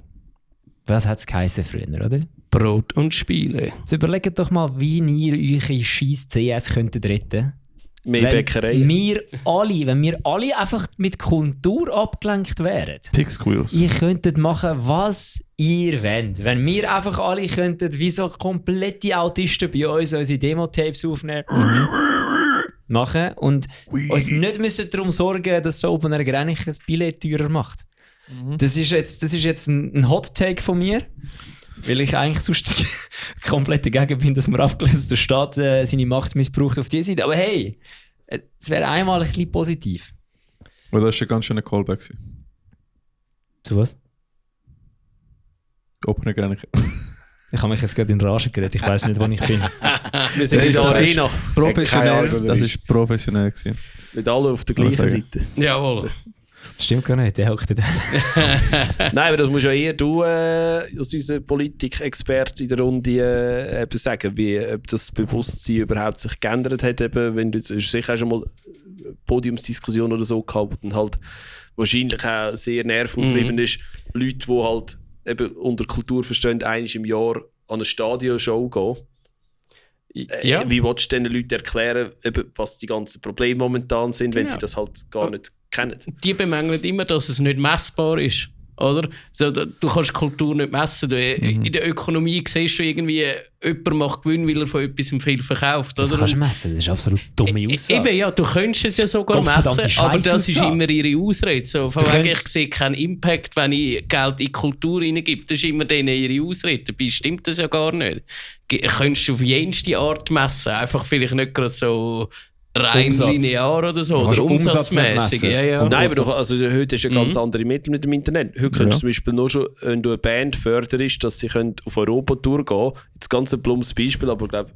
Was hat es geheißen früher, oder? Brot und Spiele. Jetzt überlegt doch mal, wie ihr eure scheiß CS könntet retten. Mehr Wenn Bäckereien. wenn wir alle einfach mit Kultur abgelenkt wären. Pig-Squeals. Ihr könntet machen, was ihr wollt. Wenn wir einfach alle könnten, wie so komplette Autisten bei uns unsere Demo-Tapes aufnehmen, machen und uns nicht müssen darum sorgen, dass so Open Air Grenich ein Billett teurer macht. Das ist jetzt ein Hot-Take von mir, weil ich eigentlich sonst komplett dagegen bin, dass man abgelesen, dass der Staat seine Macht missbraucht auf diese Seite. Aber hey, es wäre einmal ein bisschen positiv. Weil das war ein ganz schöner Callback. gewesen. Zu was? Open gar nicht. Ich habe mich jetzt gerade in Rage geredet, ich weiß nicht, wo ich bin. Wir sind in Casino. Keine Professionell. Ahnung, Das wer ist professionell gewesen. Mit allen auf der gleichen sagen. Seite. Jawohl. Das stimmt gar nicht, der hockt da. Nein, aber das musst ja eher du als unser Politikexperte in der Runde eben sagen, wie ob das Bewusstsein überhaupt sich geändert hat. Eben, wenn du jetzt, ist sicher auch schon mal eine Podiumsdiskussion oder so gehabt, wo dann halt wahrscheinlich auch sehr nervaufreibend ist. Leute, die halt eben unter Kultur verstehen, einmal im Jahr an eine Stadionshow gehen. Ja. Wie willst du den Leuten erklären, eben, was die ganzen Probleme momentan sind, wenn Genau. sie das halt gar nicht kennen? Die bemängeln immer, dass es nicht messbar ist. Oder? So, du kannst Kultur nicht messen. In der Ökonomie siehst du irgendwie, jemand macht Gewinn, weil er von etwas viel verkauft. Das oder? kannst du messen, das ist absolut dumme Aussage. Eben, ja, du könntest es ja sogar Gottverdammte messen, aber das ist Scheissaussage. immer ihre Ausrede. So, von wegen, ich sehe keinen Impact, wenn ich Geld in die Kultur reingebe. Das ist immer denen ihre Ausrede. Dabei stimmt das ja gar nicht. Könntest du auf jenste Art messen, einfach vielleicht nicht gerade so rein Umsatz. linear oder so, kannst oder Umsatz nicht umsatzmäßig. messen. Ja, ja. Nein, aber heute ist ja ganz andere Mittel mit dem Internet. Heute könntest du zum Beispiel nur schon, wenn du eine Band förderst, dass sie auf Europa-Tour gehen können. Das ganze plumps Beispiel, aber ich glaube,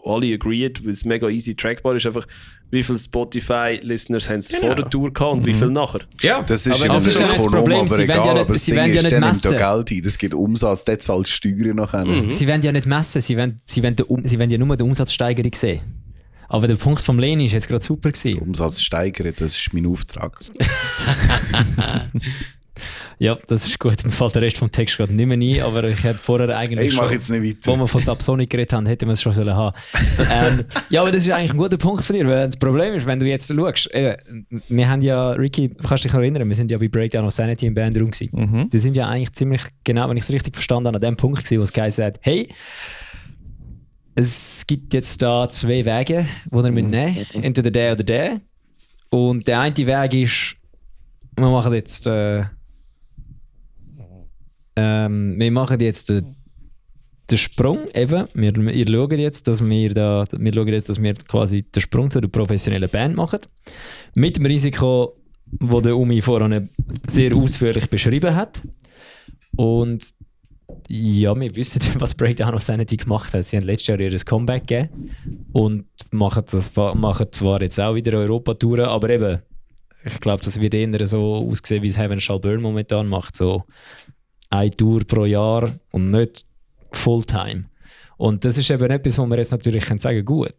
alle agreed, weil es mega easy trackbar ist, einfach wie viele Spotify-Listeners haben es vor der Tour gehabt und wie viel nachher. Ja, Das ist Aber ja das ist ja das das Ökonom, Problem, aber sie wollen ja egal. nicht- Aber das sie Ding wollen ja ist, nicht der nimmt da messen. Geld ein, das gibt Umsatz, der zahlt Steuern nachher. Sie wollen ja nicht messen, sie wollen ja nur die Umsatzsteigerung sehen. Aber der Punkt vom Leni ist jetzt gerade super gewesen. Umsatz steigern, das ist mein Auftrag. Ja, das ist gut. Mir fällt der Rest vom Text gerade nicht mehr ein, aber ich hätte vorher eigentlich Ich mache jetzt nicht wo weiter. wir von Subsonic geredet haben, hätten wir es schon sollen haben. Ja, aber das ist eigentlich ein guter Punkt für dich, weil das Problem ist, wenn du jetzt schaust, wir haben ja, Ricky, kannst du dich noch erinnern, wir sind ja bei Breakdown of Sanity im Bandraum gewesen. Die sind ja eigentlich ziemlich genau, wenn ich es richtig verstanden habe, an dem Punkt gewesen, wo es geheißen hat, hey, es gibt jetzt da zwei Wege, die ihr nehmen müsst, entweder der oder der. Und der eine Weg ist, wir machen jetzt den Sprung, eben, wir schauen jetzt, dass wir quasi den Sprung zu der professionellen Band machen. Mit dem Risiko, das der Umi vorhin sehr ausführlich beschrieben hat. Und ja, wir wissen, was Breakdown of Sanity gemacht hat. Sie haben letztes Jahr ihr Comeback gegeben und machen zwar jetzt auch wieder Europatouren, aber eben, ich glaube, das wird eher so aussehen, wie es Heaven Shall Burn momentan macht. So eine Tour pro Jahr und nicht Fulltime. Und das ist eben etwas, wo wir jetzt natürlich sagen können, gut,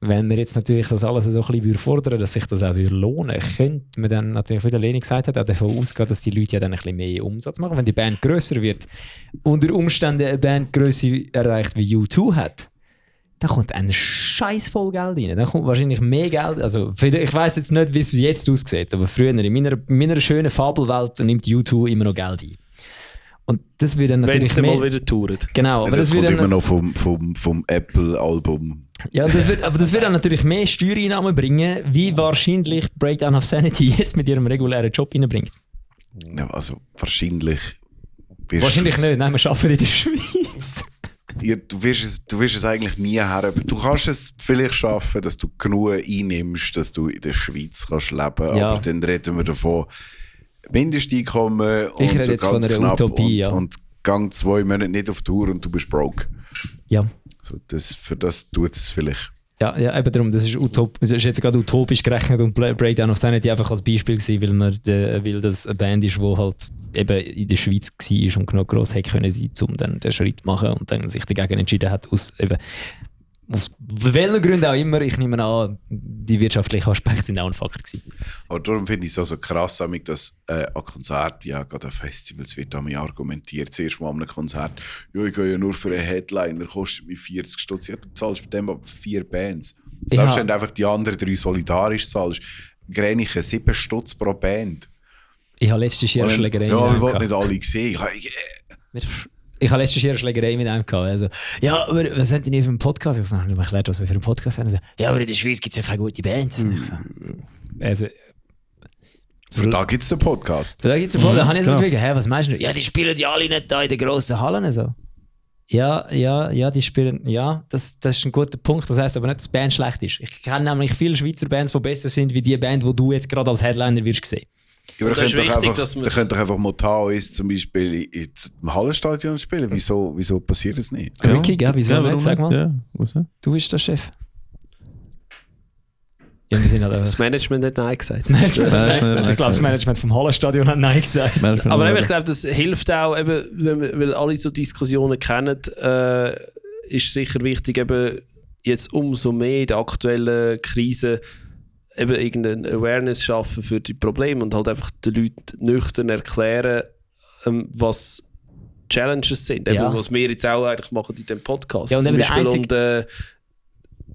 wenn wir jetzt natürlich das alles so ein bisschen fordern, dass sich das auch lohnen würde, könnte man dann natürlich, wie der Leni gesagt hat, auch davon ausgehen, dass die Leute ja dann ein bisschen mehr Umsatz machen. Wenn die Band grösser wird, unter Umständen eine Bandgröße erreicht wie U2 hat, dann kommt ein Scheiß voll Geld rein. Dann kommt wahrscheinlich mehr Geld. Also, ich weiss jetzt nicht, wie es jetzt aussieht, aber früher, in meiner schönen Fabelwelt, nimmt U2 immer noch Geld ein. Und das wird dann Wenn natürlich es dann mal wieder touret. Genau, aber Das das wird kommt dann, immer noch vom Apple-Album. ja, das wird dann natürlich mehr Steuereinnahmen bringen, wie wahrscheinlich Breakdown of Sanity jetzt mit ihrem regulären Job reinbringt. Ja, also wahrscheinlich Wahrscheinlich nicht, nein, wir arbeiten in der Schweiz. Ja, du wirst es eigentlich nie her. Du kannst es vielleicht schaffen, dass du genug einnimmst, dass du in der Schweiz kannst leben. Ja. Aber dann reden wir davon Mindesteinkommen Ich und rede so jetzt ganz von einer knapp Utopie, ja. und gang 2 Monate nicht auf Tour und du bist broke. Ja. So, für das tut es vielleicht. Ja, eben darum, das ist jetzt gerade utopisch gerechnet und Breakdown of Sanity einfach als Beispiel gewesen, weil das eine Band ist, die halt eben in der Schweiz war und genug gross hätte können sein, um dann den Schritt zu machen und dann sich dagegen entschieden hat, aus welchen Gründen auch immer. Ich nehme an, die wirtschaftlichen Aspekte sind auch ein Fakt gewesen. Aber darum finde ich es auch so krass, dass an Konzerten, ja, gerade an Festivals wird damit argumentiert. Zuerst mal an einem Konzert, ja, ich gehe ja nur für einen Headliner, kostet mich 40 Stutz. Ja, du zahlst bei dem aber 4 Bands. Selbst wenn du einfach die anderen 3 solidarisch zahlst, kriege ich 7 Stutz pro Band. Ich habe letztes Jahr eine Schlägerei Ja, mit ich wollte einem nicht alle sehen. Ich habe letztes Jahr eine Schlägerei mit einem gehabt. Also, ja, aber was haben die nicht für einen Podcast? Ich habe mir erklärt, was wir für einen Podcast haben. So, ja, aber in der Schweiz gibt es ja keine gute Bands. Also, Für da gibt es den Podcast. da gibt es einen Podcast. Da habe ich so gefragt, was meinst du? Ja, die spielen ja alle nicht da in den grossen Hallen. So. Ja, die spielen, ja, das ist ein guter Punkt. Das heisst aber nicht, dass die Band schlecht ist. Ich kenne nämlich viele Schweizer Bands, die besser sind wie die Band, die du jetzt gerade als Headliner wirst sehen. Ja, aber das ist wichtig, ihr dass man- könnt doch einfach Motaois zum Beispiel im Hallenstadion spielen. Wieso passiert das nicht? Ricky, gell? Wieso nicht? Sag mal. Ja, was nicht? Du bist der Chef. Ja, wir sind halt Das Management hat Nein gesagt. Ich glaube, das Management vom Hallenstadion hat Nein gesagt. Aber eben, ich glaube, das hilft auch, eben, weil alle so Diskussionen kennen, ist sicher wichtig, eben jetzt umso mehr in der aktuellen Krise eben irgendeine Awareness schaffen für die Probleme und halt einfach den Leuten nüchtern erklären, was Challenges sind. Eben, Ja. was wir jetzt auch eigentlich machen in diesem Podcast. Ja, und Zum eben der Beispiel, und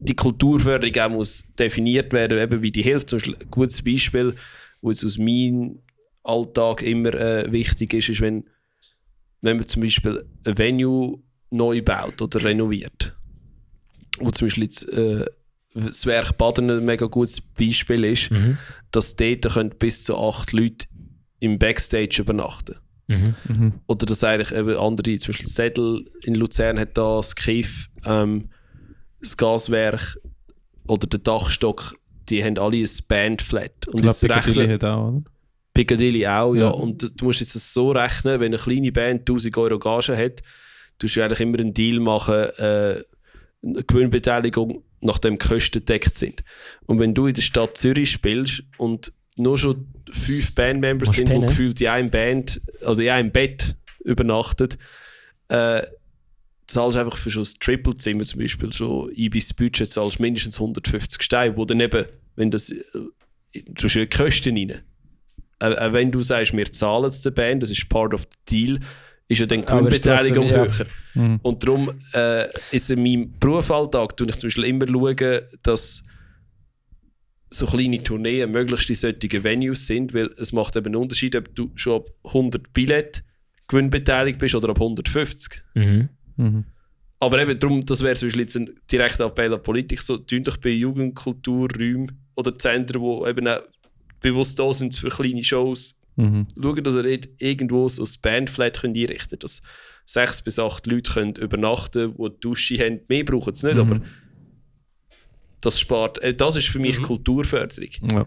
die Kulturförderung auch muss definiert werden, eben wie die hilft. Zum Beispiel ein gutes Beispiel, wo es aus meinem Alltag immer wichtig ist, wenn man zum Beispiel ein Venue neu baut oder renoviert. Wo zum Beispiel jetzt, das Werk Baden ein mega gutes Beispiel ist, dass dort können bis zu 8 Leute im Backstage übernachten. Oder dass eigentlich eben andere, zum Beispiel Sädel in Luzern hat das Kiff, das Gaswerk oder der Dachstock, die haben alle ein Bandflat. Und Ich glaube, Piccadilly hat auch, oder? Piccadilly auch, ja. Und du musst jetzt das so rechnen, wenn eine kleine Band 1000 € Gage hat, tust du eigentlich immer einen Deal machen, eine Gewinnbeteiligung, nachdem die Kosten gedeckt sind. Und wenn du in der Stadt Zürich spielst und nur schon 5 Bandmembers sind, die gefühlt in einem Bett übernachtet, zahlst du einfach für schon das Triple-Zimmer zum Beispiel, schon Ibis Budget zahlst mindestens 150 Steine, wo dann eben, wenn das, du hast ja die Kosten rein. Auch wenn du sagst, wir zahlen es der Band, das ist part of the deal, ist ja dann die Gewinnbeteiligung höher. Und darum, jetzt in meinem Berufsalltag schaue ich zum Beispiel immer, dass so kleine Tourneen möglichst in solchen Venues sind, weil es macht eben einen Unterschied, ob du schon ab 100 Billett gewinnbeteiligt bist oder ab 150. Aber eben darum, das wäre zum Beispiel jetzt ein direkter Appell an die Politik, so tun doch bei Jugendkulturräumen oder Zentren, die eben auch bewusst da sind für kleine Shows, schauen, dass ihr irgendwo so ein Bandflat einrichten könnt, dass 6 bis 8 Leute können übernachten können, die Dusche haben. Mehr brauchen sie nicht, aber das spart. Das ist für mich Kulturförderung. Ja. Das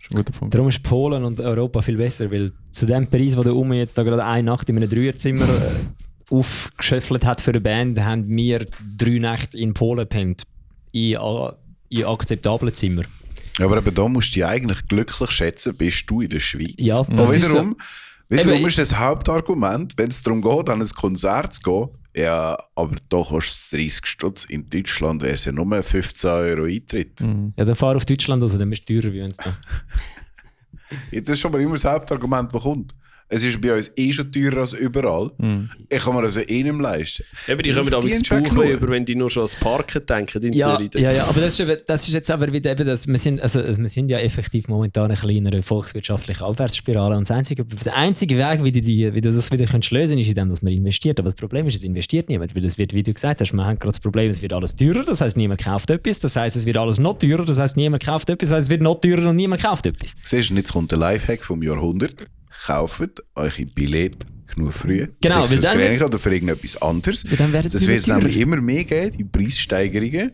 ist ein guter Punkt. Darum ist Polen und Europa viel besser, weil zu dem Preis, wo der Umi jetzt da gerade eine Nacht in einem Dreierzimmer aufgeschöffelt hat für eine Band, haben wir 3 Nächte in Polen gepennt. In akzeptablen Zimmern. Ja, aber eben da musst du dich eigentlich glücklich schätzen, bist du in der Schweiz. Ja, das wiederum Eben, ist das Hauptargument, wenn es darum geht, an ein Konzert zu gehen, ja, aber da kostet es 30 Stutz. In Deutschland wäre es ja nur 15 € Eintritt. Ja, dann fahr auf Deutschland, also dann bist du teurer wie uns da. Jetzt ist schon mal immer das Hauptargument, das kommt. Es ist bei uns schon teurer als überall. Ich kann mir das nicht leisten. Eben, die kommen aber ins Bauch über, wenn die nur schon ans Parken denken in Zürich. Ja, aber das ist jetzt aber wieder eben, wir sind ja effektiv momentan eine kleinere volkswirtschaftliche Abwärtsspirale und der einzige Weg, wie du das wieder lösen kannst, ist, indem man investiert. Aber das Problem ist, es investiert niemand, weil es wird, wie du gesagt hast, wir haben gerade das Problem, es wird alles teurer, das heisst, niemand kauft etwas, das heisst, es wird alles noch teurer, das heisst, niemand kauft etwas, das heisst, es wird noch teurer und niemand kauft etwas. Siehst du, jetzt kommt der Lifehack vom Jahrhundert. Kauft euch Billett genug früh. Genau, weil dann oder für irgendetwas anderes. Dann das wird es nämlich immer mehr geben, die Preissteigerungen.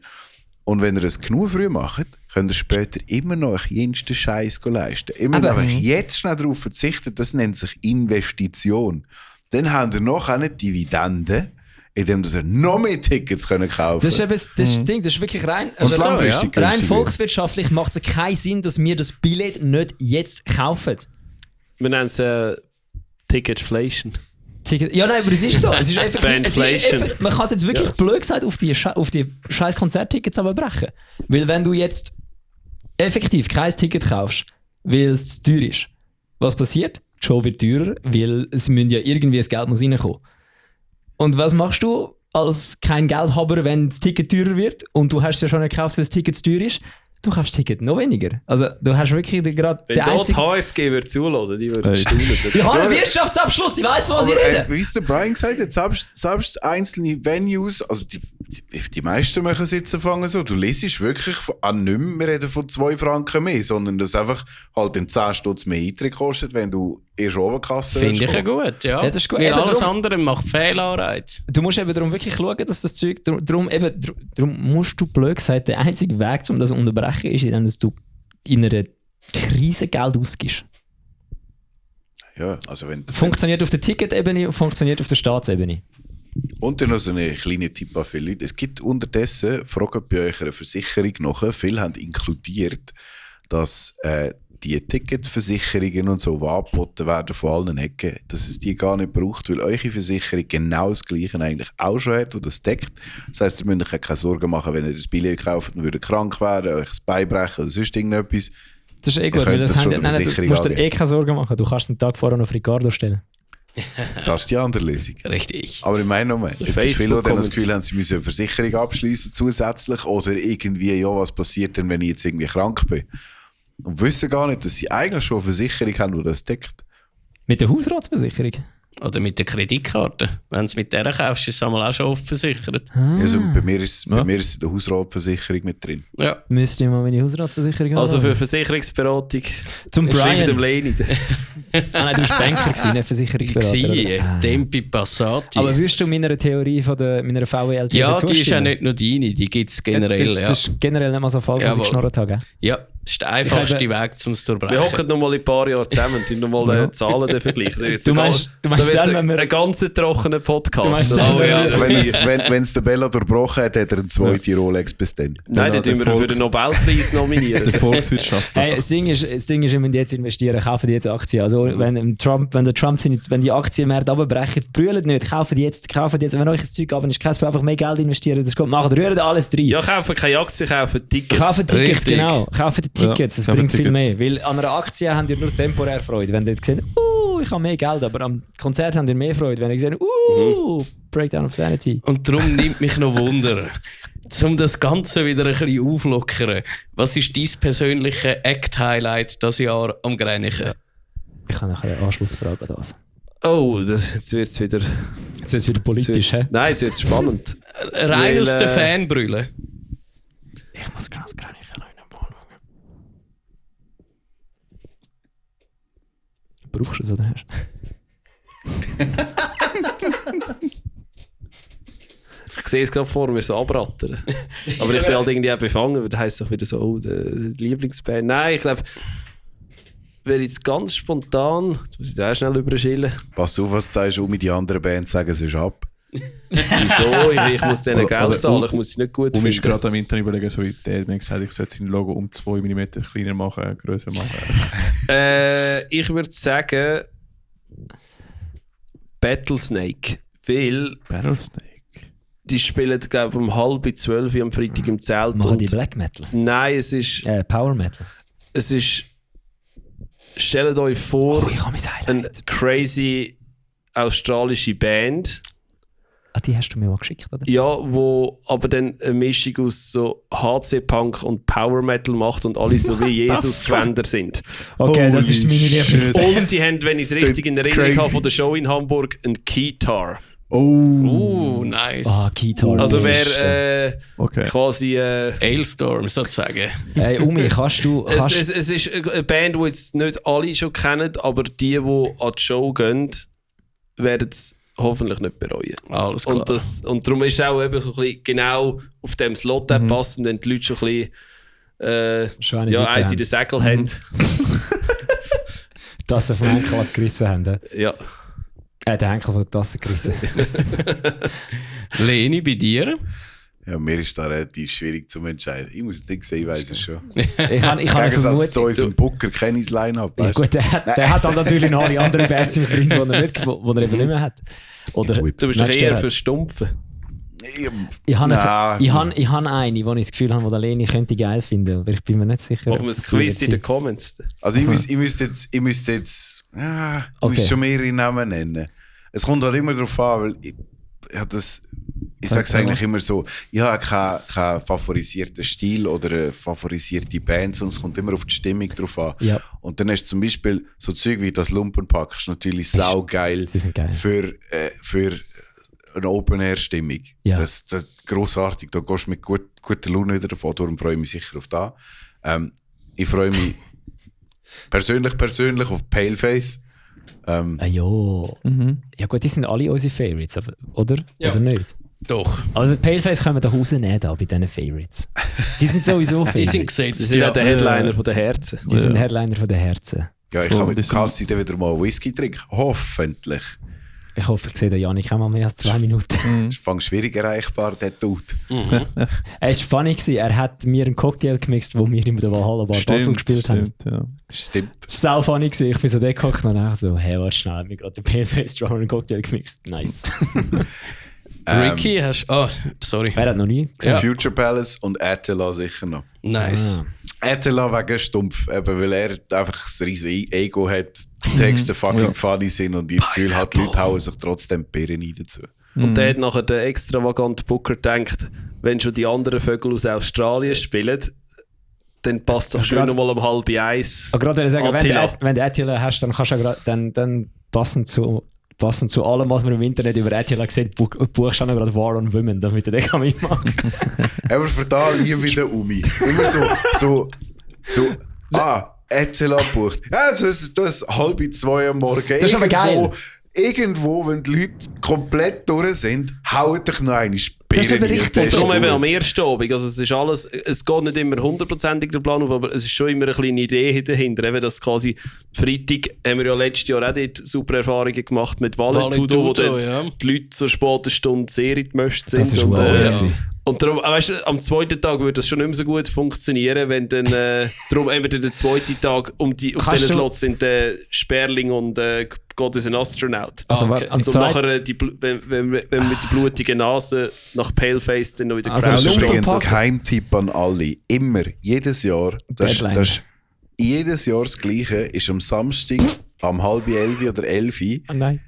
Und wenn ihr es genug früh macht, könnt ihr später immer noch jensten Scheiß leisten. Ihr müsst einfach jetzt schnell darauf verzichten, das nennt sich Investition. Dann habt ihr noch eine Dividende, indem ihr noch mehr Tickets kaufen könnt. Das ist eben das Ding, das ist wirklich rein volkswirtschaftlich macht es keinen Sinn, dass wir das Billett nicht jetzt kaufen. Wir nennen es Ticketflation. Ja, nein, aber es ist so. Es ist effektiv, man kann es jetzt wirklich blöd gesagt auf die scheiß Konzerttickets aber brechen. Weil wenn du jetzt effektiv kein Ticket kaufst, weil es teuer ist, was passiert? Die Show wird teurer, weil es müssen ja irgendwie das Geld muss reinkommen. Und was machst du als kein Geldhaber, wenn das Ticket teurer wird und du hast es ja schon gekauft, weil das Ticket zu teuer ist? Du kaufst das Ticket noch weniger. Also du hast wirklich gerade... Wenn dort die HSG würde zuhören, die würden staunen. Ich habe einen Wirtschaftsabschluss, ich weiss, was ich rede. Wie es der Brian gesagt hat, selbst einzelne Venues, also die meisten machen es jetzt anfangen so, du lesest wirklich nicht mehr, wir reden von 2 Franken mehr, sondern dass einfach halt den 10 Stutz mehr Eintritt kostet, wenn du erst Oberkasse finde ich ja gut, ja. Das ist gut. Weil alles andere macht Fehlanreiz. Du musst eben darum wirklich schauen, dass das Zeug, darum musst du blöd gesagt, der einzige Weg, um das zu unterbrechen, ist, indem du in einer Krise Geld ausgibst. Ja, also funktioniert auf der Ticketebene und funktioniert auf der Staatsebene. Und dann noch so einen kleinen Tipp an viele Leute. Es gibt unterdessen, fragt bei euch eine Versicherung nach, viele haben inkludiert, dass die Ticketversicherungen und so, die angeboten werden von allen Ecken, dass es die gar nicht braucht, weil eure Versicherung genau das Gleiche eigentlich auch schon hat und das deckt. Das heisst, ihr müsst euch keine Sorgen machen, wenn ihr das Billett kauft und würdet krank werden, euch ein Bein brechen oder sonst irgendetwas. Das ist gut, weil du musst dir keine Sorgen machen. Du kannst den Tag vorher noch auf Ricardo stellen. Das ist die andere Lösung. Richtig. Aber ich meine nochmal, es gibt viele, die das Gefühl haben, sie müssen eine Versicherung abschließen zusätzlich oder irgendwie, ja, was passiert denn, wenn ich jetzt irgendwie krank bin? und wissen gar nicht, dass sie eigentlich schon eine Versicherung haben, die das deckt. Mit der Hausratsversicherung? Oder mit der Kreditkarte. Wenn du es mit der kaufst, ist es einmal auch schon oft versichert. Also bei mir ist in der Hausratversicherung mit drin. Ja. Müsste ich mal meine Hausratsversicherung haben. Also für Versicherungsberatung Zum schreibe dem Brian. Leni. Nein, du warst Banker gewesen, nicht Versicherungsberater. oder? Tempi Passati. Aber würdest du meiner Theorie von meiner VWLT ja, zustimmen? die ist ja nicht nur deine, die gibt es generell. Das ist generell nicht mal so falsch, was ich Jawohl. geschnurrt habe. Gell? Ja, das ist der einfachste Ich Weg, um es zu durchbrechen. Wir hocken noch mal in ein paar Jahre zusammen und nochmal die Zahlen dann vergleichen. Du meinst dann, wenn wir... ein ganz trockener Podcast. Du meinst Also, dann, ja. Wenn es der Bella durchbrochen hat, hat er eine zweite Rolex bis dann. Nein, dann der tun wir für den Nobelpreis nominieren. Der Volkswirtschaft. Hey, das Ding ist, ihr müsst jetzt investieren, kaufen die jetzt Aktien. Also wenn die Aktienmärkte runterbrechen, brüllt nicht, kaufen die jetzt. Wenn euch das Zeug ist kein Problem, einfach mehr Geld investieren, das kommt nachher, rühren alles rein. Ja, kaufen keine Aktien, kaufen Tickets. Kaufen Tickets, Richtig. genau. Kaufen die Tickets, das kaufen bringt viel Tickets. mehr. Weil an einer Aktie habt ihr nur temporär Freude. Wenn ihr jetzt seht, ich habe mehr Geld, aber am Konzert habt ihr mehr Freude. Wenn ihr seht, Breakdown of Sanity. Und darum nimmt mich noch Wunder, um das Ganze wieder ein bisschen auflockern. Was ist dein persönliche Act-Highlight dieses Jahr am Greinichen? Ich habe noch eine Anschlussfrage an das. Oh, jetzt wird es wieder... Jetzt wird es wieder politisch, hä? Nein, jetzt wird es spannend. Rein Weil, aus der Fanbrille. Ich muss ganz Greinichen noch anschauen. Brauchst du es oder hast Ich sehe es gerade vor mir so abrattern. Aber ich bin halt irgendwie auch befangen, weil das heisst doch wieder so, oh, der Lieblingsband. Nein, ich glaube, wäre jetzt ganz spontan, jetzt muss ich da auch schnell überschillen. Pass auf, was du sagst, mit die anderen Bands sagen, es ist ab. Wieso? Ich muss denen Geld zahlen, ich muss sie nicht gut Und ich finden. gerade am Internet überlegen, so der hat mir gesagt, ich sollte sein Logo um 2 mm kleiner machen, grösser machen. Ich würde sagen Battlesnake, weil Battlesnake. die spielen, glaube ich, um 11:30 am Freitag im Zelt. Machen die Und Black Metal? nein, es ist, Power Metal. stellt euch vor, Ich habe mein eine Highlight. crazy australische Band, Die hast du mir mal geschickt, oder? ja, wo aber dann eine Mischung aus so HC-Punk und Power Metal macht und alle so wie Jesus-Gewänder sind. Okay, das Holy ist meine shit. Lieblingsband. Und sie haben, wenn ich es richtig in Erinnerung Crazy. habe, von der Show in Hamburg, einen Keytar. Nice. Keytar. Also Beste. wer Okay. quasi... Hailstorm sozusagen. Hey, Umi, kannst du... es ist eine Band, die jetzt nicht alle schon kennen, aber die an die Show gehen, werden es hoffentlich nicht bereuen. Alles klar. Und darum ist es auch eben so ein bisschen genau auf dem Slot passt, und wenn die Leute schon ein bisschen Schon eine ja, Sitze eins haben. in den Säckel haben. Die Tasse vom Henkel abgerissen haben. Ja. Den Henkel von der Tasse gerissen. Leni, bei dir? Ja, mir ist da relativ schwierig zu entscheiden. Ich muss nicht sehen, ich weiß es schon. Ich habe Im eine Gegensatz zu Vermutung. unserem Booker kenne ich das Line-Up. Ja, weißt du? gut, der hat dann natürlich noch alle anderen Bands im Freund, die er eben nicht mehr hat. Oder Gut. Du bist doch nächstes eher Jahr für hat. Stumpfen. Ich habe Nein. ich habe eine, wo ich das Gefühl habe, die Leni könnte geil finden, aber ich bin mir nicht sicher. Machen wir ein Quiz in den Comments. Also ich müsste jetzt Okay. schon mehrere Namen nennen. Es kommt halt immer darauf an, weil ich sage es eigentlich immer so, ich habe keinen favorisierten Stil oder eine favorisierte Band, sondern es kommt immer auf die Stimmung drauf an. Ja. Und dann hast du zum Beispiel so Zeug wie das Lumpenpack, ist natürlich saugeil Die sind geil. für eine Open-Air-Stimmung. Ja. Das ist grossartig, da gehst du mit guter Laune wieder davon, darum freue ich mich sicher auf das. Ich freue mich persönlich auf Paleface. Ja. Ja gut, die sind alle unsere Favorites, oder? Ja. Oder nicht? Doch. Also Paleface können wir doch rausnehmen da bei diesen Favorites. Die sind sowieso Die sind Favorites. gesetzt. Das sind ja der Headliner von den Herzen. Die sind Headliner von den Herzen. Ja, ich Voll, kann mit die sind- Cassie dann wieder mal Whisky trinken. Hoffentlich. Ich hoffe, ich sehe den Janik auch mal mehr als 2 Minuten. Es fängt schwierig erreichbar, der Tut. Es war funny, er hat mir einen Cocktail gemixt, wo wir in der Valhalla Bar Basel gespielt haben. Ja. Stimmt. Es war sau funny, ich bin so da gehockt und dann so, hey, warte schnell, hat mir gerade den Paleface Drummer einen Cocktail gemixt. Nice. Ricky, hast du... sorry. Wer hat noch nie gesehen? Ja. Future Palace und Attila sicher noch. Nice. Attila wegen stumpf, eben, weil er einfach ein riesiges Ego hat, die Texte fucking funny sind und ich das Gefühl hat, die Leute hauen sich trotzdem die Birnen rein dazu. Und der hat nachher der extravagante Booker gedacht, wenn schon die anderen Vögel aus Australien spielen, dann passt doch schön nochmal um 12:30. Aber gerade sagen, Attila. wenn du Attila hast, dann kannst du ja dann passend zu allem, was man im Internet über Attila sieht, buchst du auch noch gerade War on Women, damit er den kann mitmachen. Aber für da liebe ich den Umi. Immer so, Attila bucht. Ja, das ist 1:30 am Morgen. Das ist aber geil. Irgendwo, wenn die Leute komplett durch sind, haut dich noch eine Das ist aber Sperre. richtig. Und darum eben am ersten Abend. Also es ist alles, es geht nicht immer 100%ig der Plan auf, aber es ist schon immer eine kleine Idee dahinter. Eben, dass quasi Freitag haben wir ja letztes Jahr auch dort super Erfahrungen gemacht mit Valetudo, wo dann die Leute zur späten Stunde sehr in die Möste sind. Das ist wow. Und darum, weißt du, am zweiten Tag würde das schon nicht mehr so gut funktionieren, wenn dann, darum eben der zweite Tag auf diesen Slots sind Sperling und God is an Astronaut. Also, Und nachher, wenn wir mit der blutigen Nase nach Paleface dann noch wieder Also, Das ist crashen. übrigens ein Geheimtipp an alle. Immer, jedes Jahr, das ist jedes Jahr das Gleiche, ist am Samstag, am 10:30 oder 11 Oh nein.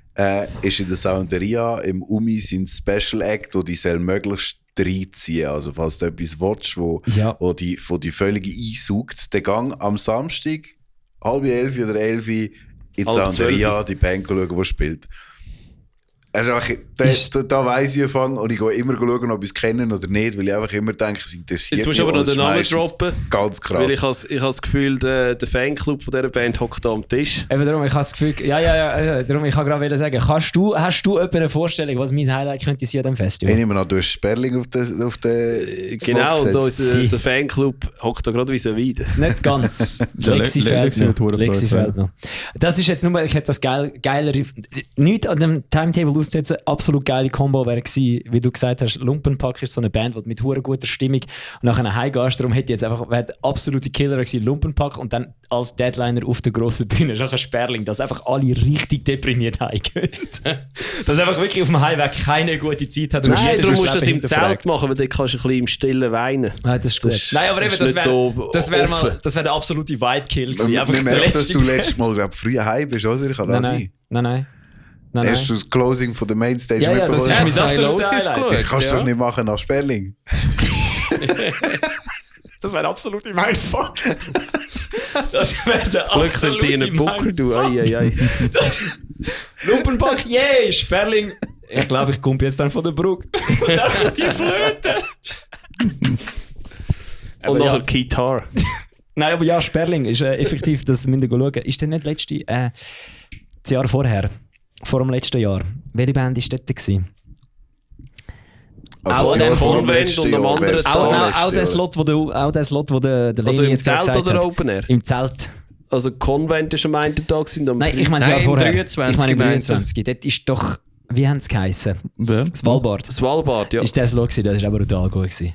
ist in der Sounderia im Umi sein Special Act, wo die soll möglichst reinziehen. Also falls du etwas willst, wo die völlige einsaugt, der Gang am Samstag, 10:30 oder 11 in die Sounderia, die Band schauen, die spielt. Also da weiss ich anfangen und ich gehe immer schauen, ob ich es kennen oder nicht, weil ich einfach immer denke, es interessiert Jetzt musst du aber noch den Namen droppen. Ganz krass. Weil ich habe das Gefühl, der Fanclub von dieser Band hockt da am Tisch. Eben darum, ich habe das Gefühl, darum, ich kann gerade sagen, hast du etwa eine Vorstellung, was mein Highlight könnte sein an dem Festival? Ich nehme noch durch Sperling auf den Genau, und gesetzt. der Fanclub hockt da gerade vis-à-vis. Nicht ganz. Der Lexi Lexi hat fehlt noch. verdammt Lexi Freude. fehlt noch. Das ist jetzt nur, ich hätte das geilere, nichts an dem Timetable auszusetzen, absolut geile Combo wäre gewesen, wie du gesagt hast, Lumpenpack ist so eine Band, die mit hure guter Stimmung und nachher heimgehst, darum hätte ich jetzt einfach, wäre der absolute Killer gewesen, Lumpenpack und dann als Deadliner auf der grossen Bühne, ist auch ein Sperling, dass einfach alle richtig deprimiert heimgehen. Dass einfach wirklich auf dem Heimweg keine gute Zeit hat. Nein, darum musst du das Leben im Zelt hinterfragt. machen, weil dann kannst du ein bisschen im Stillen weinen. Nein, das ist gut. Nein, aber eben, ist das nicht wäre so das wär offen. der absolute Vibe-Kill gewesen. Ich Einfach der merke, dass letzte du letztes Mal glaub, früh heim bist, oder? Kann das sein? Nein. Hast du das Closing von der Mainstage Ja, ja, das mitbekommen? ist mein zwei absolutes Loses Highlight. geschaut. Das kannst du Ja. doch nicht machen nach Sperling. Das wäre absolut in meinem Fall. Das wäre der Glück sind die in den Booker, du. Ei. Lumpenpack, yay, Sperling. Ich glaube, ich komme jetzt dann von der Brücke. Und dann kommt die Flöte. Und Aber nachher ja. Guitar. Nein, aber ja, Sperling ist effektiv, das müssen wir schauen. Ist denn nicht das Jahr vorher? Vor dem letzten Jahr. Welche Band war dort? Gewesen? Also Auch das an Jahr dem vor dem Convent letzten und am Jahr anderen wär's Tag. da Auch letztes der Jahr. Slot, wo der Also Leni im jetzt gerade Zelt gesagt oder hat. Open Air? Im Zelt. Also Convent ist am einen Tag sind am Nein, ich meine das Nein, Jahr im vorher. 23 Ich meine im gemeint. 23. Dort ist doch, wie haben sie geheißen? Wer? Svalbard. Svalbard, ja. Ist der Slot gewesen, das war aber brutal gut gewesen.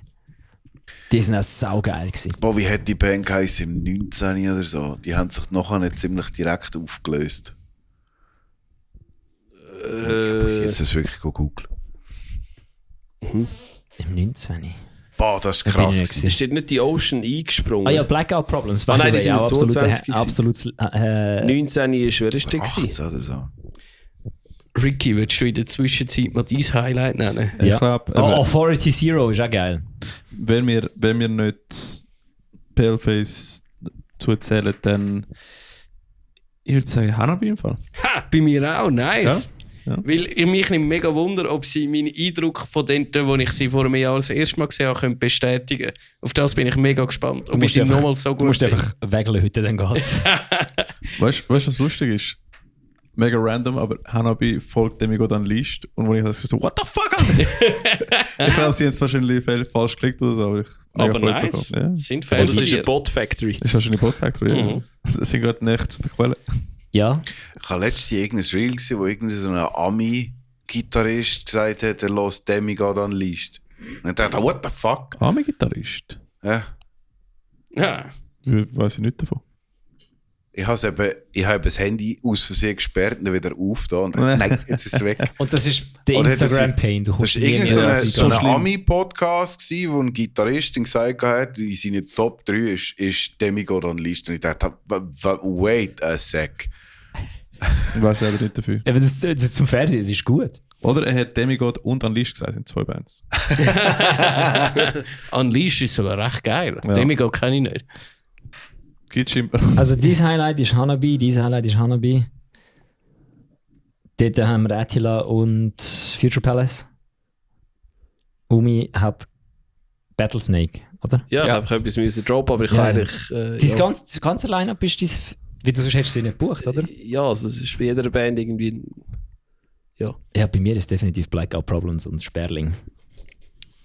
Die sind auch saugeil gewesen. Boah, wie hat die Band geheißen im 19. oder so? Die haben sich nachher nicht ziemlich direkt aufgelöst. Ich muss jetzt das wirklich googeln. Im 19. Boah, das ist Da bin krass. ich nicht gewesen. Ist dort nicht die Ocean eingesprungen? Ah ja, Blackout Problems. Ah, nein, die by the sind way, im auch absolut, 22 absolut 19 ist, wer ist der gewesen? 18 oder so. Ricky, würdest du in der Zwischenzeit mal dein Highlight nennen? Ich Ja. glaube, Authority Zero ist auch geil. wenn wir nicht Paleface zuzählen, dann ich würde sagen Hanabi im Fall. Ha, bei mir auch, nice. Ja, ja. Weil ich mich nimmt mega Wunder, ob sie meinen Eindruck von denen, wo ich sie vor einem Jahr das erste Mal gesehen habe, können bestätigen. Auf das bin ich mega gespannt. Ob ich sie nochmal so gut Du musst finde. einfach wegeln heute, dann geht's. Weißt du, was lustig ist? Mega random, aber Hanabi folgt dem dann List und wo ich das so, what the fuck? Ich glaube, sie haben es wahrscheinlich falsch geklickt oder so, aber ich mega Aber Freude nice. bekommen. Ja. Sind Oder das ist eine Fans. Bot Factory. Ist wahrscheinlich Bot Factory. Ja. Mhm. Sie sind gerade nicht zu der Quelle. Ja. Ich habe letztens irgendein Reel gesehen, wo irgendein so ein Ami-Gitarrist gesagt hat, er lässt Demigod an List. Und ich dachte, what the fuck? Arme-Gitarrist. Ja. Ja. Weiß ich nicht davon. Ich habe das Handy aus Versehen gesperrt und dann wieder aufgetan. Und dann, nein, jetzt ist es weg. Und das ist der Oder hat das- Instagram-Pain. Du Das kommst war nie irgendein mehr so raus. ein schlimm. Ami-Podcast, wo ein Gitarrist gesagt hat, in seinen Top 3 ist Demigod an List. Und ich dachte, wait a sec. Ich weiß aber nicht dafür. Aber das zum Fernsehen, es ist gut. Oder er hat Demigod und Unleashed gesagt, sind 2 Bands. Unleashed ist sogar recht geil. Ja. Demigod kenne ich nicht. Gibt's scheinbar. Also dieses Highlight ist Hanabi, dieses Highlight ist Hanabi. Dort haben wir Attila und Future Palace. Umi hat Battlesnake, oder? Ja, ich Ja. habe einfach etwas müssen droppen, aber ich Ja, kann ja. eigentlich... Das ganze Line-Up ist wie du sonst hättest du sie nicht gebucht, oder? Ja, also es ist bei jeder Band irgendwie... Ja. Ja, bei mir ist es definitiv Blackout Problems und Sperling.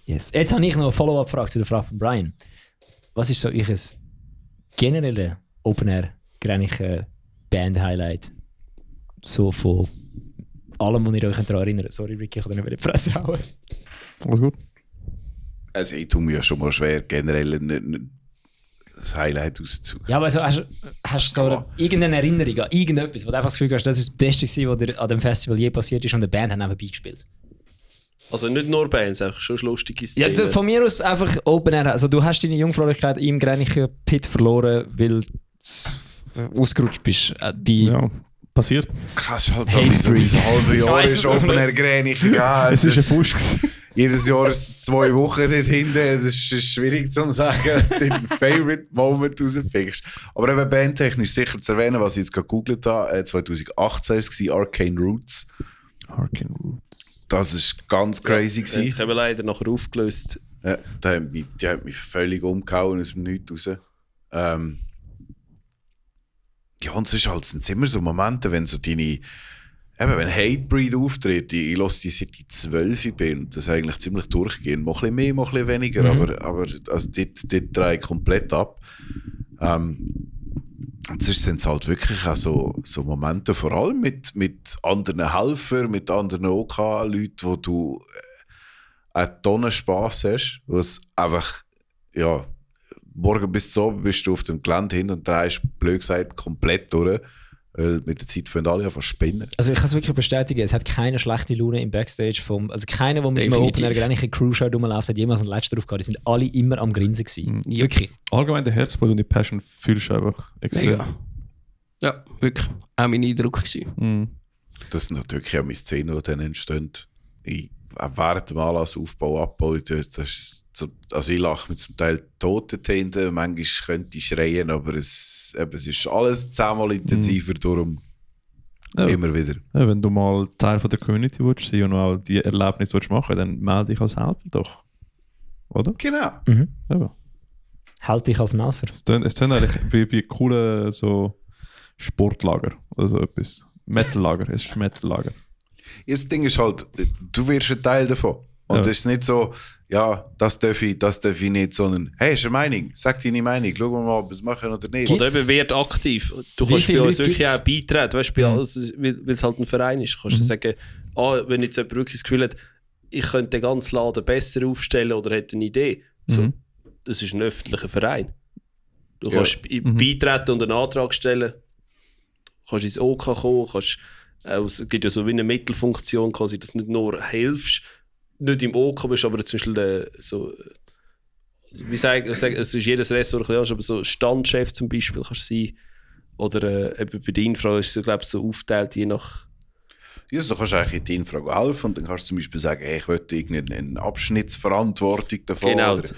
Yes. Jetzt habe ich noch eine Follow-up-Frage zu der Frage von Brian. Was ist so euer generelle Open-Air Band-Highlight? So von allem, was ihr euch daran erinnert. Sorry, Ricky, ich kann nicht mehr in die Fresse hauen. Alles gut. Also ich tue mir ja schon mal schwer, generell das Highlight rauszusuchen. Ja, aber also, hast du so irgendeine Erinnerung an irgendetwas, wo du einfach das Gefühl hast, das ist das Beste gewesen, was dir an dem Festival je passiert ist und die Band hat nebenbei gespielt? Also nicht nur Bands, einfach schon lustige Ja, Szenen. von mir aus einfach Open Air. Also du hast deine Jungfräulichkeit im Grenchen Pit verloren, weil du ausgerutscht bist. Ja, passiert. Kannst halt Hate so Breed. ein halbes Jahr Weiss ist es doch Open nicht. Air Gränig. Ja, Es ist ein Fusch. jedes Jahr ist es 2 Wochen dort hinten. Das ist schwierig zu sagen, dass du den Favorite Moment rauspickst. Aber eben bandtechnisch sicher zu erwähnen, was ich jetzt gerade gegoogelt habe. 2018 war es Arcane Roots. Harkin Root. Das war ganz crazy. Ja, sie haben leider nachher aufgelöst. Ja, die hat mich völlig umgehauen aus dem Nichts raus. Ja, und sonst sind es immer so Momente, wenn so wenn Hatebreed auftritt, ich höre die seit ich 12 bin, und das eigentlich ziemlich durchgehend, mal ein bisschen mehr, mal ein bisschen weniger, aber also dort drehe ich komplett ab. Und sonst sind es halt wirklich auch so Momente, vor allem mit anderen Helfern, mit anderen OK-Leuten, wo du eine Tonne Spass hast, wo es einfach, ja, morgen bis zu Abend bist du auf dem Gelände hin und drehst, blöd gesagt, komplett durch, weil mit der Zeit fangen alle an zu spinnen. Also ich kann es wirklich bestätigen, es hat keine schlechte Laune im Backstage. Also keiner, der mit einem Definitiv. Open Air Grenchen Crew-Show rumläuft, hat jemals einen Letzten drauf gehabt. Die sind alle immer am Grinsen gewesen. Wirklich. Allgemein der Herzblut und die Passion fühlst du einfach extrem. Mega. Ja, wirklich. Auch mein Eindruck gewesen. Mhm. Das sind natürlich auch meine Szenen, die dann entstehen. Während dem Anlassaufbau, Abbau, das ist so, also ich lache mit zum Teil toten Händen, manchmal könnte ich schreien, aber es ist alles 10-mal intensiver, darum Ja. immer wieder. Ja, wenn du mal Teil von der Community willst sein und mal die Erlebnisse willst machen, dann melde dich als Helfer doch. Oder? Genau. Ja. Halt dich als Melfer. Es tönt eigentlich wie coole so Sportlager oder so etwas. Metallager, es ist Metallager. Das Ding ist halt, du wirst ein Teil davon. Und Ja. es ist nicht so, ja, das darf ich nicht, sondern hey, ist eine Meinung, sag deine Meinung, schau mal, ob wir es machen oder nicht. Gibt's- Oder eben wird aktiv. Du Wie kannst viele bei uns Leute wirklich gibt's? auch beitreten. Weißt, bei uns, weil es halt ein Verein ist. Kannst du sagen, wenn jetzt jemand wirklich das Gefühl hat, ich könnte den ganzen Laden besser aufstellen oder hätte eine Idee. So, das ist ein öffentlicher Verein. Du Ja. kannst beitreten und einen Antrag stellen. Du kannst ins OK kommen. Es gibt ja so wie eine Mittelfunktion, quasi, dass du nicht nur hilfst, nicht im OK bist, aber zum Beispiel wie sagen, es ist jedes Ressort ein bisschen anders, aber so Standchef zum Beispiel kannst du sein. Oder eben bei der Infra ist es, glaube ich, so aufgeteilt, je nach... Ja, also du kannst eigentlich in die Infrage helfen und dann kannst du zum Beispiel sagen, hey, ich möchte irgendeine Abschnittsverantwortung davon. Genau. Oder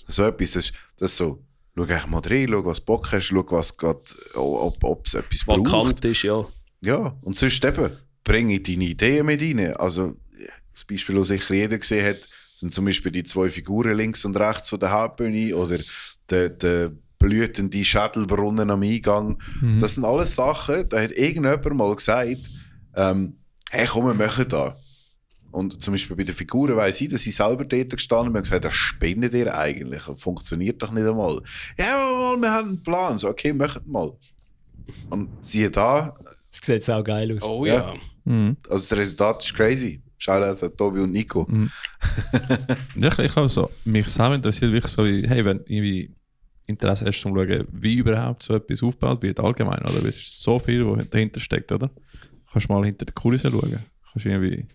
so etwas. Das ist so, schau einfach mal rein, schau, was du Bock hast, schau, was grad, ob es etwas braucht. Vakant ist, ja. Ja, und sonst eben, bringe deine Ideen mit rein. Also, das Beispiel, das sicher jeder gesehen hat, sind zum Beispiel die 2 Figuren links und rechts von der Hauptbühne oder der blütende Schädelbrunnen am Eingang. Das sind alles Sachen, da hat irgendjemand mal gesagt, hey, komm, wir machen das. Und zum Beispiel bei den Figuren weiss ich, dass ich selber dort gestanden bin und gesagt, das spinnt ihr eigentlich, das funktioniert doch nicht einmal. Ja, wir haben einen Plan. So, okay, macht mal. Und siehe da, Das sieht auch geil aus. Oh ja. ja. also das Resultat ist crazy. Shoutout an Tobi und Nico. Ja, ich glaube so, mich selber interessiert wirklich so, wie, hey, wenn irgendwie Interesse hast, um zu schauen, wie überhaupt so etwas aufgebaut wird, allgemein, oder? Weil es ist so viel, was dahinter steckt, oder? Kannst mal hinter die Kulissen schauen. Kannst irgendwie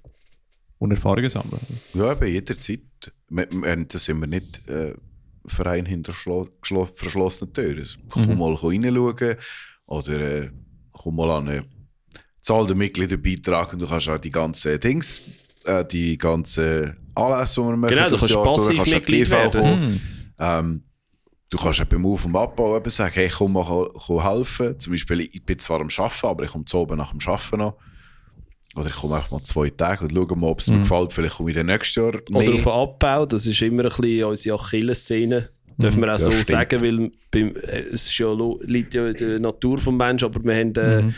und Erfahrungen sammeln. Ja, bei jeder Zeit. Da sind wir nicht Verein hinter verschlossenen Türen. Komm mal reinschauen oder komm mal an eine Zahl der Mitglieder beitragen und du kannst auch die ganzen Dings die ganzen Anlässe, die wir machen. Genau, du kannst passiv Mitglied werden. Du kannst beim Auf- und Abbau eben sagen, hey, komm helfen. Zum Beispiel, ich bin zwar am Arbeiten, aber ich komme zu oben nach dem Arbeiten noch. Oder ich komme einfach mal 2 Tage und schaue mal, ob es mir gefällt. Vielleicht komme ich dann nächstes Jahr mehr. Oder auf den Abbau, das ist immer ein bisschen unsere Achillessehne. Dürfen wir auch so stimmt. sagen, weil es ist ja, liegt ja in der Natur des Menschen, aber wir haben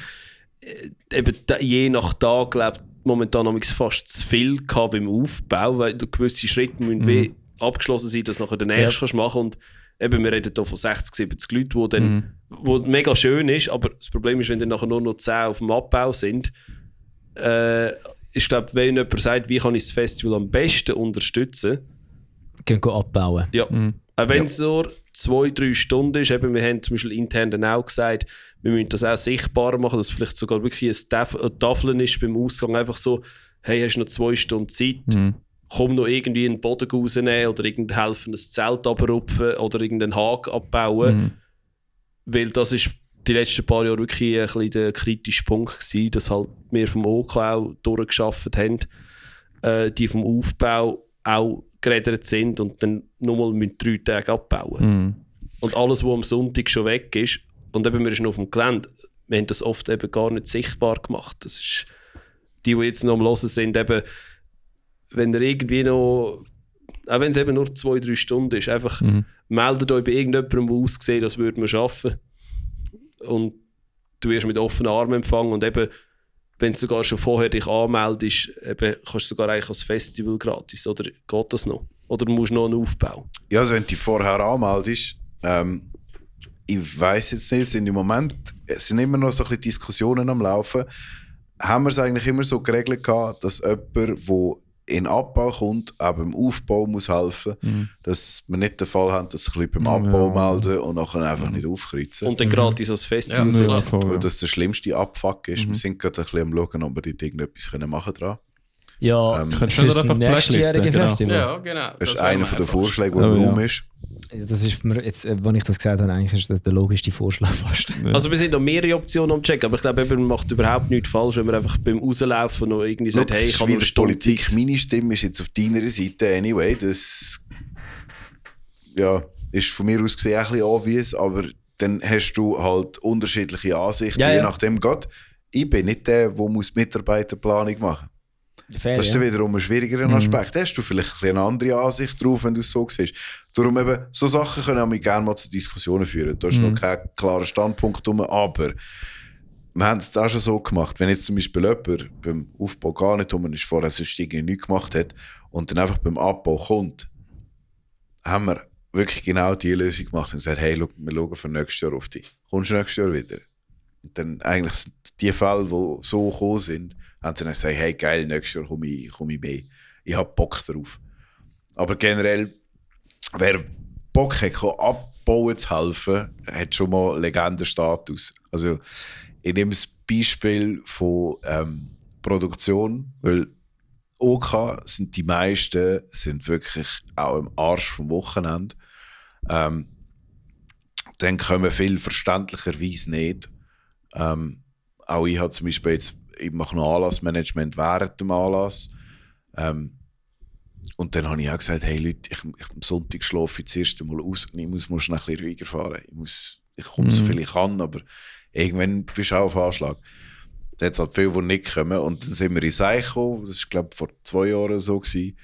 eben je nach Tag, glaube ich, momentan fast zu viel gehabt beim Aufbau, weil gewisse Schritte müssen abgeschlossen sein, dass du nachher den nächsten kannst machen. Und eben, wir reden hier von 60, 70 Leuten, wo mega schön ist, aber das Problem ist, wenn dann nachher nur noch 10 auf dem Abbau sind, ich glaube, wenn jemand sagt, wie kann ich das Festival am besten unterstützen, Gehen abbauen. ja. Auch wenn es nur 2-3 Stunden ist, eben, wir haben zum Beispiel intern dann auch gesagt, wir müssen das auch sichtbarer machen, dass vielleicht sogar wirklich eine Tafel ist beim Ausgang, einfach so, hey, hast du noch 2 Stunden Zeit, komm noch irgendwie einen Boden rausnehmen oder helfen, ein Zelt runterrupfen oder irgendeinen Haken abbauen. Weil das ist die letzten paar Jahre wirklich ein bisschen der kritische Punkt gewesen, dass halt wir vom OK auch durchgearbeitet haben, die vom Aufbau auch geredet sind und dann nochmal mit 3 Tagen abbauen. Und alles, was am Sonntag schon weg ist, und eben wir sind auf dem Gelände, wir haben das oft eben gar nicht sichtbar gemacht. Das ist, die jetzt noch am Hören sind, eben, wenn ihr irgendwie noch, auch wenn es eben nur 2-3 Stunden ist, einfach meldet euch bei irgendjemandem, der aussieht, das würden wir schaffen. Und du wirst mit offenen Armen empfangen und eben, wenn du sogar schon vorher dich anmeldest, eben, kannst du sogar eigentlich als Festival gratis, oder geht das noch? Oder musst du noch einen Aufbau? Ja, also wenn du dich vorher anmeldest, ich weiss jetzt nicht, sind im Moment es sind immer noch so ein bisschen Diskussionen am Laufen. Haben wir es eigentlich immer so geregelt gehabt, dass jemand, der in den Abbau kommt, auch beim Aufbau muss helfen, dass wir nicht den Fall haben, dass sie beim Abbau melden und nachher einfach nicht aufkreuzen. Und dann gratis als Festival Ja, sind. klar. Weil das der schlimmste Abfuck ist. Wir sind gerade ein bisschen am Schauen, ob wir dort irgendetwas machen können. Ja, Könntest du fürs einfach nächstjährige blacklisten, Festival. Ja, genau. Das ist wäre einer mir der einfach. Vorschläge, der im Raum ist. Das ist mir jetzt, als ich das gesagt habe, eigentlich ist das der logischste Vorschlag fast. Also wir sind noch mehrere Optionen am Checken, aber ich glaube, man macht überhaupt nichts falsch, wenn man einfach beim Rauslaufen noch irgendwie sagt, hey, ich Das habe ist noch wieder eine Stunde Politik. Zeit. Meine Stimme ist jetzt auf deiner Seite anyway. Das ist von mir aus gesehen ein bisschen obvious, aber dann hast du halt unterschiedliche Ansichten, Ja, je ja. nachdem geht. Ich bin nicht der, der Mitarbeiterplanung machen muss. Fair, Das ist ja. dann wiederum ein schwierigerer Aspekt. Da hast du vielleicht ein bisschen eine andere Ansicht drauf, wenn du es so siehst. Darum eben, so Sachen können wir gerne mal zu Diskussionen führen. Da ist noch kein klarer Standpunkt drum, aber wir haben es jetzt auch schon so gemacht, wenn jetzt zum Beispiel jemand beim Aufbau gar nicht rum ist, vorher sonst irgendwie nichts gemacht hat und dann einfach beim Abbau kommt, haben wir wirklich genau die Lösung gemacht und gesagt, hey, schau, wir schauen für nächstes Jahr auf dich. Kommst du nächstes Jahr wieder? Und dann eigentlich sind die Fälle, die so gekommen sind, haben sie dann gesagt, hey geil, nächstes Jahr komme ich mehr. Ich habe Bock drauf. Aber generell, wer Bock hat, abbauen zu helfen, hat schon mal Legendenstatus. Also ich nehme das Beispiel von Produktion, weil OK sind die meisten sind wirklich auch im Arsch vom Wochenende. Dann kommen viele verständlicherweise nicht. Auch ich habe zum Beispiel jetzt, ich mache noch Anlassmanagement während dem Anlass. Und dann habe ich auch gesagt, hey Leute, ich am Sonntag schlafe ich das erste Mal aus und ich muss noch ein bisschen ruhiger fahren. Ich komme so viel ich kann, aber irgendwann bist du auch auf Anschlag. Da hat es halt viele, die nicht kommen. Und dann sind wir in Seich gekommen, das war glaube ich vor 2 Jahren so gewesen.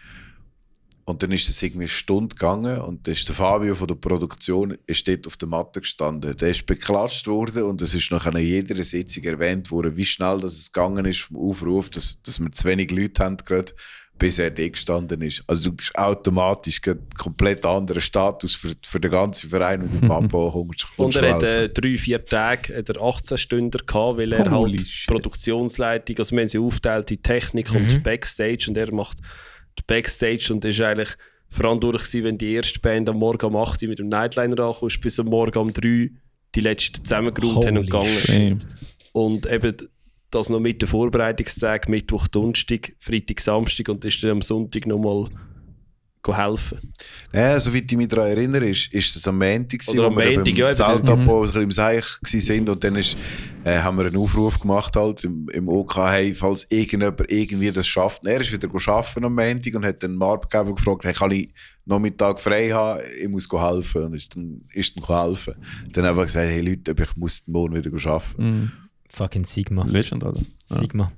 Und dann ist es irgendwie eine Stunde gegangen und dann ist der Fabio von der Produktion ist dort auf der Matte gestanden. Der ist beklatscht worden und es ist nach einer jeder Sitzung erwähnt worden, wie schnell das es gegangen ist vom Aufruf, dass wir zu wenig Leute haben, gerade, bis er dort gestanden ist. Also du bist automatisch einen komplett anderen Status für den ganzen Verein und den Papa kommst. Und er hat 3-4 Tage hat er 18 Stunden gehabt, weil er Holy halt shit. Produktionsleitung, also wir haben sie aufteilt in Technik und Backstage und er macht die Backstage und ist eigentlich verantwortlich gewesen, wenn die erste Band am Morgen um 8 Uhr mit dem Nightliner ankommt, bis am Morgen um 3 Uhr die letzten zusammengeräumt haben und gegangen sind. Und eben das noch mit den Vorbereitungstagen, Mittwoch, Donnerstag, Freitag, Samstag und ist dann am Sonntag nochmal helfen. Ja, soweit ich mich daran erinnere, ist es am Montag, Oder am Montag, ja. Im Zeltabbau im Seich waren und dann haben wir einen Aufruf gemacht halt im OK, hey, falls irgendjemand irgendwie das schafft. Er ist wieder arbeiten am Montag und hat den Arbeitgeber gefragt, hey, kann ich Nachmittag frei haben, ich muss helfen. Und ist dann helfen. Dann einfach gesagt, hey Leute, ich muss morgen wieder arbeiten. Fucking Sigma. Legend, oder? Ja. Sigma.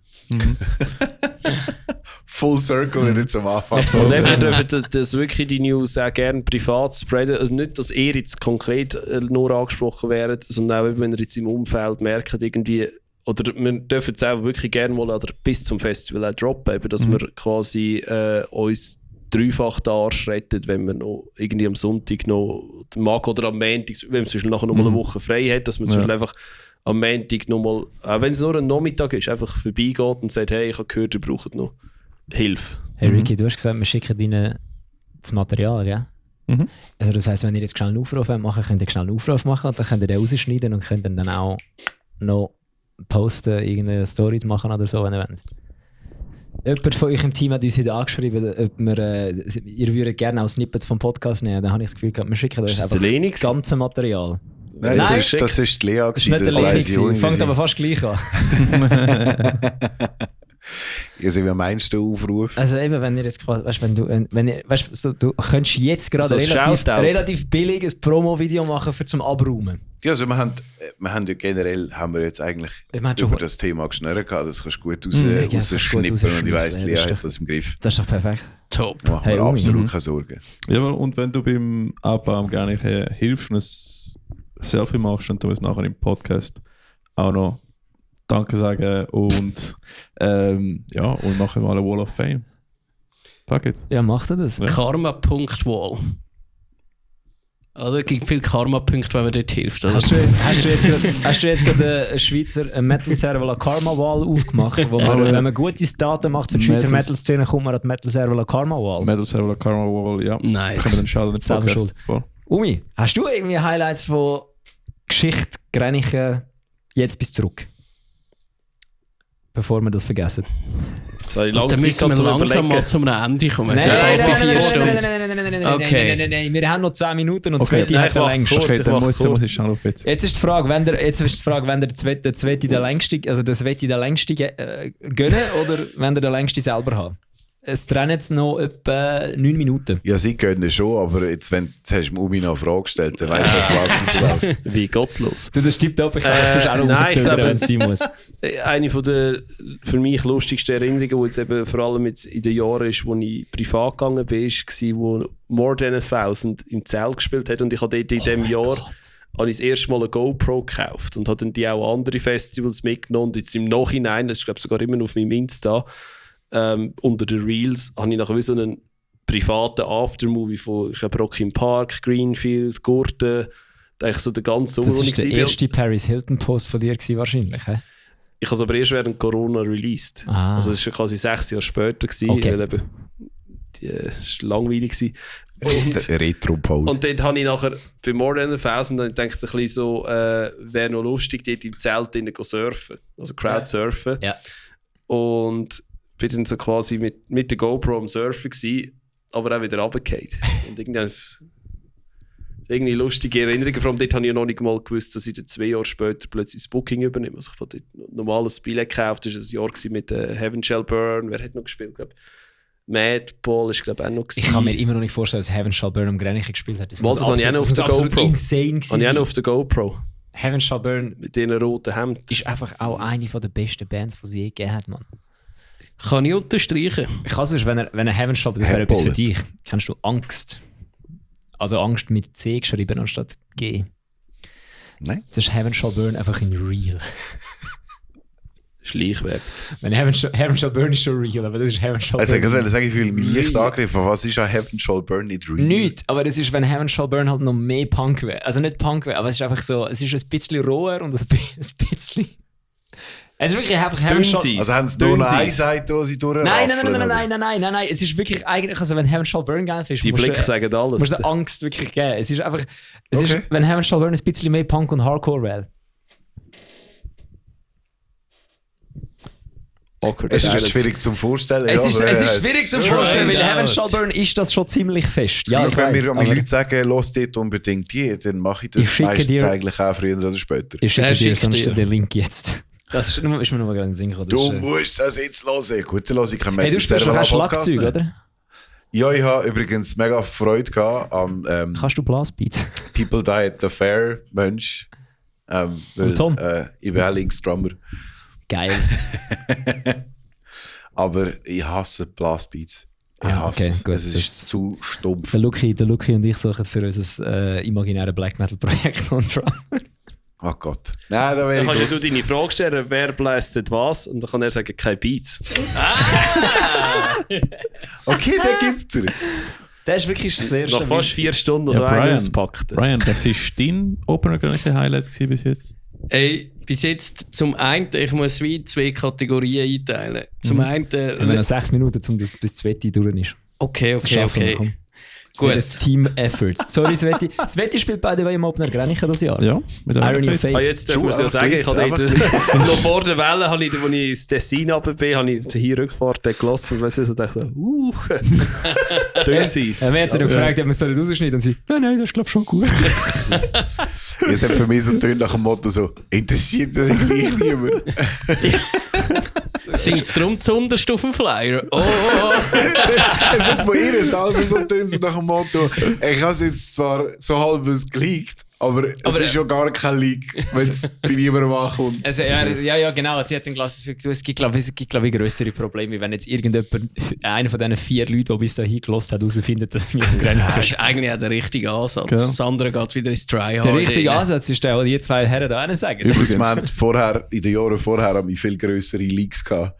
Full Circle wieder zum Anfang. Und wir dürfen das wirklich die News auch gerne privat spreaden. Also nicht, dass ihr jetzt konkret nur angesprochen werdet, sondern auch, wenn ihr jetzt im Umfeld merkt, irgendwie, oder wir dürfen es auch wirklich gerne mal oder bis zum Festival auch droppen, eben, dass wir quasi uns dreifach den Arsch rettet, wenn man noch irgendwie am Sonntag noch mag oder am Montag, wenn man sonst nachher noch mal eine Woche frei hat, dass man sonst einfach am Montag nochmal, auch wenn es nur ein Nachmittag ist, einfach vorbeigeht und sagt, hey, ich habe gehört, ihr braucht noch Hilfe. Hey Ricky, du hast gesagt, wir schicken ihnen das Material, gell? Also das heisst, wenn ihr jetzt schnell einen Aufruf machen könnt ihr schnell einen Aufruf machen und dann könnt ihr den rausschneiden und könnt dann auch noch posten, irgendeine Story machen oder so, wenn ihr wollt. Jemand von euch im Team hat uns heute angeschrieben, ob wir, ihr würdet gerne auch Snippets vom Podcast nehmen. Dann habe ich das Gefühl gehabt, wir schicken euch einfach das ganze Material. Nein, das ist die Lea Das ist nicht der Lea, fängt aber fast gleich an. Also, wie meinst du Aufruf? Also eben, wenn ihr jetzt quasi, du könntest jetzt gerade So relativ billig ein Promo-Video machen für zum Abräumen. Ja, also wir haben ja generell jetzt eigentlich über das Thema geschnurrt gehabt, das kannst du gut rausschnippen und ich weiss, Lea hat das im Griff. Das ist doch perfekt. Top. Da machen wir absolut keine Sorgen. Ja, und wenn du beim Abbauen gerne hilfst und ein Selfie machst, dann tun wir es nachher im Podcast auch noch Danke sagen und und machen mal eine Wall of Fame. Fuck it. Ja, macht er das? Ja. Karma.wall. Oder es gibt viele Karma-Punkte, wenn man dort hilft. Oder? Hast du jetzt gerade einen Schweizer Metal-Server La Karma-Wall aufgemacht, wo man, wenn man gute Daten macht für die Schweizer Metal-Szene, kommt man an die Metal-Server La Karma-Wall? Metal-Server La Karma-Wall, ja. Nice. Können wir dann schauen, Selber schuld. Umi, hast du irgendwie Highlights von Geschichte, Grenichen, jetzt bis zurück? Bevor wir das vergessen. So, dann müssen wir langsam mal zum Ende kommen. Nein, Okay. Wir haben noch 10 Minuten und das Zweite hat der längste. Okay, dann muss ich schnell auf jetzt. Jetzt ist die Frage, wenn der Zweite der längste, also das Zweite der längste gönnen oder wenn der längste selber hat. Es trennen jetzt noch etwa 9 Minuten. Ja, sie können schon, aber jetzt hast du mir Umi noch eine Frage gestellt, dann weißt du, was so läuft. Wie gottlos. Du, das stimmt aber, ich kann es sonst auch noch rauszögern, wenn es sein muss. Eine von der für mich lustigsten Erinnerungen, die jetzt eben vor allem jetzt in den Jahren ist, wo ich privat gegangen bin, war, wo More Than 1000 im Zelt gespielt hat und ich habe dort in diesem Jahr habe ich das erste Mal eine GoPro gekauft und habe dann die auch an andere Festivals mitgenommen und jetzt im Nachhinein, das ist glaube ich sogar immer noch auf meinem Insta, unter den Reels habe ich nachher wie so einen privaten Aftermovie von, ich glaube, Rock im Park, Greenfield, Gurten, eigentlich so den ganzen Sommer. Das war der erste Paris Hilton Post von dir gewesen, wahrscheinlich, he? Ich habe es aber erst während Corona released. Also es war quasi 6 Jahre später gewesen, weil eben es war langweilig gewesen. Retro-Post. Und dort habe ich nachher bei More Than 1000 dann gedacht, ein bisschen so, wäre noch lustig, dort im Zelt drinnen surfen, also Crowdsurfen. Ja. Und bin dann so quasi mit der GoPro am Surfen gewesen, aber auch wieder runtergefallen. Und irgendwie lustige Erinnerungen. Vor allem dort habe ich ja noch nicht mal gewusst, dass ich dann 2 Jahre später plötzlich das Booking übernehme. Also ich habe dort normales Billett gekauft. Das war ein Jahr mit Heaven Shall Burn. Wer hat noch gespielt? Ich glaube, Madball ist glaube ich auch noch gewesen. Ich kann mir immer noch nicht vorstellen, dass Heaven Shall Burn am Grenichen gespielt hat. Das habe ich auch noch auf der GoPro. Insane habe ich auch noch auf der GoPro. Heaven Shall Burn mit diesen roten Hemd ist einfach auch eine der besten Bands, die sie je gegeben hat, Mann. Kann ich unterstreichen. Ich kann sonst, wenn er Heaven Shall, das wäre etwas für dich. Kennst du Angst? Also Angst mit C geschrieben anstatt G. Nein. Das ist Heaven Shall Burn einfach in real. Schleichwerk. Wenn Heaven Shall Burn ist schon real, aber das ist Heaven Shall Burn. Also ich fühle mich leicht angegriffen. Was ist an Heaven Shall Burn nicht real? Nicht, aber das ist, wenn Heaven Shall Burn halt noch mehr Punk wäre. Also nicht Punk wäre, aber es ist einfach so, es ist ein bisschen roher und ein bisschen... Es ist wirklich einfach Heaven Shall... Also haben sie nur noch eine Seite, wo sie durchraffeln? Nein. Es ist wirklich eigentlich, also wenn Heaven Shall Burn geil ist, die Blicke sagen alles. Musst du Angst wirklich geben. Es ist einfach, ist, wenn Heaven Shall Burn ein bisschen mehr Punk und Hardcore wäre. awkward Es ist silence. schwierig zum Vorstellen. Es ja, ist, aber, es ist schwierig zu vorstellen, weil Heaven Shall Burn ist das schon ziemlich fest. Ja, ich wenn weiss, mir aber Leute sagen, los dort unbedingt die, dann mache ich das Ich schicke meistens dir- eigentlich auch früher oder später. ich schicke Er dir schickt sonst dir. den Link jetzt. Das ist mir noch mal gerade in den Sinn gekommen. Das Du ist, musst das jetzt hören. Gut, dann höre ich keinen hey, du spielst doch auch Schlagzeug, oder? Ja, ich habe übrigens mega Freude gehabt am Kannst du Blastbeats? People Die at the Fair Mensch. Weil, Tom? Ich bin auch Linksdrummer. Geil. Aber ich hasse Blastbeats. Ich Ah, hasse okay, es. gut, Es ist zu stumpf. Der Lucky und ich suchen für unser imaginäres Black Metal Projekt und Drum. Oh Gott. Nein, da wäre Dann ich kannst los. du deine Frage stellen, wer blästet was, und dann kann er sagen, kein Beats. Okay, den gibt er. Der ist wirklich sehr Nach fast 4 Stunden so Ja, einen Brian. auspackt. Brian, das ist dein openergleiche Highlight gewesen bis jetzt? Ey, bis jetzt zum einen, ich muss wie 2 Kategorien einteilen. Zum einen, Wir haben noch 6 Minuten, bis Sveti durch ist. okay. Das schaffen wir, komm. Gut. Das ist Team-Effort. Sorry, Sveti. Sveti spielt by the way im Opener Grenichen das Jahr. Ja, mit Irony of Fate. Fate. Jetzt darf man es ja einfach sagen, ich klingt, habe einfach dort, noch vor der Welle, als ich ins Tessin runter bin, habe ich hier Rückfahrt gelassen und weiss ich so dachte, dünn sie es. Wir haben sie noch gefragt, ob wir es rausschneiden und sie, nein, das ist glaube ich schon gut. Ihr seid für mich so tönt nach dem Motto so, interessiert dich gleich niemand. Sind es darum zuunterst auf dem Flyer? Oh. Es hat von ihr selber so tönt so nach dem Motto, ich habe es jetzt zwar so halbes geleakt, aber es ist schon gar kein Leak, wenn es bei niemandem ankommt. Also, ja, genau. Sie hat dann gelassen, es gibt, glaube ich, größere Probleme, wenn jetzt irgendjemand, einer von diesen 4 Leuten, die bis dahin gelost hat, herausfindet, dass wir im Grenichen Das ist eigentlich auch der richtige Ansatz. Gell? Das andere geht wieder ins Tryhard. Der richtige rein. Ansatz ist der, den die 2 Herren da einen sagen. Übrigens, wir haben vorher, in den Jahren vorher haben wir viel grössere Leaks gehabt.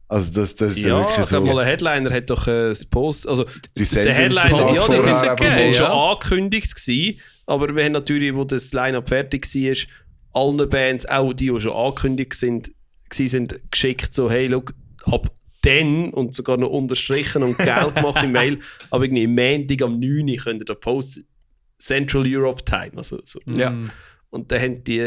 Also das ist Ja, wirklich ich so. glaube mal, ein Headliner hat doch das Post, also Die der Sendung Headliner, sind ja, das die sind vorher okay, einfach so, schon ja. angekündigt gewesen, aber wir haben natürlich, wo das Line-Up fertig war, allen Bands, auch die schon angekündigt sind, geschickt, so, hey, look, ab dann, und sogar noch unterstrichen und Geld gemacht im Mail, aber irgendwie am Montag am 9 Uhr könnt ihr da posten, Central Europe Time, also so. Ja. Und dann haben die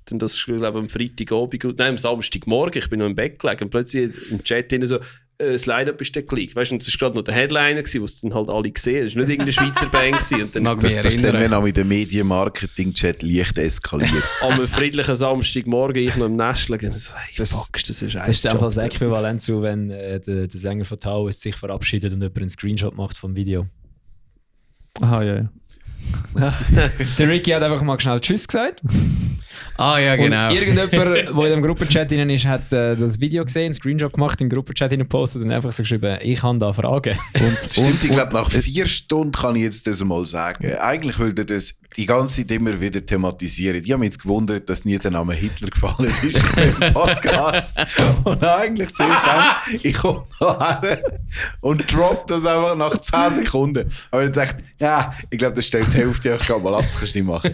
dann das, glaube ich, am Freitagabend, nein, am Samstagmorgen, ich bin noch im Bett gelegen und plötzlich im Chat drin so, das Line-Up ist dann gleich. Weißt du, und das war gerade noch der Headliner, den es dann halt alle gesehen haben. Es war nicht irgendeine Schweizer Band. Gewesen. Und dann Mag mich Das ist dann, erinnern. wenn auch mit dem Medienmarketing-Chat leicht eskaliert. am friedlichen Samstagmorgen ich noch im Nest liegen und so, hey, fuck, ist das ein Das ist Scheiß. einfach das Äquivalent zu, wenn der Sänger von Taoist sich verabschiedet und jemand einen Screenshot macht vom Video. Aha, ja. Der Ricky hat einfach mal schnell Tschüss gesagt. Ah ja, genau. Und irgendjemand, der in dem Gruppenchat drin ist, hat das Video gesehen, einen Screenshot gemacht, in den Gruppenchat gepostet und einfach so geschrieben, ich habe da Fragen. Stimmt, ich glaube, nach 4 Stunden kann ich jetzt das mal sagen. Eigentlich würde das die ganze Zeit immer wieder thematisieren. Ich habe mich jetzt gewundert, dass nie der Name Hitler gefallen ist im Podcast. Und eigentlich zuerst dann, ich komme da her und drop das einfach nach 10 Sekunden. Aber ich dachte, ja, ich glaube, das stellt die Hälfte auch mal ab, das kannst du nicht machen.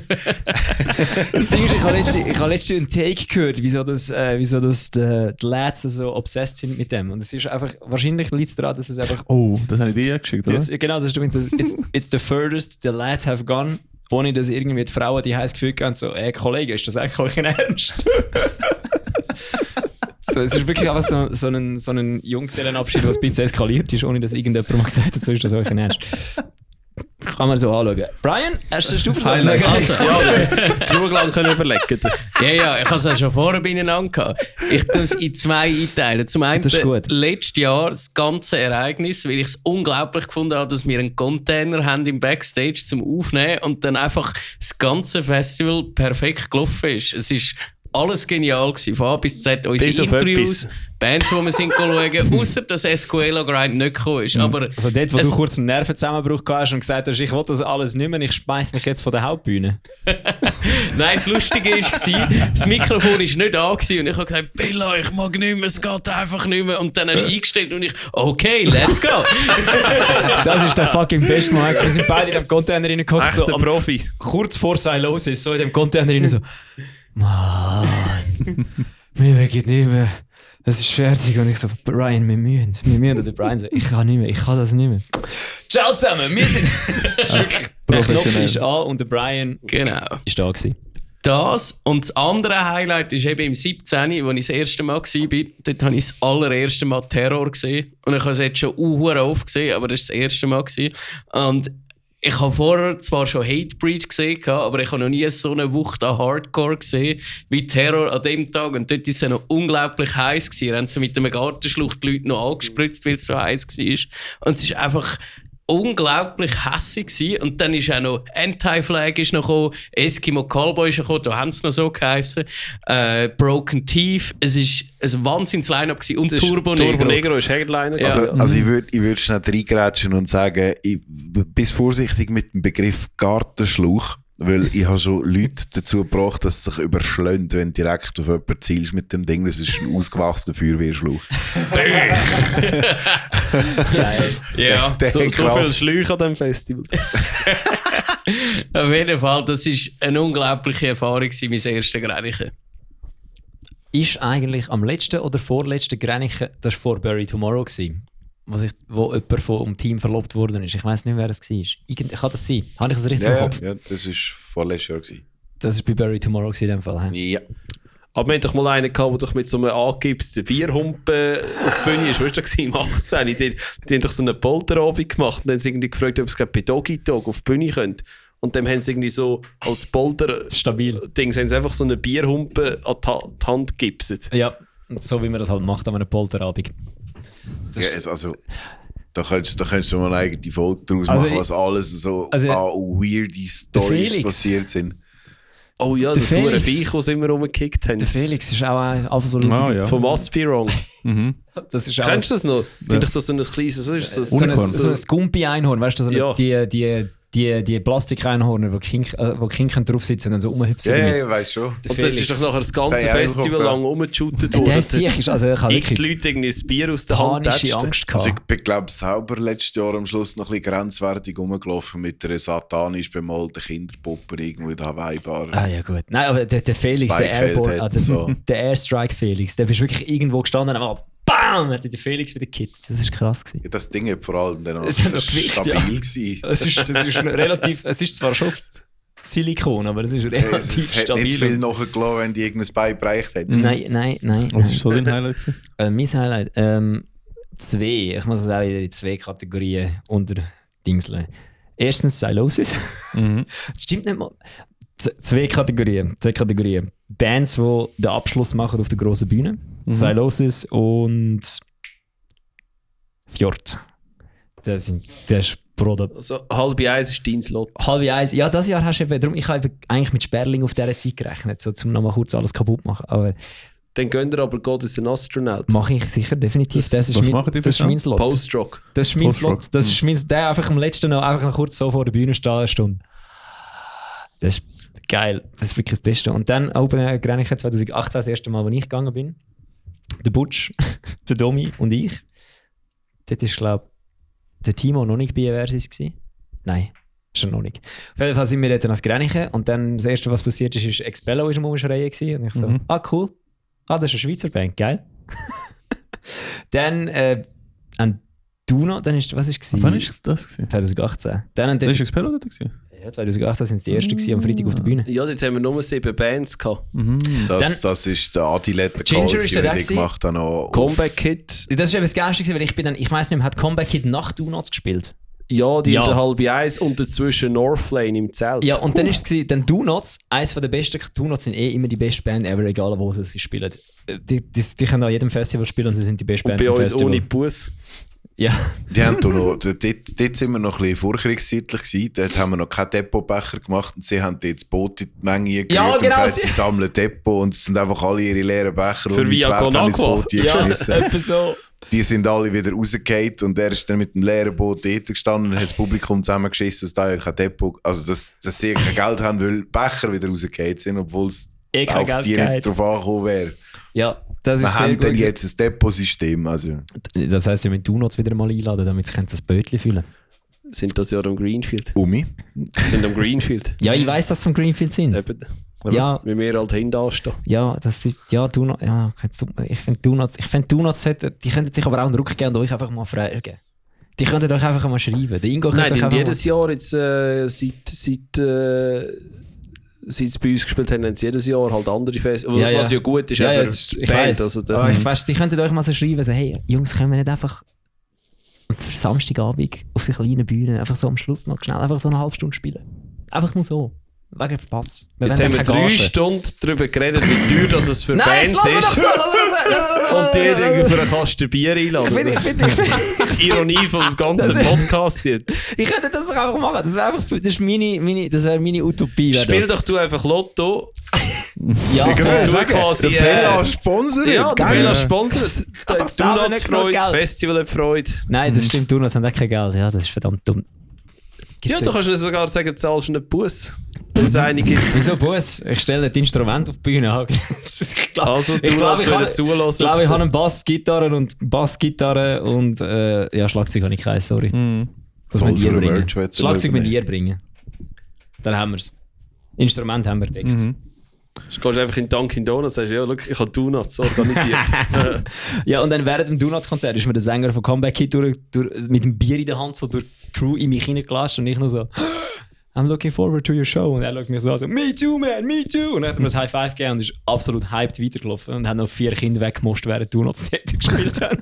Das Ding ist, ich habe letztens einen Take gehört, wieso die Lads so obsessed sind mit dem. Und es ist einfach, wahrscheinlich liegt es daran, dass es einfach, Oh, das habe ich dir geschickt, oder? genau, das ist übrigens, it's the furthest the lads have gone, ohne dass irgendwie die Frauen die heiß gefühlt haben, so, Kollege, ist das eigentlich euch Ernst? So, es ist wirklich einfach so ein Junggesellenabschied, was ein bisschen eskaliert ist, ohne dass irgendjemand mal gesagt hat, so ist das euch Ernst. Kann man so anschauen. Brian, hast du versucht? Also, Ja, das ist genug lang können überlegen. ja, ich habe es ja schon vorher beieinander gehabt. Ich tue es in 2 einteilen. Zum einen Das ist gut. letztes Jahr das ganze Ereignis, weil ich es unglaublich gefunden habe, dass wir einen Container haben im Backstage zum Aufnehmen und dann einfach das ganze Festival perfekt gelaufen ist. Es ist alles genial gewesen, von A bis Z. Unsere Bis auf Interviews, etwas. Bands, die wir sind schauen, ausser dass Escuela Grind nicht gekommen ist. Aber Also dort, wo es- du kurz einen Nervenzusammenbruch gehabt hast und gesagt hast, ich will das alles nicht mehr, ich schmeiß mich jetzt von der Hauptbühne. Nein, das Lustige war, das Mikrofon war nicht an gewesen und ich habe gesagt, Bella, ich mag nicht mehr, es geht einfach nicht mehr. Und dann hast du eingestellt und ich, okay, let's go. Das ist der fucking beste Moment. Wir sind beide in dem Container reingehockt, so Echter am- Profi. kurz vor sein los ist, so in dem Container rein, so, Mann, mir geht nicht mehr. Es ist fertig. Und ich so, Brian, wir müssen. Und der Brian so, ich kann nicht mehr, ich kann das nicht mehr. Ciao zusammen, wir sind... Der Knopf Professionell. ist an und der Brian Genau. ist da gewesen. Das und das andere Highlight ist eben im 17., wo ich das erste Mal war. Dort habe ich das allererste Mal Terror gesehen. Und ich habe es jetzt schon oft gesehen, aber das war das erste Mal. Und ich habe vorher zwar schon Hatebreed gesehen, aber ich habe noch nie so eine Wucht an Hardcore gesehen wie Terror an dem Tag. Und dort war es noch unglaublich heiß. Wir haben so mit einem Gartenschlauch die Leute noch angespritzt, weil es so heiß war. Und es ist einfach unglaublich hässig gewesen. Und dann ist auch noch Anti-Flag ist noch gekommen, Eskimo Callboy ist gekommen, da haben sie noch so geheißen. Broken Teeth, es ist ein Wahnsinns-Line-Up gewesen. Und Turbo Negro. Turbo Negro ist Headliner. Also, ich würd schnell reingrätschen und sagen, bist vorsichtig mit dem Begriff Gartenschlauch, weil ich habe schon Leute dazu gebracht, dass es sich überschlägt, wenn du direkt auf jemanden zielst mit dem Ding. Das ist ein ausgewachsener Feuerwehrschlauch. Ja, So viel Schläuche an diesem Festival. auf jeden Fall, das war eine unglaubliche Erfahrung, mein erstes Grenchen. Ist eigentlich am letzten oder vorletzten Grenchen, das war vor Bury Tomorrow gewesen, wo jemand vom Team verlobt worden ist. Ich weiss nicht, wer es war. Kann das sein? Habe ich das richtig im Kopf? Ja, das war vorletztes Jahr. Das war bei Bury Tomorrow in dem Fall. He? Ja. Aber wir hatten doch mal einen gehabt, der doch mit so einem angegipsten Bierhumpen auf die Bühne ist. Weißt du, das war im 18. Die haben doch so einen Polterabend gemacht und dann haben sie irgendwie gefragt, ob es bei Doggy Dog auf die Bühne könnte. Und dann haben sie irgendwie so als Polter-Ding einfach so eine Bierhumpe an die Hand gipset. Ja, so wie man das halt macht an einem Polterabend. Ja, also, da könntest du mal eine eigene Folge daraus machen, was alles so an weirde Storys passiert sind. Oh ja, das war ein Viech, das immer rumgekickt haben. Der Felix ist auch einfach so lustig. Vom Must Be Wrong. Das ist Kennst du das noch? Ja. Ich so ein kleines, so ein Gumpi-Einhorn, weißt du, so die Plastik-Einhorner, wo Kinder drauf sitzen und so rumhüpfen. Ja, ich weiss schon. Und das ist doch nachher das ganze Festival lang rumgeshootet worden. Der ist also X Leute irgendwie ein Bier aus der Hand Angst gehabt. Also ich bin, glaube ich, selber letztes Jahr am Schluss noch ein bisschen grenzwertig rumgelaufen mit einer satanisch bemalten Kinderpuppe irgendwo in der Hawaii-Bar. Ah ja gut. Nein, aber der Felix, der Airborne, also der Airstrike Felix, der bist wirklich irgendwo gestanden, aber BAM! Hat der Felix wieder gekippt. Das war krass gewesen. Ja, das Ding hat vor allem dann das stabil gewesen. Es ist relativ, es ist zwar schon Silikon, aber es ist relativ stabil. Es hat nicht viel nachgelassen, wenn die irgendein Bein bereicht hätten. Nein. Was war so dein Highlight? Mein Highlight? 2. Ich muss es auch wieder in 2 Kategorien unterdingseln. Erstens Psylosis. Das stimmt nicht mal. 2 Kategorien. Bands, die den Abschluss machen auf der grossen Bühne. Psylosis und Fjord. Das ist Produkt. Also 12:30 ist dein Slot. 12:30. Ja, das Jahr hast du eben, ich habe eigentlich mit Sperling auf dieser Zeit gerechnet, so, um nochmal kurz alles kaputt zu machen. Aber dann gehen wir aber God is an Astronaut. Mache ich sicher, definitiv. Das ist mein Slot. Post-Rock. Das ist mein Slot. Das ist mein, der einfach am letzten noch einfach kurz so vor der Bühne stehen, eine Stunde. Das ist geil. Das ist wirklich das Beste. Und dann Open Grenchen 2018, das erste Mal, als ich gegangen bin. Der Butch, der Domi und ich. Dort war, glaube ich, der Timo noch nicht bei Versus gewesen. Nein, schon noch nicht. Auf jeden Fall sind wir dort als Grenchen und dann das erste, was passiert ist Expello am Umschreien gewesen. Und ich so, cool. Das ist eine Schweizer Band, geil. Dann ein Duno, dann ist, was war es? Wann war das? 2018. Dann ist Expello dort gewesen? Ja, 2018 sind es die ersten am Freitag auf der Bühne. Ja, dort haben wir nur 7 Bands gehabt. Das ist der Adiletter Ginger ist der gemacht habe. Comeback Kid. Das ist eben das Geilste, weil ich weiss nicht mehr, hat Comeback Kid nach Donuts gespielt? Ja, die haben 12:30 und dazwischen Northlane im Zelt. Ja, und dann war es dann Donuts, eines der besten. Donuts sind immer die beste Band ever, egal wo sie spielen. Die können an jedem Festival spielen und sie sind die beste Band vom Festival. Bei uns ohne Bus. Ja. Die haben noch, dort sind wir noch ein bisschen vorkriegszeitlich gewesen. Dort haben wir noch keinen Depotbecher gemacht und sie haben dort das Boot in die Menge gerührt und gesagt, sie sammeln Depot und es sind einfach alle ihre leeren Becher für Via ins Boot geschmissen. Ja, so. Die sind alle wieder rausgefallen und er ist dann mit dem leeren Boot dort gestanden und hat das Publikum zusammengeschissen, dass da kein Depot, also dass sie kein Geld haben, weil die Becher wieder rausgefallen sind, obwohl es auf die nicht drauf angekommen wäre. Ja, das ist wir haben dann jetzt ein Depotsystem. Also. Das heisst, wir müssen Donuts wieder mal einladen, damit sie das Bötchen fühlen. Sind das ja am Greenfield? Umi? Sind am Greenfield. Ja, ich weiss, dass sie vom Greenfield sind. Eben. Ja. Wie wir halt hinterstehen. Ja, das ist, ja, Donuts, ja, ich finde Donuts, die könnten sich aber auch einen Ruck geben und euch einfach mal fragen. Die könnten euch einfach mal schreiben. Der Ingo Nein, die jedes Jahr jetzt seit sie bei uns gespielt haben, haben sie jedes Jahr halt andere Festivals. Ja, ja. Was ja gut ist, Ja, auch ja, für das- die ich Band. weiss. Also Aber ich weiss, die könnten euch mal so schreiben, so, hey, Jungs, können wir nicht einfach für Samstagabend auf der kleinen Bühne einfach so am Schluss noch schnell einfach so eine halbe Stunde spielen? Einfach nur so. Wegen Spass. Jetzt haben wir 3 Stunden darüber geredet, wie teuer das es für Bands ist. Und die irgendwie für einen Kasten Bier einladen. Ich finde, Die Ironie vom ganzen Das ist- Podcast jetzt. ich könnte das doch einfach machen. Das wäre einfach, das wäre meine Utopie. wäre Spiel das. doch du einfach Lotto. Ja, Ich würde du sagen, quasi, der Fella sponsert. Ja, der geil. Bela sponsert. Der das selber Donuts nicht genug freut, das Geld. Festival hat Freude. Nein, das stimmt, Donuts haben auch kein Geld. Ja, das ist verdammt dumm. Ja, du kannst dir sogar sagen, du zahlst einen Bus, wenn es eine gibt. Wieso Bus? Ich stelle das Instrument auf die Bühne. Ich glaube, Also, du ich glaube, willst wieder zulassen. ich habe einen Bassgitarre und ja, Schlagzeug habe ich keine, sorry. Das Voll müssen für ihr den bringen. Merch, wenn du Schlagzeug müssen übernehmen. ihr bringen. Dann haben wir es. Instrument haben wir gedeckt. Du gehst einfach in Dunkin' Donuts und sagst, ja, look, ich habe Donuts organisiert. Ja, und dann während dem Donuts-Konzert ist mir der Sänger von Comeback Kid mit dem Bier in der Hand so durch die Crew in mich hineingelassen und ich nur so I'm looking forward to your show. Und er schaut mir so an, so, me too, man, me too. Und dann hat er mir ein High Five gegeben und ist absolut hyped weitergelaufen und hat noch 4 Kinder weggemusst, während Donuts dort gespielt haben.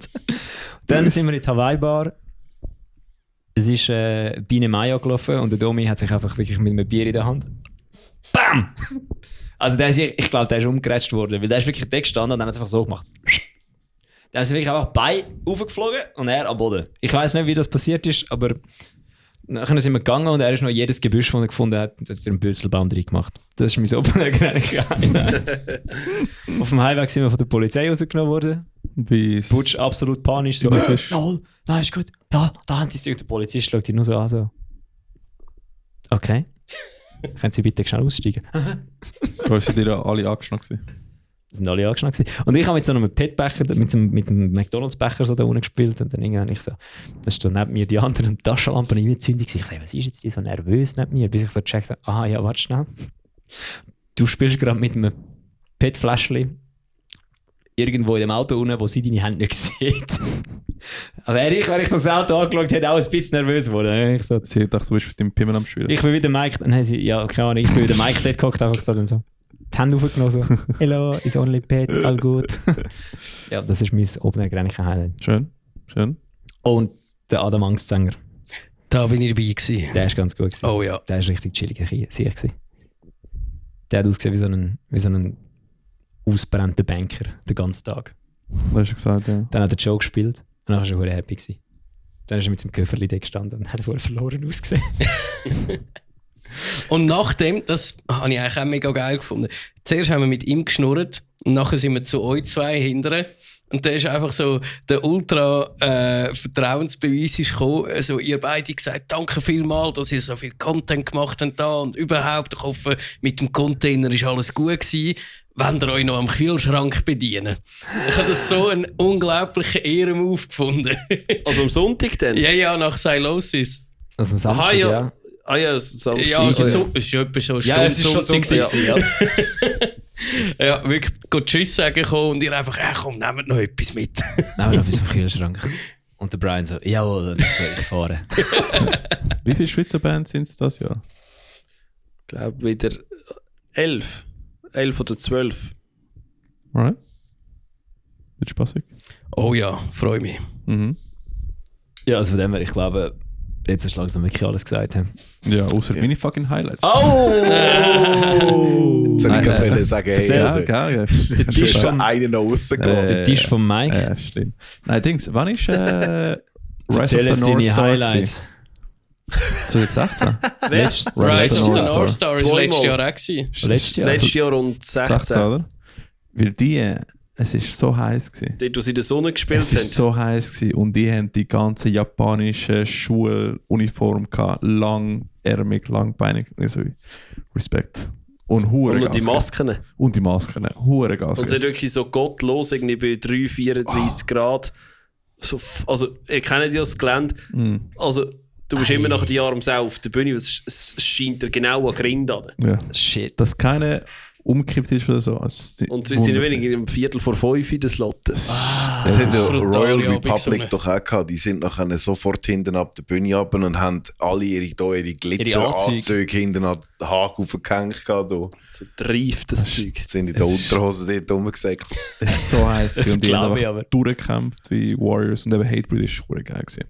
Dann sind wir in die Hawaii-Bar. Es ist Biene Maya gelaufen und der Domi hat sich einfach wirklich mit einem Bier in der Hand. BAM! Also der ist, ich glaube, der ist umgerätscht worden, weil der ist wirklich da gestanden und dann hat es einfach so gemacht. Der ist wirklich einfach Bein aufgeflogen und er am Boden. Ich weiß nicht, wie das passiert ist, aber nachher sind wir gegangen und er ist noch jedes Gebüsch, das er gefunden hat, hat er einen Bürzelbaum drin gemacht. Das ist mein Highlight. Auf dem Highway sind wir von der Polizei rausgenommen worden. Butch absolut panisch. So, nein, ist gut. Ja, da haben sie es. Und der Polizist schaut ihn nur so an. So. Okay. Können Sie bitte schnell aussteigen? Da sind dir alle angeschnitten. Das sind alle angeschnitten gewesen. Und ich habe mit so einem Petbecher, mit dem McDonalds-Becher so da unten gespielt und dann irgendwann ich so, da stand neben mir die anderen Taschenlampen in mir zündig. Ich sage, was ist jetzt die so nervös neben mir? Bis ich so gecheckt habe, aha, ja, warte schnell. Du spielst gerade mit einem PET-Fläschchen irgendwo in dem Auto unten, wo sie deine Hände nicht sieht. Aber wenn ich das Auto angeschaut hätte, auch ein bisschen nervös geworden. Ich so, Sie hat gedacht, du bist mit dem Pimmel am Spielen. ich bin wieder Mike, dann haben sie, ja, keine Ahnung, ich bin wieder Mike dort gehockt, einfach so, dann so die Hände aufgenommen, so, hello, is only pet, all good. Ja, das ist mein openergrenziges Highlight. Schön, schön. Und der Adam Angstsänger, Da bin ich dabei gewesen. der ist ganz gut gewesen. Oh ja. Der ist richtig chillig gewesen. Der hat ausgesehen wie so ein ausbrannter Banker, den ganzen Tag. Das hast du gesagt, ja. Dann hat er Joe gespielt und dann war er verdammt happy gewesen. Dann ist er mit seinem Köfferli da gestanden und hat vorher verloren ausgesehen. Und nachdem, das habe ich eigentlich auch mega geil gefunden. Zuerst haben wir mit ihm geschnurrt und nachher sind wir zu euch zwei hinterher. Und da ist einfach so der ultra Vertrauensbeweis ist gekommen. Also, ihr beide gesagt, danke vielmals, dass ihr so viel Content gemacht habt da und überhaupt. Ich hoffe, mit dem Container ist alles gut gewesen. Wollt ihr euch noch am Kühlschrank bedienen? Ich habe das so einen unglaublichen Ehrenmove gefunden. Also am Sonntag dann? ja, nach Silosis. Also am Samstag, Aha, ja. ja. Ah ja, Samstag. Ja, also so, es ist ja etwa so eine Stunde Ja, es ist schon Sonntag Sonntag, gewesen. Ja, wirklich Tschüss sagen gekommen und ihr einfach, komm, nehmt noch etwas mit. Nehmen wir noch etwas vom Kühlschrank. Und der Brian so, jawohl, und ich so, ich fahre. Wie viele Schweizer Bands sind es das Jahr? Ich glaube wieder 11. 11 oder 12. Alright. Wird spaßig. Oh ja, freue mich. Mhm. Ja, also von dem her, ich glaube, jetzt ist langsam wirklich alles gesagt. Ja, außer meine fucking Highlights. Oh! Jetzt hätte ich gerade wollen sagen, hey, erzähl. also, Geil. Der du Tisch hast vom, einen noch rausgelassen. der Tisch von Mike. Ja, stimmt. Nein, Dings, wann ist Rise of Erzähl the jetzt North deine Star Highlights. 2016? Letzt- Rise of the North North Star ist Zweimal. letztes Jahr auch gewesen. Letztes Jahr. Letztes Jahr und 16. oder? Weil die, es ist so heiß gewesen. Dort, wo sie in der Sonne gespielt Es war haben. so heiß gewesen und die haben die ganze japanische Schuluniform gehabt, langärmig, langbeinig, also Respekt. Und hure Und noch die Gas gegeben. Masken. Und die Masken, hure Gas. Und es hat gegeben. wirklich so gottlos, irgendwie bei 3, 34 Grad. So, also, ihr kennt ja das Gelände. Also, du bist immer nach die Jahre am Sau auf der Bühne, es scheint dir genau an Grind an. Ja. Shit. Dass keine umgekippt ist oder so. Also, Und sie sind irgendwie um 4:45 in der Slot. Das hat der brutale Royal Abendsonne. Republic doch auch gehabt. Die sind nachher sofort hinten ab der Bühne runter und haben alle ihre Glitzeranzüge hinten an den Haken aufgehängt. Da So treift das Zeug. sind in der Unterhose dort rumgesäckelt. Es ist so heiß Das und die glaube ich haben aber. einfach durchgekämpft wie Warriors und eben Hatebreed ist schon geil gewesen.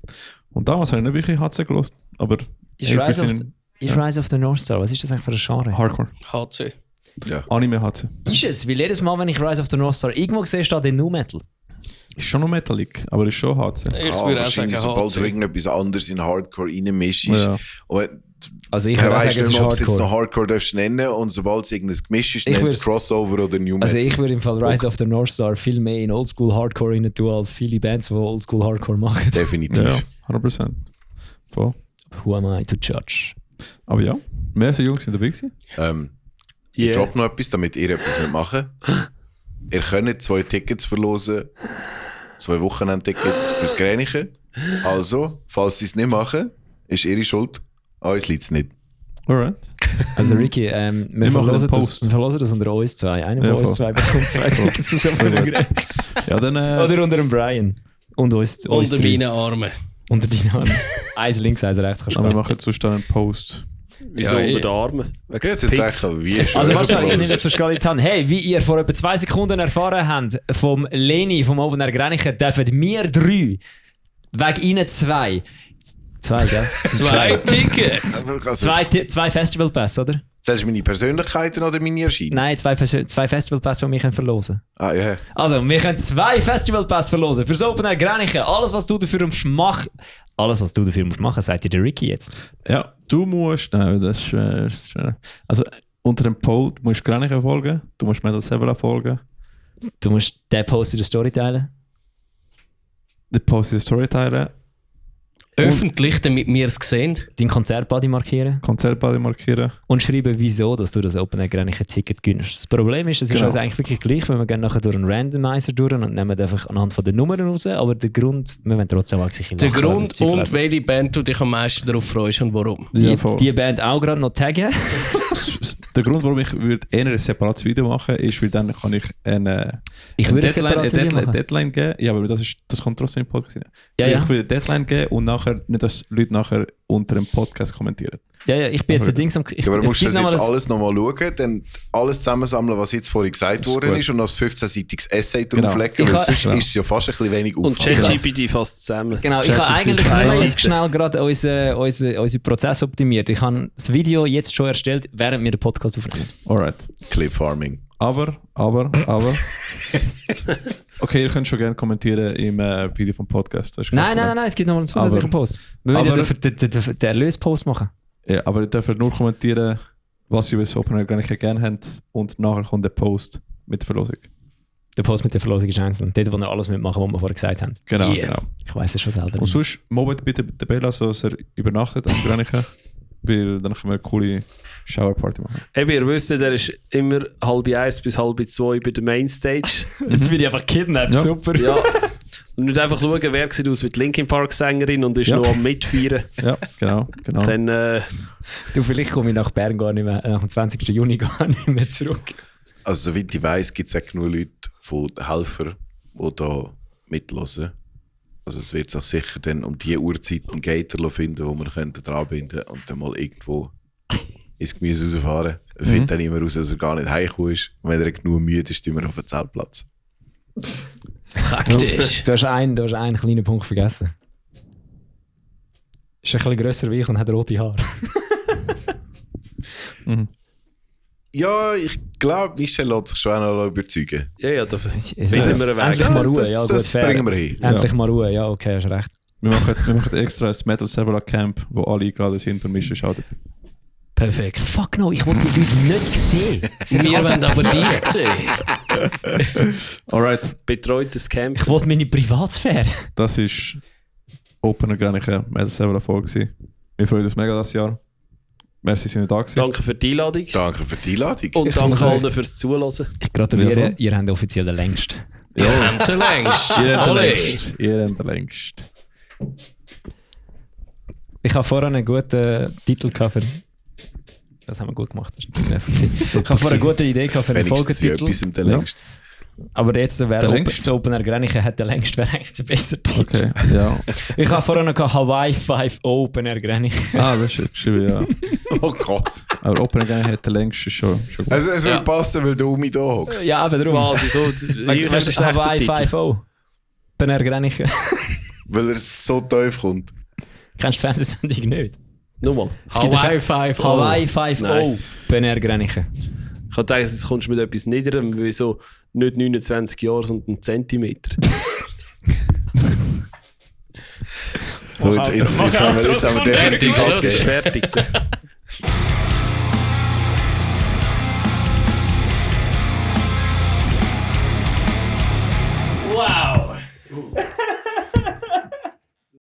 Und damals habe ich nicht wirklich HC gelost, aber Ist Rise of the North Star, was ist das eigentlich für ein Genre? Hardcore. HC. Ja. Anime HC. Ist es? Weil jedes Mal, wenn ich Rise of the North Star irgendwo sehe, steht der Nu Metal. Ist schon noch Metallic, aber ist schon HC. Ich würde auch sagen wahrscheinlich, sobald du HC. irgendetwas anderes in Hardcore reinmischst. Ja. Und Also ich ich würde auch weiß sagen, es nicht ist mehr, ob es jetzt noch Hardcore. Hardcore darfst nennen und sobald es irgendein Gemisch ist, Ich nennt es würd's- Crossover oder New Metal. Also ich würde im Fall Rise of the North Star viel mehr in Oldschool Hardcore rein tun, als viele Bands, die Oldschool Hardcore machen. Definitiv. Ja, 100%. Voll. Who am I to judge? Aber ja, mehrere Jungs sind dabei gewesen. Ich droppe noch etwas, damit ihr etwas mitmachen. Ihr könnt 2 Tickets verlosen, 2 Wochenendtickets fürs Gränichen. Also, falls sie es nicht machen, ist ihre Schuld. Uns liegt es nicht. Alright. Also Ricky, wir machen verlosen einen das, Post. wir verlosen das unter uns zwei. Einer Ja, von uns voll. zwei bekommt 2 Tickets zusammen. Ja, dann Oder unter dem Brian. Und uns Unter drei. meinen Armen. Unter deinen Armen. Eins links, eins rechts kannst du wir machen. machen sonst dann einen Post. Wieso Ja, unter den Armen? Okay, jetzt denke ich, wie schön. Also wahrscheinlich, ich nehme das sonst gar nicht an. Hey, wie ihr vor etwa 2 Sekunden erfahren habt, vom Leni, vom Open Air Gränichen, dürfen wir 3, wegen ihnen 2. 2, gell? Das sind 2 Tickets! Also, Zwei Festivalpässe, oder? zählst du meine Persönlichkeiten oder meine Erscheinung? Nein, zwei Festivalpässe, die wir verlosen können. Ah, ja. Also, wir können 2 Festivalpässe verlosen. Fürs Open Air Gränichen. Alles, was du dafür machen musst, sagt dir der Ricky jetzt. Ja, du musst. Nein, das ist. Also, unter dem Post musst du Gränichen folgen, du musst Metal Sevilla folgen, Du musst den Post in der Story teilen. den Post in der Story teilen, Öffentlich, damit wir es sehen. Deinen Konzertbody markieren. Konzertball markieren. Und schreiben, wieso dass du das Open Air Gränichen Ticket gönnst. Das Problem ist, es ist Genau. uns eigentlich wirklich gleich, weil wir gehen nachher durch einen Randomizer durch und nehmen einfach anhand von den Nummern raus, aber der Grund, wir wollen trotzdem auch sich Der Grund und welche Band du dich am meisten darauf freust und warum. die, voll. die Band auch gerade noch taggen. Der Grund, warum ich würde eher ein separates Video machen, ist, weil dann kann ich eine Ich würde ein separates Video machen. Deadline geben. Ja, aber das kommt trotzdem im Podcast rein. Ja, ja. Ich will eine Deadline geben und nachher nicht, dass Leute nachher unter dem Podcast kommentieren. Ja, ja, ich bin jetzt der Dings am... Ja, aber du musst gibt das noch jetzt mal alles nochmal schauen, dann alles zusammensammeln, was jetzt vorhin gesagt worden gut. ist und als 15-seitiges Essay Genau. drauflegen, Ich weil ha- sonst genau. ist es ja fast ein bisschen wenig Und Aufwand. ChatGPT fasst zusammen. Genau, ich habe ChatGPT eigentlich eine nur Seite. jetzt schnell gerade unseren Prozess optimiert. Ich habe das Video jetzt schon erstellt, während wir den Podcast aufnehmen. Alright. Clip Farming. Aber. Okay, ihr könnt schon gerne kommentieren im Video vom Podcast. Das ist kein Nein, Problem. es gibt noch mal einen zusätzlichen Aber- Post. Wir wollen aber- ja den Erlöspost machen. Ja, aber ihr dürft nur kommentieren, was ihr über das Open Air gar nicht gerne habt und nachher kommt der Post mit der Verlosung. Der Post mit der Verlosung ist einzeln. Dort, wo wir alles mitmachen, was wir vorher gesagt haben. Genau, Yeah. genau. Ich weiss es schon selber. Und sonst mobbt bitte den Bella, so dass er übernachtet am Granichen, weil dann können wir eine coole Shower-Party machen. Eben, ihr wisst, er ist immer 1:30 bis 1:30 bei der Mainstage. Jetzt bin ich einfach kidnappt. Ja. Super. Ja. Und nicht einfach schauen, wer sieht aus wie die Linkin Park Sängerin und ist Ja. noch am Mitfeiern. Ja, genau. Dann Du, vielleicht komme ich nach Bern gar nicht mehr, nach dem 20. Juni gar nicht mehr zurück. Also soweit ich weiss, gibt es auch genug Leute von den Helfern, die da mitlosen. Also es wird sich sicher dann um die Uhrzeit einen Gator finden, wo wir dranbinden können und dann mal irgendwo ins Gemüse rausfahren. Er findet dann immer raus, dass er gar nicht heimgekommen ist. Und wenn er genug müde ist, stehen wir auf den Zeltplatz. Praktisch. Du hast einen kleinen Punkt vergessen. Ist ein bisschen grösser wie ich und hat rote Haare. Ja, ich glaube, Michel lässt sich schon auch noch überzeugen. ja, da finden wir einen Endlich Weg. mal Ruhe, das, ja, gut, das fair. bringen wir hin. Endlich mal Ruhe, ja, okay, hast recht. Wir machen extra ein Metal Server Camp, wo alle eingeladen sind und Mischa schaut. Perfekt. Fuck no, ich wollte die Leute nicht sehen. Wir wollen aber dich sehen. Alright, Betreutes Camp. Ich wollte meine Privatsphäre. das ist Open Granichen Metal Server Folge gewesen. Wir freuen uns mega das Jahr. Merci, sind ihr da gewesen. Danke für die Einladung. Danke für die Einladung. Und Ich danke muss allen sagen- fürs Zuhören. Ich gratuliere, Ja. ihr habt offiziell den längsten. Wir haben den längst. Ihr habt den Ole. längst. Ihr habt den längst. Ich habe vorher einen guten Titel gehabt für Das haben wir gut gemacht. Das war ich habe vorher eine gute Idee gehabt für einen Folgetitel. Aber jetzt wäre das Open Air Grenichen hat der längst wäre eigentlich der bessere Titel. Okay, ja. Ich habe vorher noch Hawaii 5 Open Air Grenichen. Das ist schön geschrieben, ja. Oh Gott. Aber Open Air Grenichen hat der längst schon gut. Also es würde passen, weil du Umi da hockst. Ja, aber darum. Quasi so. Hawaii 5 Open Air Grenichen. Weil er so tief kommt. Kennst du die Fernsehsendung nicht? Nochmal. Hawaii 5 Hawaii 5 Nein. Open Air Grenichen. Ich habe gedacht, jetzt kommst du mit etwas Niederem, wie so nicht 29 Jahre, sondern Zentimeter. So, jetzt haben wir definitiv Das ist abgegeben. fertig.